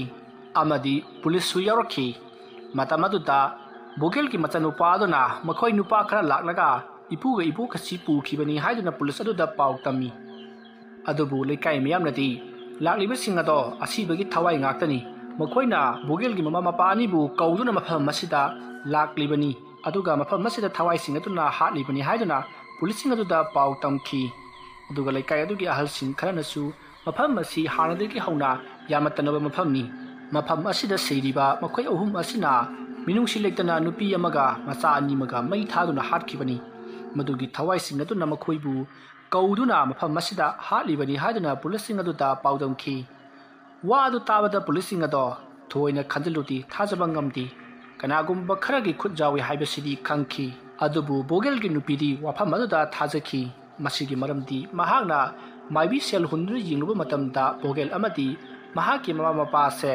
ꯑꯃꯗꯤ ꯄꯨꯂꯤꯁꯁꯨ ꯌꯥꯎꯔꯛꯈꯤ꯫ ꯃꯇꯝ ꯑꯗꯨꯗ ꯕꯣꯒꯦꯜꯒꯤ ꯃꯆꯥꯅꯨꯄꯥ ꯑꯗꯨꯅ ꯃꯈꯣꯏ ꯅꯨꯄꯥ ꯈꯔ ꯂꯥꯛꯂꯒ ꯏꯄꯨꯒ ꯏꯕꯣꯛꯀꯁꯤ ꯄꯨꯈꯤꯕꯅꯤ ꯍꯥꯏꯗꯨꯅ ꯄꯨꯂꯤꯁ ꯑꯗꯨꯗ ꯄꯥꯎ ꯇꯝꯃꯤ꯫ ꯑꯗꯨꯕꯨ ꯂꯩꯀꯥꯏ ꯃꯤꯌꯥꯝꯅꯗꯤ ꯂꯥꯛꯂꯤꯕꯁꯤꯡ ꯑꯗꯣ ꯑꯁꯤꯕꯒꯤ ꯊꯋꯥꯏ ꯉꯥꯛꯇꯅꯤ, ꯃꯈꯣꯏꯅ ꯕꯣꯒꯦꯜꯒꯤ ꯃꯃꯥ ꯃꯄꯥ ꯑꯅꯤꯕꯨ ꯀꯧꯗꯨꯅ ꯃꯐꯝ ꯑꯁꯤꯗ ꯂꯥꯛꯂꯤꯕꯅꯤ, ꯑꯗꯨꯒ ꯃꯐꯝ ꯑꯁꯤꯗ ꯊꯋꯥꯏꯁꯤꯡ ꯑꯗꯨꯅ ꯍꯥꯠꯂꯤꯕꯅꯤ ꯍꯥꯏꯗꯨꯅ ꯄꯨꯂꯤꯁꯁꯤꯡ ꯑꯗꯨꯗ ꯄꯥꯎ ꯇꯝꯈꯤ꯫ ꯑꯗꯨꯒ ꯂꯩꯀꯥꯏ ꯑꯗꯨꯒꯤ ꯑꯍꯜꯁꯤꯡ ꯈꯔꯅꯁꯨ ꯃꯐꯝ ꯑꯁꯤ ꯍꯥꯟꯅꯗꯒꯤ ꯍꯧꯅ ꯌꯥꯝꯅ ꯇꯟꯅꯕ ꯃꯐꯝꯅꯤ, ꯃꯐꯝ ꯑꯁꯤꯗ ꯁꯤꯔꯤꯕ ꯃꯈꯣꯏ ꯑꯍꯨꯝ ꯑꯁꯤꯅ ꯃꯤꯅꯨꯡꯁꯤ ꯂꯩꯇꯅ ꯅꯨꯄꯤ ꯑꯃꯒ ꯃꯆꯥ ꯑꯅꯤ ꯑꯃꯒ ꯃꯩ ꯊꯥꯗꯨꯅ ꯍꯥꯠꯈꯤꯕꯅꯤ, ꯃꯗꯨꯒꯤ ꯊꯋꯥꯏꯁꯤꯡ ꯑꯗꯨꯅ ꯃꯈꯣꯏꯕꯨ ꯀꯧꯗꯨꯅ ꯃꯐꯝ ꯑꯁꯤꯗ ꯍꯥꯠꯂꯤꯕꯅꯤ ꯍꯥꯏꯗꯨꯅ ꯄꯨꯂꯤꯁꯁꯤꯡ ꯑꯗꯨꯗ ꯄꯥꯎꯗꯝꯈꯤ꯫ ꯋꯥ ꯑꯗꯨ ꯇꯥꯕꯗ ꯄꯨꯂꯤꯁꯁꯤꯡ ꯑꯗꯣ ꯊꯣꯏꯅ ꯈꯟꯖꯤꯜꯂꯨꯗꯦ, ꯊꯥꯖꯕ ꯉꯝꯗꯦ꯫ ꯀꯅꯥꯒꯨꯝꯕ ꯈꯔꯒꯤ ꯈꯨꯠ ꯌꯥꯎꯏ ꯍꯥꯏꯕꯁꯤꯗꯤ ꯈꯪꯈꯤ꯫ ꯑꯗꯨꯕꯨ ꯕꯣꯒꯦꯜꯒꯤ ꯅꯨꯄꯤꯗꯤ ꯋꯥꯐꯝ ꯑꯗꯨꯗ ꯊꯥꯖꯈꯤ꯫ ꯃꯁꯤꯒꯤ ꯃꯔꯝꯗꯤ ꯃꯍꯥꯛꯅ ꯃꯥꯏꯕꯤ ꯁꯦꯜ ꯍꯨꯟꯗꯨꯅ ꯌꯦꯡꯂꯨꯕ ꯃꯇꯝꯗ ꯕꯣꯒꯦꯜ ꯑꯃꯗꯤ ꯃꯍꯥꯛꯀꯤ ꯃꯃꯥ ꯃꯄꯥꯁꯦ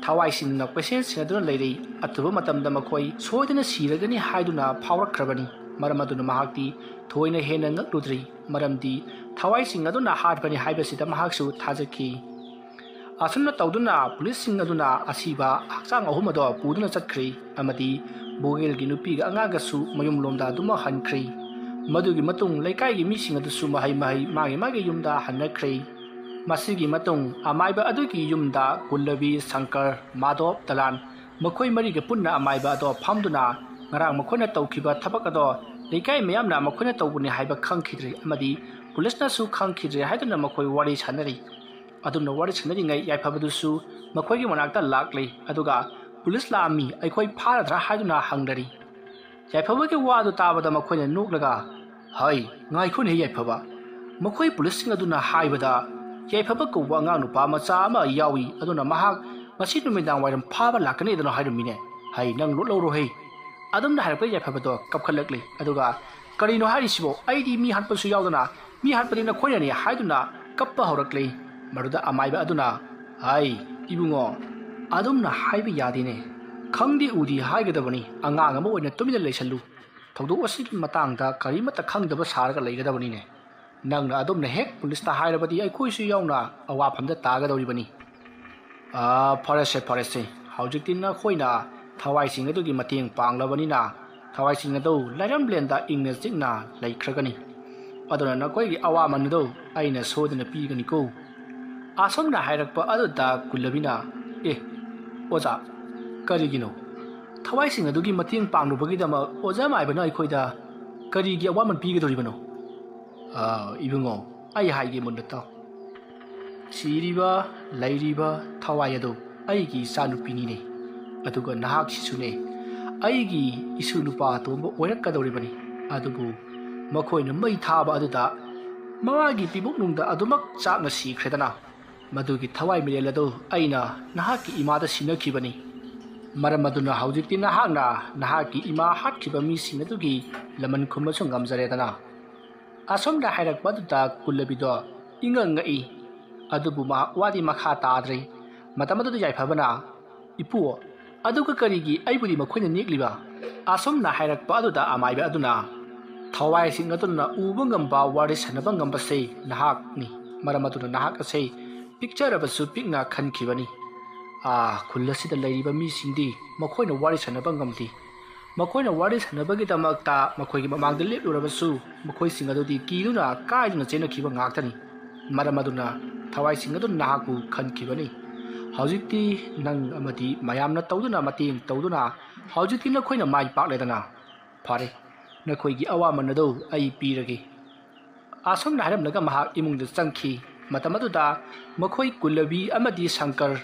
ꯊꯋꯥꯏꯁꯤꯡꯅ ꯀꯣꯏꯁꯦꯟ ꯁꯦꯟꯅꯗꯨꯅ ꯂꯩꯔꯤ꯫ ꯑꯊꯨꯕ ꯃꯇꯝꯗ ꯃꯈꯣꯏ ꯁꯣꯏꯗꯅ ꯁꯤꯔꯒꯅꯤ ꯍꯥꯏꯗꯨꯅ ꯐꯥꯎꯔꯛꯈ꯭ꯔꯕꯅꯤ꯫ ꯃꯔꯝ ꯑꯗꯨꯅ ꯃꯍꯥꯛꯇꯤ ꯊꯣꯏꯅ ꯍꯦꯟꯅ ꯉꯛꯂꯨꯗ꯭ꯔꯤ, ꯃꯔꯝꯗꯤ ꯊꯋꯥꯏꯁꯤꯡ ꯑꯗꯨꯅ ꯍꯥꯠꯄꯅꯤ ꯍꯥꯏꯕꯁꯤꯗ ꯃꯍꯥꯛꯁꯨ ꯊꯥꯖꯈꯤ꯫ ꯑꯁꯨꯝꯅ ꯇꯧꯗꯨꯅ ꯄꯨꯂꯤꯁꯁꯤꯡ ꯑꯗꯨꯅ ꯑꯁꯤꯕ ꯍꯛꯆꯥꯡ ꯑꯍꯨꯝ ꯑꯗꯣ ꯄꯨꯗꯨꯅ ꯆꯠꯈ꯭ꯔꯤ ꯑꯃꯗꯤ ꯕꯣꯒꯦꯜꯒꯤ ꯅꯨꯄꯤꯒ ꯑꯉꯥꯡꯒꯁꯨ ꯃꯌꯨꯝꯂꯣꯝꯗ ꯑꯗꯨꯃꯛ ꯍꯟꯈ꯭ꯔꯤ꯫ ꯃꯗꯨꯒꯤ ꯃꯇꯨꯡ ꯂꯩꯀꯥꯏꯒꯤ ꯃꯤꯁꯤꯡ ꯑꯗꯨꯁꯨ ꯃꯍꯩ ꯃꯍꯩ ꯃꯥꯒꯤ ꯃꯥꯒꯤ ꯌꯨꯝꯗ ꯍꯟꯅꯈ꯭ꯔꯦ꯫ ꯃꯁꯤꯒꯤ ꯃꯇꯨꯡ ꯑꯃꯥꯏꯕ ꯑꯗꯨꯒꯤ ꯌꯨꯝꯗ ꯀꯨꯜꯂꯕꯤ, ꯁꯪꯀꯔ, ꯃꯥꯙꯣꯞ, ꯗꯂꯥꯟ ꯃꯈꯣꯏ ꯃꯔꯤꯒ ꯄꯨꯟꯅ ꯑꯃꯥꯏꯕ ꯑꯗꯣ ꯐꯝꯗꯨꯅ ꯉꯔꯥꯡ ꯃꯈꯣꯏꯅ ꯇꯧꯈꯤꯕ ꯊꯕꯛ ꯑꯗꯣ ꯂꯩꯀꯥꯏ ꯃꯌꯥꯝꯅ ꯃꯈꯣꯏꯅ ꯇꯧꯕꯅꯤ ꯍꯥꯏꯕ ꯈꯪꯈꯤꯗ꯭ꯔꯦ ꯑꯃꯗꯤ ꯄꯨꯂꯤꯁꯅꯁꯨ ꯈꯪꯈꯤꯗ꯭ꯔꯦ ꯍꯥꯏꯗꯨꯅ ꯃꯈꯣꯏ ꯋꯥꯔꯤ ꯁꯥꯟꯅꯔꯤ꯫ ꯑꯗꯨꯝꯅ ꯋꯥꯔꯤ ꯁꯥꯟꯅꯔꯤꯉꯩ ꯌꯥꯏꯐꯕꯗꯨꯁꯨ ꯃꯈꯣꯏꯒꯤ ꯃꯅꯥꯛꯇ ꯂꯥꯛꯂꯦ, ꯑꯗꯨꯒ "ꯄꯨꯂꯤꯁ ꯂꯥꯛꯑꯝꯃꯤ, ꯑꯩꯈꯣꯏ ꯐꯥꯔꯗ꯭ꯔꯥ?" ꯍꯥꯏꯗꯨꯅ ꯍꯪꯅꯔꯤ꯫ ꯌꯥꯏꯐꯕꯒꯤ ꯋꯥꯗꯨ ꯇꯥꯕꯗ ꯃꯈꯣꯏꯅ ꯅꯣꯛꯂꯒ, "ꯍꯩ, ꯉꯥꯏꯈꯣꯅꯦ ꯌꯥꯏꯐꯕ, ꯃꯈꯣꯏ ꯄꯨꯂꯤꯁꯁꯤꯡ ꯑꯗꯨꯅ ꯍꯥꯏꯕꯗ ꯌꯥꯏꯐꯕ ꯀꯧꯕ ꯑꯉꯥꯡ ꯅꯨꯄꯥ ꯃꯆꯥ ꯑꯃ ꯌꯥꯎꯏ, ꯑꯗꯨꯅ ꯃꯍꯥꯛ ꯉꯁꯤ ꯅꯨꯃꯤꯗꯥꯡ ꯋꯥꯏꯔꯝ ꯐꯥꯕ ꯂꯥꯛꯀꯅꯤꯗꯅ ꯍꯥꯏꯔꯝꯃꯤꯅꯦ꯫ ꯍꯩ, ꯅꯪ ꯂꯣꯠꯍꯧꯔꯣ ꯍꯩ!" ꯑꯗꯨꯝꯅ ꯍꯥꯏꯔꯛꯄ ꯌꯥꯏꯐꯕꯗꯣ ꯀꯞꯈꯠꯂꯛꯂꯤ, ꯑꯗꯨꯒ "ꯀꯔꯤꯅꯣ ꯍꯥꯏꯔꯤꯁꯤꯕꯣ? ꯑꯩꯗꯤ ꯃꯤ ꯍꯥꯠꯄꯁꯨ ꯌꯥꯎꯗꯅ ꯃꯤ ꯍꯥꯠꯄꯗꯤ ꯅꯈꯣꯏꯅꯅꯤ" ꯍꯥꯏꯗꯨꯅ ꯀꯞꯄ ꯍꯧꯔꯛꯂꯤ꯫ ꯃꯗꯨꯗ ꯑꯃꯥꯏꯕ ꯑꯗꯨꯅ, "ꯍꯥꯏ, ꯏꯕꯨꯡꯉꯣ, ꯑꯗꯨꯝꯅ ꯍꯥꯏꯕ ꯌꯥꯗꯦꯅꯦ꯫ ꯈꯪꯗꯦ ꯎꯗꯦ ꯍꯥꯏꯒꯗꯕꯅꯤ, ꯑꯉꯥꯡ ꯑꯃ ꯑꯣꯏꯅ ꯇꯨꯃꯤꯟꯅ ꯂꯩꯁꯜꯂꯨ꯫ ꯊꯧꯗꯣꯛ ꯑꯁꯤꯒꯤ ꯃꯇꯥꯡꯗ ꯀꯔꯤꯃꯠꯇ ꯈꯪꯗꯕ ꯁꯥꯔꯒ ꯂꯩꯒꯗꯕꯅꯤꯅꯦ꯫ ꯅꯪꯅ ꯑꯗꯨꯝꯅ ꯍꯦꯛ ꯄꯨꯂꯤꯁꯇ ꯍꯥꯏꯔꯕꯗꯤ ꯑꯩꯈꯣꯏꯁꯨ ꯌꯥꯎꯅ ꯑꯋꯥꯐꯝꯗ ꯇꯥꯒꯗꯧꯔꯤꯕꯅꯤ꯫" "ꯑꯥ, ꯐꯔꯦꯁꯦ, ꯐꯔꯦꯁꯦ꯫ ꯍꯧꯖꯤꯛꯇꯤ ꯅꯈꯣꯏꯅ ꯊꯋꯥꯏꯁꯤꯡ ꯑꯗꯨꯒꯤ ꯃꯇꯦꯡ ꯄꯥꯡꯂꯕꯅꯤꯅ ꯊꯋꯥꯏꯁꯤꯡ ꯑꯗꯨ ꯂꯥꯏꯔꯝꯂꯦꯟꯗ ꯏꯪꯅ ꯆꯤꯛꯅ ꯂꯩꯈ꯭ꯔꯒꯅꯤ꯫ ꯑꯗꯨꯅ ꯅꯈꯣꯏꯒꯤ ꯑꯋꯥꯃꯟ ꯑꯗꯨ ꯑꯩꯅ ꯁꯣꯏꯗꯅ ꯄꯤꯒꯅꯤꯀꯣ꯫" ꯑꯁꯨꯝꯅ ꯍꯥꯏꯔꯛꯄ ꯑꯗꯨꯗ ꯀꯨꯜꯂꯕꯤꯅ, "ꯑꯦ, ꯑꯣꯖꯥ, ꯀꯔꯤꯒꯤꯅꯣ? ꯊꯋꯥꯏꯁꯤꯡ ꯑꯗꯨꯒꯤ ꯃꯇꯦꯡ ꯄꯥꯡꯂꯨꯕꯒꯤꯗꯃꯛ ꯑꯣꯖꯥ ꯃꯥꯏꯕꯅ ꯑꯩꯈꯣꯏꯗ ꯀꯔꯤꯒꯤ ꯑꯋꯥꯃꯟ ꯄꯤꯒꯗꯧꯔꯤꯕꯅꯣ?" "ꯑꯥ, ꯏꯕꯨꯡꯉꯣ, ꯑꯩ ꯍꯥꯏꯒꯦ ꯃꯨꯟꯅ ꯇꯥꯎ꯫ ꯁꯤꯔꯤꯕ, ꯂꯩꯔꯤꯕ ꯊꯋꯥꯏ ꯑꯗꯨ ꯑꯩꯒꯤ ꯏꯆꯥꯅꯨꯄꯤꯅꯤꯅꯦ꯫ ꯑꯗꯨꯒ ꯅꯍꯥꯛꯁꯤꯁꯨꯅꯦ, ꯑꯩꯒꯤ ꯏꯁꯨ ꯅꯨꯄꯥ ꯑꯇꯣꯝꯕ ꯑꯣꯏꯔꯛꯀꯗꯧꯔꯤꯕꯅꯤ꯫ ꯑꯗꯨꯕꯨ ꯃꯈꯣꯏꯅ ꯃꯩ ꯊꯥꯕ ꯑꯗꯨꯗ ꯃꯃꯥꯒꯤ ꯄꯤꯕꯨꯛꯅꯨꯡꯗ ꯑꯗꯨꯃꯛ ꯆꯥꯛꯅ ꯁꯤꯈ꯭ꯔꯦꯗꯅ꯫ ꯃꯗꯨꯒꯤ ꯊꯋꯥꯏ ꯃꯤꯔꯦꯜ ꯑꯗꯨ ꯑꯩꯅ ꯅꯍꯥꯛꯀꯤ ꯏꯃꯥꯗ ꯁꯤꯟꯅꯈꯤꯕꯅꯤ꯫ ꯃꯔꯝ ꯑꯗꯨꯅ ꯍꯧꯖꯤꯛꯇꯤ ꯅꯍꯥꯛꯅ ꯅꯍꯥꯛꯀꯤ ꯏꯃꯥ ꯍꯥꯠꯈꯤꯕ ꯃꯤꯁꯤꯡ ꯑꯗꯨꯒꯤ ꯂꯃꯟ ꯈꯨꯝꯕꯁꯨ ꯉꯝꯖꯔꯦꯗꯅ꯫" ꯑꯁꯨꯝꯅ ꯍꯥꯏꯔꯛꯄ ꯑꯗꯨꯗ ꯀꯨꯜꯂꯕꯤꯗꯣ ꯏꯉꯛ ꯉꯛꯏ꯫ ꯑꯗꯨꯕꯨ ꯃꯍꯥꯛ ꯋꯥꯗꯤ ꯃꯈꯥ ꯇꯥꯗ꯭ꯔꯦ꯫ ꯃꯇꯝ ꯑꯗꯨꯗ ꯌꯥꯏꯐꯕꯅ, "ꯏꯄꯨ, ꯑꯗꯨꯒ ꯀꯔꯤꯒꯤ ꯑꯩꯕꯨꯗꯤ ꯃꯈꯣꯏꯅ ꯅꯦꯛꯂꯤꯕ?" ꯑꯁꯨꯝꯅ ꯍꯥꯏꯔꯛꯄ ꯑꯗꯨꯗ ꯑꯃꯥꯏꯕ ꯑꯗꯨꯅ, "ꯊꯋꯥꯏꯁꯤꯡ ꯑꯗꯨꯅ ꯎꯕ ꯉꯝꯕ, ꯋꯥꯔꯤ ꯁꯥꯟꯅꯕ ꯉꯝꯕꯁꯦ ꯅꯍꯥꯛꯅꯤ꯫ ꯃꯔꯝ ꯑꯗꯨꯅ ꯅꯍꯥꯛ ꯑꯁꯦ ꯄꯤꯛꯆꯔꯕꯁꯨ ꯄꯤꯛꯅ ꯈꯟꯈꯤꯕꯅꯤ꯫ ꯑꯥ, ꯈꯨꯜ ꯑꯁꯤꯗ ꯂꯩꯔꯤꯕ ꯃꯤꯁꯤꯡꯗꯤ ꯃꯈꯣꯏꯅ ꯋꯥꯔꯤ ꯁꯥꯟꯅꯕ ꯉꯝꯗꯦ꯫ ꯃꯈꯣꯏꯅ ꯋꯥꯔꯤ ꯁꯥꯟꯅꯕꯒꯤꯗꯃꯛꯇ ꯃꯈꯣꯏꯒꯤ ꯃꯃꯥꯡꯗ ꯂꯦꯞꯂꯨꯔꯕꯁꯨ, ꯃꯈꯣꯏꯁꯤꯡ ꯑꯗꯨꯗꯤ ꯀꯤꯗꯨꯅ ꯀꯥꯏꯗꯨꯅ ꯆꯦꯟꯅꯈꯤꯕ ꯉꯥꯛꯇꯅꯤ꯫ ꯃꯔꯝ ꯑꯗꯨꯅ ꯊꯋꯥꯏꯁꯤꯡ ꯑꯗꯨꯅ ꯅꯍꯥꯛꯄꯨ ꯈꯟꯈꯤꯕꯅꯤ꯫ ꯍꯧꯖꯤꯛꯇꯤ ꯅꯪ ꯑꯃꯗꯤ ꯃꯌꯥꯝꯅ ꯇꯧꯗꯨꯅ, ꯃꯇꯦꯡ ꯇꯧꯗꯨꯅ, ꯍꯧꯖꯤꯛꯇꯤ ꯅꯈꯣꯏꯅ ꯃꯥꯏ ꯄꯥꯛꯂꯦꯗꯅ꯫ ꯐꯔꯦ, ꯅꯈꯣꯏꯒꯤ ꯑꯋꯥꯃꯟ ꯑꯗꯨ ꯑꯩ ꯄꯤꯔꯒꯦ꯫ ꯑꯁꯨꯝꯅ ꯍꯥꯏꯔꯝꯂꯒ ꯃꯍꯥꯛ ꯏꯃꯨꯡꯗ ꯆꯪꯈꯤ꯫ ꯃꯇꯝ ꯑꯗꯨꯗ ꯃꯈꯣꯏ ꯀꯨꯜꯂꯕꯤ ꯑꯃꯗꯤ ꯁꯪꯀꯔ,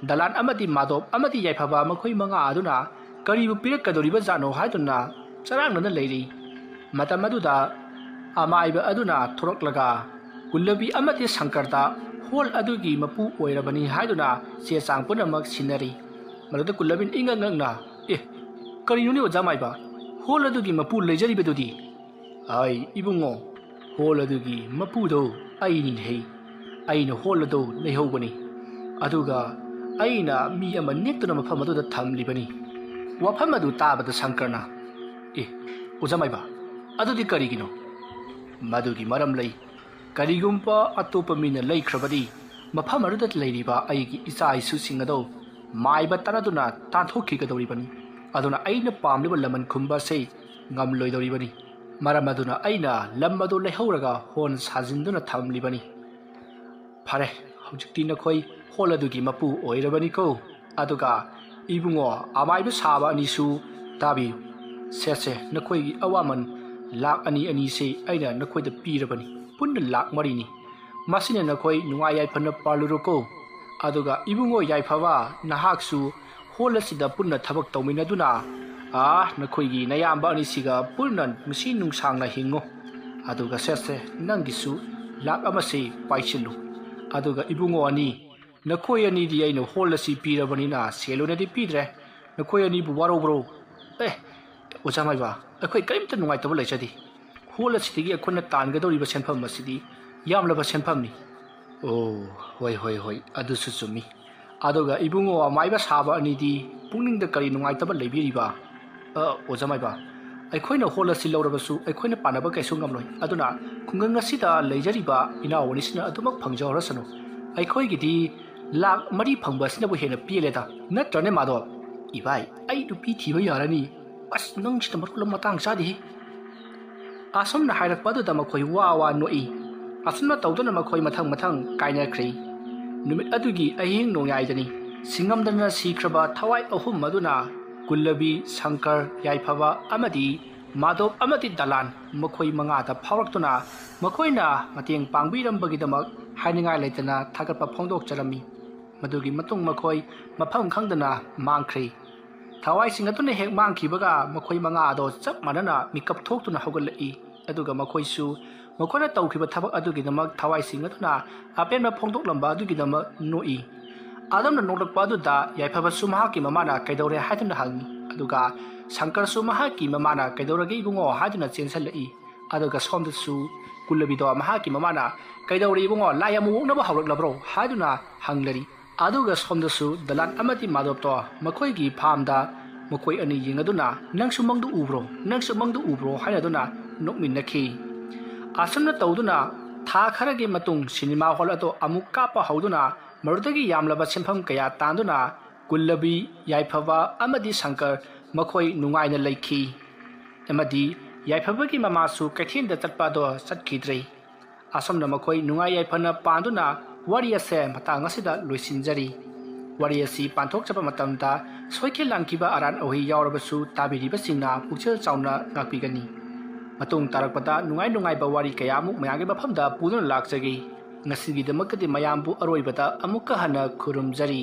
ꯗꯂꯥꯟ ꯑꯃꯗꯤ ꯃꯥꯙꯣꯞ ꯑꯃꯗꯤ ꯌꯥꯏꯐꯕ, ꯃꯈꯣꯏ ꯃꯉꯥ ꯑꯗꯨꯅ ꯀꯔꯤꯕꯨ ꯄꯤꯔꯛꯀꯗꯧꯔꯤꯕꯖꯥꯠꯅꯣ ꯍꯥꯏꯗꯨꯅ ꯆꯔꯥꯡꯅꯅ ꯂꯩꯔꯤ꯫ ꯃꯇꯝ ꯑꯗꯨꯗ ꯑꯃꯥꯏꯕ ꯑꯗꯨꯅ ꯊꯣꯔꯛꯂꯒ ꯀꯨꯜꯂꯕꯤ ꯑꯃꯗꯤ ꯁꯪꯀꯔꯗ ꯍꯣꯜ ꯑꯗꯨꯒꯤ ꯃꯄꯨ ꯑꯣꯏꯔꯕꯅꯤ ꯍꯥꯏꯗꯨꯅ ꯆꯦ ꯆꯥꯡ ꯄꯨꯝꯅꯃꯛ ꯁꯤꯟꯅꯔꯤ꯫ ꯃꯗꯨꯗ ꯀꯨꯜꯂꯕꯤꯅ ꯏꯉꯛ ꯉꯛꯅ, "ꯑꯦ, ꯀꯔꯤꯅꯣꯅꯦ ꯑꯣꯖꯥ ꯃꯥꯏꯕ? ꯍꯣꯜ ꯑꯗꯨꯒꯤ ꯃꯄꯨ ꯂꯩꯖꯔꯤꯕꯗꯨꯗꯤ?" "ꯑꯩ ꯏꯕꯨꯡꯉꯣ, ꯍꯣꯜ ꯑꯗꯨꯒꯤ ꯃꯄꯨꯗꯣ ꯑꯩꯅꯤꯅꯦꯍꯦ꯫ ꯑꯩꯅ ꯍꯣꯜ ꯑꯗꯨ ꯂꯩꯍꯧꯕꯅꯤ꯫ ꯑꯗꯨꯒ ꯑꯩꯅ ꯃꯤ ꯑꯃ ꯅꯦꯛꯇꯨꯅ ꯃꯐꯝ ꯑꯗꯨꯗ ꯊꯝꯂꯤꯕꯅꯤ꯫" ꯋꯥꯐꯝ ꯑꯗꯨ ꯇꯥꯕꯗ ꯁꯪꯀꯔꯅ, "ꯑꯦ, ꯑꯣꯖꯥ ꯃꯥꯏꯕ, ꯑꯗꯨꯗꯤ ꯀꯔꯤꯒꯤꯅꯣ?" "ꯃꯗꯨꯒꯤ ꯃꯔꯝ ꯂꯩ꯫ ꯀꯔꯤꯒꯨꯝꯕ ꯑꯇꯣꯞꯄ ꯃꯤꯅ ꯂꯩꯈ꯭ꯔꯕꯗꯤ, ꯃꯐꯝ ꯑꯗꯨꯗ ꯂꯩꯔꯤꯕ ꯑꯩꯒꯤ ꯏꯆꯥ ꯏꯁꯨꯁꯤꯡ ꯑꯗꯨ ꯃꯥꯏꯕ ꯇꯥꯟꯅꯗꯨꯅ ꯇꯥꯟꯊꯣꯛꯈꯤꯒꯗꯧꯔꯤꯕꯅꯤ꯫ ꯑꯗꯨꯅ ꯑꯩꯅ ꯄꯥꯝꯂꯤꯕ ꯂꯃꯟ ꯈꯨꯝꯕ ꯑꯁꯤ ꯉꯝꯂꯣꯏꯗꯧꯔꯤꯕꯅꯤ꯫ ꯃꯔꯝ ꯑꯗꯨꯅ ꯑꯩꯅ ꯂꯝ ꯑꯗꯨ ꯂꯩꯍꯧꯔꯒ ꯍꯣꯜ ꯁꯥꯖꯤꯟꯗꯨꯅ ꯊꯝꯂꯤꯕꯅꯤ꯫ ꯐꯔꯦ, ꯍꯧꯖꯤꯛꯇꯤ ꯅꯈꯣꯏ ꯍꯣꯜ ꯑꯗꯨꯒꯤ ꯃꯄꯨ ꯑꯣꯏꯔꯕꯅꯤꯀꯣ꯫ ꯑꯗꯨꯒ ꯏꯕꯨꯡꯉꯣ, ꯑꯃꯥꯏꯕ ꯁꯥꯕ ꯑꯅꯤꯁꯨ ꯇꯥꯕꯤꯌꯨ꯫ ꯁꯦ, ꯁꯦ, ꯅꯈꯣꯏꯒꯤ ꯑꯋꯥꯃꯟ ꯂꯥꯛ ꯑꯅꯤ ꯑꯅꯤꯁꯦ ꯑꯩꯅ ꯅꯈꯣꯏꯗ ꯄꯤꯔꯕꯅꯤ꯫ ꯄꯨꯟꯅ ꯂꯥꯛ ꯃꯔꯤꯅꯤ꯫ ꯃꯁꯤꯅ ꯅꯈꯣꯏ ꯅꯨꯡꯉꯥꯏ ꯌꯥꯏꯐꯅ ꯄꯥꯜꯂꯨꯔꯣꯀꯣ꯫ ꯑꯗꯨꯒ ꯏꯕꯨꯡꯉꯣ ꯌꯥꯏꯐꯕ, ꯅꯍꯥꯛꯁꯨ ꯍꯣꯜ ꯑꯁꯤꯗ ꯄꯨꯟꯅ ꯊꯕꯛ ꯇꯧꯃꯤꯟꯅꯗꯨꯅ, ꯑꯥ, ꯅꯈꯣꯏꯒꯤ ꯅꯌꯥꯝꯕ ꯑꯅꯤꯁꯤꯒ ꯄꯨꯟꯅ ꯅꯨꯡꯁꯤ ꯅꯨꯡꯁꯥꯡꯅ ꯍꯤꯡꯉꯨ꯫ ꯑꯗꯨꯒ ꯁꯦ, ꯁꯦ, ꯅꯪꯒꯤꯁꯨ ꯂꯥꯛ ꯑꯃꯁꯤ ꯄꯥꯏꯁꯤꯜꯂꯨ꯫ ꯑꯗꯨꯒ ꯏꯕꯨꯡꯉꯣ ꯑꯅꯤ, ꯅꯈꯣꯏ ꯑꯅꯤꯗꯤ ꯑꯩꯅ ꯍꯣꯜ ꯑꯁꯤ ꯄꯤꯔꯕꯅꯤꯅ ꯁꯦꯜ ꯑꯣꯏꯅꯗꯤ ꯄꯤꯗ꯭ꯔꯦ꯫ ꯅꯈꯣꯏ ꯑꯅꯤꯕꯨ ꯋꯥꯔꯧꯕ꯭ꯔꯣ? ꯑꯦ, ꯑꯣꯖꯥ ꯃꯥꯏꯕ, ꯑꯩꯈꯣꯏ ꯀꯔꯤꯝꯇ ꯅꯨꯡꯉꯥꯏꯇꯕ ꯂꯩꯖꯗꯦ꯫ ꯍꯣꯜ ꯑꯁꯤꯗꯒꯤ ꯑꯩꯈꯣꯏꯅ ꯇꯥꯟꯒꯗꯧꯔꯤꯕ ꯁꯦꯟꯐꯝ ꯑꯁꯤꯗꯤ ꯌꯥꯝꯂꯕ ꯁꯦꯟꯐꯝꯅꯤ꯫ ꯑꯣ, ꯍꯣꯏ, ꯍꯣꯏ, ꯍꯣꯏ, ꯑꯗꯨꯁꯨ ꯆꯨꯝꯃꯤ꯫ ꯑꯗꯨꯒ ꯏꯕꯨꯡꯉꯣ ꯑꯃꯥꯏꯕ ꯁꯥꯕ ꯑꯅꯤꯗꯤ ꯄꯨꯛꯅꯤꯡꯗ ꯀꯔꯤ ꯅꯨꯡꯉꯥꯏꯇꯕ ꯂꯩꯕꯤꯔꯤꯕ? ꯑ, ꯑꯣꯖꯥ ꯃꯥꯏꯕ, ꯑꯩꯈꯣꯏꯅ ꯍꯣꯜ ꯑꯁꯤ ꯂꯧꯔꯕꯁꯨ ꯑꯩꯈꯣꯏꯅ ꯄꯥꯟꯅꯕ ꯀꯩꯁꯨ ꯉꯝꯂꯣꯏ꯫ ꯑꯗꯨꯅ ꯈꯨꯡꯒꯪ ꯑꯁꯤꯗ ꯂꯩꯖꯔꯤꯕ ꯏꯅꯥꯎ ꯑꯅꯤꯁꯤꯅ ꯑꯗꯨꯃꯛ ꯐꯪꯖꯍꯧꯔꯁꯅꯨ꯫ ꯑꯩꯈꯣꯏꯒꯤꯗꯤ ꯂꯥꯛ ꯃꯔꯤ ꯐꯪꯕ ꯑꯁꯤꯅꯕꯨ ꯍꯦꯟꯅ ꯄꯦꯜꯂꯦꯗ꯫ ꯅꯠꯇ꯭ꯔꯅꯦ ꯃꯥꯙꯣꯞ? ꯏꯕꯥꯏ, ꯑꯩ ꯅꯨꯄꯤ ꯊꯤꯕ ꯌꯥꯔꯅꯤ꯫ ꯑꯁ, ꯅꯪꯁꯤꯗ ꯃꯔꯣꯜ ꯑꯃ ꯃꯇꯥꯡ ꯆꯥꯗꯦꯍꯦ꯫ ꯑꯁꯨꯝꯅ ꯍꯥꯏꯔꯛꯄ ꯑꯗꯨꯗ ꯃꯈꯣꯏ ꯋꯥ ꯋꯥ ꯅꯣꯛꯏ꯫ ꯑꯁꯨꯝꯅ ꯇꯧꯗꯨꯅ ꯃꯈꯣꯏ ꯃꯊꯪ ꯃꯊꯪ ꯀꯥꯏꯅꯈ꯭ꯔꯦ꯫ ꯅꯨꯃꯤꯠ ꯑꯗꯨꯒꯤ ꯑꯍꯤꯡ ꯅꯣꯡꯌꯥꯏꯗꯅꯤ꯫ ꯁꯤꯡꯉꯝꯗꯅ ꯁꯤꯈ꯭ꯔꯕ ꯊꯋꯥꯏ ꯑꯍꯨꯝ ꯑꯗꯨꯅ ꯀꯨꯜꯂꯕꯤ, ꯁꯪꯀꯔ, ꯌꯥꯏꯐꯕ ꯑꯃꯗꯤ ꯃꯥꯙꯣꯞ ꯑꯃꯗꯤ ꯗꯂꯥꯟ, ꯃꯈꯣꯏ ꯃꯉꯥꯗ ꯐꯥꯎꯔꯛꯇꯨꯅ ꯃꯈꯣꯏꯅ ꯃꯇꯦꯡ ꯄꯥꯡꯕꯤꯔꯝꯕꯒꯤꯗꯃꯛ ꯍꯥꯏꯅꯤꯡꯉꯥꯏ ꯂꯩꯇꯅ ꯊꯥꯒꯠꯄ ꯐꯣꯡꯗꯣꯛꯆꯔꯝꯃꯤ꯫ ꯃꯗꯨꯒꯤ ꯃꯇꯨꯡ ꯃꯈꯣꯏ ꯃꯐꯝ ꯈꯪꯗꯅ ꯃꯥꯡꯈ꯭ꯔꯦ꯫ ꯊꯋꯥꯏꯁꯤꯡ ꯑꯗꯨꯅ ꯍꯦꯛ ꯃꯥꯡꯈꯤꯕꯒ ꯃꯈꯣꯏ ꯃꯉꯥ ꯑꯗꯣ ꯆꯞ ꯃꯥꯟꯅꯅ ꯃꯤꯀꯞ ꯊꯣꯛꯇꯨꯅ ꯍꯧꯒꯠꯂꯛꯏ꯫ ꯑꯗꯨꯒ ꯃꯈꯣꯏꯁꯨ ꯃꯈꯣꯏꯅ ꯇꯧꯈꯤꯕ ꯊꯕꯛ ꯑꯗꯨꯒꯤꯗꯃꯛ ꯊꯋꯥꯏꯁꯤꯡ ꯑꯗꯨꯅ ꯑꯄꯦꯟꯕ ꯐꯣꯡꯗꯣꯛꯂꯝꯕ ꯑꯗꯨꯒꯤꯗꯃꯛ ꯅꯣꯛꯏ꯫ ꯑꯗꯨꯝꯅ ꯅꯣꯛꯂꯛꯄ ꯑꯗꯨꯗ ꯌꯥꯏꯐꯕꯁꯨ ꯃꯍꯥꯛꯀꯤ ꯃꯃꯥꯅ ꯀꯩꯗꯧꯔꯦ ꯍꯥꯏꯗꯨꯅ ꯍꯪꯏ꯫ ꯑꯗꯨꯒ ꯁꯪꯀꯔꯁꯨ ꯃꯍꯥꯛꯀꯤ ꯃꯃꯥꯅ "ꯀꯩꯗꯧꯔꯒꯦ ꯏꯕꯨꯡꯉꯣ?" ꯍꯥꯏꯗꯨꯅ ꯆꯦꯟꯁꯤꯜꯂꯛꯏ꯫ ꯑꯗꯨꯒ ꯁꯣꯝꯗꯁꯨ ꯀꯨꯜꯂꯕꯤꯗꯣ ꯃꯍꯥꯛꯀꯤ ꯃꯃꯥꯅ "ꯀꯩꯗꯧꯔꯦ ꯏꯕꯨꯡꯉꯣ, ꯂꯥꯏ ꯑꯃꯨꯛ ꯑꯣꯛꯅꯕ ꯍꯧꯔꯛꯂꯕ꯭ꯔꯣ?" ꯍꯥꯏꯗꯨꯅ ꯍꯪꯂꯔꯤ꯫ ꯑꯗꯨꯒ ꯁꯣꯝꯗꯁꯨ ꯗꯂꯥꯟ ꯑꯃꯗꯤ ꯃꯥꯙꯣꯞꯇꯣ ꯃꯈꯣꯏꯒꯤ ꯐꯥꯝꯗ ꯃꯈꯣꯏ ꯑꯅꯤ ꯌꯦꯡꯂꯗꯨꯅ "ꯅꯪꯁꯨ ꯃꯪꯗꯨ ꯎꯕ꯭ꯔꯣ? ꯅꯪꯁꯨ ꯃꯪꯗꯨ ꯎꯕ꯭ꯔꯣ?" ꯍꯥꯏꯅꯗꯨꯅ ꯅꯣꯛꯃꯤꯟꯅꯈꯤ꯫ ꯑꯁꯨꯝꯅ ꯇꯧꯗꯨꯅ ꯊꯥ ꯈꯔꯒꯤ ꯃꯇꯨꯡ ꯁꯤꯅꯦꯃꯥ ꯍꯣꯜ ꯑꯗꯨ ꯑꯃꯨꯛ ꯀꯥꯞꯄ ꯍꯧꯗꯨꯅ ꯃꯗꯨꯗꯒꯤ ꯌꯥꯝꯂꯕ ꯁꯦꯟꯐꯝ ꯀꯌꯥ ꯇꯥꯟꯗꯨꯅ ꯀꯨꯜꯂꯕꯤ, ꯌꯥꯏꯐꯕ ꯑꯃꯗꯤ ꯁꯪꯀꯔ ꯃꯈꯣꯏ ꯅꯨꯡꯉꯥꯏꯅ ꯂꯩꯈꯤ꯫ ꯑꯃꯗꯤ ꯌꯥꯏꯐꯕꯒꯤ ꯃꯃꯥꯁꯨ ꯀꯩꯊꯦꯜꯗ ꯆꯠꯄ ꯑꯗꯣ ꯆꯠꯈꯤꯗ꯭ꯔꯦ꯫ ꯑꯁꯨꯝꯅ ꯃꯈꯣꯏ ꯅꯨꯡꯉꯥꯏ ꯌꯥꯏꯐꯅ ꯄꯥꯟꯗꯨꯅ ꯋꯥꯔꯤ ꯑꯁꯦ ꯃꯇꯥꯡ ꯑꯁꯤꯗ ꯂꯣꯏꯁꯤꯟꯖꯔꯤ꯫ ꯋꯥꯔꯤ ꯑꯁꯤ ꯄꯥꯟꯊꯣꯛꯆꯕ ꯃꯇꯝꯗ ꯁꯣꯏꯈꯤ ꯂꯥꯟꯈꯤꯕ ꯑꯔꯥꯟ ꯑꯍꯣꯏ ꯌꯥꯎꯔꯕꯁꯨ ꯇꯥꯕꯤꯔꯤꯕꯁꯤꯡꯅ ꯄꯨꯛꯆꯦꯜ ꯆꯥꯎꯅ ꯉꯥꯛꯄꯤꯒꯅꯤ꯫ ꯃꯇꯨꯡ ꯇꯥꯔꯛꯄꯗ ꯅꯨꯡꯉꯥꯏ ꯅꯨꯡꯉꯥꯏꯕ ꯋꯥꯔꯤ ꯀꯌꯥ ꯑꯃꯨꯛ ꯃꯌꯥꯝꯒꯤ ꯃꯐꯝꯗ ꯄꯨꯗꯨꯅ ꯂꯥꯛꯆꯒꯦ꯫ ꯉꯁꯤꯒꯤꯗꯃꯛꯇꯗꯤ ꯃꯌꯥꯝꯕꯨ ꯑꯔꯣꯏꯕꯗ ꯑꯃꯨꯛꯀ ꯍꯟꯅ ꯈꯨꯔꯨꯝꯖꯔꯤ꯫